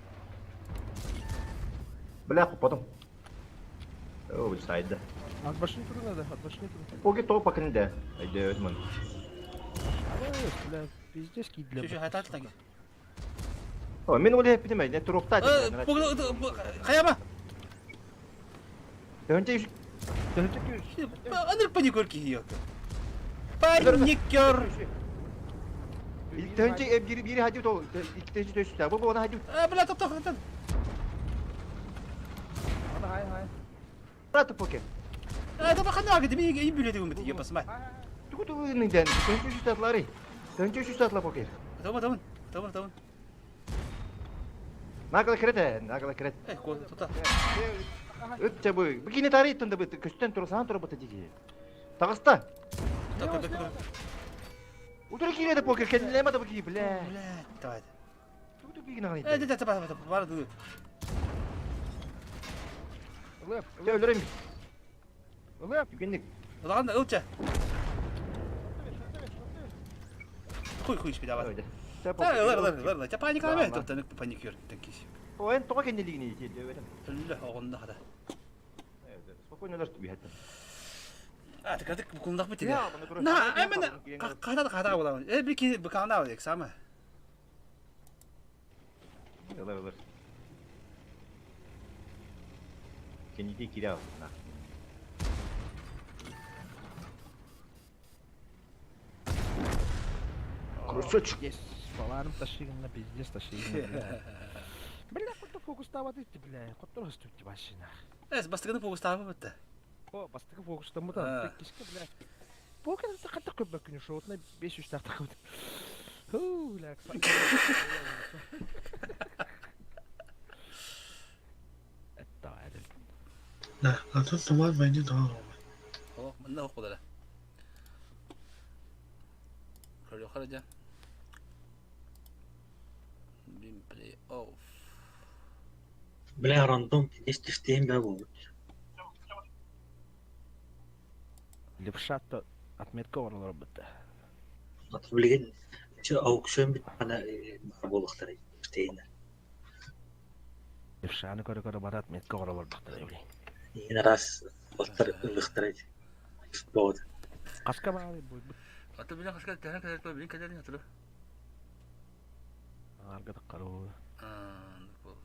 Бля, потом. О, бу сайда. От башни туру надо, от башни туру. Поки то пока да. Айда ман. Бля, пиздец для. Şu şu hayat atla. О, мен ол хеппитим не турукта. Хайама. Төнче Аныр паникер киһи Паникер. Төнче бири бири хади то икки төшү бу бу она хади. Бля, топ топ топ. Ана хай хай. Брат поке. А, да хана агды ми им биледи гумит я посмай. Тугу тугу ниден. Төнче үш татлары. Төнче үш татла поке. Tamam tamam. Tamam tamam. Нагла крете, нагла крет. Э, ко тута. Өтче бу. Бу кине тарый тында бу көстөн турсан тура бу тиги. Тагыста. Так так так. Утура кире поке кенлеме да бу ки, бля. Бля, давай. Тугу тугу гина Э, да да да бар ду. Леп, леп. Өлөрөм. Леп. Түгенник. Улаган ылча. Хуй хуй спи давай. Да, ылар ылар ылар. Та паника ме, топтан паникер тенкис. Оэн тоға кенделигини тиелебетем. Үлле оҕонно хата. Спокойно өлөр түбүһэттен. А, так кадык букундах бит. На, аймен ката ката була. Э, бики буканда бик сама. Ылар ылар. Кенди киря. На. Красавчик. Есть. Баларым ташигин пиздец ташигин. Бля, куда фокустава ты, бля, куда растут вообще нах. Эс, бастыгны фокустава битте. О, бастыгы фокустамы да, кишке, бля. Покер это хатта көбөк күнү шоутна 5-3 тахта көбөк. Ху, бля. Это это. Да, а тут туман войны дома. О, манна окудара. Көрө хараja. Бим play off. Бля, рандом пиздец түстейін бә бұл. Левша-то отметка оралар бітті. Аты билген аукцион бит ана бар болуқтар түстейін. Левшаны көрі-көрі бар отметка оралар бітті. Ең рас оттар ылықтар Болады. Қасқа бары бу. Аты билен қасқа тәһә кәләр билен кәләр ятыры. Арга таққару. Аа, бол.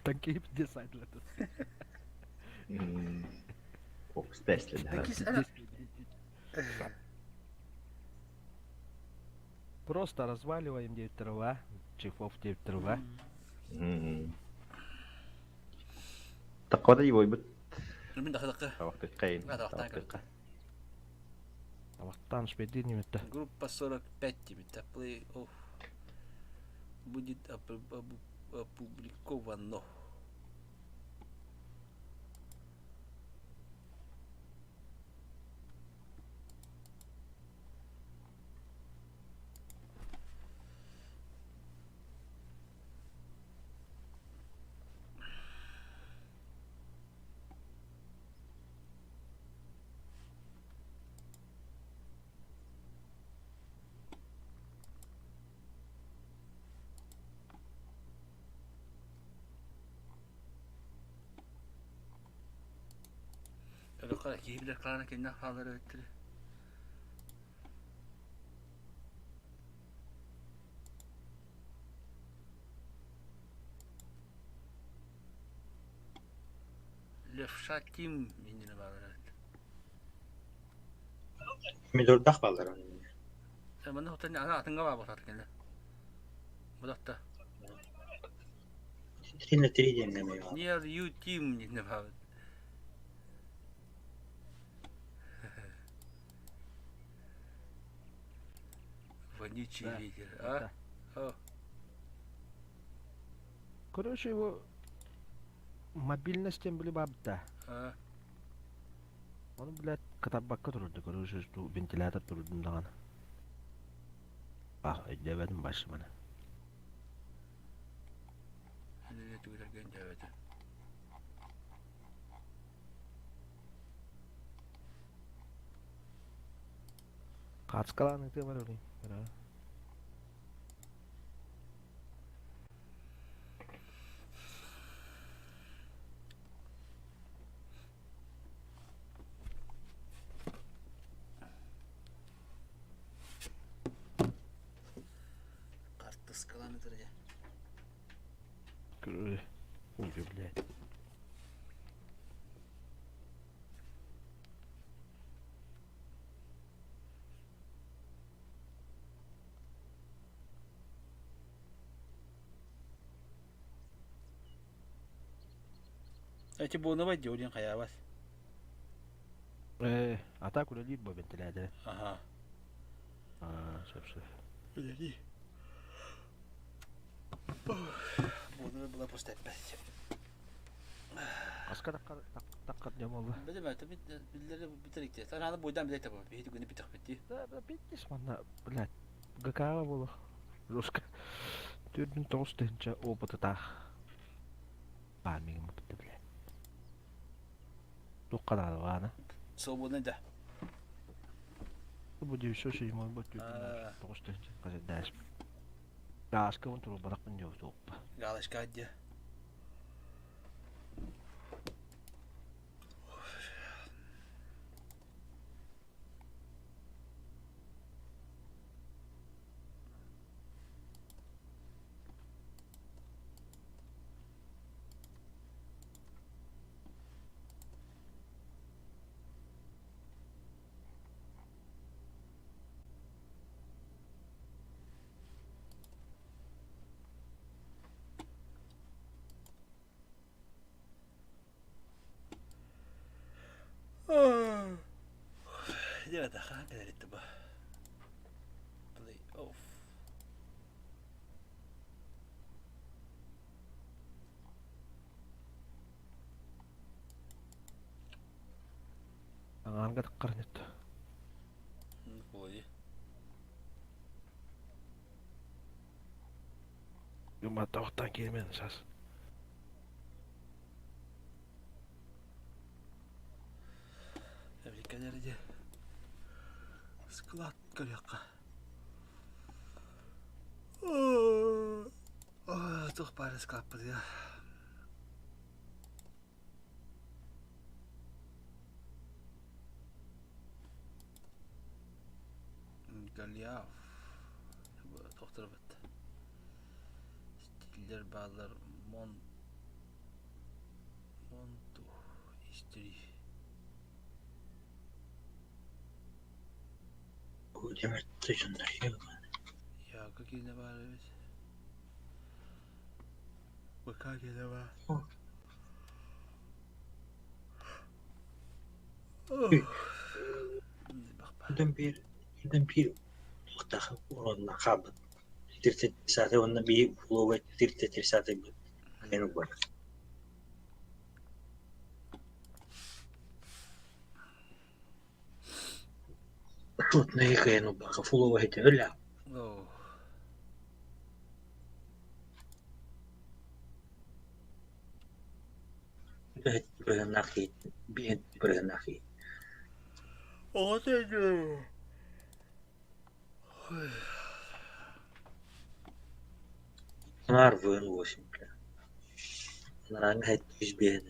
Танки пиздец айтылады. Фокус теслedi. Просто разваливаем деп тұрва, чехов деп тұрва. Таққада ебой бұт. Мен дахы дақы. Тавақтық қайын. Тавақтан кірді. Алактаан успейдиир ньимитте. Группа 45 диэбит. Плей-офф будет опубликовано. Өлөххө киһи билэр клана кэннэ хаалар эбиттэр. Левша Тим иннинэ баалар эбит. Помидордаах бааллар онно. Манна хотон ана атынга баа ботат кэлэ. Будатта. Трина три диэн эмиэ баар. Near you team иннинэ баабыт. Вонючий лидер, а? О. Короче, его мобильность тем были бабта. Оны, блядь, катарбакка турурду, короче, вентилятор турурдум даҕаны. А, өйдөөбөтүм башыманы. Хаацкалаан ытыа бар өлүй. Картыскалаан ытыр дьэ. Ой, блядь. Эти буонабай дии диэн хайаабас. Э, атаак үлэлиир бо вентилятор. Аха. Аа, сөп сөп. Үлэлии. Буонабай была просто эппэт. Аска таккар таккар дем болла. Билем это биллери битерикте. Санааны буйдан билет бу. Биһи күнү бүтөхпүт Да, да, биттис манна, блядь, ГК буолуох. Жестко. 4900 опытытаах. Баар мигин буппутта, блядь. Туохха наада Свободный да. Бу 907 бу 4900 хасыдаас. Гааскабын турбарахпын диэбит уоппа. Галочка где? Дьэ, хаһан кэлэр бу? Play off. Аҥаарга таххар нет. Ой. Юма тоқтан киирмен сас. Эбиккэлэр дьэ. Склад көрүөххэ. Туох баар склаппытыгар. Голиаф. Тохторбут. Стиллер баалар Мон Монту истри. Яга киинэ баар эбит. ВК киинэ баар. Дүн биир туохтаах уруонна хаалбыт. 430 уонна биир флога 430 быт. Кыайан ылбат. Шотнайы кыайан ылбакка флога хитэ өлө. Быһыннаах киһи, биир быһыннаах киһи. Оҕото Анаар вн восемь бля. Анарааҥҥа хэттиис биэһин.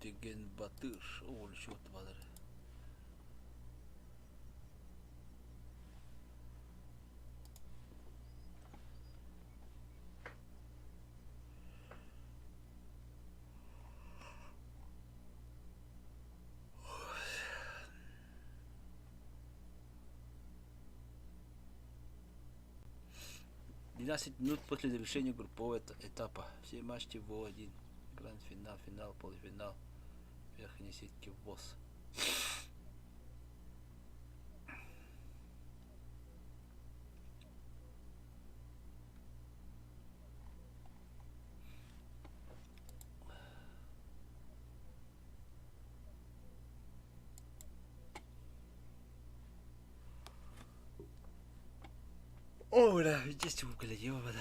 Отеген Батыр, ол счет балар. 12 минут после завершения группового этапа. Все матчи ВО1. Гранд-финал, финал, полуфинал. Верхней сетки ВОЗ. О, бля, здесь уголь, ёбана.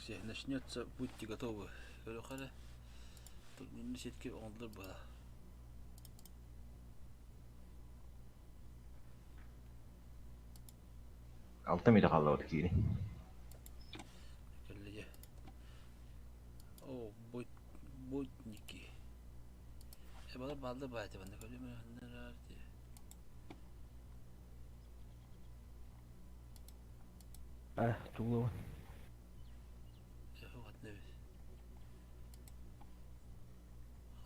Все, начнется, будьте готовы. Көрөхөрө. Турнирный сетки оңдор была. Алта метр қалды вот кири. Кэллиге. О, бот ботники. Э, бала балды баайты банна көрүм. А, тулуон.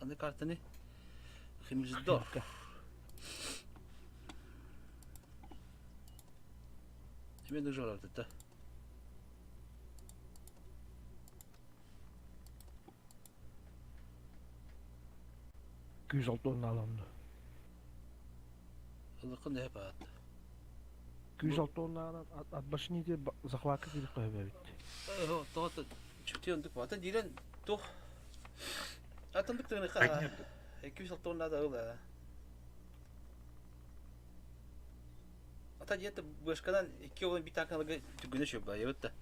Ханны картаны? Химиздор. Эме нужно да. Күүс алтон аламды. Алыкын не баат. Күүс алтон ат башыны де захватка кирип коя бит. Э, тоғыт чүкте ондук баата дирен тух. Атындык тыгны ха. 206 тонна да ыла. Ата дьиэт бышкадан икки олын бит акалыгы түгүнө шөбө ебетта.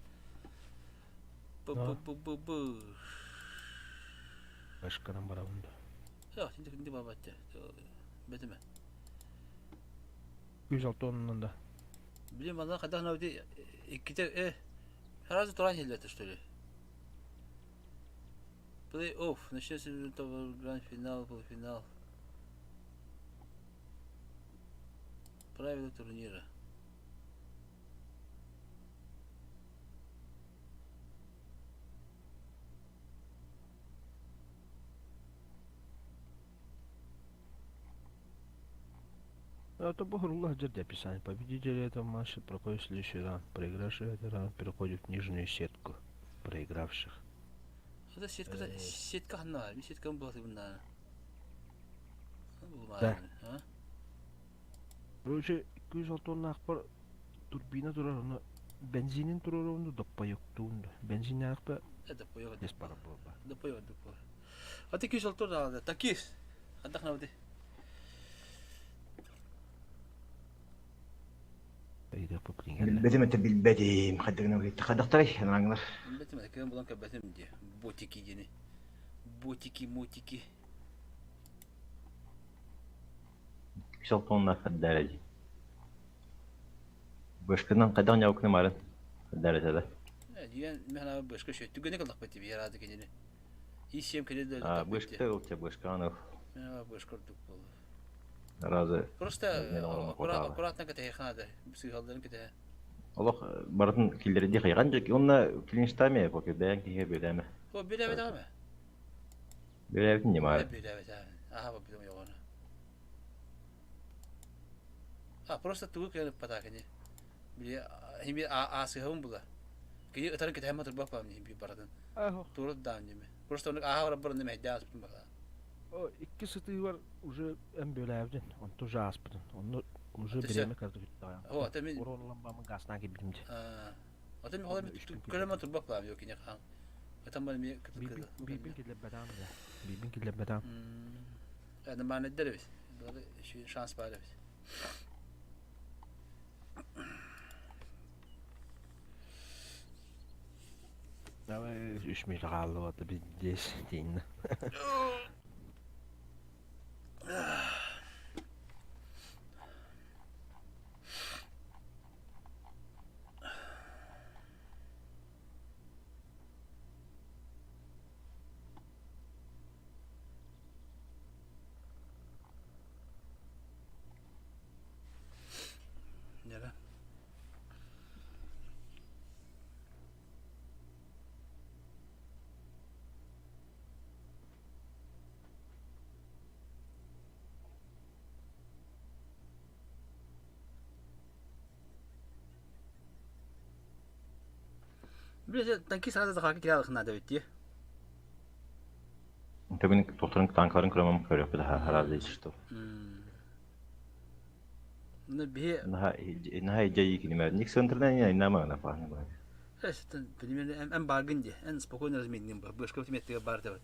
Б б б б б. Башканан барабын да. Я, синде күндө бабатты. Бетиме. 206 тоннан да. Билем ана кайда гына икките э сразу туран келет что ли. Плей-офф. Начнется гранд-финал, полуфинал. Правила турнира. Это Богрулlah дерде описание. Победители этого матча проходят следующий раунд. Проигравший этот раунд переходит в нижнюю сетку проигравших. Это сетка, сетка ханна, ми сетка была ты Да. Короче, 206 тонна акпар турбина турар, оны бензинин турар онду доппа yoктуунду. Бензин акпа Это поёт. Дес пара болба. Да поёт, да поёт. А ты 206 тонна, такис. Андахна воды. Билбетим это билбетим. Хаддыгына китти хаддактарай анаңлар. Билбетим, кем булан кабетим ди. Ботики дени. Ботики, мотики. 206 тонна хаддарай. Бышкынан хайдах ньаукны марын. Дәрәтәдә. Диген мен ана бышка шөй түгене кылдык бит бир ады кенене. Исем кене дә. Бышка ул бышка аны. Мен бышка дүк булды. Разы. Просто аккуратно кете ханада. Сыйгалдарын кете. Олох барытын киллерди хайган жек. Онна клинштаме поке бәян киһе бөләме. О бөләбе дагы. Бөләбе не бар. Бөләбе Аха, бу билем йоганы. А просто тугу келип патакыны. Били хими а сыһын була. Кини ытарын кете хәмә турбак бам хими баратын. Туры даам неме. Просто оны аха барып барын неме даас бара. О, икки сытыгар уже эм бөләбдин, онто уже аспытын. Онну уже биреме карды күттә. О, ата мен Уроллан бамы гасна кибдим. Ата мен холам көрөмө турбак бам yok кини хан. Атам бар ми кытыл. Бибин килеп бадам да. Бибин килеп бадам. Әне маны дербиз. Булар шанс бар бит. Давай 3 мил қалды вот пиздец дейін. Nere? Бile танки сразу захватки киралык надо ведь. Төгүн тохторун танкларын көрөмөм көрөп да харазы что. Ну бе. Наха наха жайы кинеме. Ник центрда не инама на фахны бар. Эстен примерно эм баргынде, эн спокойно разменним бар. Бышка в тебе бар деп.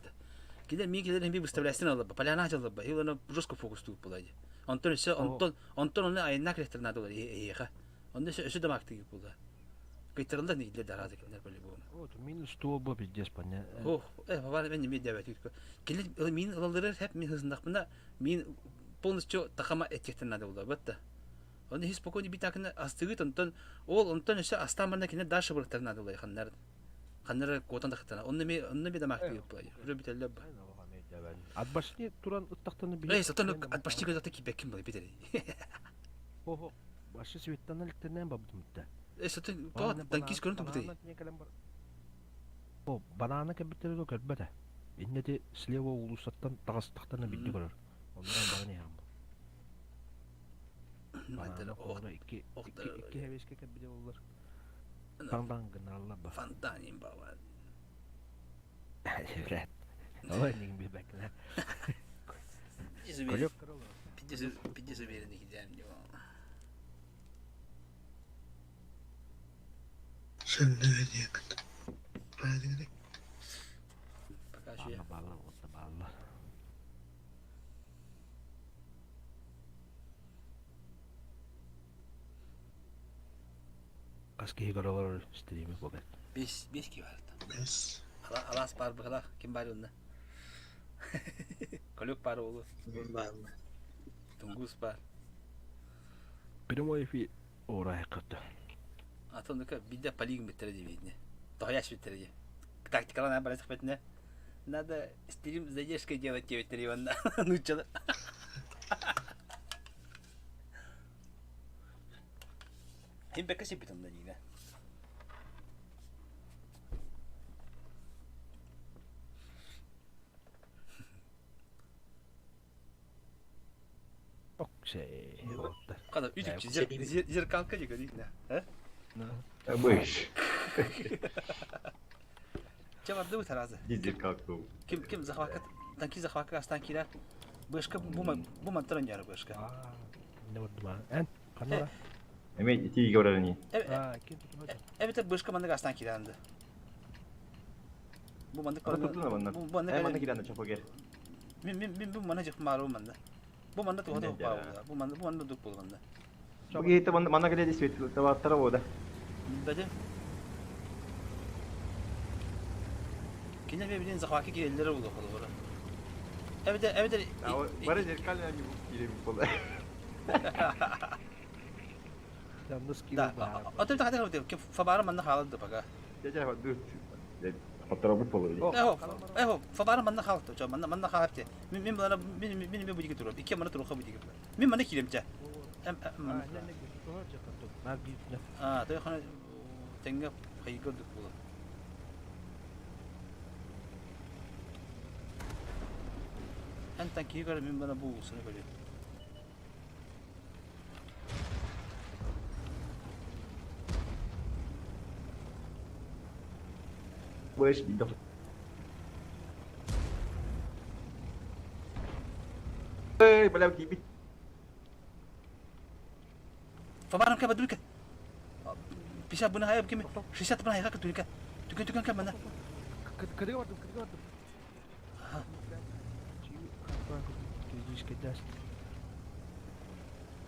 Килер ми килер би выставляйсын алып, поляна алып, и оны жестко фокус туып булайды. Онтон өсө онтон онтон оны айына киректер надо булар еха. Онда өсө өсө дамак тиги булды. Кыйтырында не килер даразы килер по-любому. Вот минус 100 бо пиздец поня. Ох, баба мен неме деп айтып. Килер мин ылалырыр хеп мин хызындакмын мин полностью тахама этектен надо булды, бетте. Оны хис спокойно бит акына астыгыт онтон ол онтон өсө астамарна кине дальше бырыктар надо булды ханнар. Ханнар котан тахтана. Онны ми онны би дамак тиги булды. Уже бителле ба. От башни туран ыттактаны би. Эй, сатан от башни көзөтө кибек ким булды битер. Хо-хо. Башы светтан электрнен бабдым да. Э, сатан то танкис көрүн тубуты. О, бананы кебиттер до көрбөтө. Иннети слева улусаттан тагастактан битти көрөр. Ондан баны ям. Бананы икки икки хебеске кебиде болар. Таңдан гыналла ба. Фонтанин баба. Брат. Ой, нигин билбекне. Пиздец уверенный идеально. Сөннүбүт Правильно. Пока еще. Балла, вот балла. Каски горолор стриме богат. Бес, бес ки бар. Бес. Алас бар быгла, ким бар онда? Колюк бар олу. Бар. Тунгус бар. Прямой эфир орай кытты. А то ну-ка, биде полигон биттере дебейдне. Тояш биттере. Тактикалар на барасых битне. Надо стрим с задержкой делать тебе биттере Ну чё? Хим бекка сипит онда дине. Оксей. Када үтүк зеркалка диге дигне. Э? Быш. Чем отдают разы? Зеркалка. Ким ким захватка танки захватка астан кира. Бышка бума бума тренер бышка. Не вот дума. Эн канара. Эме ити говорили. А, ким тут Evet бышка мандык астан киранды. Бу мандык Бу мандык киранды чопогер. Мин мин мин бу мана жык мару манда. Бу манда тугада бу бу манда бу манда дук болганда. Бу гейте манда келеди свет таваттара бода. Бәде. Кине бе билин захваки келдери болду холбора. Evet evet. Бара зеркально не кирем болду. Да, а ты хотел фабара манна хаалды пока. Хотторобут болу. Эхо, эхо, фабара манна хаалты, чо манна манна хаалты. Мин мин булана мин мин мин будиги турар. Икки манна туруха будиги. Мин манна киирем ча. А, той хана теңге хайгырдык була. Эн киһи көрө мин бана бу усуну көрү. Быш бидох. Эй, бля, кибит. Фабарам кэ бадука. 50 буна хайа кими 60 буна хайа катулика. Түкэн түкэн кэ мана. Кыдыга бардым, кыдыга бардым.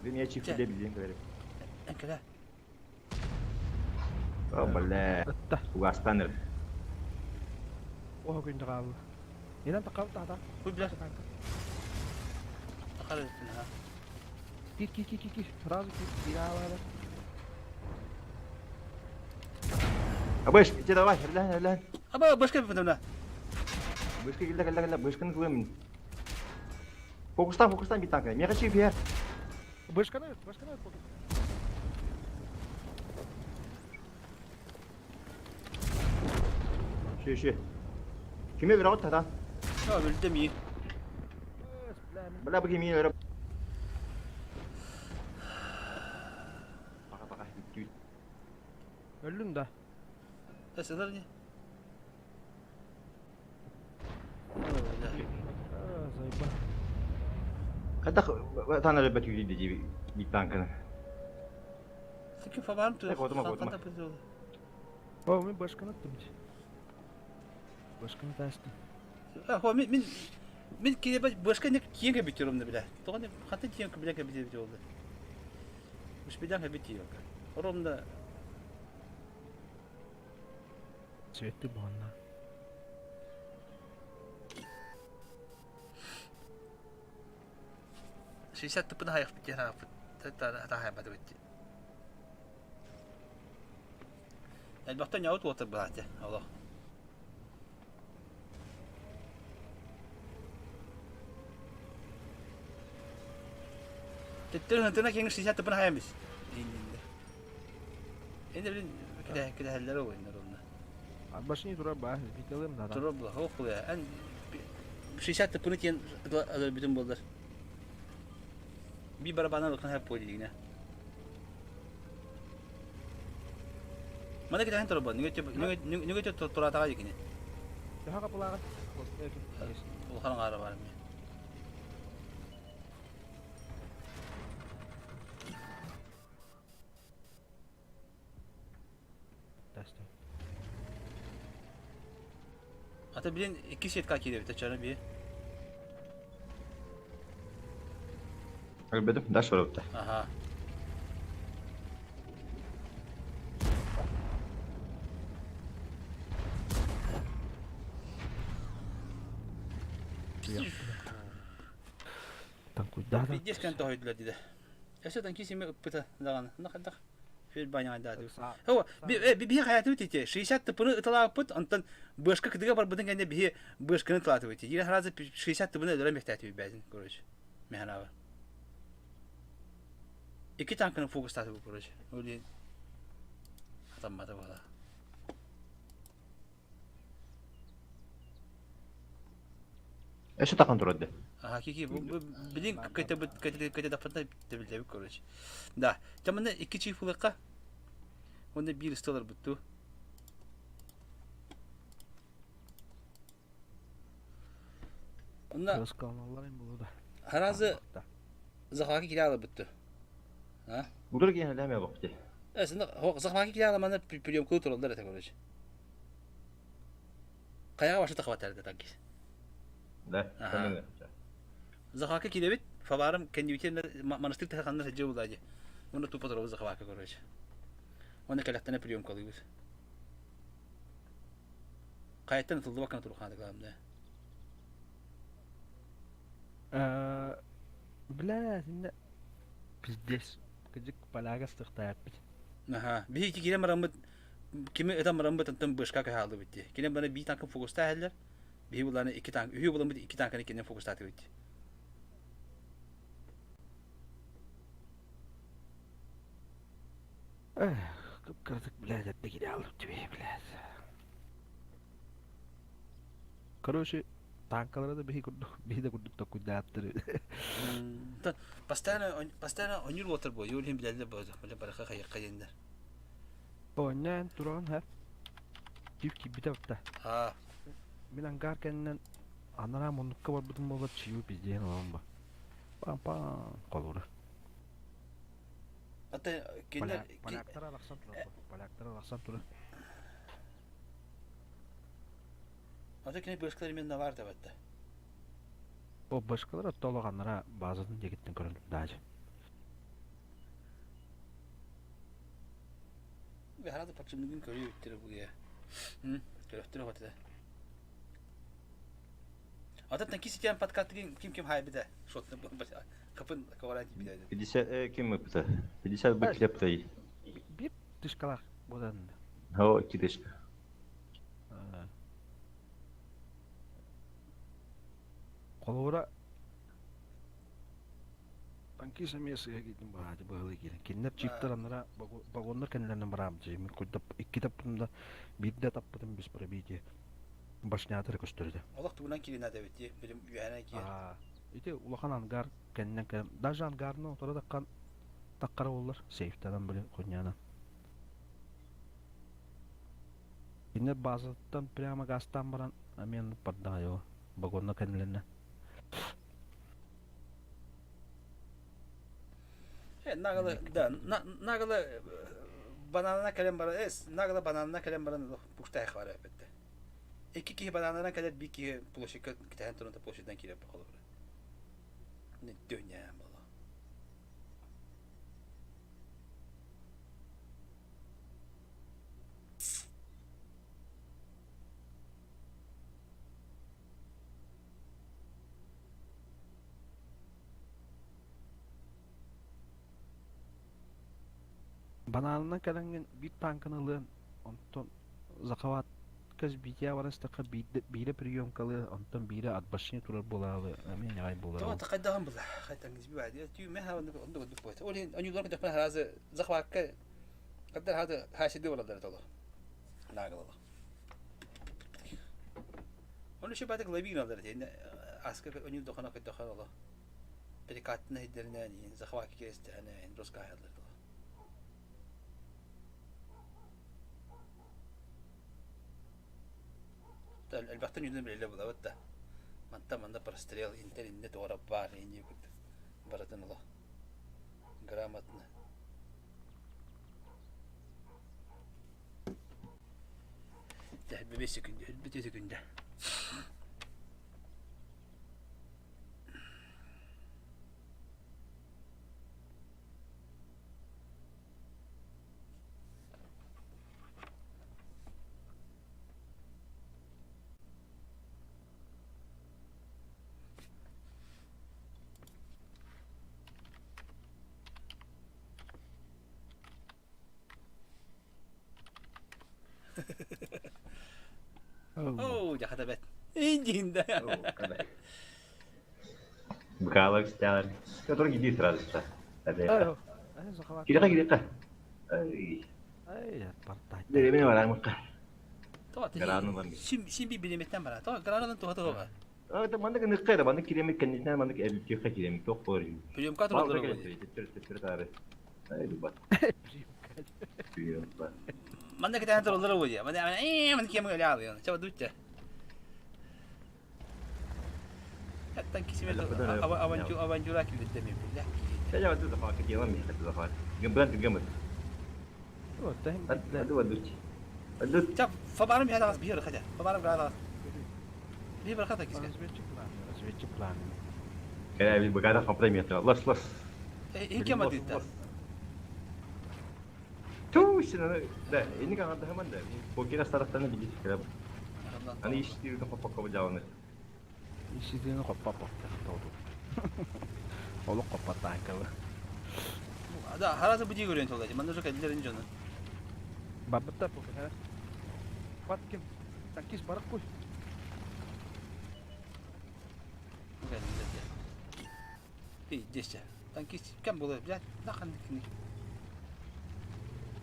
Вы меня чиф де билин говорит. Энкеле. О, бля. Угастаныр. Оһо күндө хаалла. Инан тақал тата. Хуй бля. Тақал ха. Кир кир кир кир кир. Сразу кир. Кир алады. Абыш, иди давай, ерлән, ерлән. Аба башка бифендемна. Бышка килде, килде, килде, бышканы кылым. Фокустан, фокустан бит танка. Мега чиф я. Бышканы, бышканы фокус. Ши, ши. Киме верот тата? А, өлдем и. Бля, бу киме верот. Пока, пока, бүттү. Өлдүм да. Эсэлэр не? Зайба. Когда тана ребят юли ди бит танканы. Теки фабарым ту. Котума, котума. О, мен башканы аттым. Башканы тастым. А, хо, мин мин мин кире башка не киенге битером да биле. Тоган хаты киенге биле бите бите oldu. Уш биден бите yok. Оромда Цветы бонна. 60 тыпын хайах бите ха. Та та та бат бите. Элбахтан яут уотыр баате. Аллах. Тэттэр хантына кеңи 60 тыпын хаямыз. Инде. Инде билин киде киде хәлләр ойнар онда. Башни тура ба, бителем да. Тура була, хо куя. Эн 60 тыпыны тен бүтүн болдар. Би барабана лыкын хәп пойды дигенә. Мана киде хэн тура ба, нүгә нүгә нүгә тура тага дигенә. Daha капылага. Улхан гара бар ми. Ата билин 2 сетка киде бит чара би. Өлбедим, даш барыпты. Аха. Танкуйда. Пиздец кэн тохойдулар диде. Эсэ танки симе ыппыта даганы. Нахадах. Фил баня да. Хо, би би хаяты бит 60 тыпыны ыталааппыт, онтон бышка кыдыга барбытын кэннэ биһи бышканы тылааты бит. Ире харазы 60 тыпыны өлөрө мехтәти бәзин, короче. Механаба. Ики танканы фокустаты бу, короче. Оли атаммата була. Эше такан турады. Ага, кики, бу билин көтө бут көтө көтө даппата тебилдеби, короче. Да. Тамына ики чиф улыкка. Онда бир столар бутту. Онда Кырыскалналар им булу да. Харазы захаки киралы бутту. А? Буdur ген элеме бакты. Эсinde захаки киралы мана прием кылы туралдар это, короче. Каяга башы тахватар да танки. Да. Ага. Захаки киребит, фабарым кендибитен монастырь таханна саджы булади. Оны тупо турабы захаки, короче. Оны калактана прием кылыбыз. Каяттан тылды бакана туруханы кыламда. Бля, синде пиздец. Кыдьык поляга сытыктааппыт. Аха. Биһиги киирэн бараммыт кими ытан бараммыт онтон бышка кыһаалыбыт дии. Кини бары биир танка фокустаа иһэллэр. Биһи буланы икки танк, үһү буламмыт икки танканы кинини фокустаатыбыт дии. Эх, кып-кыратык, блядь, эрдэ киирэ алып түбэһи, блядь. Короче, танкалара да биһи курдук, биһи да курдук токуйдааттыр. Постоянно постоянно онньуур буолтар буо, юлин билэллэр буо, бile барыха хайыкка диэннэр. Онньоон туран ха. Тип киирбитэ батта. Аа. Мин ангар кэннинэн анараа муннукка барбытым буоллар чиу пиздиэн олорон ба. Пам-пам холура. Ата кинилэр Поляктар арахсан турар. Поляктар арахсан турар. Ата кини бышкалар именно бар табатта. О башкалар оттолоҕаннара базатын диэкиттэн көрөн даача. Харада пачымныгын көрүү үттэрэ бугуя. Көрөхтөрө хотэ. Ата ким ситен подкастыгын ким ким хайбыда. Шотны капын коваран тибиде. 50 ким ыпыта? 50 быт лептай. Бир тышкалах будан. О, 2 тышка. Холобура Танкист эмиэ сыыһа киирдим баҕайы быһалыы киирэн. Кинилэр чиптэр аннара вагоннар кэннилэринэн бараабыт мин курдап икки таппытым да биирдэ таппытым без пробития башнята эрэ көстөр этэ. Олох тугунан киирин эбит дии, билим үөһэнэн киир. Ити улахан ангар кэннинэн кэлэн даже ангарны утары таккан таккара буоллар сейфтанан били хунньаанан. Кинилэр базаттан прямо газтаан баран эмиэ бардаҕа вагонна кэннилэринэ. Нагло, да, нагло бананына кэлэн баран, нагло бананына кэлэн баран пустая хвара эппетте. Икки киһи бананынан кэлэр, биир киһи площадька кэтэһэн туран площадьтан киирэр холобура. Дүньэ буолла. Банаанынан кэлэҥҥин биир тааҥканы ылыан, онтон захватка сбития баран истэххэ биирдэ биирэ приемкалыы, онтон биирэ от башни турар буолаалы эмиэ ньаҕай буолар Тоҕо хайдаҕын була хайтаҥ избивает. Түү мэ хаванды онду курдук буолар. Ол иһин оньуулар көтөхпүн харазы захватка каддар хады хасиды бараллар толо. Нагалала. Оны еще бадык лавиналар диэн аска оньуул дохана көтөхөр оло. Перекаттына хиддеринэн захватка киэстэһэнэ роскаһаллар толо. Элбэхтэн үүнэн билэлэ булабыт да. Манта манна прострел интер инне туора баар инни курдук барытын оло грамотно. Бэс секунда, бүтэ секунда. Оо, дьахата бэт. Индиинда. Быкаалар стялар. Который иди сразу сюда. Кириха, кириха. Ай. Ай, партать. Деревня барамыкка. Грану бар. Син би билеметтен бара. То гранудан туха туха. Это маннык ныкка да маннык киремик кэннитинэн маннык элбиэхэ киремик тох буолар. Приемка тураллар. Төттөрү таары. Ай дубат. Приемка. Манна кэтээн тураллар буолуо. Манна манна киэм өлө аалыйан. Чаба дутча. Хаттан кисимет авантюра килдердем биллэ. Я вот захват делам, я хочу захват. Гэмбран гэмбран. Вот, Аду адут. Адут. Чап, фабарым я дагас бир хотя. Фабарым градас. Бир хата киске. Разведчик план. Кая би богата фапремия. Лос лос. Икки мадита. Ту сина да, ini kan ada heman да. Покера стараттаны билит киреп. Аны иштирди хоппокко жабаны. Иштирди хоппа хоппа. Олох хоппа танкалы. Да, харата бу дии көрүөн толла. Манна уже кэллэрин дьону. Барбыттар бу кэһэ. Бат ким? Танкист барып куй. Кэллилэр дьэ. Пиздец. Танкист кем буолар, блядь, нахуй кини.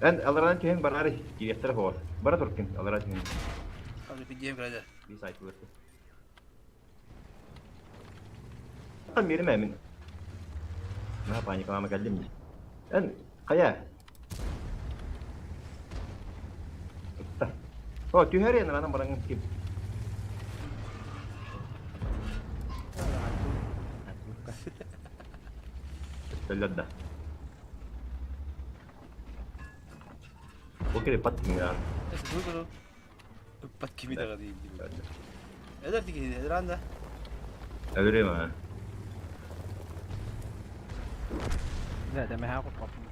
Эн аларан түһэн бараары кириэхтэрэ хоҕор. Бара туркин алара түһэн. Хазы пиздец кэлэр. Би сайтылар. Миримэ мин. Наһаа паникалаама кэллим дии. Эн хайа? О, түһэр эн анан бараҥын ким? Өлөр да. Ол кири пат кимига. Ыппат кими даҕа диир Эдэр киһи эдэран да. Өлөрүм аа. Да, да, мэһэ куппаппын.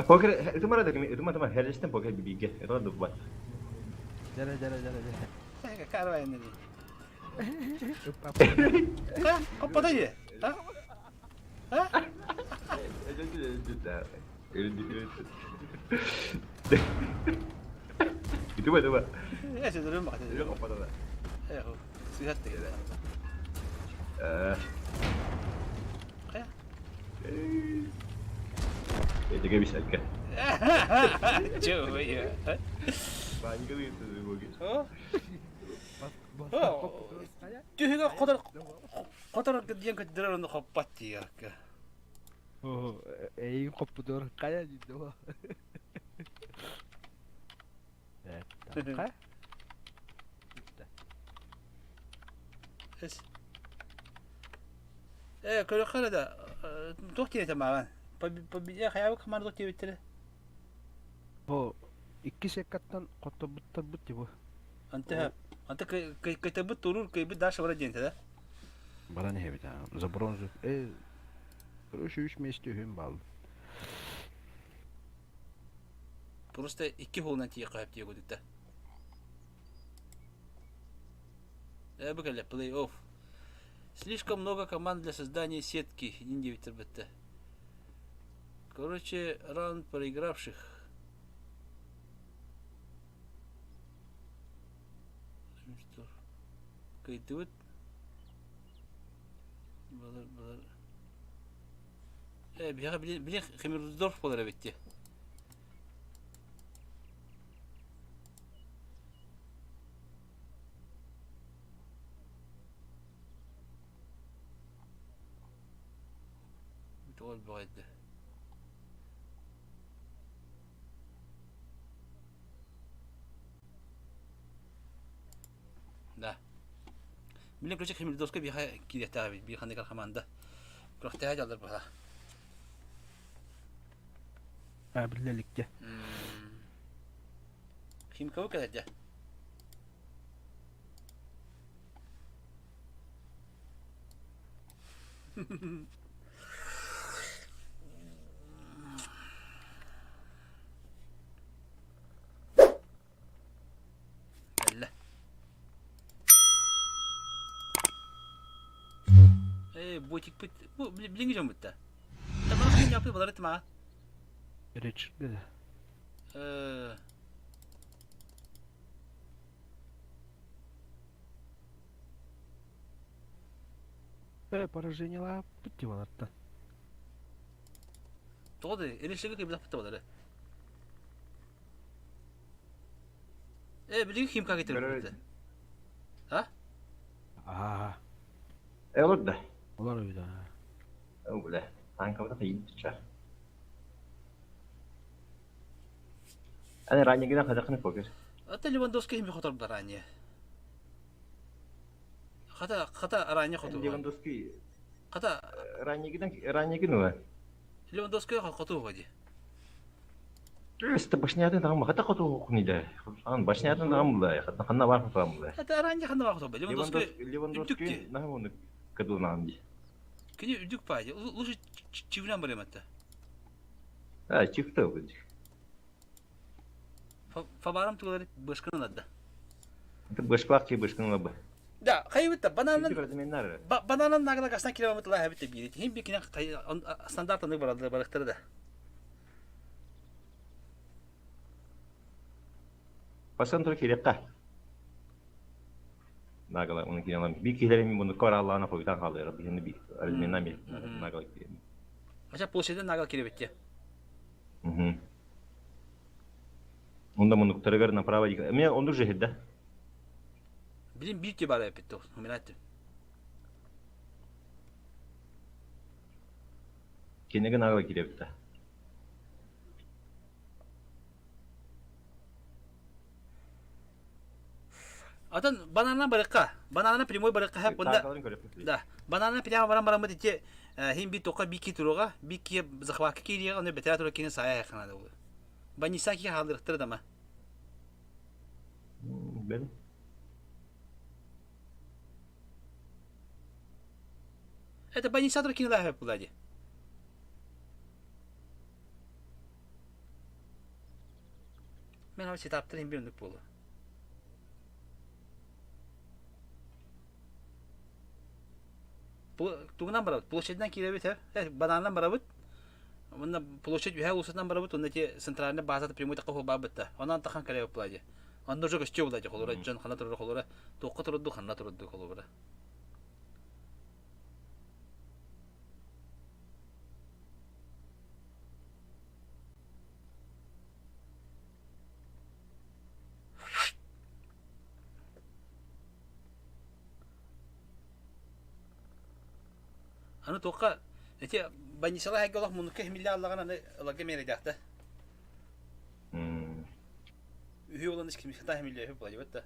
Покер, ытымара да кими, ытыма тыма, херлестен покер биге, это дуббат. Дәрэ, дәрэ, дәрэ, дәрэ. Карвайны ди. Ха, коппота ди. Ха? Ха? Итuma итuma. Э, сөдөрүм баҕа. Өлө коппота да. Э, сыһат деген. Э. Хайа? Эдиге бисәккә. Чё, Паника дигән бу. Түһүгө хотор хотор диэн көддөрөр ону хоппат диякка. Оо, эйигин хоппутугар хайа диде о. Хайа? Эс. Э, көрөххө да туох диэтэ маҕан? Победия хайабык хамар туох диэбиттэрэ? Бу икки секкаттан хотторбуттарбыт дии бу. Анты анты кытыбыт туруур кыйбыт даша бара диэн да? Баран иһэбит аа. За бронзу. Э, короче, үс миэстэ үһүн баалбыт. Просто икки холунан тиийэ хаһып тиийэ кудукта. Э, бу кэллэ плей-офф. Слишком много команд для создания сетки, един диэбиттэр бытта. Короче, раунд проигравших. Кыйдыбыт. Балар, балар. Э, биһиэхэ били, били Химердорф буолар эбит дии. Тоҕо элбэҕэй да. Да. Билин короче Хмельдовскай биһиэхэ киириэхтээх эбит биир ханнык команда. Күрэхтэһэ дьаллар быһа. А, биллэ иликкэ. Химковы кэлэр дьэ. Кэллэ. Ээ, ботикпыт, бу билиҥҥи дьоммут да. Тамара ким япы балары тыма. Речь да. Э Э, поражение лааппыт дии балартан. Тоҕо да, Решеге кыйбатахпыт да балары. Э, билигин Химка кетер А? Аа. Э, олор да. Олор эбит аа. О, бля. Танкабыта тайын түча. Аны ранее хадахны покер. Ата Левандовский хими хотор ранее. Хата хата ранее хоту. Левандовский Хата ранее ранее гынуа. Левандовский хоту ходи. Өстө башнятын тагым хата хоту хунида. Ан башнятын тагым була. Хата ханна бар хоту була. Хата ранее ханна бар хоту. Левандовский Левандовский на оны кадунан ди. Кини үрдүк пади. Лучше чивлям барым атта. А, чифте будет. Фабарам тугары бышкын адда. Это бышклак чи бышкын лабы. Да, хайыбыт бананын бананын нагла гасна километр ла хэбит биир. Хим бикине стандартны баралар барыктары да. Пасан тур кириэххэ. Нагала оны кириалам. Би киһилер мин буну кораллаана хойутан хаалыар. Биһини би армена ми нагала кириэм. Ача площадьдан нагал киребит Мгм. Онда мунуктарыгар направо Мен онду же хидда. Билим бир те бар эпит Минатты. Кинеге нагала киребит да. Атын банана барыкка, банана прямой барыкка хэп бunda. Да, банана прямо баран барамыт ити хим би тока бики туруга, бики захватка кирига, оны бетера тура кини сая ханада бу. Баниса ки халдырыктыр дама. Бен. Это баниса тура кини лахеп булади. Мен ал сетаптыр хим бир болу. Тугунан барабыт, площадьдан кииребит, э, бананынан барабыт. Онно площадь үһэ улусунан барабыт, онно ити центральный базата прямой такой бабыт да. Онон тахан кэлэ булади. Онно уже көстүү булади холура, дьон хана турар холура, туохха турудду ханна турудду холура. Аны туохха ити больницала хайга олох муннукка химиллэ аллаҕын аны ыларга миэрэйдээхтэ. Үһү олан искимисата химиллэ үһү була да.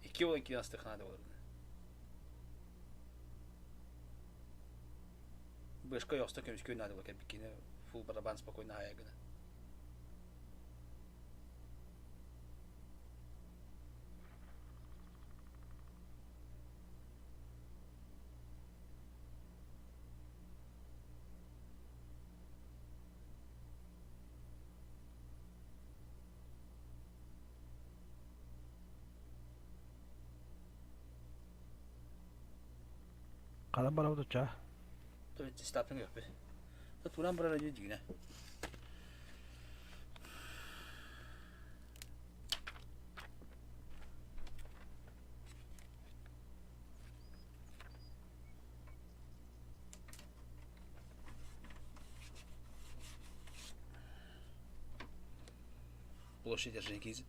Икки олан киин астыхана да болар. Бышка ёсто көмүскүү надо было кэбиккини фул барабан спокойно хая гына. Калан барабыт оча. Стаптың yok be. Туран барар дигине. Площадь Орджоникидзе.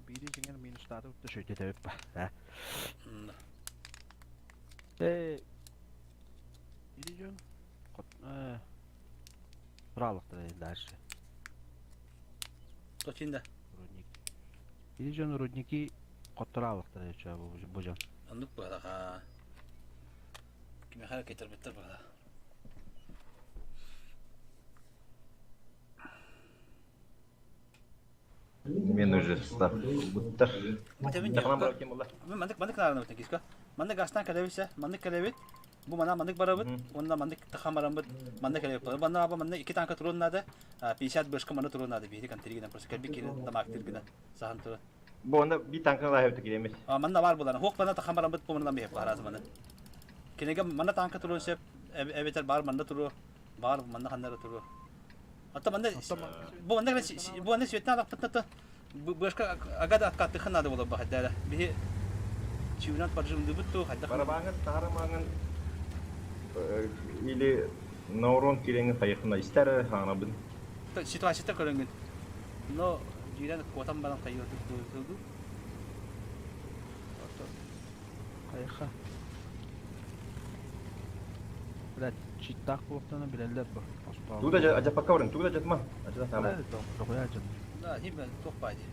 Биири дьиҥэр минустааты кытта шөйтөтөбүт ба. Э Иди дьон Туралыктар дальше. Точинда. Рудник. Иди дьон рудники хотторалыктар бу дьон. Оннук баҕа. Кимэхэ кетербиттер баҕа. Мен уже состав буттар. Маннык маннык нааданы бутан киска. Маннык гастан кэлэбитсэ, маннык кэлэбит. Бу мана маннык барабыт, уонна маннык тахан бараммыт, маннык кэлэбит. Манна аба манна икки танка туруон наада, 50 бышка манна туруон наада биһиги контригинен просто кэлбит киирин тамаактыр гына сахан туран. Бу онда би танканы лаһы киремит. Манна бар булан. Хук манна тахан бараммыт бу манна миһеп араас манна. Кинеге манна танка туруон сөп, эбэтэр бар манна туруо, бар манна ханнара туруо. Ата манна бу манна бу манна светна алахпытна бышка агада откаттыхын надо было бы хайдара. Биһи чивнат поджимдыбыт ту хайдах. Барабаңын таарымаңын или наурон киреҥин хайыхына истэр хаанабын. Ситуацията көрөҥүн. Но дьиирэн куотан баран хайыатык тылду. Хайха. Блядь, читтаах буолуохтана билэллэр бу. Тугу да ажаппакка барын, тугу да ажатма. Ажата саамай. Дохуя ажат. Да, хим туох баай дии.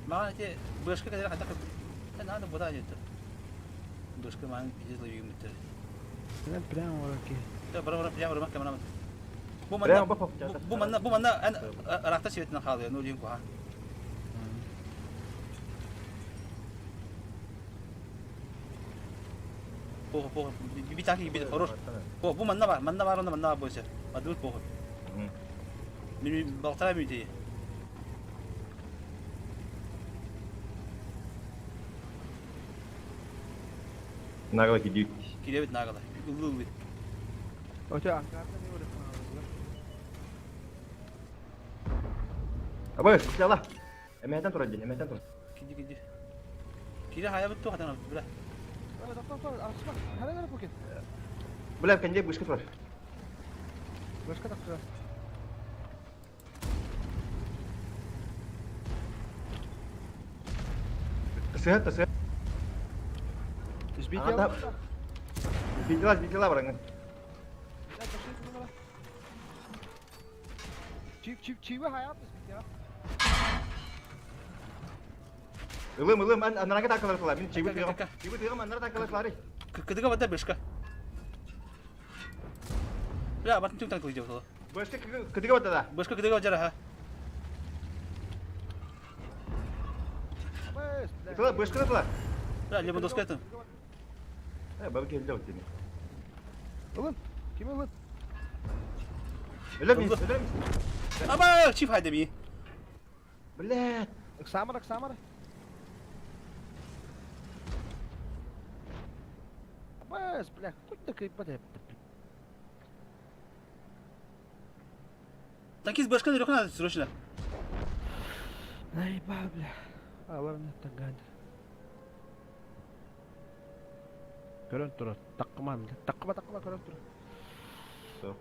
Маған ити бышка кэлэр хайдах надо буда деді. Бышка маған пиздец ловигмиттер. Прям прямо вораки. Да, бара бара прямо барамак камера. Бу манна бу манна бу манна эн арахта светинен хаалıyor, ну диин куха. Похуй, похуй. Би танки би хорош. О, бу манна бар, манна бар, онно манна бар бойся. Бадыбыт похуй. Мин балтара мүтей. Нагла кидик. Киребит нагла. Ыллы ыллы. Өтө ангарда не өліп Абы, сяла. Эмэһэтэн турар дии, эмэһэтэн турар. Киди киди. Кире хайабыт туох атан бля. Бля, кэнде бышка турар. Бышка тахсыа. Тасыһа, тасыһа. Сбитела. Сбитела, сбитела бараҥын. Чип чип чиби хаят сбитела. Ылым, ылым, анарага такалар кыла. Мин чиби тыгам. Чиби тыгам анара такалар кылары. Кыдыга бада бышка. Бля, батын түн танк идет. Бышка кыдыга бада да. Бышка кыдыга бада ха. Тыла, бышка тыла. Бля, Левандовская там. Э, бабы келді вот тебе. Ылын, ким ылын? Өлөр мин, өлөр мин. Аба, чип хайда ми. Блядь. Ыксамар, ыксамар. Бэс, бля, хоть да кыйпат Танкист башка не надо срочно. Наебал, бля. Алар таган. Көрөн турар. Таккыма, таккыма, таккыма көрөн турар.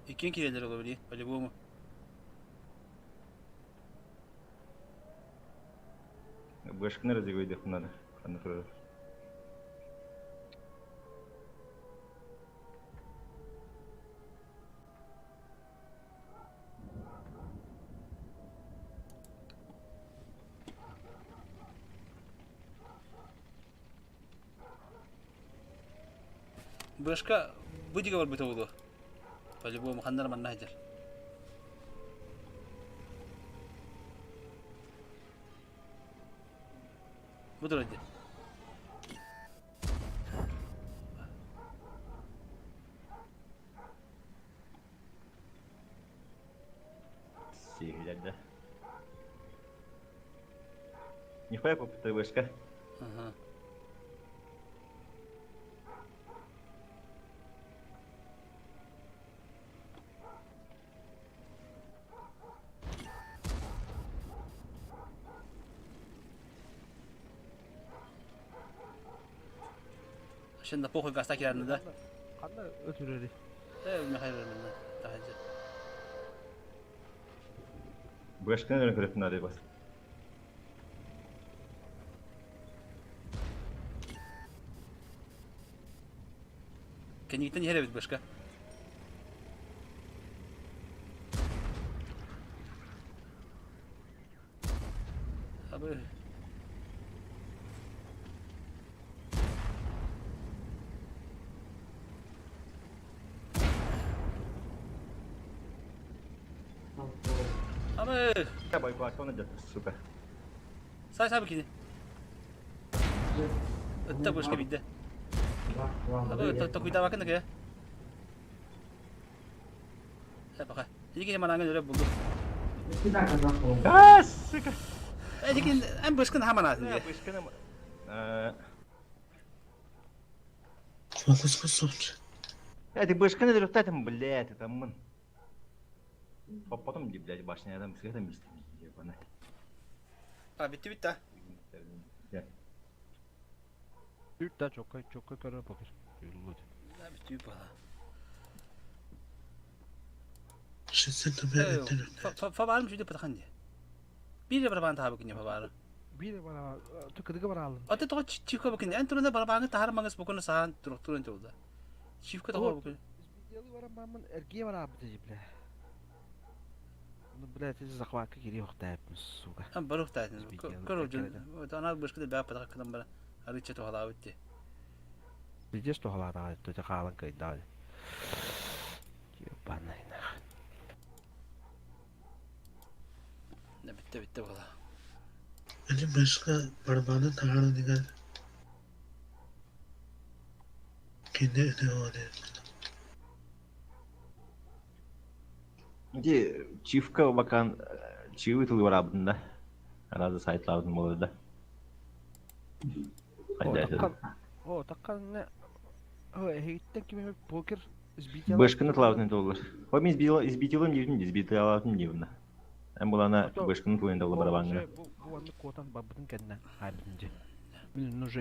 Иккен кирелер олар по-любому. Башканы разыгрывать надо. Ханна турар. Башка быдига бар бит олу. По-любому ханнар манна хадер. Буду ради. Сихилер да. Нихуя попытай башка. Ага. Şimdi похуй гаста кирәрне да. Кандай өтүрөри? Э, Михаил менен тахажы. Башканы көрөп надо бас. Кенигитен хере бит башка. Абы. Абы. Я бойкуа, он идет, сука. Сай сай бикини. Ытта башка бидде. Абы, токуйда бакын да Э, пока. Иди манаңын өрө булду. А, сука. Э, дикин эн башкын хаманасын. Башканы. Э, ты башканы дөрөктәтем, блядь, это мын. Потом, блядь, башня там, с этом месте, ебаный. А, битти битти. Түрт да чокка, чокка көрө покер. Юллу. Да, битти бала. Фабарым жүдө патахан ди. Бире барабан таабы кине фабары. Бире бара, түкүдүгө бара алдым. Аты тоҕо чивка бакын. Эн турunda барабаңы тахар маңыс букуну саан туруктурун жолда. Чивка тоҕо букун. Делы барам мамын эрге бара бит бля. Ну, блядь, эти захватка кири охтайпмын, сука. Ан барух таатын. Көрө жон. Ана бышкы да баа патаха кынан бара. Арыча тохалаа битти. Видишь, что халата, то хаалан кайдаа. Ебаный нахуй. Бүттэ бүттэ буола. Ити бэскэ барабаны таһааран кини ытыалаан Ити чивка бакан чивы тылы барабытын да. Аразы сайтлабытын болар да. О, таккан О, эһигиттэн ким покер избител. Бышканы тылабытын толлар. Хо мен избитилым диибин, избитилабытын диибин. Эн булана бышканы тылын толлар барабанна. Бу бу анны куотан барбытын кэннэ хаалбытын дьэ. Мин уже.